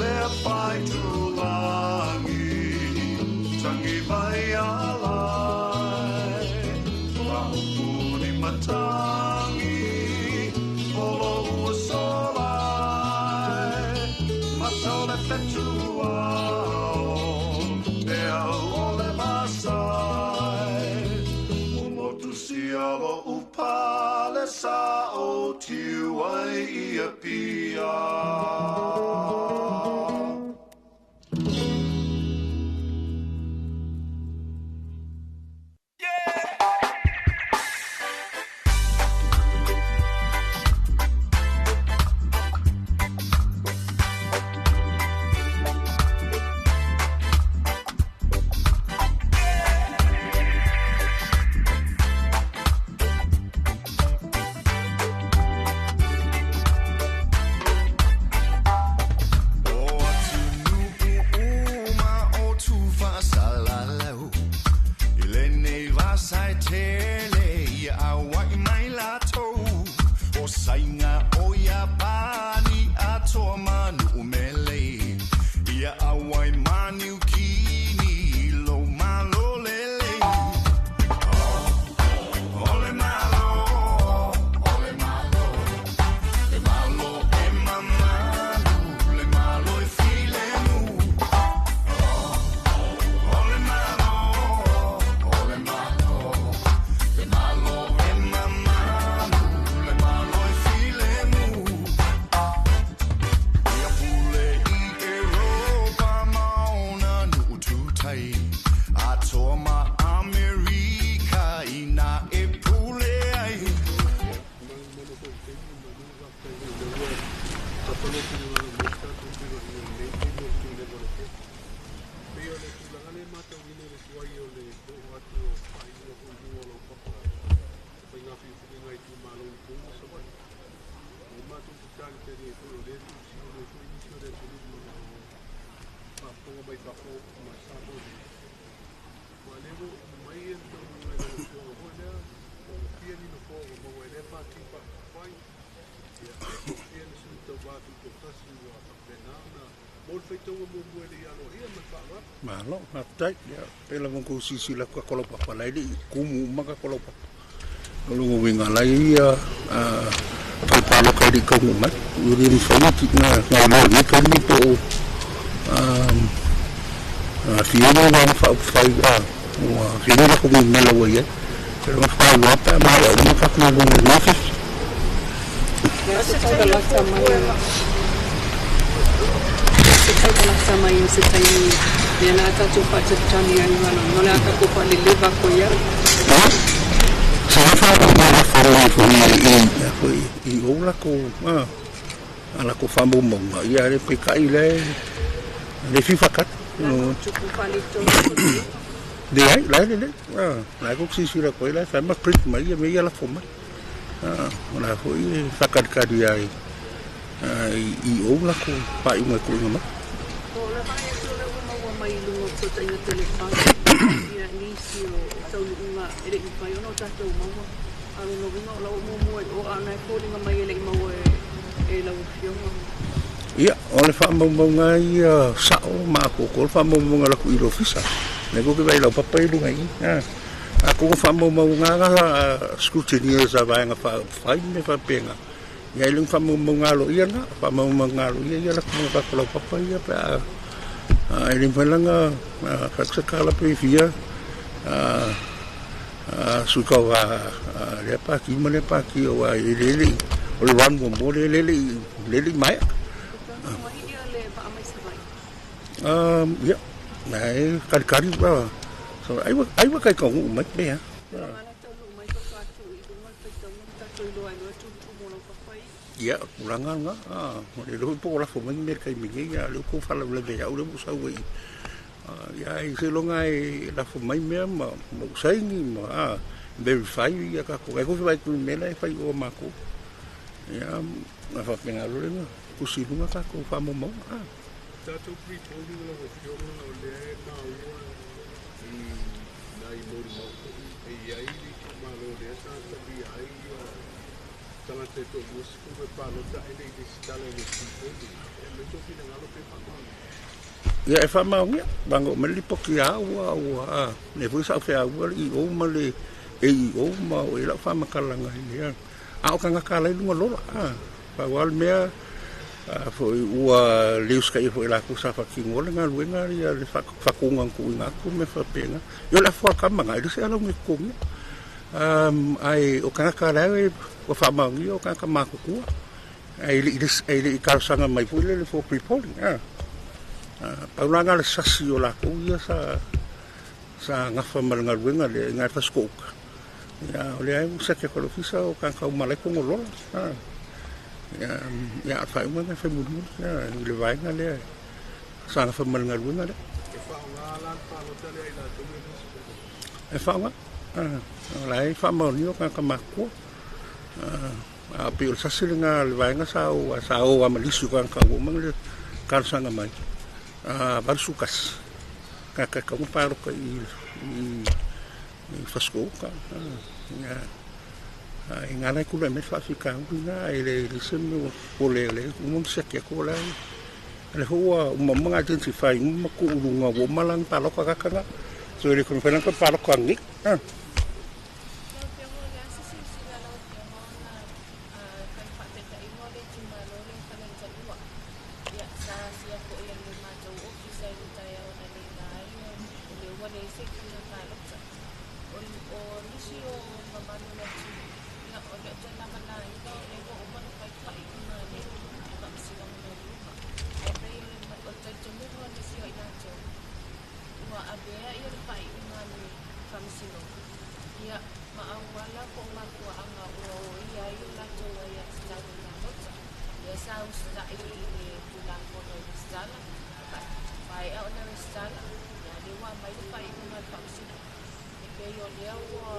Lea whai tūlangi, tangi vai alai. La upuni matangi, olo ua solai. Matole whetua o, e au o le masai. O motu sia lo upale sa o tiu ai ia pia. le atunuu ma lau faafofoga mai fafo ma Samoa nei. Ua lea ua oo mai le taunuuga i lau Afioga foi lea, ua fia ni nofoa ua maua ai lea Pati Faaupufai, ia, ua fia ni sui tauva tutoatasi ua faapena ona mo le faitauga muamua e le i aloaia ma le faaaloalo. Malo, faafetai. Ia, pei lava ona outou silasila atu ka laupapa, la e le i tumu uma ka laupapa. O lona uiga la e i ai fale palota e le i taunuu mai. E le mafai ona iloa i lenei taimi po o fia ni vaega faaupufai ua fia ni latou numera ua i ai. Pe faailoa pe a maea uma tatou galuega i lenei afiafi. Se tautalata mai o se taimi lea la tatou faatalitali ai ma o le a tatou faaleleva atu ai. Sa faamalafo mai foi i o latou a latou faamaumauga, ia le peitai le le fifa kat no leai la e lelei la e kou silasila atu ai la e fai ma print mai ia mea ia lafo mai o la foi e faakalikali ai i ou latou faaiuga e tuuina mai. O le vaai atu o lea ua maua mai i luga o fesootaiga telefoni ia nisi o taunuuga e le i mafai ona o tatou maua. A o lona uiga o la ua muamua i o, a na e foliga mai e le i maua e lau Afioga. Ia, o le faamaumauga ia sao ma atoatoa le faamaumauga a latou i le ofisa. Lea tou te vaai i lau papa i luga i i. A tou faamaumauga na scrutineers a vaega faaupufai ma mea faapena. Ia e le o ni faamaumauga aloaia lena, o faamaumauga aloaia ia latou ma tatou laupapa ia pe a e le mafai la ona fai atu se tala pe fia sui tauva a lea pati ma lea pati aua e le i o le round muamua lea e le i maea. Ia, e kalikali so ai ua kai taunuu mai pe a. Ia, o tulaga lena, o le iloa foi po o lafo mai ni mea i le taimi nei, a o lea ua outou faalavelave ia au lea ua ou sau ai. Ia, ai seiloga e lafo mai mea ma ou saini ma verify ia tatou. Ai foi vaai atu i le mea la e fai i o a matou. Ia, ona faapena loa lea ona tusi i luga tatou faamaumauga. Tatou pre-polling lau Afioga, o lea e maua i nai molimau foi e i ai le itumalo lea sa talia ai tagata e toa-20 e palota ae le i resitala i le pre-polling. E aumai sou finagalo pe faamaonia. Ia, e faamaonia, leaga oo mai le lipoti a au ua lea foi sa ou feaua le EO ma le AEO ma oo i ai lau faamatalaga i le a o tagata la i luga lola. Pau lava le mea foi ua le usitaia foi e latou sa faatinoa le galuega ia le faatuga na tuuina atu ma mea faapena. Ia o le afu tama lena e le o se alauni e totogia. Ae o tagata la e ua faamaonia o tagata matutua ae le i talosaga mai foi lele for pre-polling. Pau la na o le sasi o latou ia sa gafa ma le galuega lea i na i Fasitoo-uta. Ia, o lea ua siaki atu e le ofisa o tagata uma la e i totonu o lola. Ia, o le faaiuga lena e fai mulimuli i le vaega lea sa gafa ma le galuega lea. E faaaoga la le palota lea i latou ia resitala? E faaaoga. O la e faamaonia o tagata matutua. A pei o le sasi lena o le vaega sa o lava ma lisi o tagata ua uma ona talosaga mai. 81 tagata e tatau ona palota i Fasitoo-uta. Ia, i ina la e tulai mai le faafitauli lena, e leai se mea ua popole ai, o lea ua uma ona siaki atu o la e foi ua uma ona identify uma ma tuu i luga ua uma la ona palota tagata na. So e le toe mafai la ona toe palota nei. Lau Afioga, o le a se silasila a lau Afioga ona fai faataitaiga o le itumalo lea o Faleata 2. Ia, sa asia foi e le matou ofisa i le taeao analeila ai o lea ua leai se faiga palota. O nisi o mamalu o le atunuu, ia, o le o toe lavanaina o lea ua uma ona fai faaiuga a le Faamasinoga Maualuga. Ae pei o le talitonuga o nisi o i latou, ua avea ia le faaiuga a le Faamasinoga, ia, ma auala po o mafuaaga ua oia ai o latou aiatatau e palota. Lea sa usitai i le Tulafono i resitala, maea ona resitala, ia lea ua aumai le faaiuga a le Faamasinoga. E pei o lea ua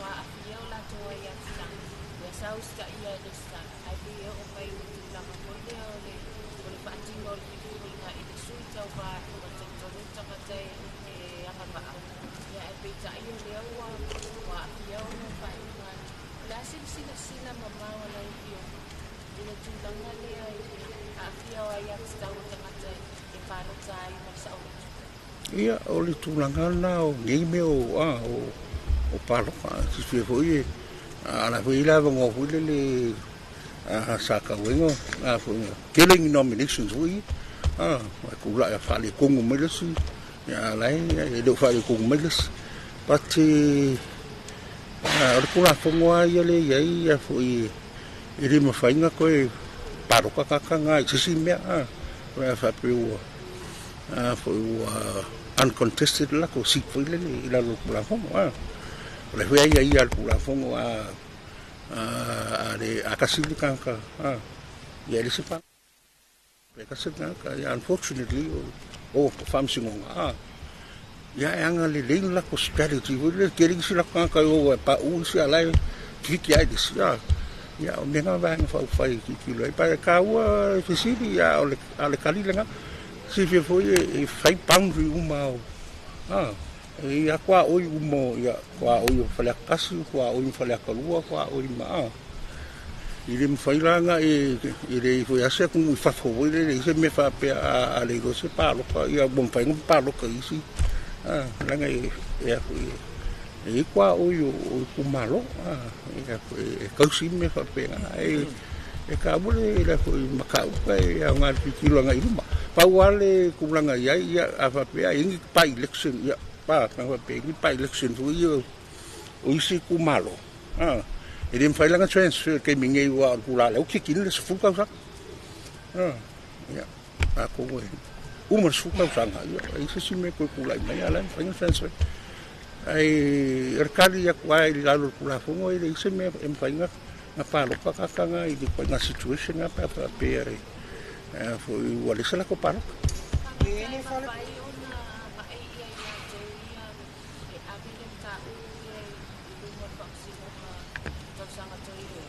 aafia o latou aiatatau, lea sa usitaia e resitala, ae pei e oo mai i le tulaga foi lea o le faatino o le aiatatau a tagata e palota ai ma le saoloto? Ia, o le tulaga lena o nei mea o, a, o palota. Silafia foi e, a la foi i le avanoa foi lele a sa tau ai na foi tele ni nominations foi ia, a, e tulai a faaletonu mai le isi, ia, a la e le o faaletonu mai le isi. But o le Tulafono lava ia lea e i ai ia foi e le mafai ona toe palota tagata na i se isi mea, a, pe a faapea ua a foi ua uncontested le latou seat foi lele i lalo o le Tulafono, a. O le foi aiaia a le Tulafono a le a tasi le tagata, a, ia e le se pa pe tasi le tagata. Ia, unfortunately, o faamasinoga, a, ia e aga lelei le latou strategy foi lele, tele isi latou tagata e o e paʻu isi a la e kiki ai le isi, a. Ia, o mea na vaega faaupufai e tilotilo ai. Pa e taua e fesili, ia, o le a le tali lena. Silafia foi e fai boundary uma o a e ia tuaoi uma, ia tuaoi o Faleata 1, tuaoi ma Faleata 2, tuaoi ma a. I le mafai la ona e leai foi lava se atunuu i fafo foi lele i se mea faapea a le iloa se palota, ia ua mafai ona palota i isi, a, leaga e a foi e i ai tuaoi o itumalo, a, e a foi e tausi mea faapena. E taua le foi mataupu e aoga le tilotilo agai i luma. Pau lava le tulaga i ai, ia, a faapea e i ai ni by election, ia, pa, a faapea e i ai ni by election foi ia o isi itumalo, a, e le mafai la ona transfer i le taimi nei aua o le tulaga lea ua kikina le 10 tausaga. A, ia, tatou e uma le 10 tausaga, ia, e i ai se isi mea e toe tulai mai, a o la e mafai ona transfer. Ae o le tali atu lava i lalo o le Tulafono, e leai se mea e mafai ona palota tagata na i le ituaiga situation na pe a faapea e foi ua leai se latou palota. E mafai ona agai ia i latou ia e ave le mataupu ia i luga o le faamasinoga tausaga toeitiiti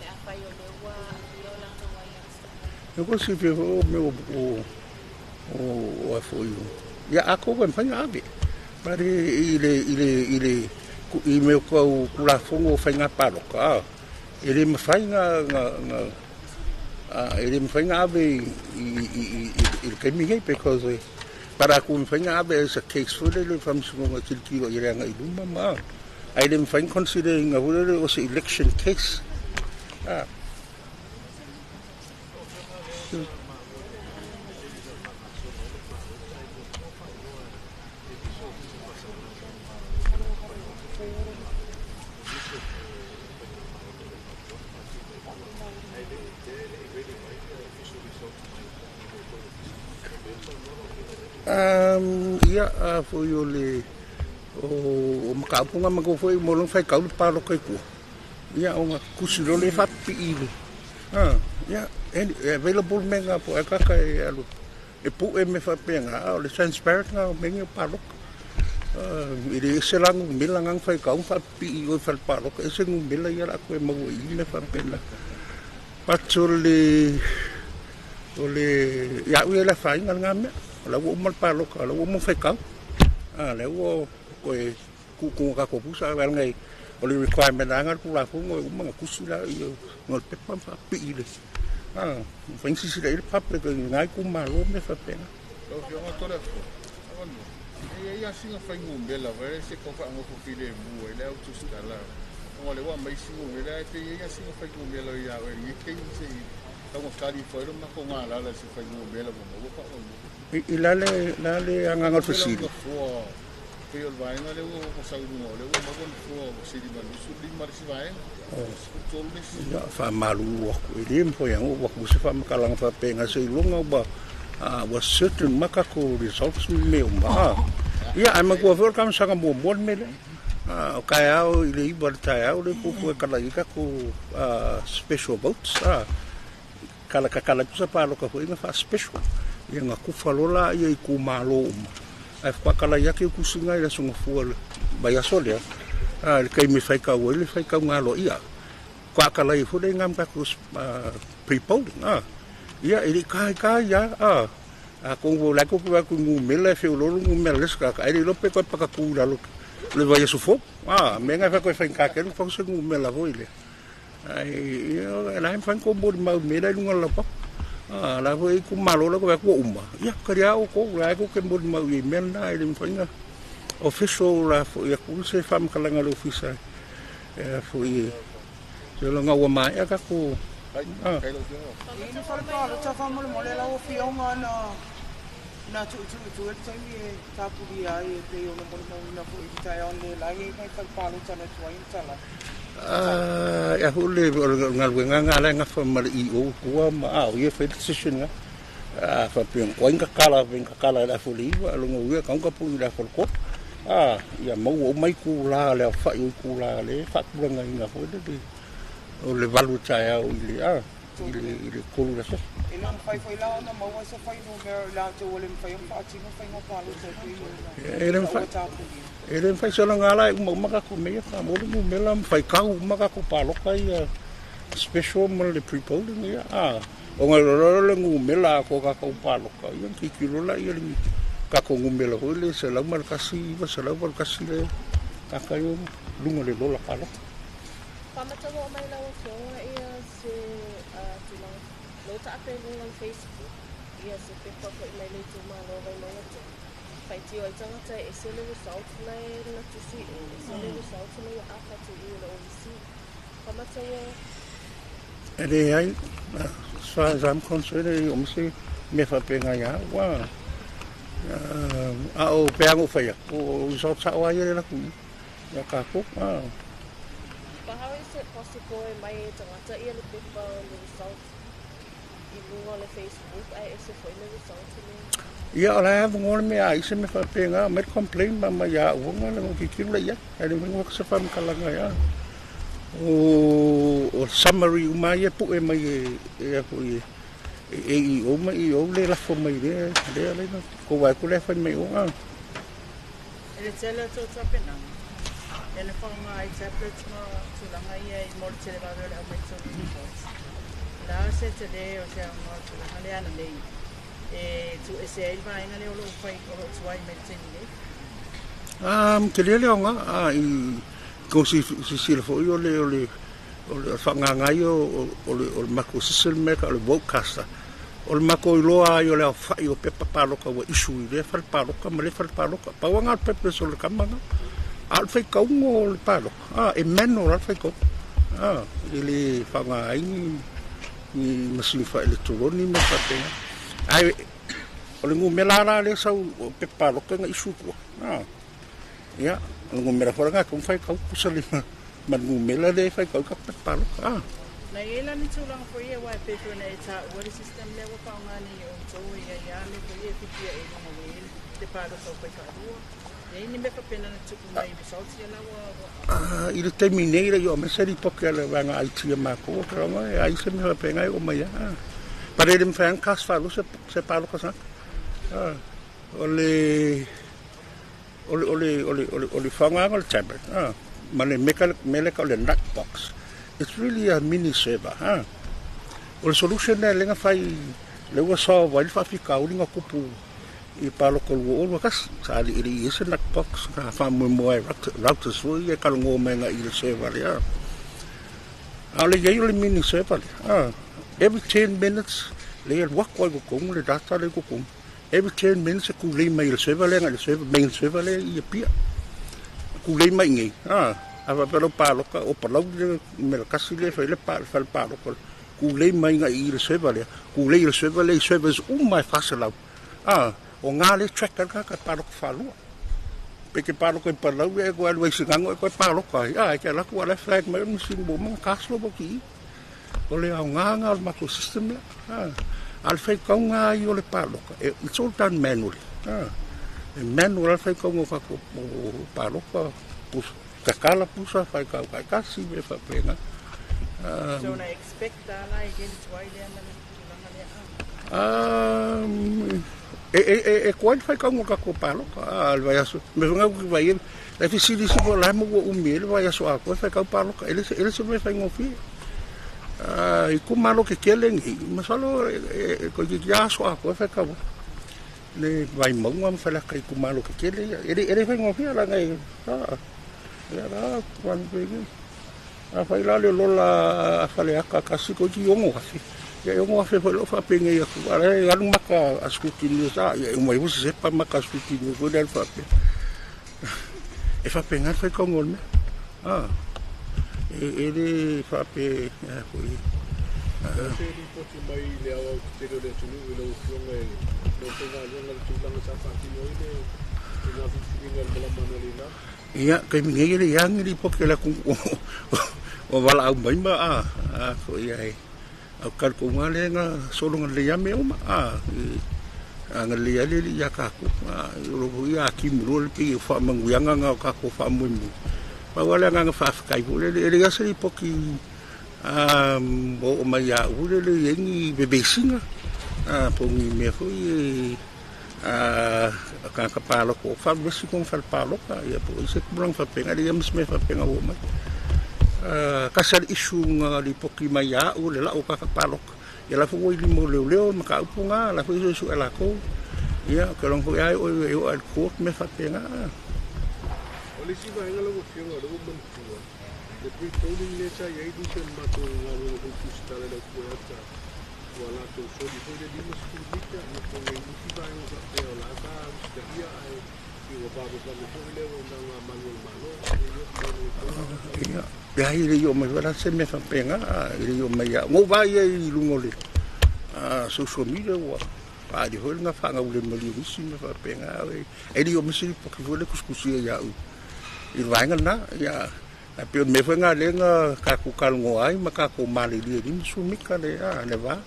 pe afai o lea ua aafia o latou aiatatau? E ko silafia foi o mea o a foi ia atonu e mafai ona ave. But i le i mea tau Tulafono o faiga palota, a, e le mafai na e le mafai ona ave i le taimi nei because but a tu mafai ona ave as a case foi lele faamasinoga tilotilo i le agai i luma ma ae le mafai ona consider ina foi lele o se election case, a. Ia, a foi o le o mataupu na matou foi mo lona faitau le palota i tua. Ia, ona tusi loa lea faapipii i le ia available mea na po o ai tagata e alu e pue mea faapena, a o le transparent na o mea nei o palota. E le ese la numera na na faitau ma faapipii i o i fale palota, ese numera ia o le a toe maua i i mea faapena. But o le ia au ia le afaina lena mea. O la ua uma le palota, o la ua uma ona faitau. A lea ua toe tuutuga tatou pusa leaga o le requirement lava na le Tulafono e uma ona tusi la ia o le pepa ma faapipii i le a mafai ona silasila i ai le public i lena itumalo mea faapena. Lau Afioga Toleafoa, avanoa. E i ai lava sina fuainumera foi lea se tau faanofo filemu ai le au tusitala. Ona o lea ua aumai isi numera, ae pe i ai lava sina fuainumera ia oe i lenei taimi se i taugatali ifo ai lo matou galala i se fuainumera ua maua faamolemole. I la le agaga o le fesili. Nofoa pei o le vaega lea ua sau i luga o lea ua maua nofoa ua 55 le isi vaega. 13 le isi. Ia, faamalulu atu, e le mafai ona oo atu se faamatalaga faapena seiloga ua certain ma tatou results ma mea uma. A. Ia, ae matua foi o le talosaga muamua le mea lea. O taeao i le 9 le taeao le pupu e kala i tatou special votes. A. Kala kakala pusa palota foi na faa-special. Ia na kufa loa la ia itumalo uma. Ae faakala ia ke tusiga i le aso Gafua le vaiaso lea. A, le taimi e faitau ai le faitauga aloaia. Faakala ai foi le iga ma tatou pre-polling. A. Ia, e le i ka ia, a. Atonu o la e tou te atu i numera e feoloolo numera a le isi tagata, ae le iloa pe toe pakatu i lalo le vaiaso fou. A, mea na e fai atu e faigata tele ona fau se numera foi lea. Ae, ia, o la e mafai ona tou molimau i mea la i luga o le laupapa. A la foi ku malo la ko ku uma. Ia kari au ko la ko ke mo mau i mea na i le mfai official la fo ia ku se fam kalanga le ofisa. E fo i se lo ngau ma ia ka ku. Ah. Ini fale palota faamolemole lau afioga na na tuutuutu e le taimi e tapulia ai e pei ona molimauina foʻi i le taeao lelai e nai fale palota na tuai ma tala. Ia hu le galuega ga la gafa ma le EO tua ma a o ia fai le decision ga. A fa pe ko inga kala pe inga kala la fo le iwa longa uia ka unga pu la fo ko. A ia mau o mai ku la le fa i ku la le fa ku nga inga fo le o le valu taeao i le a i le kolu la se. E le mafai foi la ona maua se fuainumera i latou ua le mafai ona faatino faiga palota e pei ona E le mafai. E le mafai se longa la uma uma ka ku mea ka mo le mela fai kau uma ka ku paloka ia special ma le pre-polling ia. A o ngai lo le ngumela ko ka ka paloka ia ki ki lo la ia le ka ko ngumela ho le se lau ma le kasi iwa se lau ma le kasi le ka ka yo lunga le lola paloka. Faamatauo mai lau afioga ia se tulaga lou taape i luga o le Facebook ia se pepa foʻi mai le itumalo Vaimauga 3 faitio ai tagata e ese le result na e na tusi e ese le result na ua afa atu i le OVC. Faamatauo E le ai, as far as I'm concerned, e o mse me whapenga ia, wa, a o peango whaia, o result sa o ai le laku i, ia ka ko, a. But how is it possible e mai e tagata ia le pepa o le result i luga o le Facebook ae ese foʻi le result le Ia o la avu ngone me ai se me whapenga, me complain ma ma ia uonga le ngoki kiru le ia, e le mengu se whamkalanga ia. O summary uma ia pu e mai e e e e i o mai i o le lafo mai le le le na ko wai ko le fai mai o a. E le tele o tō tapenaga e le whaonga ai tablets ma tulaga ia i mo le tele vave o le au mai tolu results. La se tele o se aoga o tulaga le ana nei e tu e se ai le vaega lea o loo fai o loo tuai mai le taimi nei. Te le le onga a i ko si si si le fo o le o le o le whangangai o o le o le mako system me ka o le votecaster. O le mako i loa ai o le whai o pepa paloka ua isu i le whare paloka ma le whare paloka. Pau anga le pepa so le kamanga. A le whai kaungo o le paloka. A e meno la le whai kaungo. A i le whangangai ni masini wha elektroni me whapenga. Ai o le ngumela la le sau o pepa paloka nga isu kua. A ia o le ngumela whara nga kung whai kau kusa le ma ngumela le whai kau ka pepa paloka. A Na i la ni tulaga foi e wai pe na e tā ua le system lea ua faaaoga nei o outou ia ia le foi e fitia e luga o e le palota o fai faalua. Ia ni mea faapena na tupu mai results ia la ua I le taimi nei le i o mese ripoke a le vaega IT a makou o ke e ai se mea faapena e o mai a. Pare le mawhai ang kas whalu se se paloka sa. O le o le o le o le o le o le whanganga o le tablet. Ma le meka meleka o le nut box. It's really a mini server. Ha. O le solution le lenga whai le ua solve ai le whawhika uri ngā kupu i paloka lua o lua kasi. Sa ali iri i ese nut box ngā whamue moa e routers fo i e kalongo mai ngā i le server le. A le iei o le mini server le. Every 10 minutes le e wako ai kukungu le data le kukungu. Every 10 minutes e kulei mai le server le ngā le server, main server le i e pia. Kulei mai ngai. A whapelo paloka o palau le me le kasi le whai le pa le paloka. Kulei mai ngā i le server le. Kulei le server le i servers uma e whaselau. O ngā le tracker ka ka paloka whalua. Pe ke paloka i palau e koe alu ai singango e koe paloka ai. E ke laku ala flag mai o misi mo mga kaslo mo ki i. O le au ngā ngā o le mako system le. A le whai kau ngā i o le paloka. E, it's all done manually. E manual al whai kau ngā kako o paloka. Kakala pusa whai kau kai kasi me whapenga. So na expect ala e gele tuai lea ma le tulaga lea. E koe whai kau ngā kako paloka. Le vai aso. Me whangau ki vai e. Le fisili si po lai mo ua umi e le vai aso a koe whai kau paloka. E le se me whai ngōwhi. I ku malo ke kele ngi. Masalo e koe ki aso a koe whai kau. Le vai maunga ma whai laka i ku malo ke kele. E le whai ngōwhi ala ngai. Ia la, kuan pegi. A whai la le lola a whale aka kasi ko ki ongo kasi. Ia e 6,000 foi lou faapenei atu, a o la e alu maka a scrutineers a, ia e uma ai foi sesepa maka a scrutineers foi lea e alu faapea. E faapena le faitauga o le mea. A, e le faapea a foi. O se lipoti mai i le aoaotetele o le atunuu i lau Afioga i lau faigaluega i le tulaga sa faatino ai le faiga filifiliga i le malama analeila? Ia, taimi nei e le i a ni lipoti a le atunuu o valaau mai ma a, a foi ai. Au talitonuga lea na sologa lelei lava mea uma, a, a lelei lava le Alii ia tatou. A, o lo o ia timu loa le pei o faamanuiaga na o tatou faamoemoe. Pau lava le agaga faafetai foi lele, e leai lava se lipoti a oo mai ia au foi lele e i ai ni vevesiga, a, po o ni mea foi e a tagata palota o faavevesi kona fale palota, ia po o ai se tulaga faapena, e leai lava ma se mea faapena ua oo mai. Tasi lava le issue na lipoti mai ia au, o le lau o tagata palota. Ia la foi ua i lima o leoleo le mataupu lena, o la foi e suesue e latou. Ia, ou te iloa foi lava e oo lava i le court mea faapena. O le isi vaega lau Afioga o lea ua ou manatua, le pre-polling lea sa i ai nisi o le matou galuega foi tusitala i le Aupueata, ua latou soli foi le 50 mita, ia po o i ai nisi vaega faapea o la sa usitaia ae pei ua vavevave foi le auaunaga a malu o le Malo, e le i oo mai i tou lima. Ia, leai e le i oo mai foi la se mea faapena, e le i oo mai ia au. Na ou vaai ai i luga o le social media ua faaali foi lena faagaulemalie o nisi mea faapena, e le i oo mai se lipoti foi lea e tusitusia ia au i le vaega lena. Ia, ae pei o le mea foi lena lea na tatou talanoa ai ma tatou malilie i le 50 mita le, a, le va.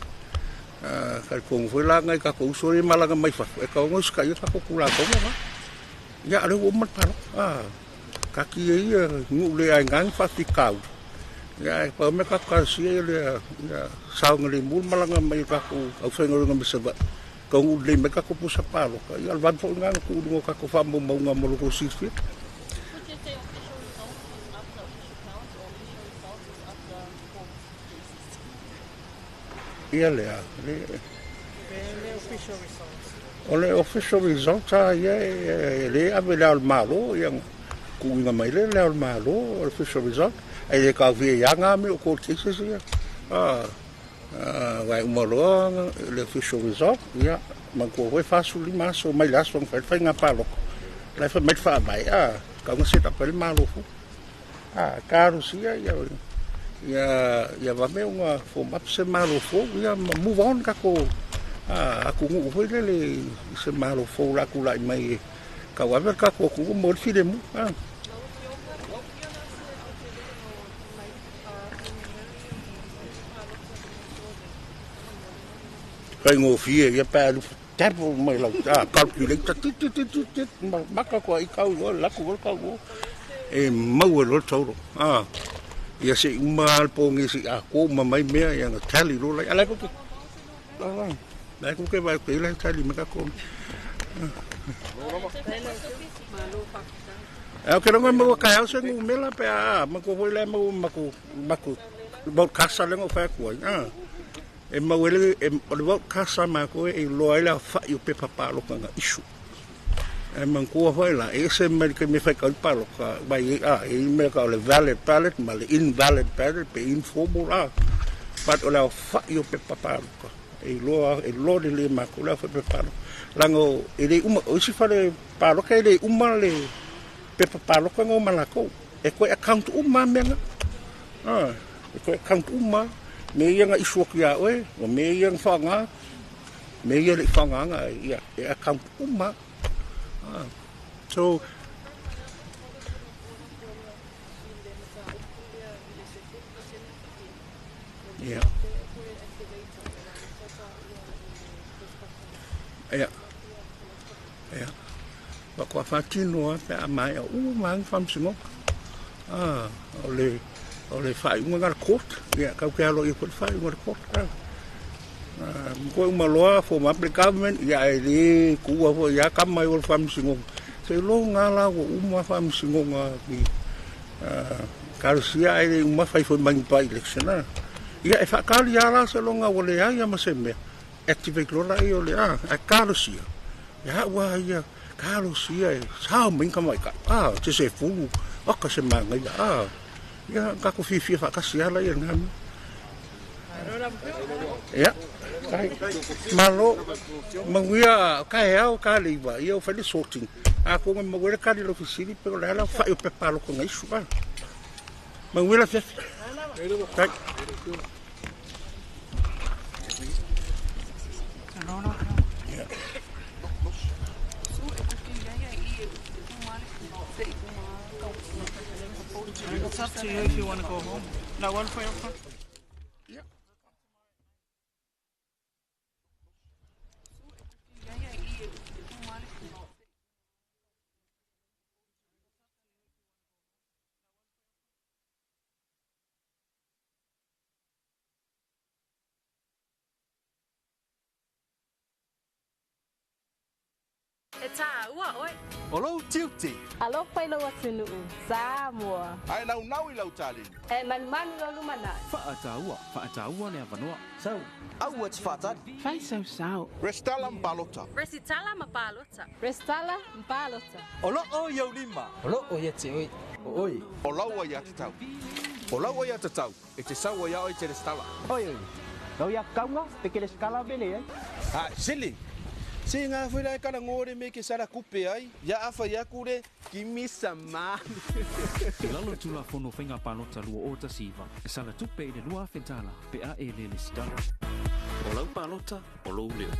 Talitonu foi la nai tatou uso ia e malaga mai fafo, e tatau ona usitaia tatou Tulafono na. Ia, a o lea ua uma le palota. A, taatia ia nuu le aina ni faafitauli. Ia, ae pau le mea tatou talosia ia le ia saogalemu le malaga mai o tatou aufaigaluega mai Savaii, taunuu lelei mai tatou pusa palota. Ia, o le vave foi lena na tuu i luga o tatou faamaumauga mo lo outou silafia. Would you say official results is after official count or official results is after court cases? Ia lea, le O le official results a ia e le ave i le Ao o le Malo, ia tuuina mai lea i le Ao o le Malo, o le official result, ae le taofia ai lava na mea o court cases ia. Aua e uma loa le official result, ia, manatua foi e 45 aso mai le aso na fai ai le faiga palota, o la e fai mai le faavae, a, tatau ona set up ai le Malo fou. A, talosia ia, ia vave ona form up se Malo fou, ia ma move on tatou atunuu foi lele i se Malo fou o le a tulai mai e tauave le tatou atunuu mo le filemu. Faigofie ia pe a alu tap mai lau calculator tit tit tit tit tit maka koa i kau loa laku loa kau loa e maua loa le total. Ia se i uma lava le poge se i atoa uma mai mea ia ona tally loa lea. A la e tou te la e tou te vaai atu i ai la e tally mai tatou mea. Ae ou te iloa na maua taeao se numera pe a matua foi la e maua ma matou matou vote cast lea na ou fai atu ai. E mau ai le, o le vote cast a matou e iloa ai le aofai o pepa palota na issue. Ae manatua foi la, e ese mai le taimi e faitau ai le palota, aua e i ai, e i ai mea tau o le valid ballot ma le invalid ballot pe informal a. But o le aofai o pepa palota, e iloa, e iloa lelei e matou le aofai o pepa palota. Leaga e le uma, o isi fale palota e le uma le pepa palota na o ma latou. E toe account uma lava mea na. E toe account uma lava mea ia na issue atu ia oe, o mea ia na faaaoga, mea ia e le i faaaogaina, ia, e account uma lava. So, ia. Ia. Ia. Faatoa faatino lava pe a maea uma lava ni faamasinoga. O le o le faaiuga lena a le court, ia tatou te aloaia foi le faaiuga a le court. Toe uma loa form up le government, ia ae le tuua foi ia tama i o le faamasinoga. Seiloga la ua uma faamasinoga i talosia ae le uma fai foi ma ni by election. Ia e faatali lava la seiloga ua leai lava ma se mea, activate loa laia o le a, ae talosia. Ia au lava ia, talosia e sao mai ni tamaitai, te sefulu, oka se manaia, ia tatou fiafia faatasi lava laia i lena mea. Ia, tai. Malo, manuia ka e ao ka le iwa, ia o fai le sorting. A ko nga maua le kali lo fisili, pe o le ala fai o pepa loko ngai su. Manuia la fiafi. Tai. It's up to you if you want to go home. No one for your phone. E tāua oe. O lou tiute. Alofa i lou atunuu, Samoa. Ae naunau i lau taleni. E manumanu i lou lumanai. Fa'ataua, fa'ataua le avanoa. Sau, aua e te fa'atali. Fai sau sao. Resitala ma palota. Resitala ma palota. Resitala ma palota. O loo i ou lima. O loo ia te oe. O oe. O lau aiatatau. O lau aiatatau, e te sau ai ia oe e te resitala. Oi, oi. Lau ia kaunga, pe ke resitala mele ai. A, sili. Se ngā whera e kara ngōre me ke sara kupe ai, ia awha ia kure, kimi sa mani. I lalo Tulafono Faiga Palota 2019, e sala tupe i le 2,000 tala pe a e le lesitala. O lau palota, o lou leo.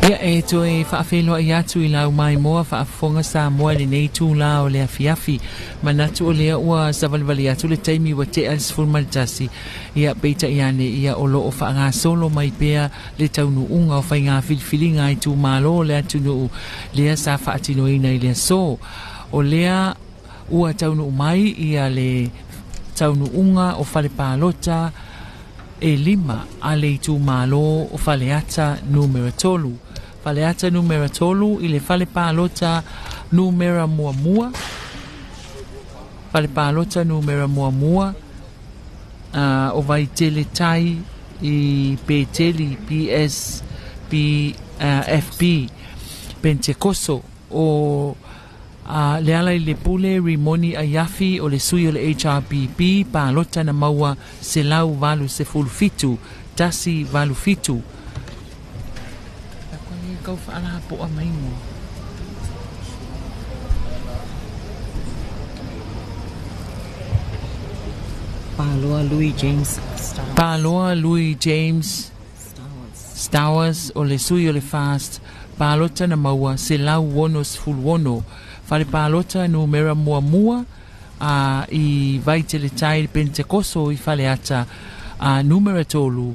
Ia e toe faafeiloai atu i lau maimoa faafofoga Samoa i lenei itulā o le afiafi. Manatu o lea ua savalivali atu le taimi ua tea le 11, ia peitai ane ia o lo o faagasolo mai pea le taunuuga o faiga filifiliga a itumalo o le atunuu lea sa faatinoina i le aso. O lea ua taunuu mai ia le taunuuga o fale palota e 5 a le itumalo o Faleata numera 3. Faleata numera 3 i le fale palota numera muamua. Fale palota numera muamua o Vaitele Tai i Peteli PS P FB Pentekoso o Lealailepule Rimoni Aiafi o le sui o le HRPP palota na maua 187 187. Kau faalapoa mai mo. Paloa Louis James Stowers. Paloa Louis James Stowers o le sui o le Fast palota na maua 166. Fale palota numera muamua i Vaiteletai le Pentekoso i Faleata numera 3.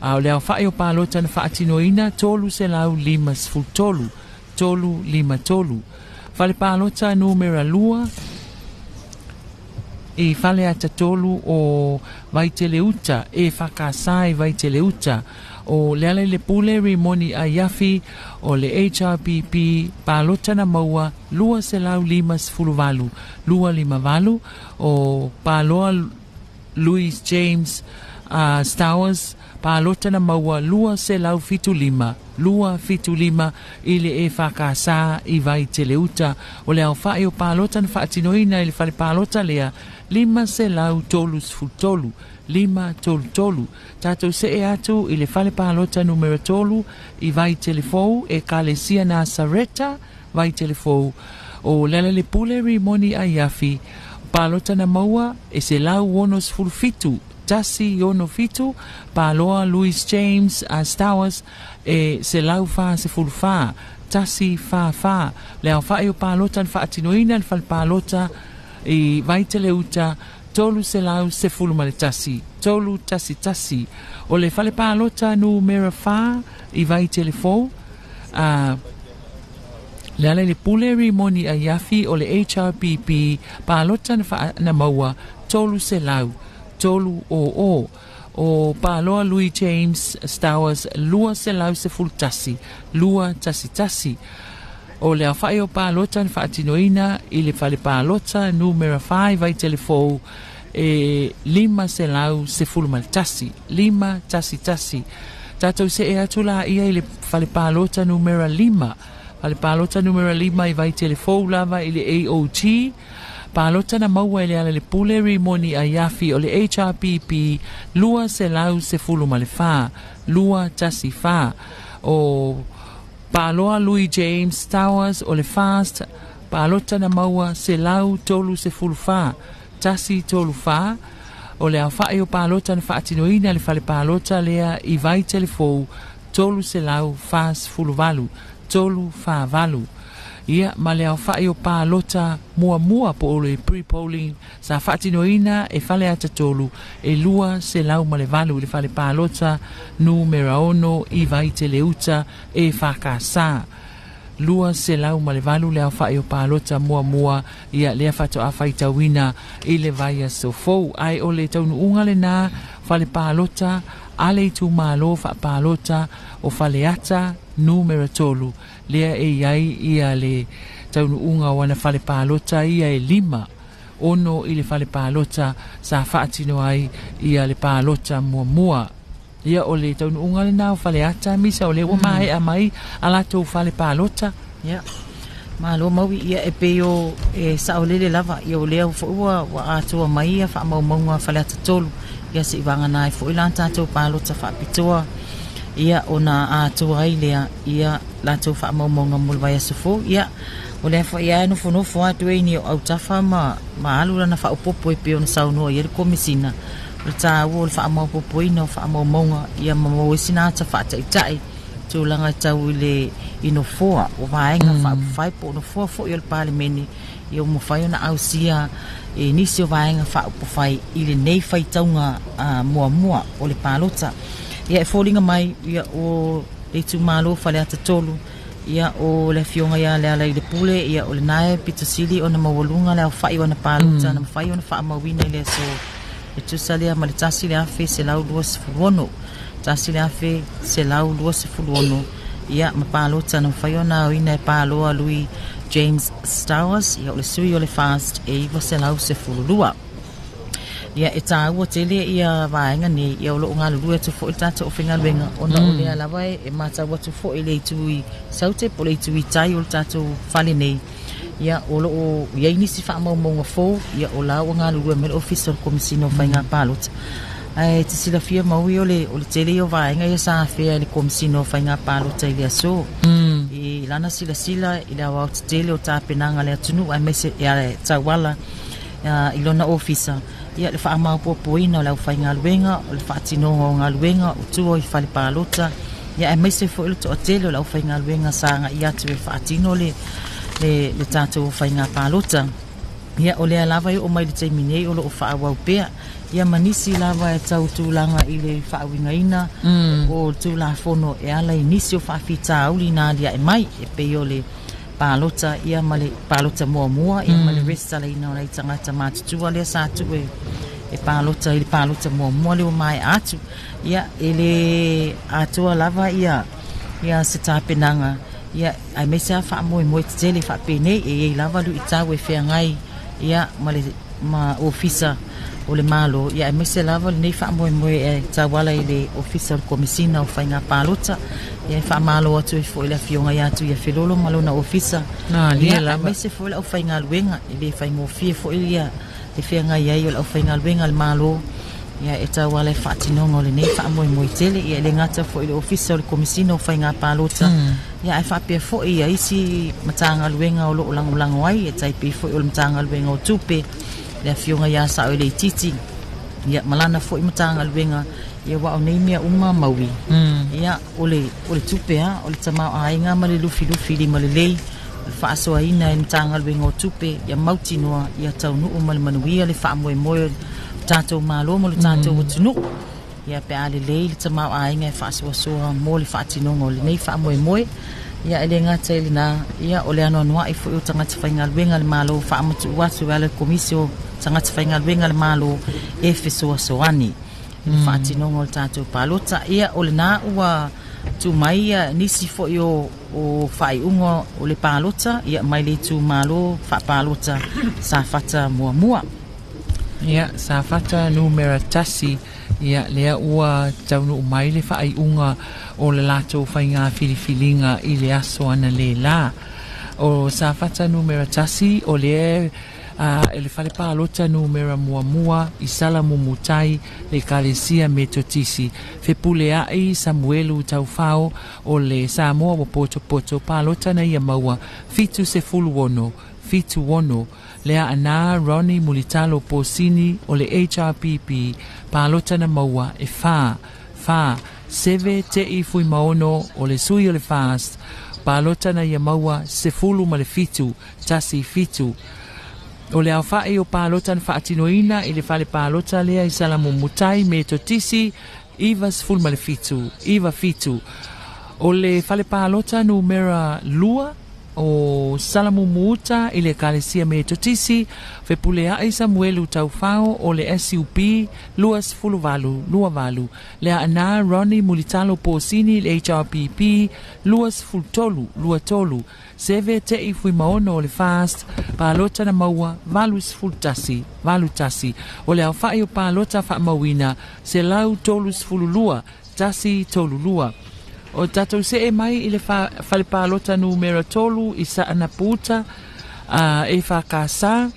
O le aofa'i o palota na faatinoina 353 353. Fale palota numera 2 i Faleata 3 o Vaiteleuta e whakasā i Vaiteleuta o Lealailepule Rimoni Aiafi o le HRPP palota na maua 258 258. O Paloa Louis James Stowers palota na maua 275 275 i le e whakasā i Vaiteleuta. O le aofa'i o palota na faatinoina i le fale palota lea 533 533. Tātou see atu i le fale palota numera 3 i Vaitelefou e Kalesia Nasareta Vaitelefou o Lealailepule Rimoni Aiafi palota na maua e 167 167. Paloa Louis James Stowers e 144 144. Le aofa'i o palota na faatinoina le fale palota i Vaiteleuta 311 311. O le fale palota numera 4 i Vaitelefou Lealailepule Rimoni Aiafi o le HRPP palota na maua 300 300. O Paloa Louis James Stowers 211 211. O le aofa'i o palota na faatinoina i le fale palota numera 5 Vaitelefou e 511 511. Tātou see atu la ia i le fale palota numera 5. Fale palota numera 5 i Vaitelefou lava i le AOG. Palota na maua i le Lealailepule Rimoni Aiafi o le HRPP 214 214. O Paloa Louis James Stowers o le Fast palota na maua 134 134. O le aofa'i o palota na faatinoina le fale palota lea i Vaitelefou 348 348. Ia ma le aofa'i o palota muamua po o le pre-polling sa faatinoina e Faleata 3 e 208 i le fale palota numera 6 i Vaiteleuta e whakasā. 208 le aofa'i o palota muamua ia lea faatoa faitauina i le vaiaso fou. Ai o le taunuuga lenā fale palota a le itumalo faapalota o Faleata numera 3 lea e iai ia le taunuuga o ana fale palota ia e 5 ono i le fale palota sa faatino ai ia le palota muamua. Ia o le taunuuga lenā o Faleata misa o le ua maea mai a latou fale palota. Ia malo maui ia e pei o e saolele lava ia o lea fo'i ua atoa mai ia faamaumauga Faleata 3 ia se'i vagana ai fo'i la tatou palota faapitoa ia ona atoa ai lea ia latou faamaumauga mo le vaiaso fou. Ia o lea fo'i ae nofonofo atu e ni o autafa ma alu lana faaopopo e pei ona saunoa i ai le komisina o le tāua o le faamaopopoina o faamaumauga ia ma maua ai sina ata faataitai tulaga e tau i le i nofoa o vaega faaupufai po o nofoa foi o le Palemene, ia ua mafai ona ausia e nisi o vaega faaupufai i lenei faitauga muamua o le palota. Ia e foliga mai ia o le itumalo Faleata 3, ia o le afioga ia Lealailepule, ia o lena e pito sili ona maualuga le aofa'i o ana palota na mafai ona faamauina i le aso e tusa lea ma le 1126, 1126, ia ma palota na mafai ona aoina e paloa Lui James Stowers, ia o le sui o le FAST e 912. Ia e tāua tele ia vaega nei, ia o loo galulue atu foi le tatou aufaigaluega ona o lea lava e matau atu foi le itu i Saute po o le itu i tai o le tatou fale nei, ia o loo iai nisi faamaumauga fou, ia o la ua galulue mai le Ofisa o le Komesina o Faiga Palota. Ae te silafia maui o le tele ia o vaega ia sa afea e le Komesina o Faiga Palota i le aso. I lana silasila i le aoaotetele o tapenaga a le atunuu aemaise e tauala i lona ofisa, ia le faamaopoopoina o le aufaigaluega, o le faatinoga o galuega o tua i fale palota, ia aemaise foi le toatele o le aufaigaluega sa agai atu e faatino le tatou faiga palota. Ia o lea lava e oo mai le taimi nei o loo faaauau pea, ia ma nisi lava e tau tulaga i le faauigaina o Tulafono e ala i nisi o faafitauli na aliae mai e pei o le palota, ia ma le palota muamua, ia ma le resitalaina o nai tagata matutua lea sa tuu e palota i le palota muamua lea ua maea atu. Ia e le atoa lava ia se tapenaga, ia aemaise lava faamoemoe tetele faapenei e iai lava luitau e feagai ia ma le ma ofisa o le Malo, ia aemaise lava lenei faamoemoe e tauala i le Ofisa o le Komesina o Faiga Palota. Ia e faamalo atu ai foi le afioga ia Tuiafelolo ma lona ofisa, ia aemaise foi le aufaigaluega, e le faigofie foi ia le feagai ai o le aufaigaluega a le Malo, ia e tauala i faatinoga o lenei faamoemoe tele. Ia e le gata foi i le Ofisa o le Komesina o Faiga Palota, ia ae faapea foi ia isi Matagaluega o loo lagolago ai, e tai pei foi o le Matagaluega o Tupe, le afioga ia Sao Leititi, ia malana foi Matagaluega, ia ua o nei mea uma maui. Ia o le tupe a o le tamaoaiga ma le lufilufi lima lelei, o le faasoaina e Matagaluega o Tupe, ia mautinoa ia taunuu ma le manuia le faamoemoe o tatou Malo ma le tatou atunuu. Ia pe a lelei le tamaoaiga e faasoasoa mo le faatinoga o lenei faamoemoe. Ia e le gata i lena, ia o le anoanoai foi o tagata faigaluega a le Malo faamatuu atu e ala i le Komisi o Tagata Faigaluega a le Malo e fesoasoani i le faatinoga o le tatou palota. Ia o lena ua tu mai ia nisi foi o faaiuga o le palota, ia mai le itumalo faapalota Safata muamua. Ia Safata numera 1, ia lea ua taunuu mai le faaiuga o le latou faiga filifiliga i le aso analeila. O Safata numera 1 o le e le fale palota numera muamua i Salamumutai le Ekalesia Metotisi. Fepuleai Samuelu Taufao o le Samoa ua potopoto palota na ia maua 76 76. Lea ana Ronnie Mulitalo Posini o le HRPP palota na maua e 4 4 7 tei Fuimaono o le sui o le FAST palota na ia maua 17 17. O le aofa'i o palota na faatinoina i le fale palota lea i Salamumutai Metotisi 97 97. O le fale palota numera 2 o Salamumuuta i le Ekalesia Metotisi, Fepuleai Samuelu Taufao o le SUP 28 28. Lea ana Ronnie Mulitalo Posini le HRPP 23 23. 7 tei Fuimaono o le FAST palota na maua 81 81. O le aofa'i o palota faamauina 132 132. O tatou see mai i le fale palota numera 3 i Saanaputa e whakasa.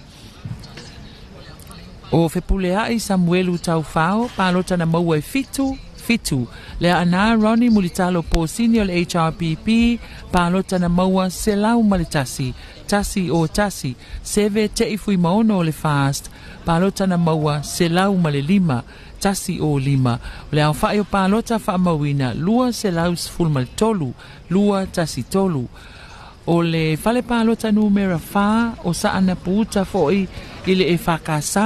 O Fepuleai Samuelu Taufao palota na maua e 7 7. Lea ana Ronnie Mulitalo Posini o le HRPP palota na maua 101 1 1 7 tei Fuimaono o le FAST palota na maua 105 105. O le aofa'i o palota fa'amauina 213, 213. O le fale palota numera 4 o Sa'anapuuta fo'i i le EFKS,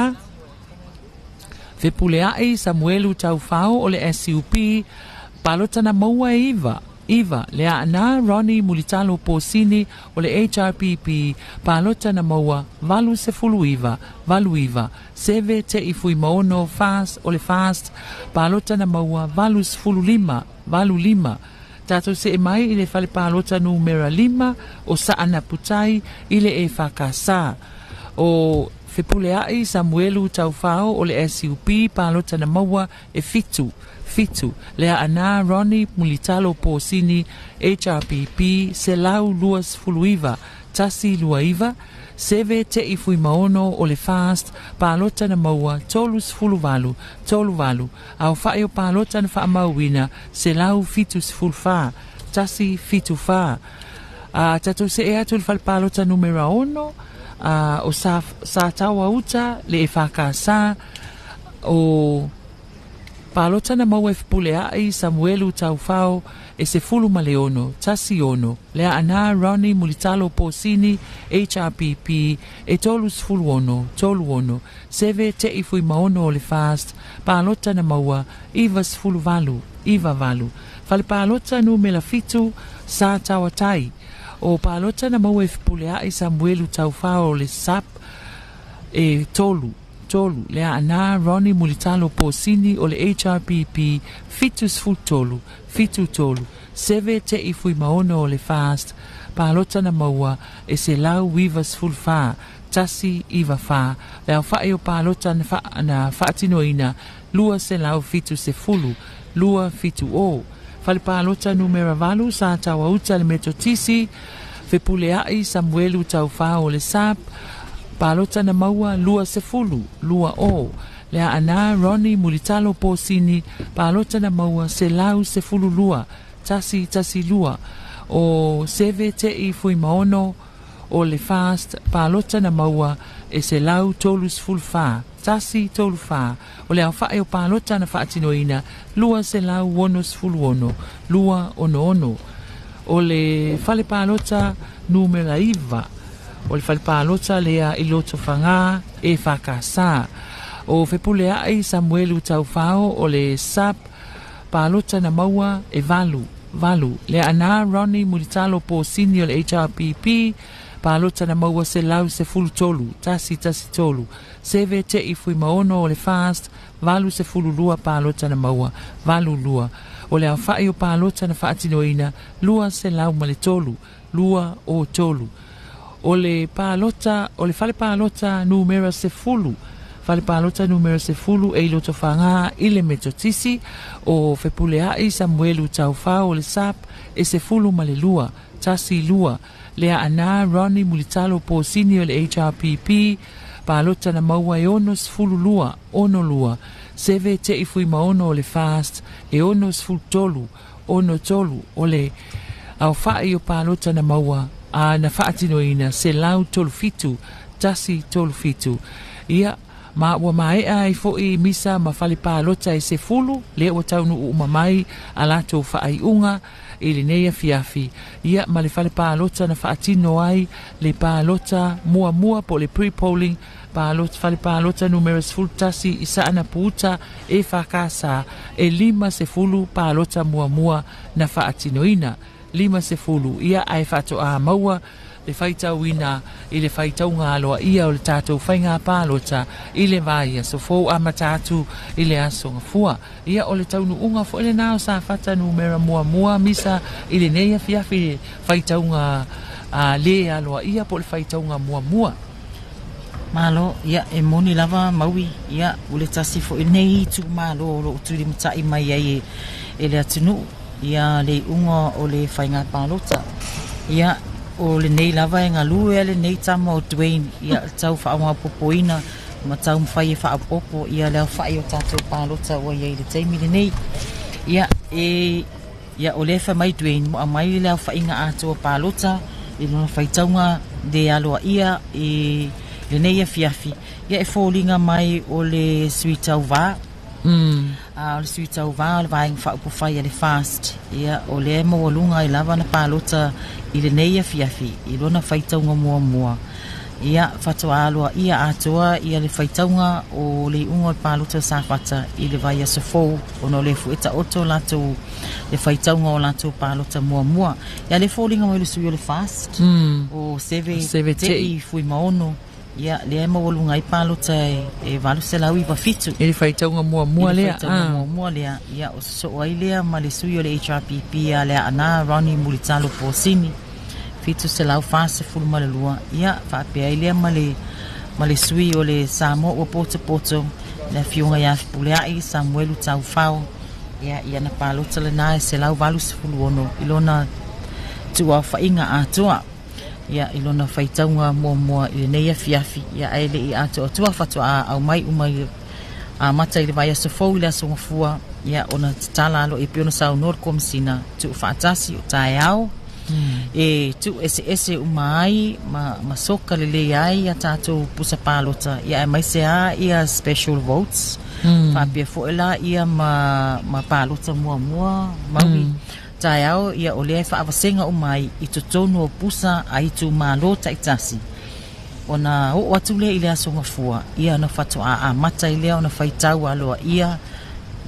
Fepulea'i Samuelu Taufao o le SUP, palota na maua e 9, 9. Le Aanā Ronnie Mulitalo Posini o le HRPP, palota na maua 89, 89. Seve Te'i Fuimaono Fast o le Fast, palota na maua 85, 85. Tatou se'e mai i le fale palota numera 5 o Sa'anaputai i le EFKS. O Fepulea'i Samuelu Taufao o le SUP, palota na maua e 7, 7. Le Aanā Ronnie Mulitalo Posini HRPP 129, 129. Seve Te'i Fuimaono o le Fast, palota na maua 38, 38. Aofa'i o palota na fa'amauina 174, 174. Tatou se'e atu i le fale palota numera 6 o Sataua Uta le EFKS. O palota na maua e Fepulea'i Samuelu Taufao e 16, 16. Le Aanā Ronnie Mulitalo Posini HRPP e 36, 36. Seve Te'i Fuimaono o le Fast, palota na maua 98, 98. Fale palota numera 7 Sa Tauatai. O palota na maua e Fepulea'i Samuelu Taufao o le SAP e 3, 3. Le Aanā Ronnie Mulitalo Posini o le HRPP 73, 73. Seve Te'i Fuimaono o le Fast, palota na maua e 194, 194. Le aofa'i o palota na fa'atinoina 270, 270. Fale palota numera 8 Sa Tauauta le Metotisi. Fepulea'i Samuelu Taufao o le SAP, palota na maua 20, 20. Le Aanā Ronnie Mulitalo Posini, palota na maua 112, 112. O Seve Te'i Fuimaono o le Fast, palota na maua e 134, 134. O le aofa'i o palota na fa'atinoina 266, 266. O le fale palota numera 9 o le fale palota lea i Lotofagā EFKS. O Fepulea'i Samuelu Taufao o le SAP, palota na maua e 8, 8. Le Aanā Ronnie Mulitalo Posini o le HRPP, palota na maua 113, 113. Seve Te'i Fuimaono o le Fast, 82 palota na maua, 82. O le aofa'i o palota na fa'atinoina 203, 203. O le palota o le fale palota numera 10, fale palota numera 10 e i Lotofagā i le Metotisi. O Fepulea'i Samuelu Taufao o le SAP e 12, 12. Le Aanā Ronnie Mulitalo Posini o le HRPP, palota na maua e 62, 62. Seve Te'i Fuimaono o le Fast e 63, 63. O le aofa'i o palota na maua a na fa'atinoina 137, 137. Ia ma ua mae'a ai fo'i misa ma fale palota e 10 lea ua taunu'u uma mai a latou fa'ai'uga i lenei afiafi. Ia ma le fale palota na fa'atino ai le palota muamua po le pre-polling palota, fale palota numera 11 i Sa'anapuuta EFKS, e 50 palota muamua na fa'atinoina, 50. Ia ae fa'ato'a maua le faitauina i le faitauga aloa'ia o le tatou faiga palota i le vaiaso fou amata atu i le aso Gafua. Ia o le taunu'uga fo'i lenā o Safata numera 1 misa i lenei afiafi, le faitauga lē aloa'ia po o le faitauga muamua. Malo, ia e moni lava maui, ia ua le tasi fo'i nei itumālō o lo'o tulimata'i mai ai e le atunu'u ia le i'uga o le faiga palota. Ia o lenei lava e galue a lenei tama o Dwayne ia tau fa'amaopopoina ma taumafai e fa'apopo ia le aofa'i o tatou palota ua iai le taimi lenei. Ia e ia o lea fai mai Dwayne mo aumai le aofa'iga atoa palota i lona faitauga le aloa'ia i lenei afiafi. Ia e foliga mai o le sui tauvā. A o le sui tauvā o le Vaega Faaupufai a le FAST, ia, o lea e maualuga ai lava ana palota i lenei afiafi i lona faitauga muamua. Ia, faatoa aloaia atoa ia le faitauga o le iuga o le palota o Safata i le vaiaso fou, ona o lea foi e taoto latou le faitauga o latou palota muamua. Ia, le foliga mai le sui o le FAST, o Seve Te'i Fuimaono, ia, lea e maualuga ai palota e 897. I le faitauga muamua lea. I le faitauga muamua lea. Ia, o sosoo ai lea ma le sui o le HRPP a Leaana Ronnie Mulitalo Posini, 742. Ia, faapea ai lea ma le sui o le Samoa ua potopoto, le afioga ia Fepuleai Samuelu Taufao. Ia, ia na palota lena e 186 i lona tuuaofaiga atoa. Ia, i lona faitauga muamua i lenei afiafi. Ia, ae le i atoatoa faatoa aumai uma i amata i le vaiaso fou i le aso Gafua. Ia, ona tatala alo e pei ona saunoa le Komesina, tuufaatasi o taeao, e tuueseese uma ai ma soka lelei ai a tatou pusa palota. Ia, aemaise lava ia special votes, faapea foi la ia ma palota muamua maui. Taeao, ia o lea e faavasega uma ai i totonu o pusa a itumalo taitasi. Ona oo atu lea i le aso Gafua, ia ona faatoa amata ai lea ona faitau aloaia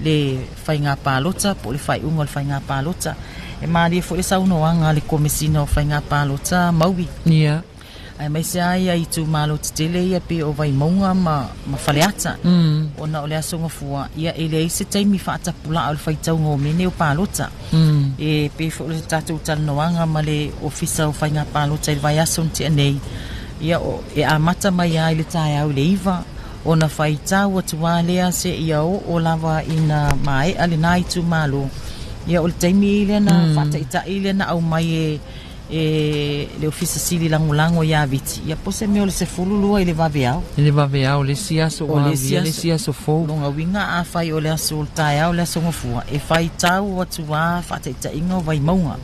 le faiga palota po o le faaiuga o le faiga palota. E malie foi le saunoaga a le Komesina o Faiga Palota Maui. Ia. Aemaise lava ia itumalo tetele ia pei o Vaimauga ma Faleata. Ona o le aso Gafua, ia e leai se taimi faatapulaa o le faitauga o mea nei o palota. E pei foi o le tatou talanoaga ma le Ofisa o Faiga Palota i le vaiaso na tea nei. Ia, e amata mai lava i le taeao i le 9, ona faitau atu lava lea seia oo lava ina maea lena itumalo. Ia, o le taimi lea na faataitai lea na aumai e le Ofisa Sili Lagolago ia Viti. Ia, po o se mea o le 12 i le vaveao. I le vaveao, le isi aso O le isi ua le isi aso fou. Lona uiga afai o le aso o le taeao le aso Gafua, e faitau atu lava faataitaiga o Vaimauga.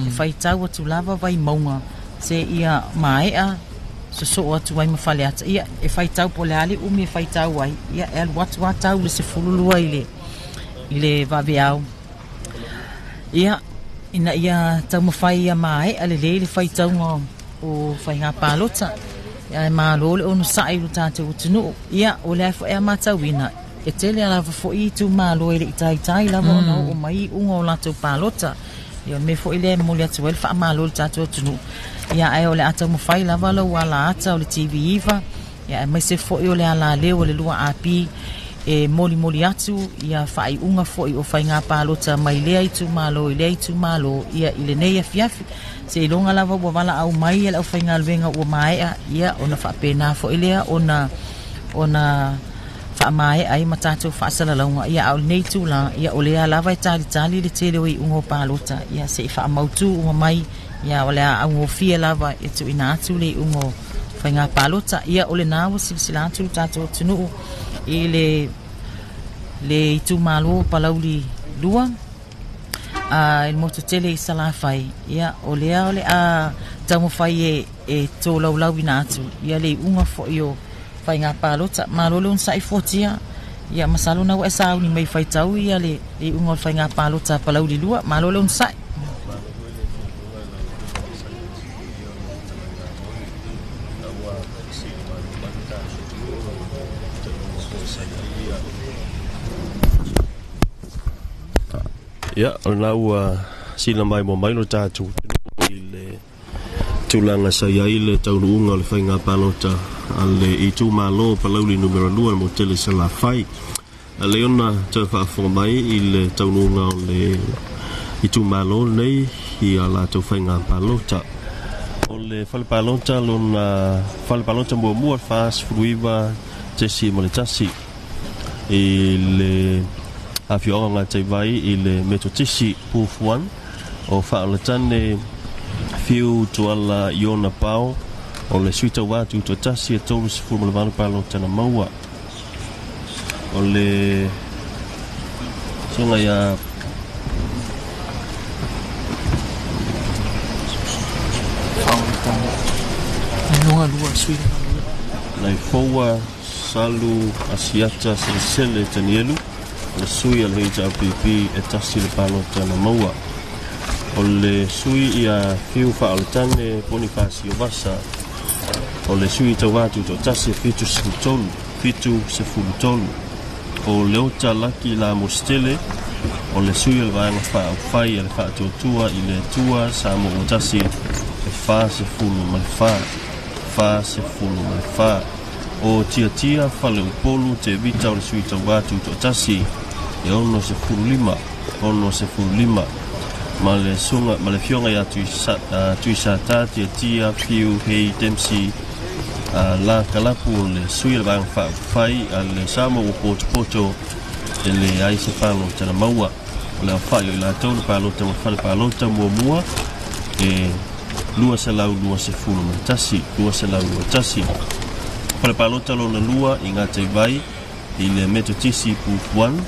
E faitau atu lava Vaimauga seia maea sosoo atu ai ma Faleata. Ia, e faitau po o le a le umi e faitau ai. Ia, e alu atu lava tau le 12 i le vaveao. Ia, ina ia taumafai ia maea lelei le faitauga o faiga palota. Ia, e malo le onosai i lo tatou atunuu. Ia, o lea foi a matauina, e tele lava foi itumalo e le i taitai lava ona oo mai iuga o latou palota. Ia, o le mea foi lea e momoli atu ai le faamalo i le tatou atunuu. Ia, ae o le a taumafai lava lau alaata o le TV9, ia, aemaise foi o le alaleo o le 2AP e molimoli atu ia faaiuga foi o faiga palota mai lea itumalo i lea itumalo, ia, i lenei afiafi. Seiloga lava ua valaau mai le aufaigaluega ua maea, ia, ona faapena foi lea ona faamaea ai ma tatou faasalalauga. Ia, a o lenei tulaga, ia, o lea lava e talitali le tele o iuga o palota, ia, se i faamautu uma mai. Ia, o le a augofie lava e tuuina atu le iuga o faiga palota. Ia, o lena ua silasila atu le tatou atunuu i le itumalo Palauli 2, i le motu tele i Salafai. Ia, o lea o le a taumafai e tolaulauina atu ia le iuga foi o faiga palota. Malo le onosai fuatia. Ia, masalo na ua e sauni mai faitau ia le iuga o le faiga palota a Palauli 2. Malo le onosai. Ia, o lena ua sila mai mo mai lo tatou i le tulaga sa i ai le taunuuga o le faiga palota a le itumalo Palauli numera 2 mo tele Salafai. Le ona toe faafofoga mai i le taunuuga o le itumalo lenei i a latou faiga palota. O le fale palota lona fale palota muamua 49.1 i le afioaga Gataivai i le Metotisi Pufuan o Faaolatane Fiu Tuala Iona Pao o le sui tauvā tutoatasi e 38 palota na maua. O le susuga ia Naifoua Salu Asiata Selesele Tanielu O le sui a le HRPP e 1 le palota na maua. O le sui ia Fiu Faaoletane Ponifasio Vasa, o le sui tauvā tutoatasi e 73, 73. O Leota Laki La Mositele, o le sui o le Vaega Faaupufai a le Faatuatua i le Atua Samoa ua tasi e 44, 44. O Tiatia Faleupolu Tevita, o le sui tauvā tutoatasi e 65, 65. Ma le sunga ma le fioga ia Tuisata Tiatia Fiu Hei Dempsey La Kalapu, o le sui o le Vaega Faaupufai a le Samoa ua potopoto e leai se palota na maua. O le aofai o i latou na palota mo le fale palota muamua e 221, 221. Fale palota lona lua i Gataivai i le Metotisi Booth 1,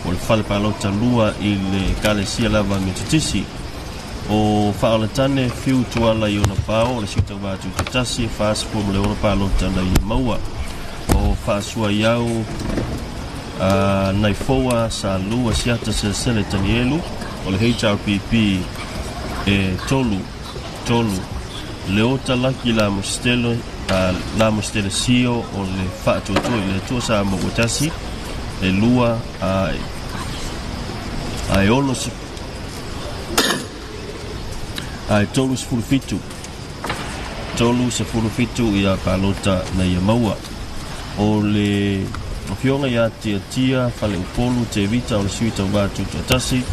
o le fale palota lua i le Ekalesia lava Metotisi. O Faaolatane Fiu Tuala i ona pao, o le sui tauvā tutoatasi e 46 palota na ia maua. O Faasuaiau Naifoa Sa Lu Asiata Selesele Tanielu, o le HRPP e 3, 3. Leota Laki La Mositele, La Mositele Sio, o le Faatuatua i le Atua Samoa ua tasi e 2 a e 6 a e 37, 37 ia palota na ia maua. O le afioga ia Tiatia Faleupolu Tevita, o le sui tauvā tutoatasi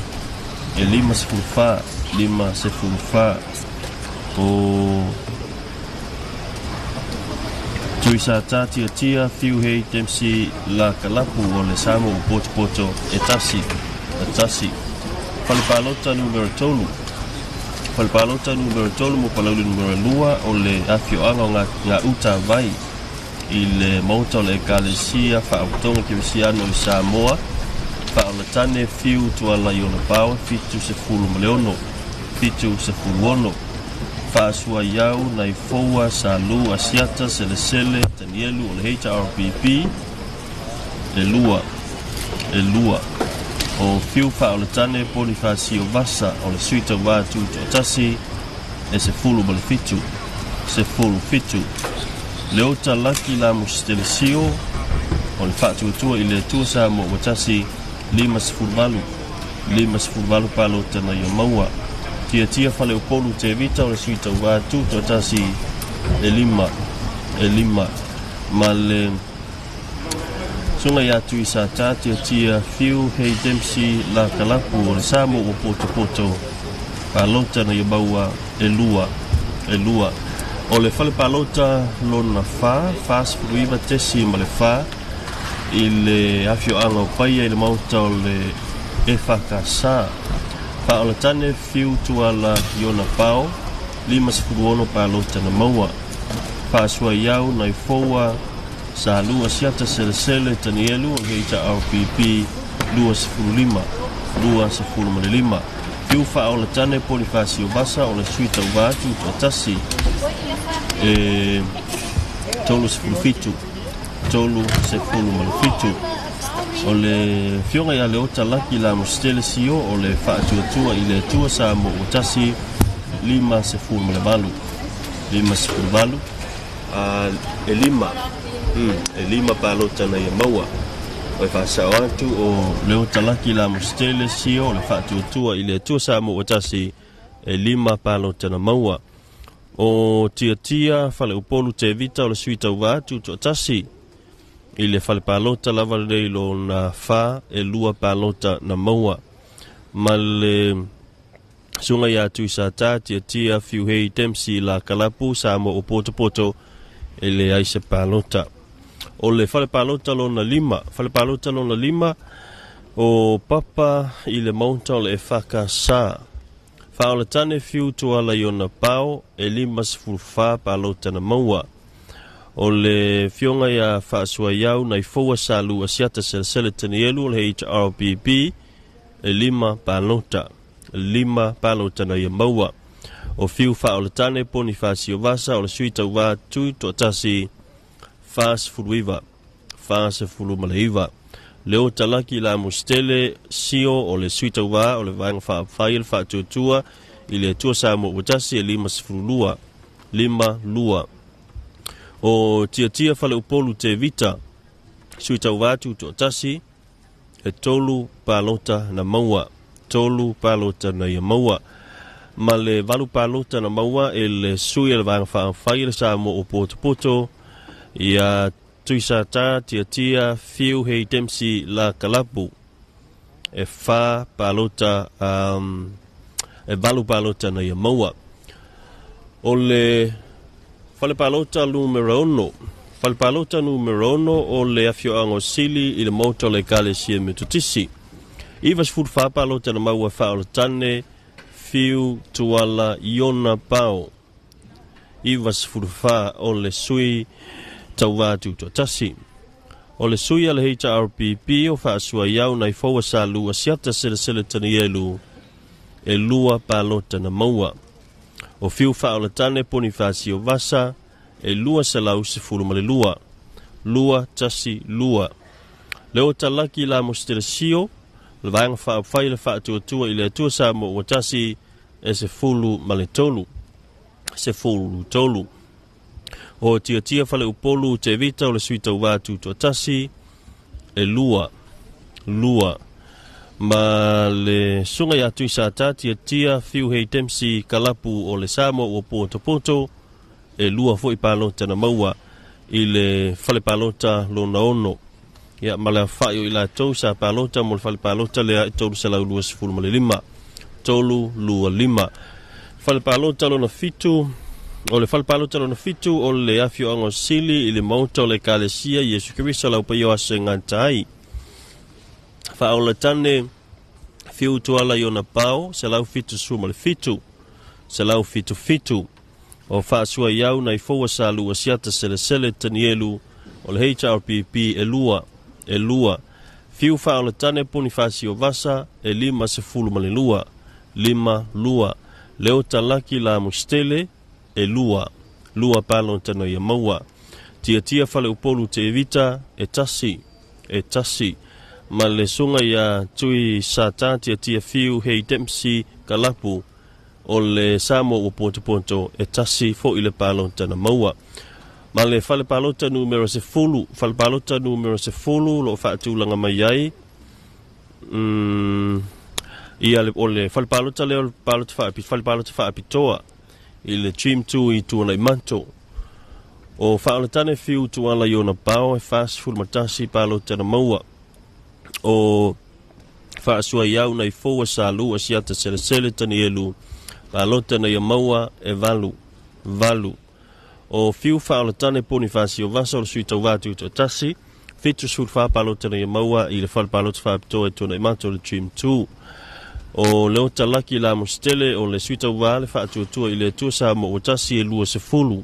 e 54, 54. O Tuisata Tiatia Fiu Hei Dempsey La Kalapu, o le Samoa ua potopoto e 1, e 1. Fale palota numera 3, fale palota numera 3 mo Palauli numera 2, o le afioaga o Gauta Vai i le maota o le Ekalesia Faautoga Kerisiano i Samoa. Faaolatane Fiu Tuala i ona pao 76, 76. Faasuaiau Naifoua Salu Asiata Selesele Tanielu, o le HRPP e 2, e 2. O Fiu Faaolatane Ponifasio Vasa, o le sui tauvā tutoatasi e 17, 17. Leota Laki La Mositelesio, o le Faatuatua i le Atua Samoa ua tasi 58, 58 palota na ia maua. Tiatia Faleupolu Tevita, o le sui tauvā tutoatasi e 5, e 5. Ma le suga ia Tuisata Tiatia Fiu Hei Dempsey La Kalapu, o le Samoa ua potopoto, palota na ia maua e 2, e 2. O le fale palota lona 4, 49.4 i le afioaga o Paia i le maota o le EFKS. Faaolatane Fiu Tuala i ona pao 56 palota na maua. Faasuaiau Naifoua Salu Asiata Selesele Tanielu, o le HRPP 25, 25. Fiu Faaolatane Ponifasio Vasa, o le sui tauvā tutoatasi e 37, 37. O le fioga ia Leota Laki La Mositele Sio, o le Faatuatua i le Atua Samoa ua tasi 58, 58. E 5, e 5 palota na ia maua. O e faasao atu o Leota Laki La Mositele Sio, o le Faatuatua i le Atua Samoa ua tasi e 5 palota na maua. O Tiatia Faleupolu Tevita, o le sui tauvā tutoatasi i le fale palota lava lenei lona 4 e 2 palota na maua. Ma le suga ia Tuisata Tiatia Fiuhei Dempsey La Kalapu, Samoa o potopoto e leai se palota. O le fale palota lona 5, fale palota lona 5 o Papa i le maota o le EFKS. Faaolatane Fiu Tuala i ona pao e 54 palota na maua. O le fioga ia Faasuaiau Naifoua Salu Asiata Selesele Tanielu, o le HRPP e 5 palota, 5 palota na ia maua. O Fiu Faaolatane Ponifasio Vasa, o le sui tauvā tutoatasi 49, 49. Leo Talaki la Mustele Sio o le sui tauvā o le Vaega Faaupufai le Faatuatua i le Atua Samoa ua tasi e 52 52. O Tiatia Faleupolu Tevita sui tauvā tutoatasi e 3 palota na maua, 3 palota na ia maua. Ma le 8 palota na maua e le sui o le Vaega Faaupufai le Samoa o Potopoto ia Tuisata Tiatia Fiu Hei Dempsey la Kalapu e 4 palota, e 8 palota na ia maua. O le fale palota numero 6, fale palota numero 6 o le afioaga o Sili i le maota o le Ekalesia Metotisi. 94 palota na maua faaolatane Fiu Tuala Iona Pao. 94 o le sui tauvā tutoatasi. O le sui a le HRPP o faasua iau nai foua sa lua siata selesele tanielu e 2 palota na maua. O Fiu faaolatane Ponifasi o Vasa e 212, 212. Leo Talaki la Mustelesio, le Vaega Faaupufai le Faatuatua i le Atua Samoa ua tasi e 13, 13. O Tiatia Faleupolu Tevita o le sui tauvā tutoatasi e 2, 2. Ma le suga ia Tuisata Tiatia Fiu Hei Dempsey Kalapu o le Samoa ua Potopoto e 2 foi palota na maua i le fale palota lona 6. Ia ma le afa'i o i latou sa palota mo le fale palota lea e 325, 325. Fale palota lona 7, o le fale palota lona 7 o le afioaga o Sili i le maota o le Ekalesia Iesu Keriso lau paia o aso e gata ai. Faaolatane Fiu Tuala i ona pao 177, 177. O faasua iau nai foua sa lua siata selesele tanielu o le HRPP e 2, e 2. Fiu faaolatane Ponifasi o Vasa e 52, 52. Leo Talaki la Mustele e 2, 2 palota na ia maua. Tiatia Faleupolu Tevita e 1, e 1. Ma le suga ia Tui Sata Tiatia Fiu Hei Dempsey Kalapu o le Samoa ua Potopoto e 1 foi le palota na maua. Ma le fale palota numero 10, fale palota numero 10 lo faatulaga mai ai ia le, o le fale palota lea o le palota faapi, fale palota faapitoa i le Dream 2 i Tuanai Manto. O faaolatane Fiu Tuala i ona pao e 41 palota na maua. O faasua iau nai foua sa lua siata selesele tanielu palota na ia maua e 8, 8. O Fiu faaolatane Ponifasi o Vasa o le sui tauvā tutoatasi 74 palota na ia maua i le fale palota faapitoa e Tuanai Mato o le Dream 2. O Leo Talaki la Mustele o le sui tauvā le Faatuatua i le Atua Samoa ua tasi e 20,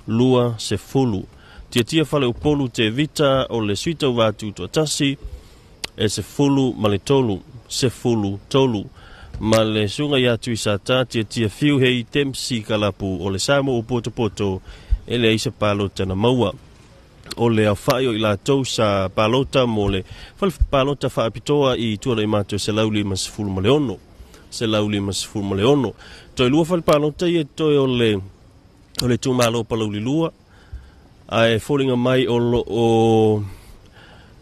20. Tiatia Faleupolu Tevita o le sui tauvā tutoatasi e 13, 13. Ma le suga ia Tuisata Tiatia Fiu Hei Dempsey Kalapu o le Samoa o Potopoto e leai se palota na maua. O le afa'i o i latou sa palota mo le fale palota faapitoa i Tuanai Mato e 156, 156. Toe 2 fale palota ia toe o le itumalo Palauli 2, ae foliga mai o loo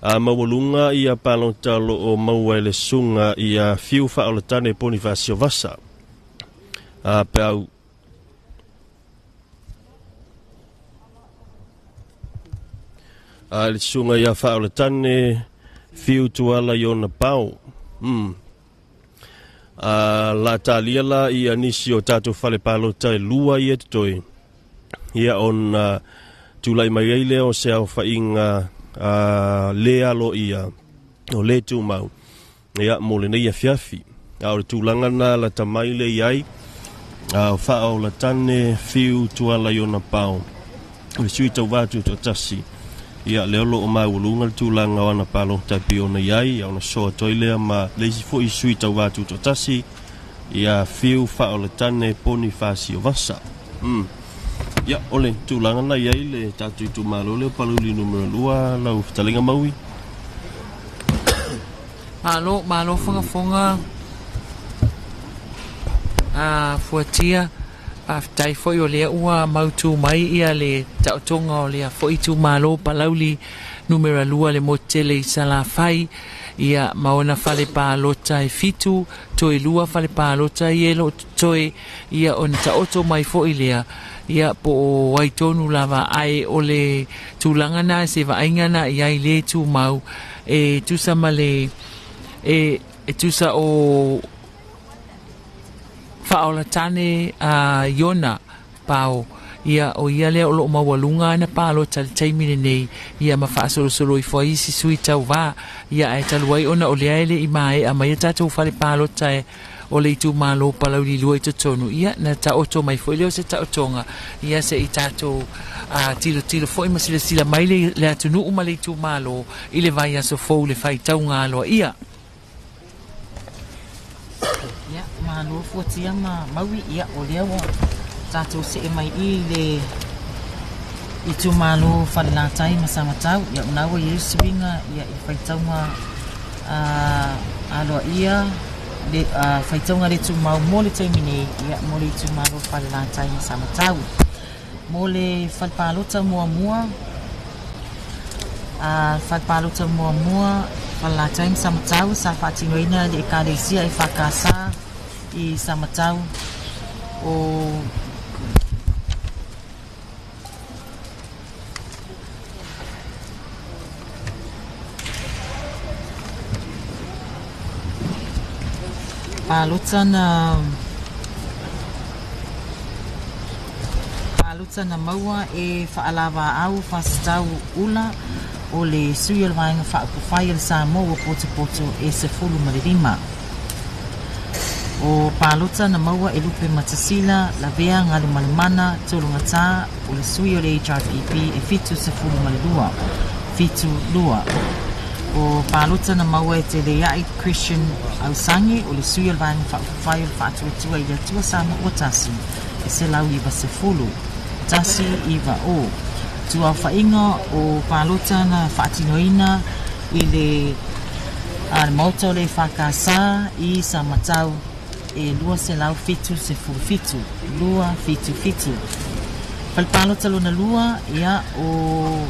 a maualuga ia palota o loo maua e le suga ia Fiu Faaolatane Ponifasi o Vasa. A peau a le suga ia Faaolatane Fiu Tuala i ona pao. A la talia la ia nisi o tatou fale palota e 2 ia totoe. Ia ona tulai mai ai lea o se aofaiga le alo ia o le tumau ia mo lenei afiafi. A o le tulaga na la tamai le iai a o faaolatane Fiu Tuala i ona pao o le sui tauvā tutoatasi. Ia lea o loo maualuga le tulaga o ana palota e pei ona iai, ia ona soa toi lea ma le isi foi sui tauvā tutoatasi ia Fiu Faaolatane Ponifasi o Vasa. Ia o le tulaga na iai le tatou itumalo lea o Palauli numero 2 lau fetalinga Maui. Malo, malo fogafoga a fuatia. Faafetai foi o lea ua mautū mai ia le taotoga o lea foi itumalo Palauli numera 2 le motu tele i Salafai, ia ma ona fale palota e 7, toe 2 fale palota ia e loo totoe, ia ona taoto mai foi lea, ia po o ai tonu lava, ae o le tulaga na se vaaiga na i ai le tumau e tusa ma le e tusa o faaolatane a Iona Pao, ia o ia lea o loo maualuga ana palota i le taimi lenei, ia ma faasolosolo ifo ai isi sui tauvā, ia ae talu ai ona o lea e le'i maea mai ia tatou fale palota e o le itumalo Palauli 2 i totonu, ia na taoto mai foi lea o se taotoga, ia se i tatou tilotilo foi ma silasila mai le atunuu ma le itumalo i le vaiaso fou le faitauga aloaia. Ia, malo fuatia ma maui, ia o lea ua tatou see mai i le itumalo Falelatai ma Samatau, ia ona ua i ai suiga ia i faitauga aloaia le faitauga le tumau mo le taimi nei, ia mo le itumalo Falelatai ma Samatau. Mo le falepalota muamua, falepalota muamua Falelatai ma Samatau sa faatinoina le ekalesia e whakasa i Samatau o palota na maua e whaalava au whasatau ula o le sui o le vaenga whaupufai o le Samoa ua potopoto e 15. O palota na maua e Lupe Matasila, Lavea Ngalumalemana, Tologata o le sui o le HRPP e 72. 72. O palota na maua e te Leai Christian Ausangi o le sui o le vaenga whaupufai o le whaatuatua i le Atua Samoa ua tasi e 190. 190. Tuafainga o palota na whaatinoina i le maota o le whakasa i Samatau e 277, 277. Falepalota lona lua, ia o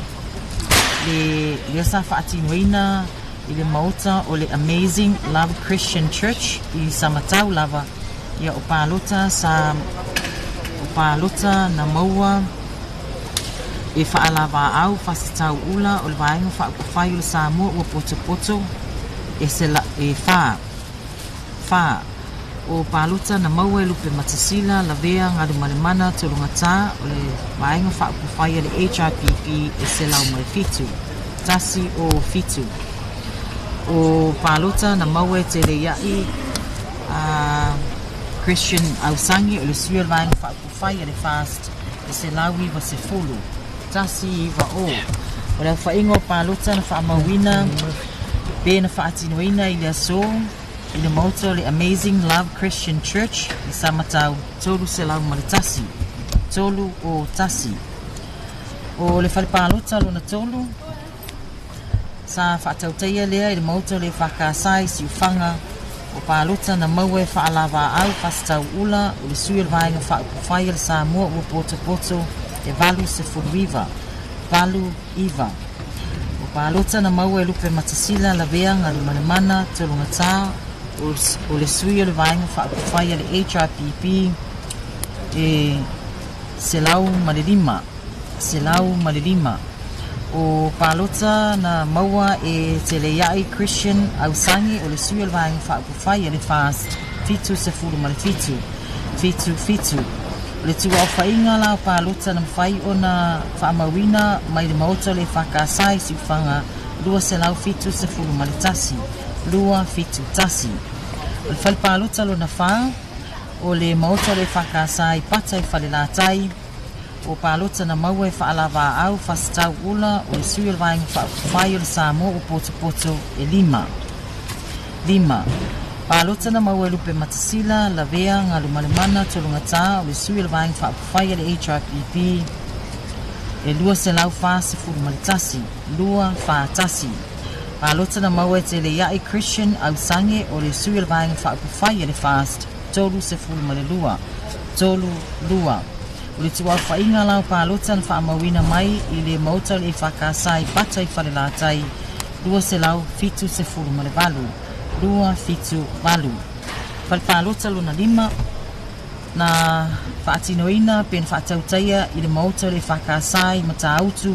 le lea sa whaatinoina i le maota o le Amazing Love Christian Church i Samatau lava, ia o palota sa o palota na maua e whaalava au whasatau ula o le vaenga whaupufai o le Samoa ua potopoto e sela e wha. Wha. O palota na maua e Lupe Matasila, Lavea, Ngalumalemana, Tologata o le vaenga whaupufai o le HRPP e selau mai 7. 107. O palota na maua e te Leai Christian Ausangi o le sui o le vaenga whaupufai o le Fast e selaui wa sefulu. 190. O le whainga o palota na whaamauina pe na whaatinoina i le aso i le maota o le Amazing Love Christian Church i Samatau 301. 301. O le whalepalota lona tolu sa whaatautaia lea i le maota o le whakasai si uwhanga o palota na maua e whaalava au whasatau ula o le sui o le vaenga whaupufai o le Samoa ua potopoto e 89. 89. O palota na maua e Lupe Matasila, Lavea, Ngalumalemana, Tologata o le sui o le vaenga whaupufai o le HRPP e 105. 105. O palota na maua e te Leai Christian Ausangi o le sui o le vaenga whaupufai o le Fast 77. 77. O le tua o whainga la o palota na mwhai o na whaamauina mai le maota o le whakasai si uwhanga 271. 271. O le whalepalota lona wha o le maota o le whakasai pata i whalelatai o palota na maua e whaalava au whasatau ula o le sui o le vaenga whaupufai o le Samoa o potopoto e 5. 5. Palota na maua e Lupe Matasila, Lavea, Ngalumalemana, Tologata o le sui o le vaenga whaupufai o le HRPP e 241. 241. Palota na maua e Teleia'i Christian Ausage o le sui o le Vaega Faaupufai a le FAST 32, 32. O le tuaufaiga la o palota na faamauina mai i le maota o le EFKS i Pata i Falelatai 278, 278. Fale palota lona lima na faatinoina pe na faatautaia i le maota o le EFKS i Matautu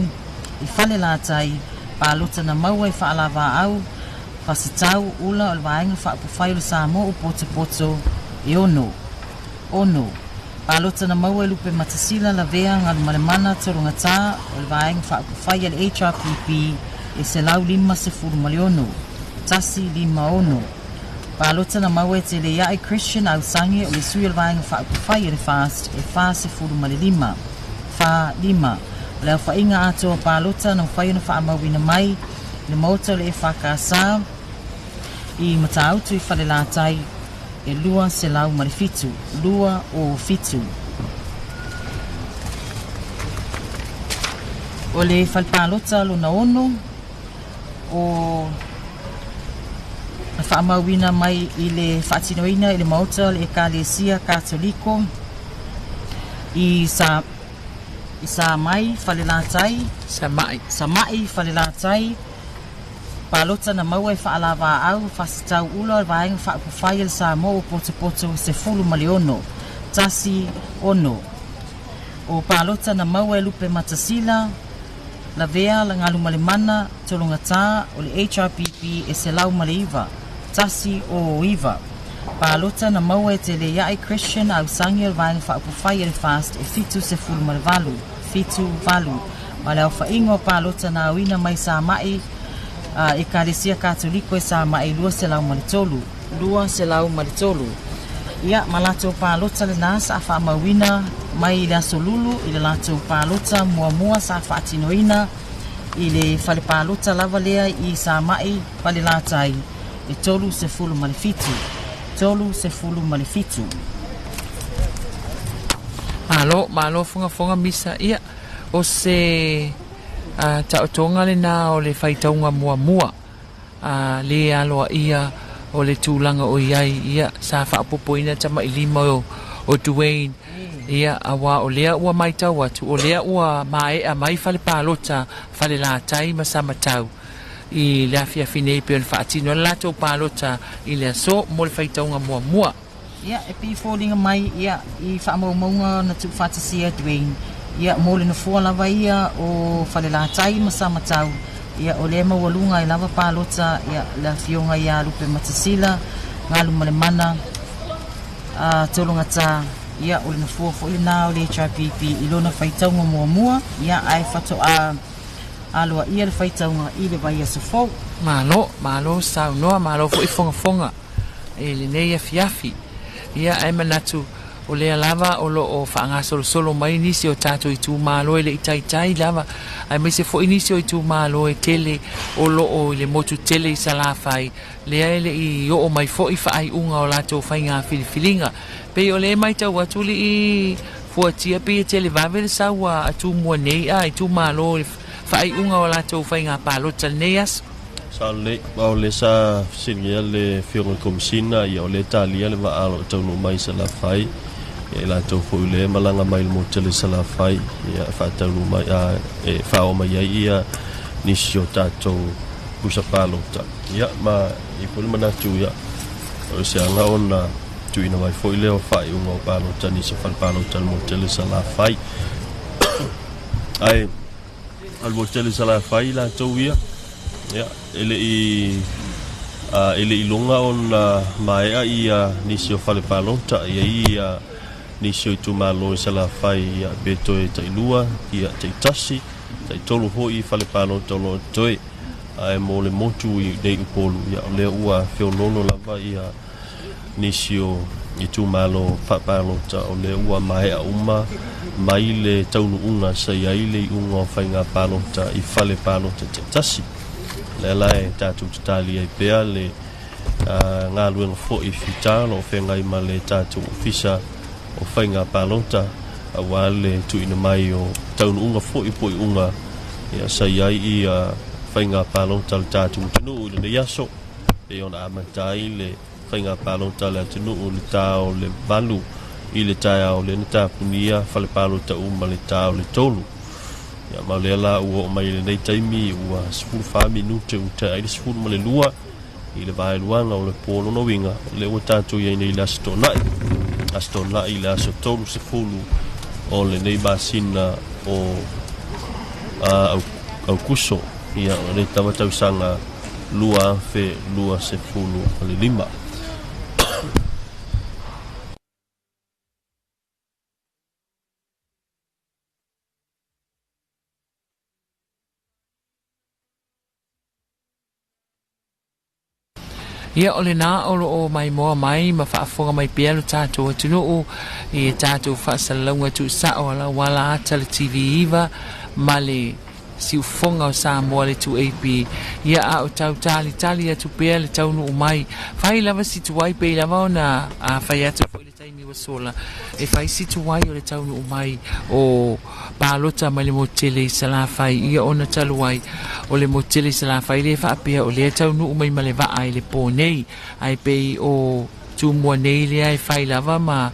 i Falelatai. Palota na maua e faalavaau Fasetau Ula o le Vaega Faaupufai o le Samoa o Potopoto e 6, 6. Palota na maua e Lupe Matasila Lavea Galumalemana Tologatā o le Vaega Faaupufai a le HRPP e 156, 156. Palota na maua e Teleia'i Christian Ausage o le sui o le Vaega Faaupufai a le FAST e 45, 45. O le aofaiga atoa o palota na mafai ona faamauina mai le maota o le EFKS i Matautu i Falelatai e 207, 207. O le fale palota lona ono o na faamauina mai i le faatinoina i le maota o le Ekalesia Katoliko i sa i Samai Falelatai, Sama'i, Sama'i Falelatai. Palota na maua e faalavaau Fasetau Ula o le Vaega Faaupufai a le Samoa ua potopoto 16, 16. O palota na maua e Lupe Matasila Lavea Galumalemana Tologatā o le HRPP e 109, 109. Palota na maua e Teleia'i Christian Ausage o le Vaega Faaupufai a le FAST e 78, 78. Ma le aofaiga o palota na aoina mai Sama'i Ekalesia Katoliko e Sama'i 203, 203. Ia, ma latou palota lenā sa faamauina mai i le aso Lulu i le latou palota muamua sa faatinoina i le fale palota lava lea i Sama'i Falelatai e 37, 37. Malo, malo fogafoga misa ia o se taotoga lenā o le faitauga muamua lē aloaia o le tulaga o i ai ia sa faapopoina tamaʻilima o Dwayne ia auā o lea ua matau atu o lea ua maeʻa mai fale palota Falelatai ma Samatau i le afiafi nei pei ona faatino ai le latou palota i le aso mo le faitauga muamua. Ia, e pei e foliga mai ia i faamaumauga na tuufaatasia e Dwayne, ia mo le nofoa lava ia o Falelatai ma Samatau, ia o lea e maualuga ai lava palota ia le afioga ia Lupe Matasila, Galumalemana, a Tologata, ia o le nofoa foi lenā o le HRPP i lona faitauga muamua, ia ae faatoa aloaia le faitauga i le vaiaso fou. Malo, malo saunoa, malo foi fogafoga i lenei afiafi. Ia, ae manatu o lea lava o lo o faagasolosolo mai nisi o tatou itumalo e le i taitai lava, aemaise foi nisi o itumalo e tele o lo o i le motu tele i Salafai, lea e le i oo mai foi faaiuga o latou faiga filifiliga. Pei o lea e matau atu le i fuatia pei e tele vave le sau a Tumua nei a itumalo i le faaiuga o latou faiga palota lenei aso. Sa lelei, ma o lea sa fesiligia le Afioga i le Komesina, ia o lea e talia le vaa o lo o taunuu mai i Salafai, ia i latou foi o lea e malaga mai i le motu tele i Salafai, ia e faataunuu mai, a, e faaoo mai ai ia nisi o tatou pusa palota. Ia, ma e i ai foi le manatu, ia, o se aga ona tuuina mai foi lea o faaiuga o palota nisi o fale palota i le motu tele i Salafai. Ae, o le motu tele i Salafai latou ia, ia, e le i e le i iloga ona maea ia nisi o fale palota, e i ai ia nisi o itumalo i Salafai, ia, pe toe tailua, ia, taitasi, taitolu foi fale palota o lo o toe. Ae mo le motu i nei Upolu, ia, o lea ua feoloolo lava ia nisi o itumalo faapalota, o lea ua maea uma mai le taunuuga sa i ai le iuga o faiga palota i fale palota taitasi. Lea la e tatou tatali ai pea le galuega foi fita o lo o feagai ma le tatou Ofisa o Faiga Palota aua le tuuina mai o taunuuga foi po o iuga ia sa i ai ia faiga palota le tatou atunuu i lenei aso e ona amata ai le faiga palota le atunuu le tā o le 8 i le taeao lea na tapunia fale palota uma le tā o le 3. Ia ma o lea la ua oo mai i lenei taimi ua 14 minute ua tea ai le 12 i le vaeluaga o le po. Lona uiga o lea ua tatou i ai nei i le aso toonai, aso toonai i le aso 30 o lenei masina o Aukuso, ia o lenei lava tausaga 2025. Ia o lena o loo maimoa mai ma faafofoga mai pea lo tatou atunuu i e tatou faasalalauga tuusao alauala ata le TV 9 ma le siufofoga o Samoa le 2AP. Ia a o tau talitali atu pea le taunuu mai fai lava si tuai pei lava ona fai atu foi le taimi ua sola e fai si tuai o le taunuu mai o palota mai le motu tele i Salafai. Ia ona talu ai o le motu tele i Salafai le faapea o lea taunuu mai ma le vaa i le po nei, ai pei o Tumua nei lea e fai lava ma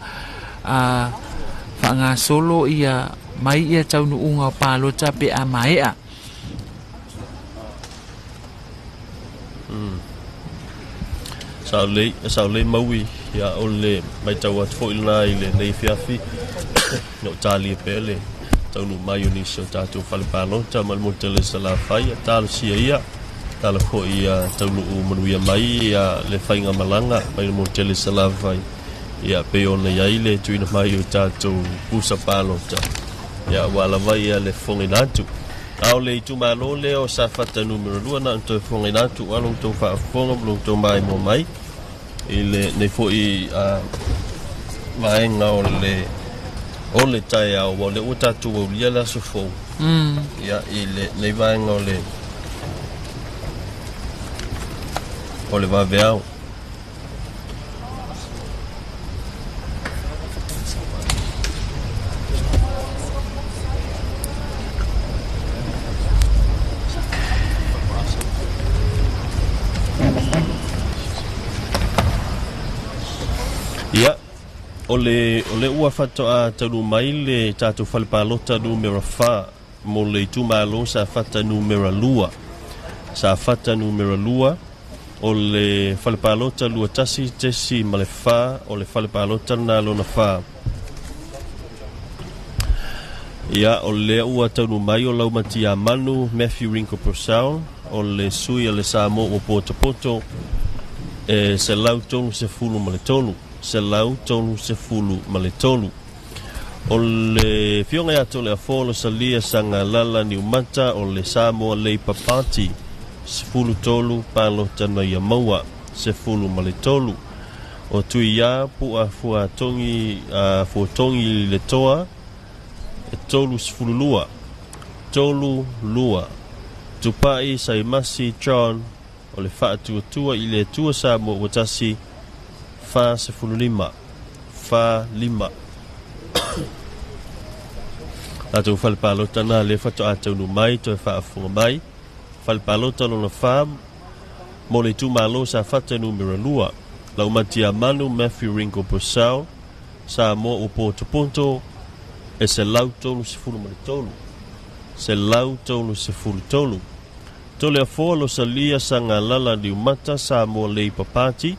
faagasolo ia mai ia taunuuga o palota pe a maea. Sa o lei maui ia o le matau atu foi lena i lenei afiafi no talia pea le taunuu mai o nisi o tatou fale palota ma le motu tele Salafai. Ia talosia ia tala foi ia taunuu manuia mai ia le faiga malaga mai le motu tele Salafai, ia pei ona i ai le tuuina mai o tatou pusa palota, ia ua lava ia le fofogaina atu. A o le itumalo lea o Safata numera 2 na ona toe fofogaina atu ua lo outou faafofoga ma lo outou maimoa mai i lenei foi vaega o le taeao, ua o lea ua tatou aulia le aso fou. Ia i lenei vaega o le vaveao. Ia, o le ua faatoa taunuu mai le tatou fale palota numera 4 mo le itumalo Safata numera 2. Safata numera 2 o le fale palota 21.4 o le fale palota lena lona 4. Ia, o lea ua taunuu mai o Laumatia Manu Matthew Ringo Purcell o le sui o le Samoa ua potopoto e 133. 133. O le fioga ia tole a fo Salia Sangalala Niumata o le Samoa Labour Party 13 palota na ia maua 13. O Tuia Pua Fuatongi Fuatongi le toa 32 32. Tupai Saimasi John o le faatuatua i le Atua Samoa ua tasi 45 45. Tatou fale palota na le faatoa taunuu mai toe faafofoga mai fale palota lona 4 mo le itumalo Safata numera 2. Laumatia Manu Matthew Ringo Purcell Samoa ua potopoto e 133. 133. Tole afoa Losalia Sangalala Niumata Samoa Labour Party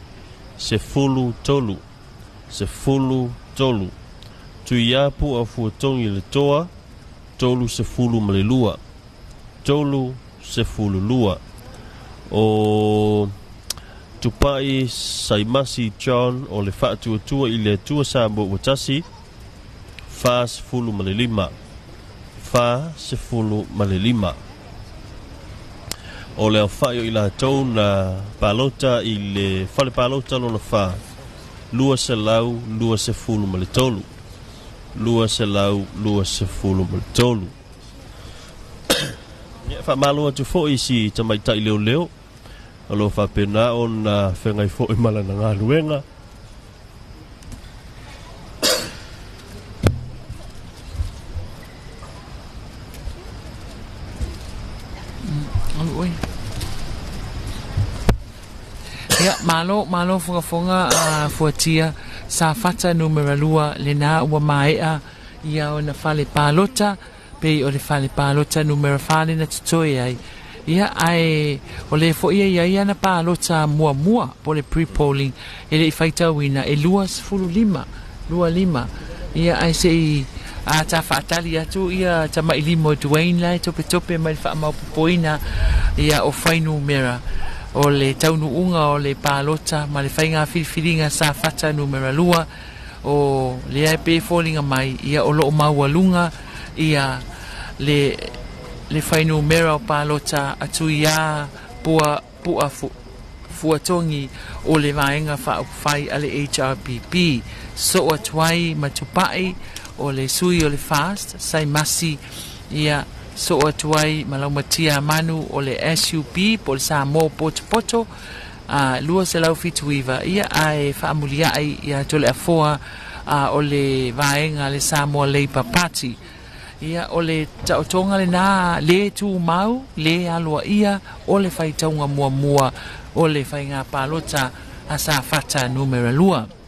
13 13. Tuiapu a Fuatongi le toa 32 32. O Tupai Saimasi John o le faatuatua i le Atua Samoa ua tasi 45 45. O le aofai o i latou na palota i le fale palota lona 4 223 223. Ia faamalo atu foi si tamaitai leoleo o lo faapena ona feagai foi ma lana galuega. Alu oe. Ia, malo, malo fogafoga a fuatia Safata numera 2 lena ua maea ia ona fale palota pei o le fale palota numera 4 lena totoe ai. Ia, ae o le fo'i e iai ana palota muamua po le pre-polling e le'i faitauina e 25 25. Ia, ae se'i a ta faatali atu ia tama'i lima o Dwayne la e topetope mai le faamaopopoina ia o fuainumera o le taunuuga o le palota ma le faiga filifiliga Safata numera 2 o lea e pe foliga mai ia o loo maualuga ia le fuainumera o palota atu iā pua pu'a fuatogi o le vaega faaupufai a le HRPP soo atu ai ma tupa'i o le sui o le FAST Saimasi. Ia soo atu ai ma Laumatia Manu o le SUP po o le Samoa Potopoto a 279. Ia ae faamulia'i ia Toleafoa o le vaega le Samoa Labour Party. Ia o le taotoga lenā lē tumau lē aloaia o le faitauga muamua o le faiga palota a Safata numera 2.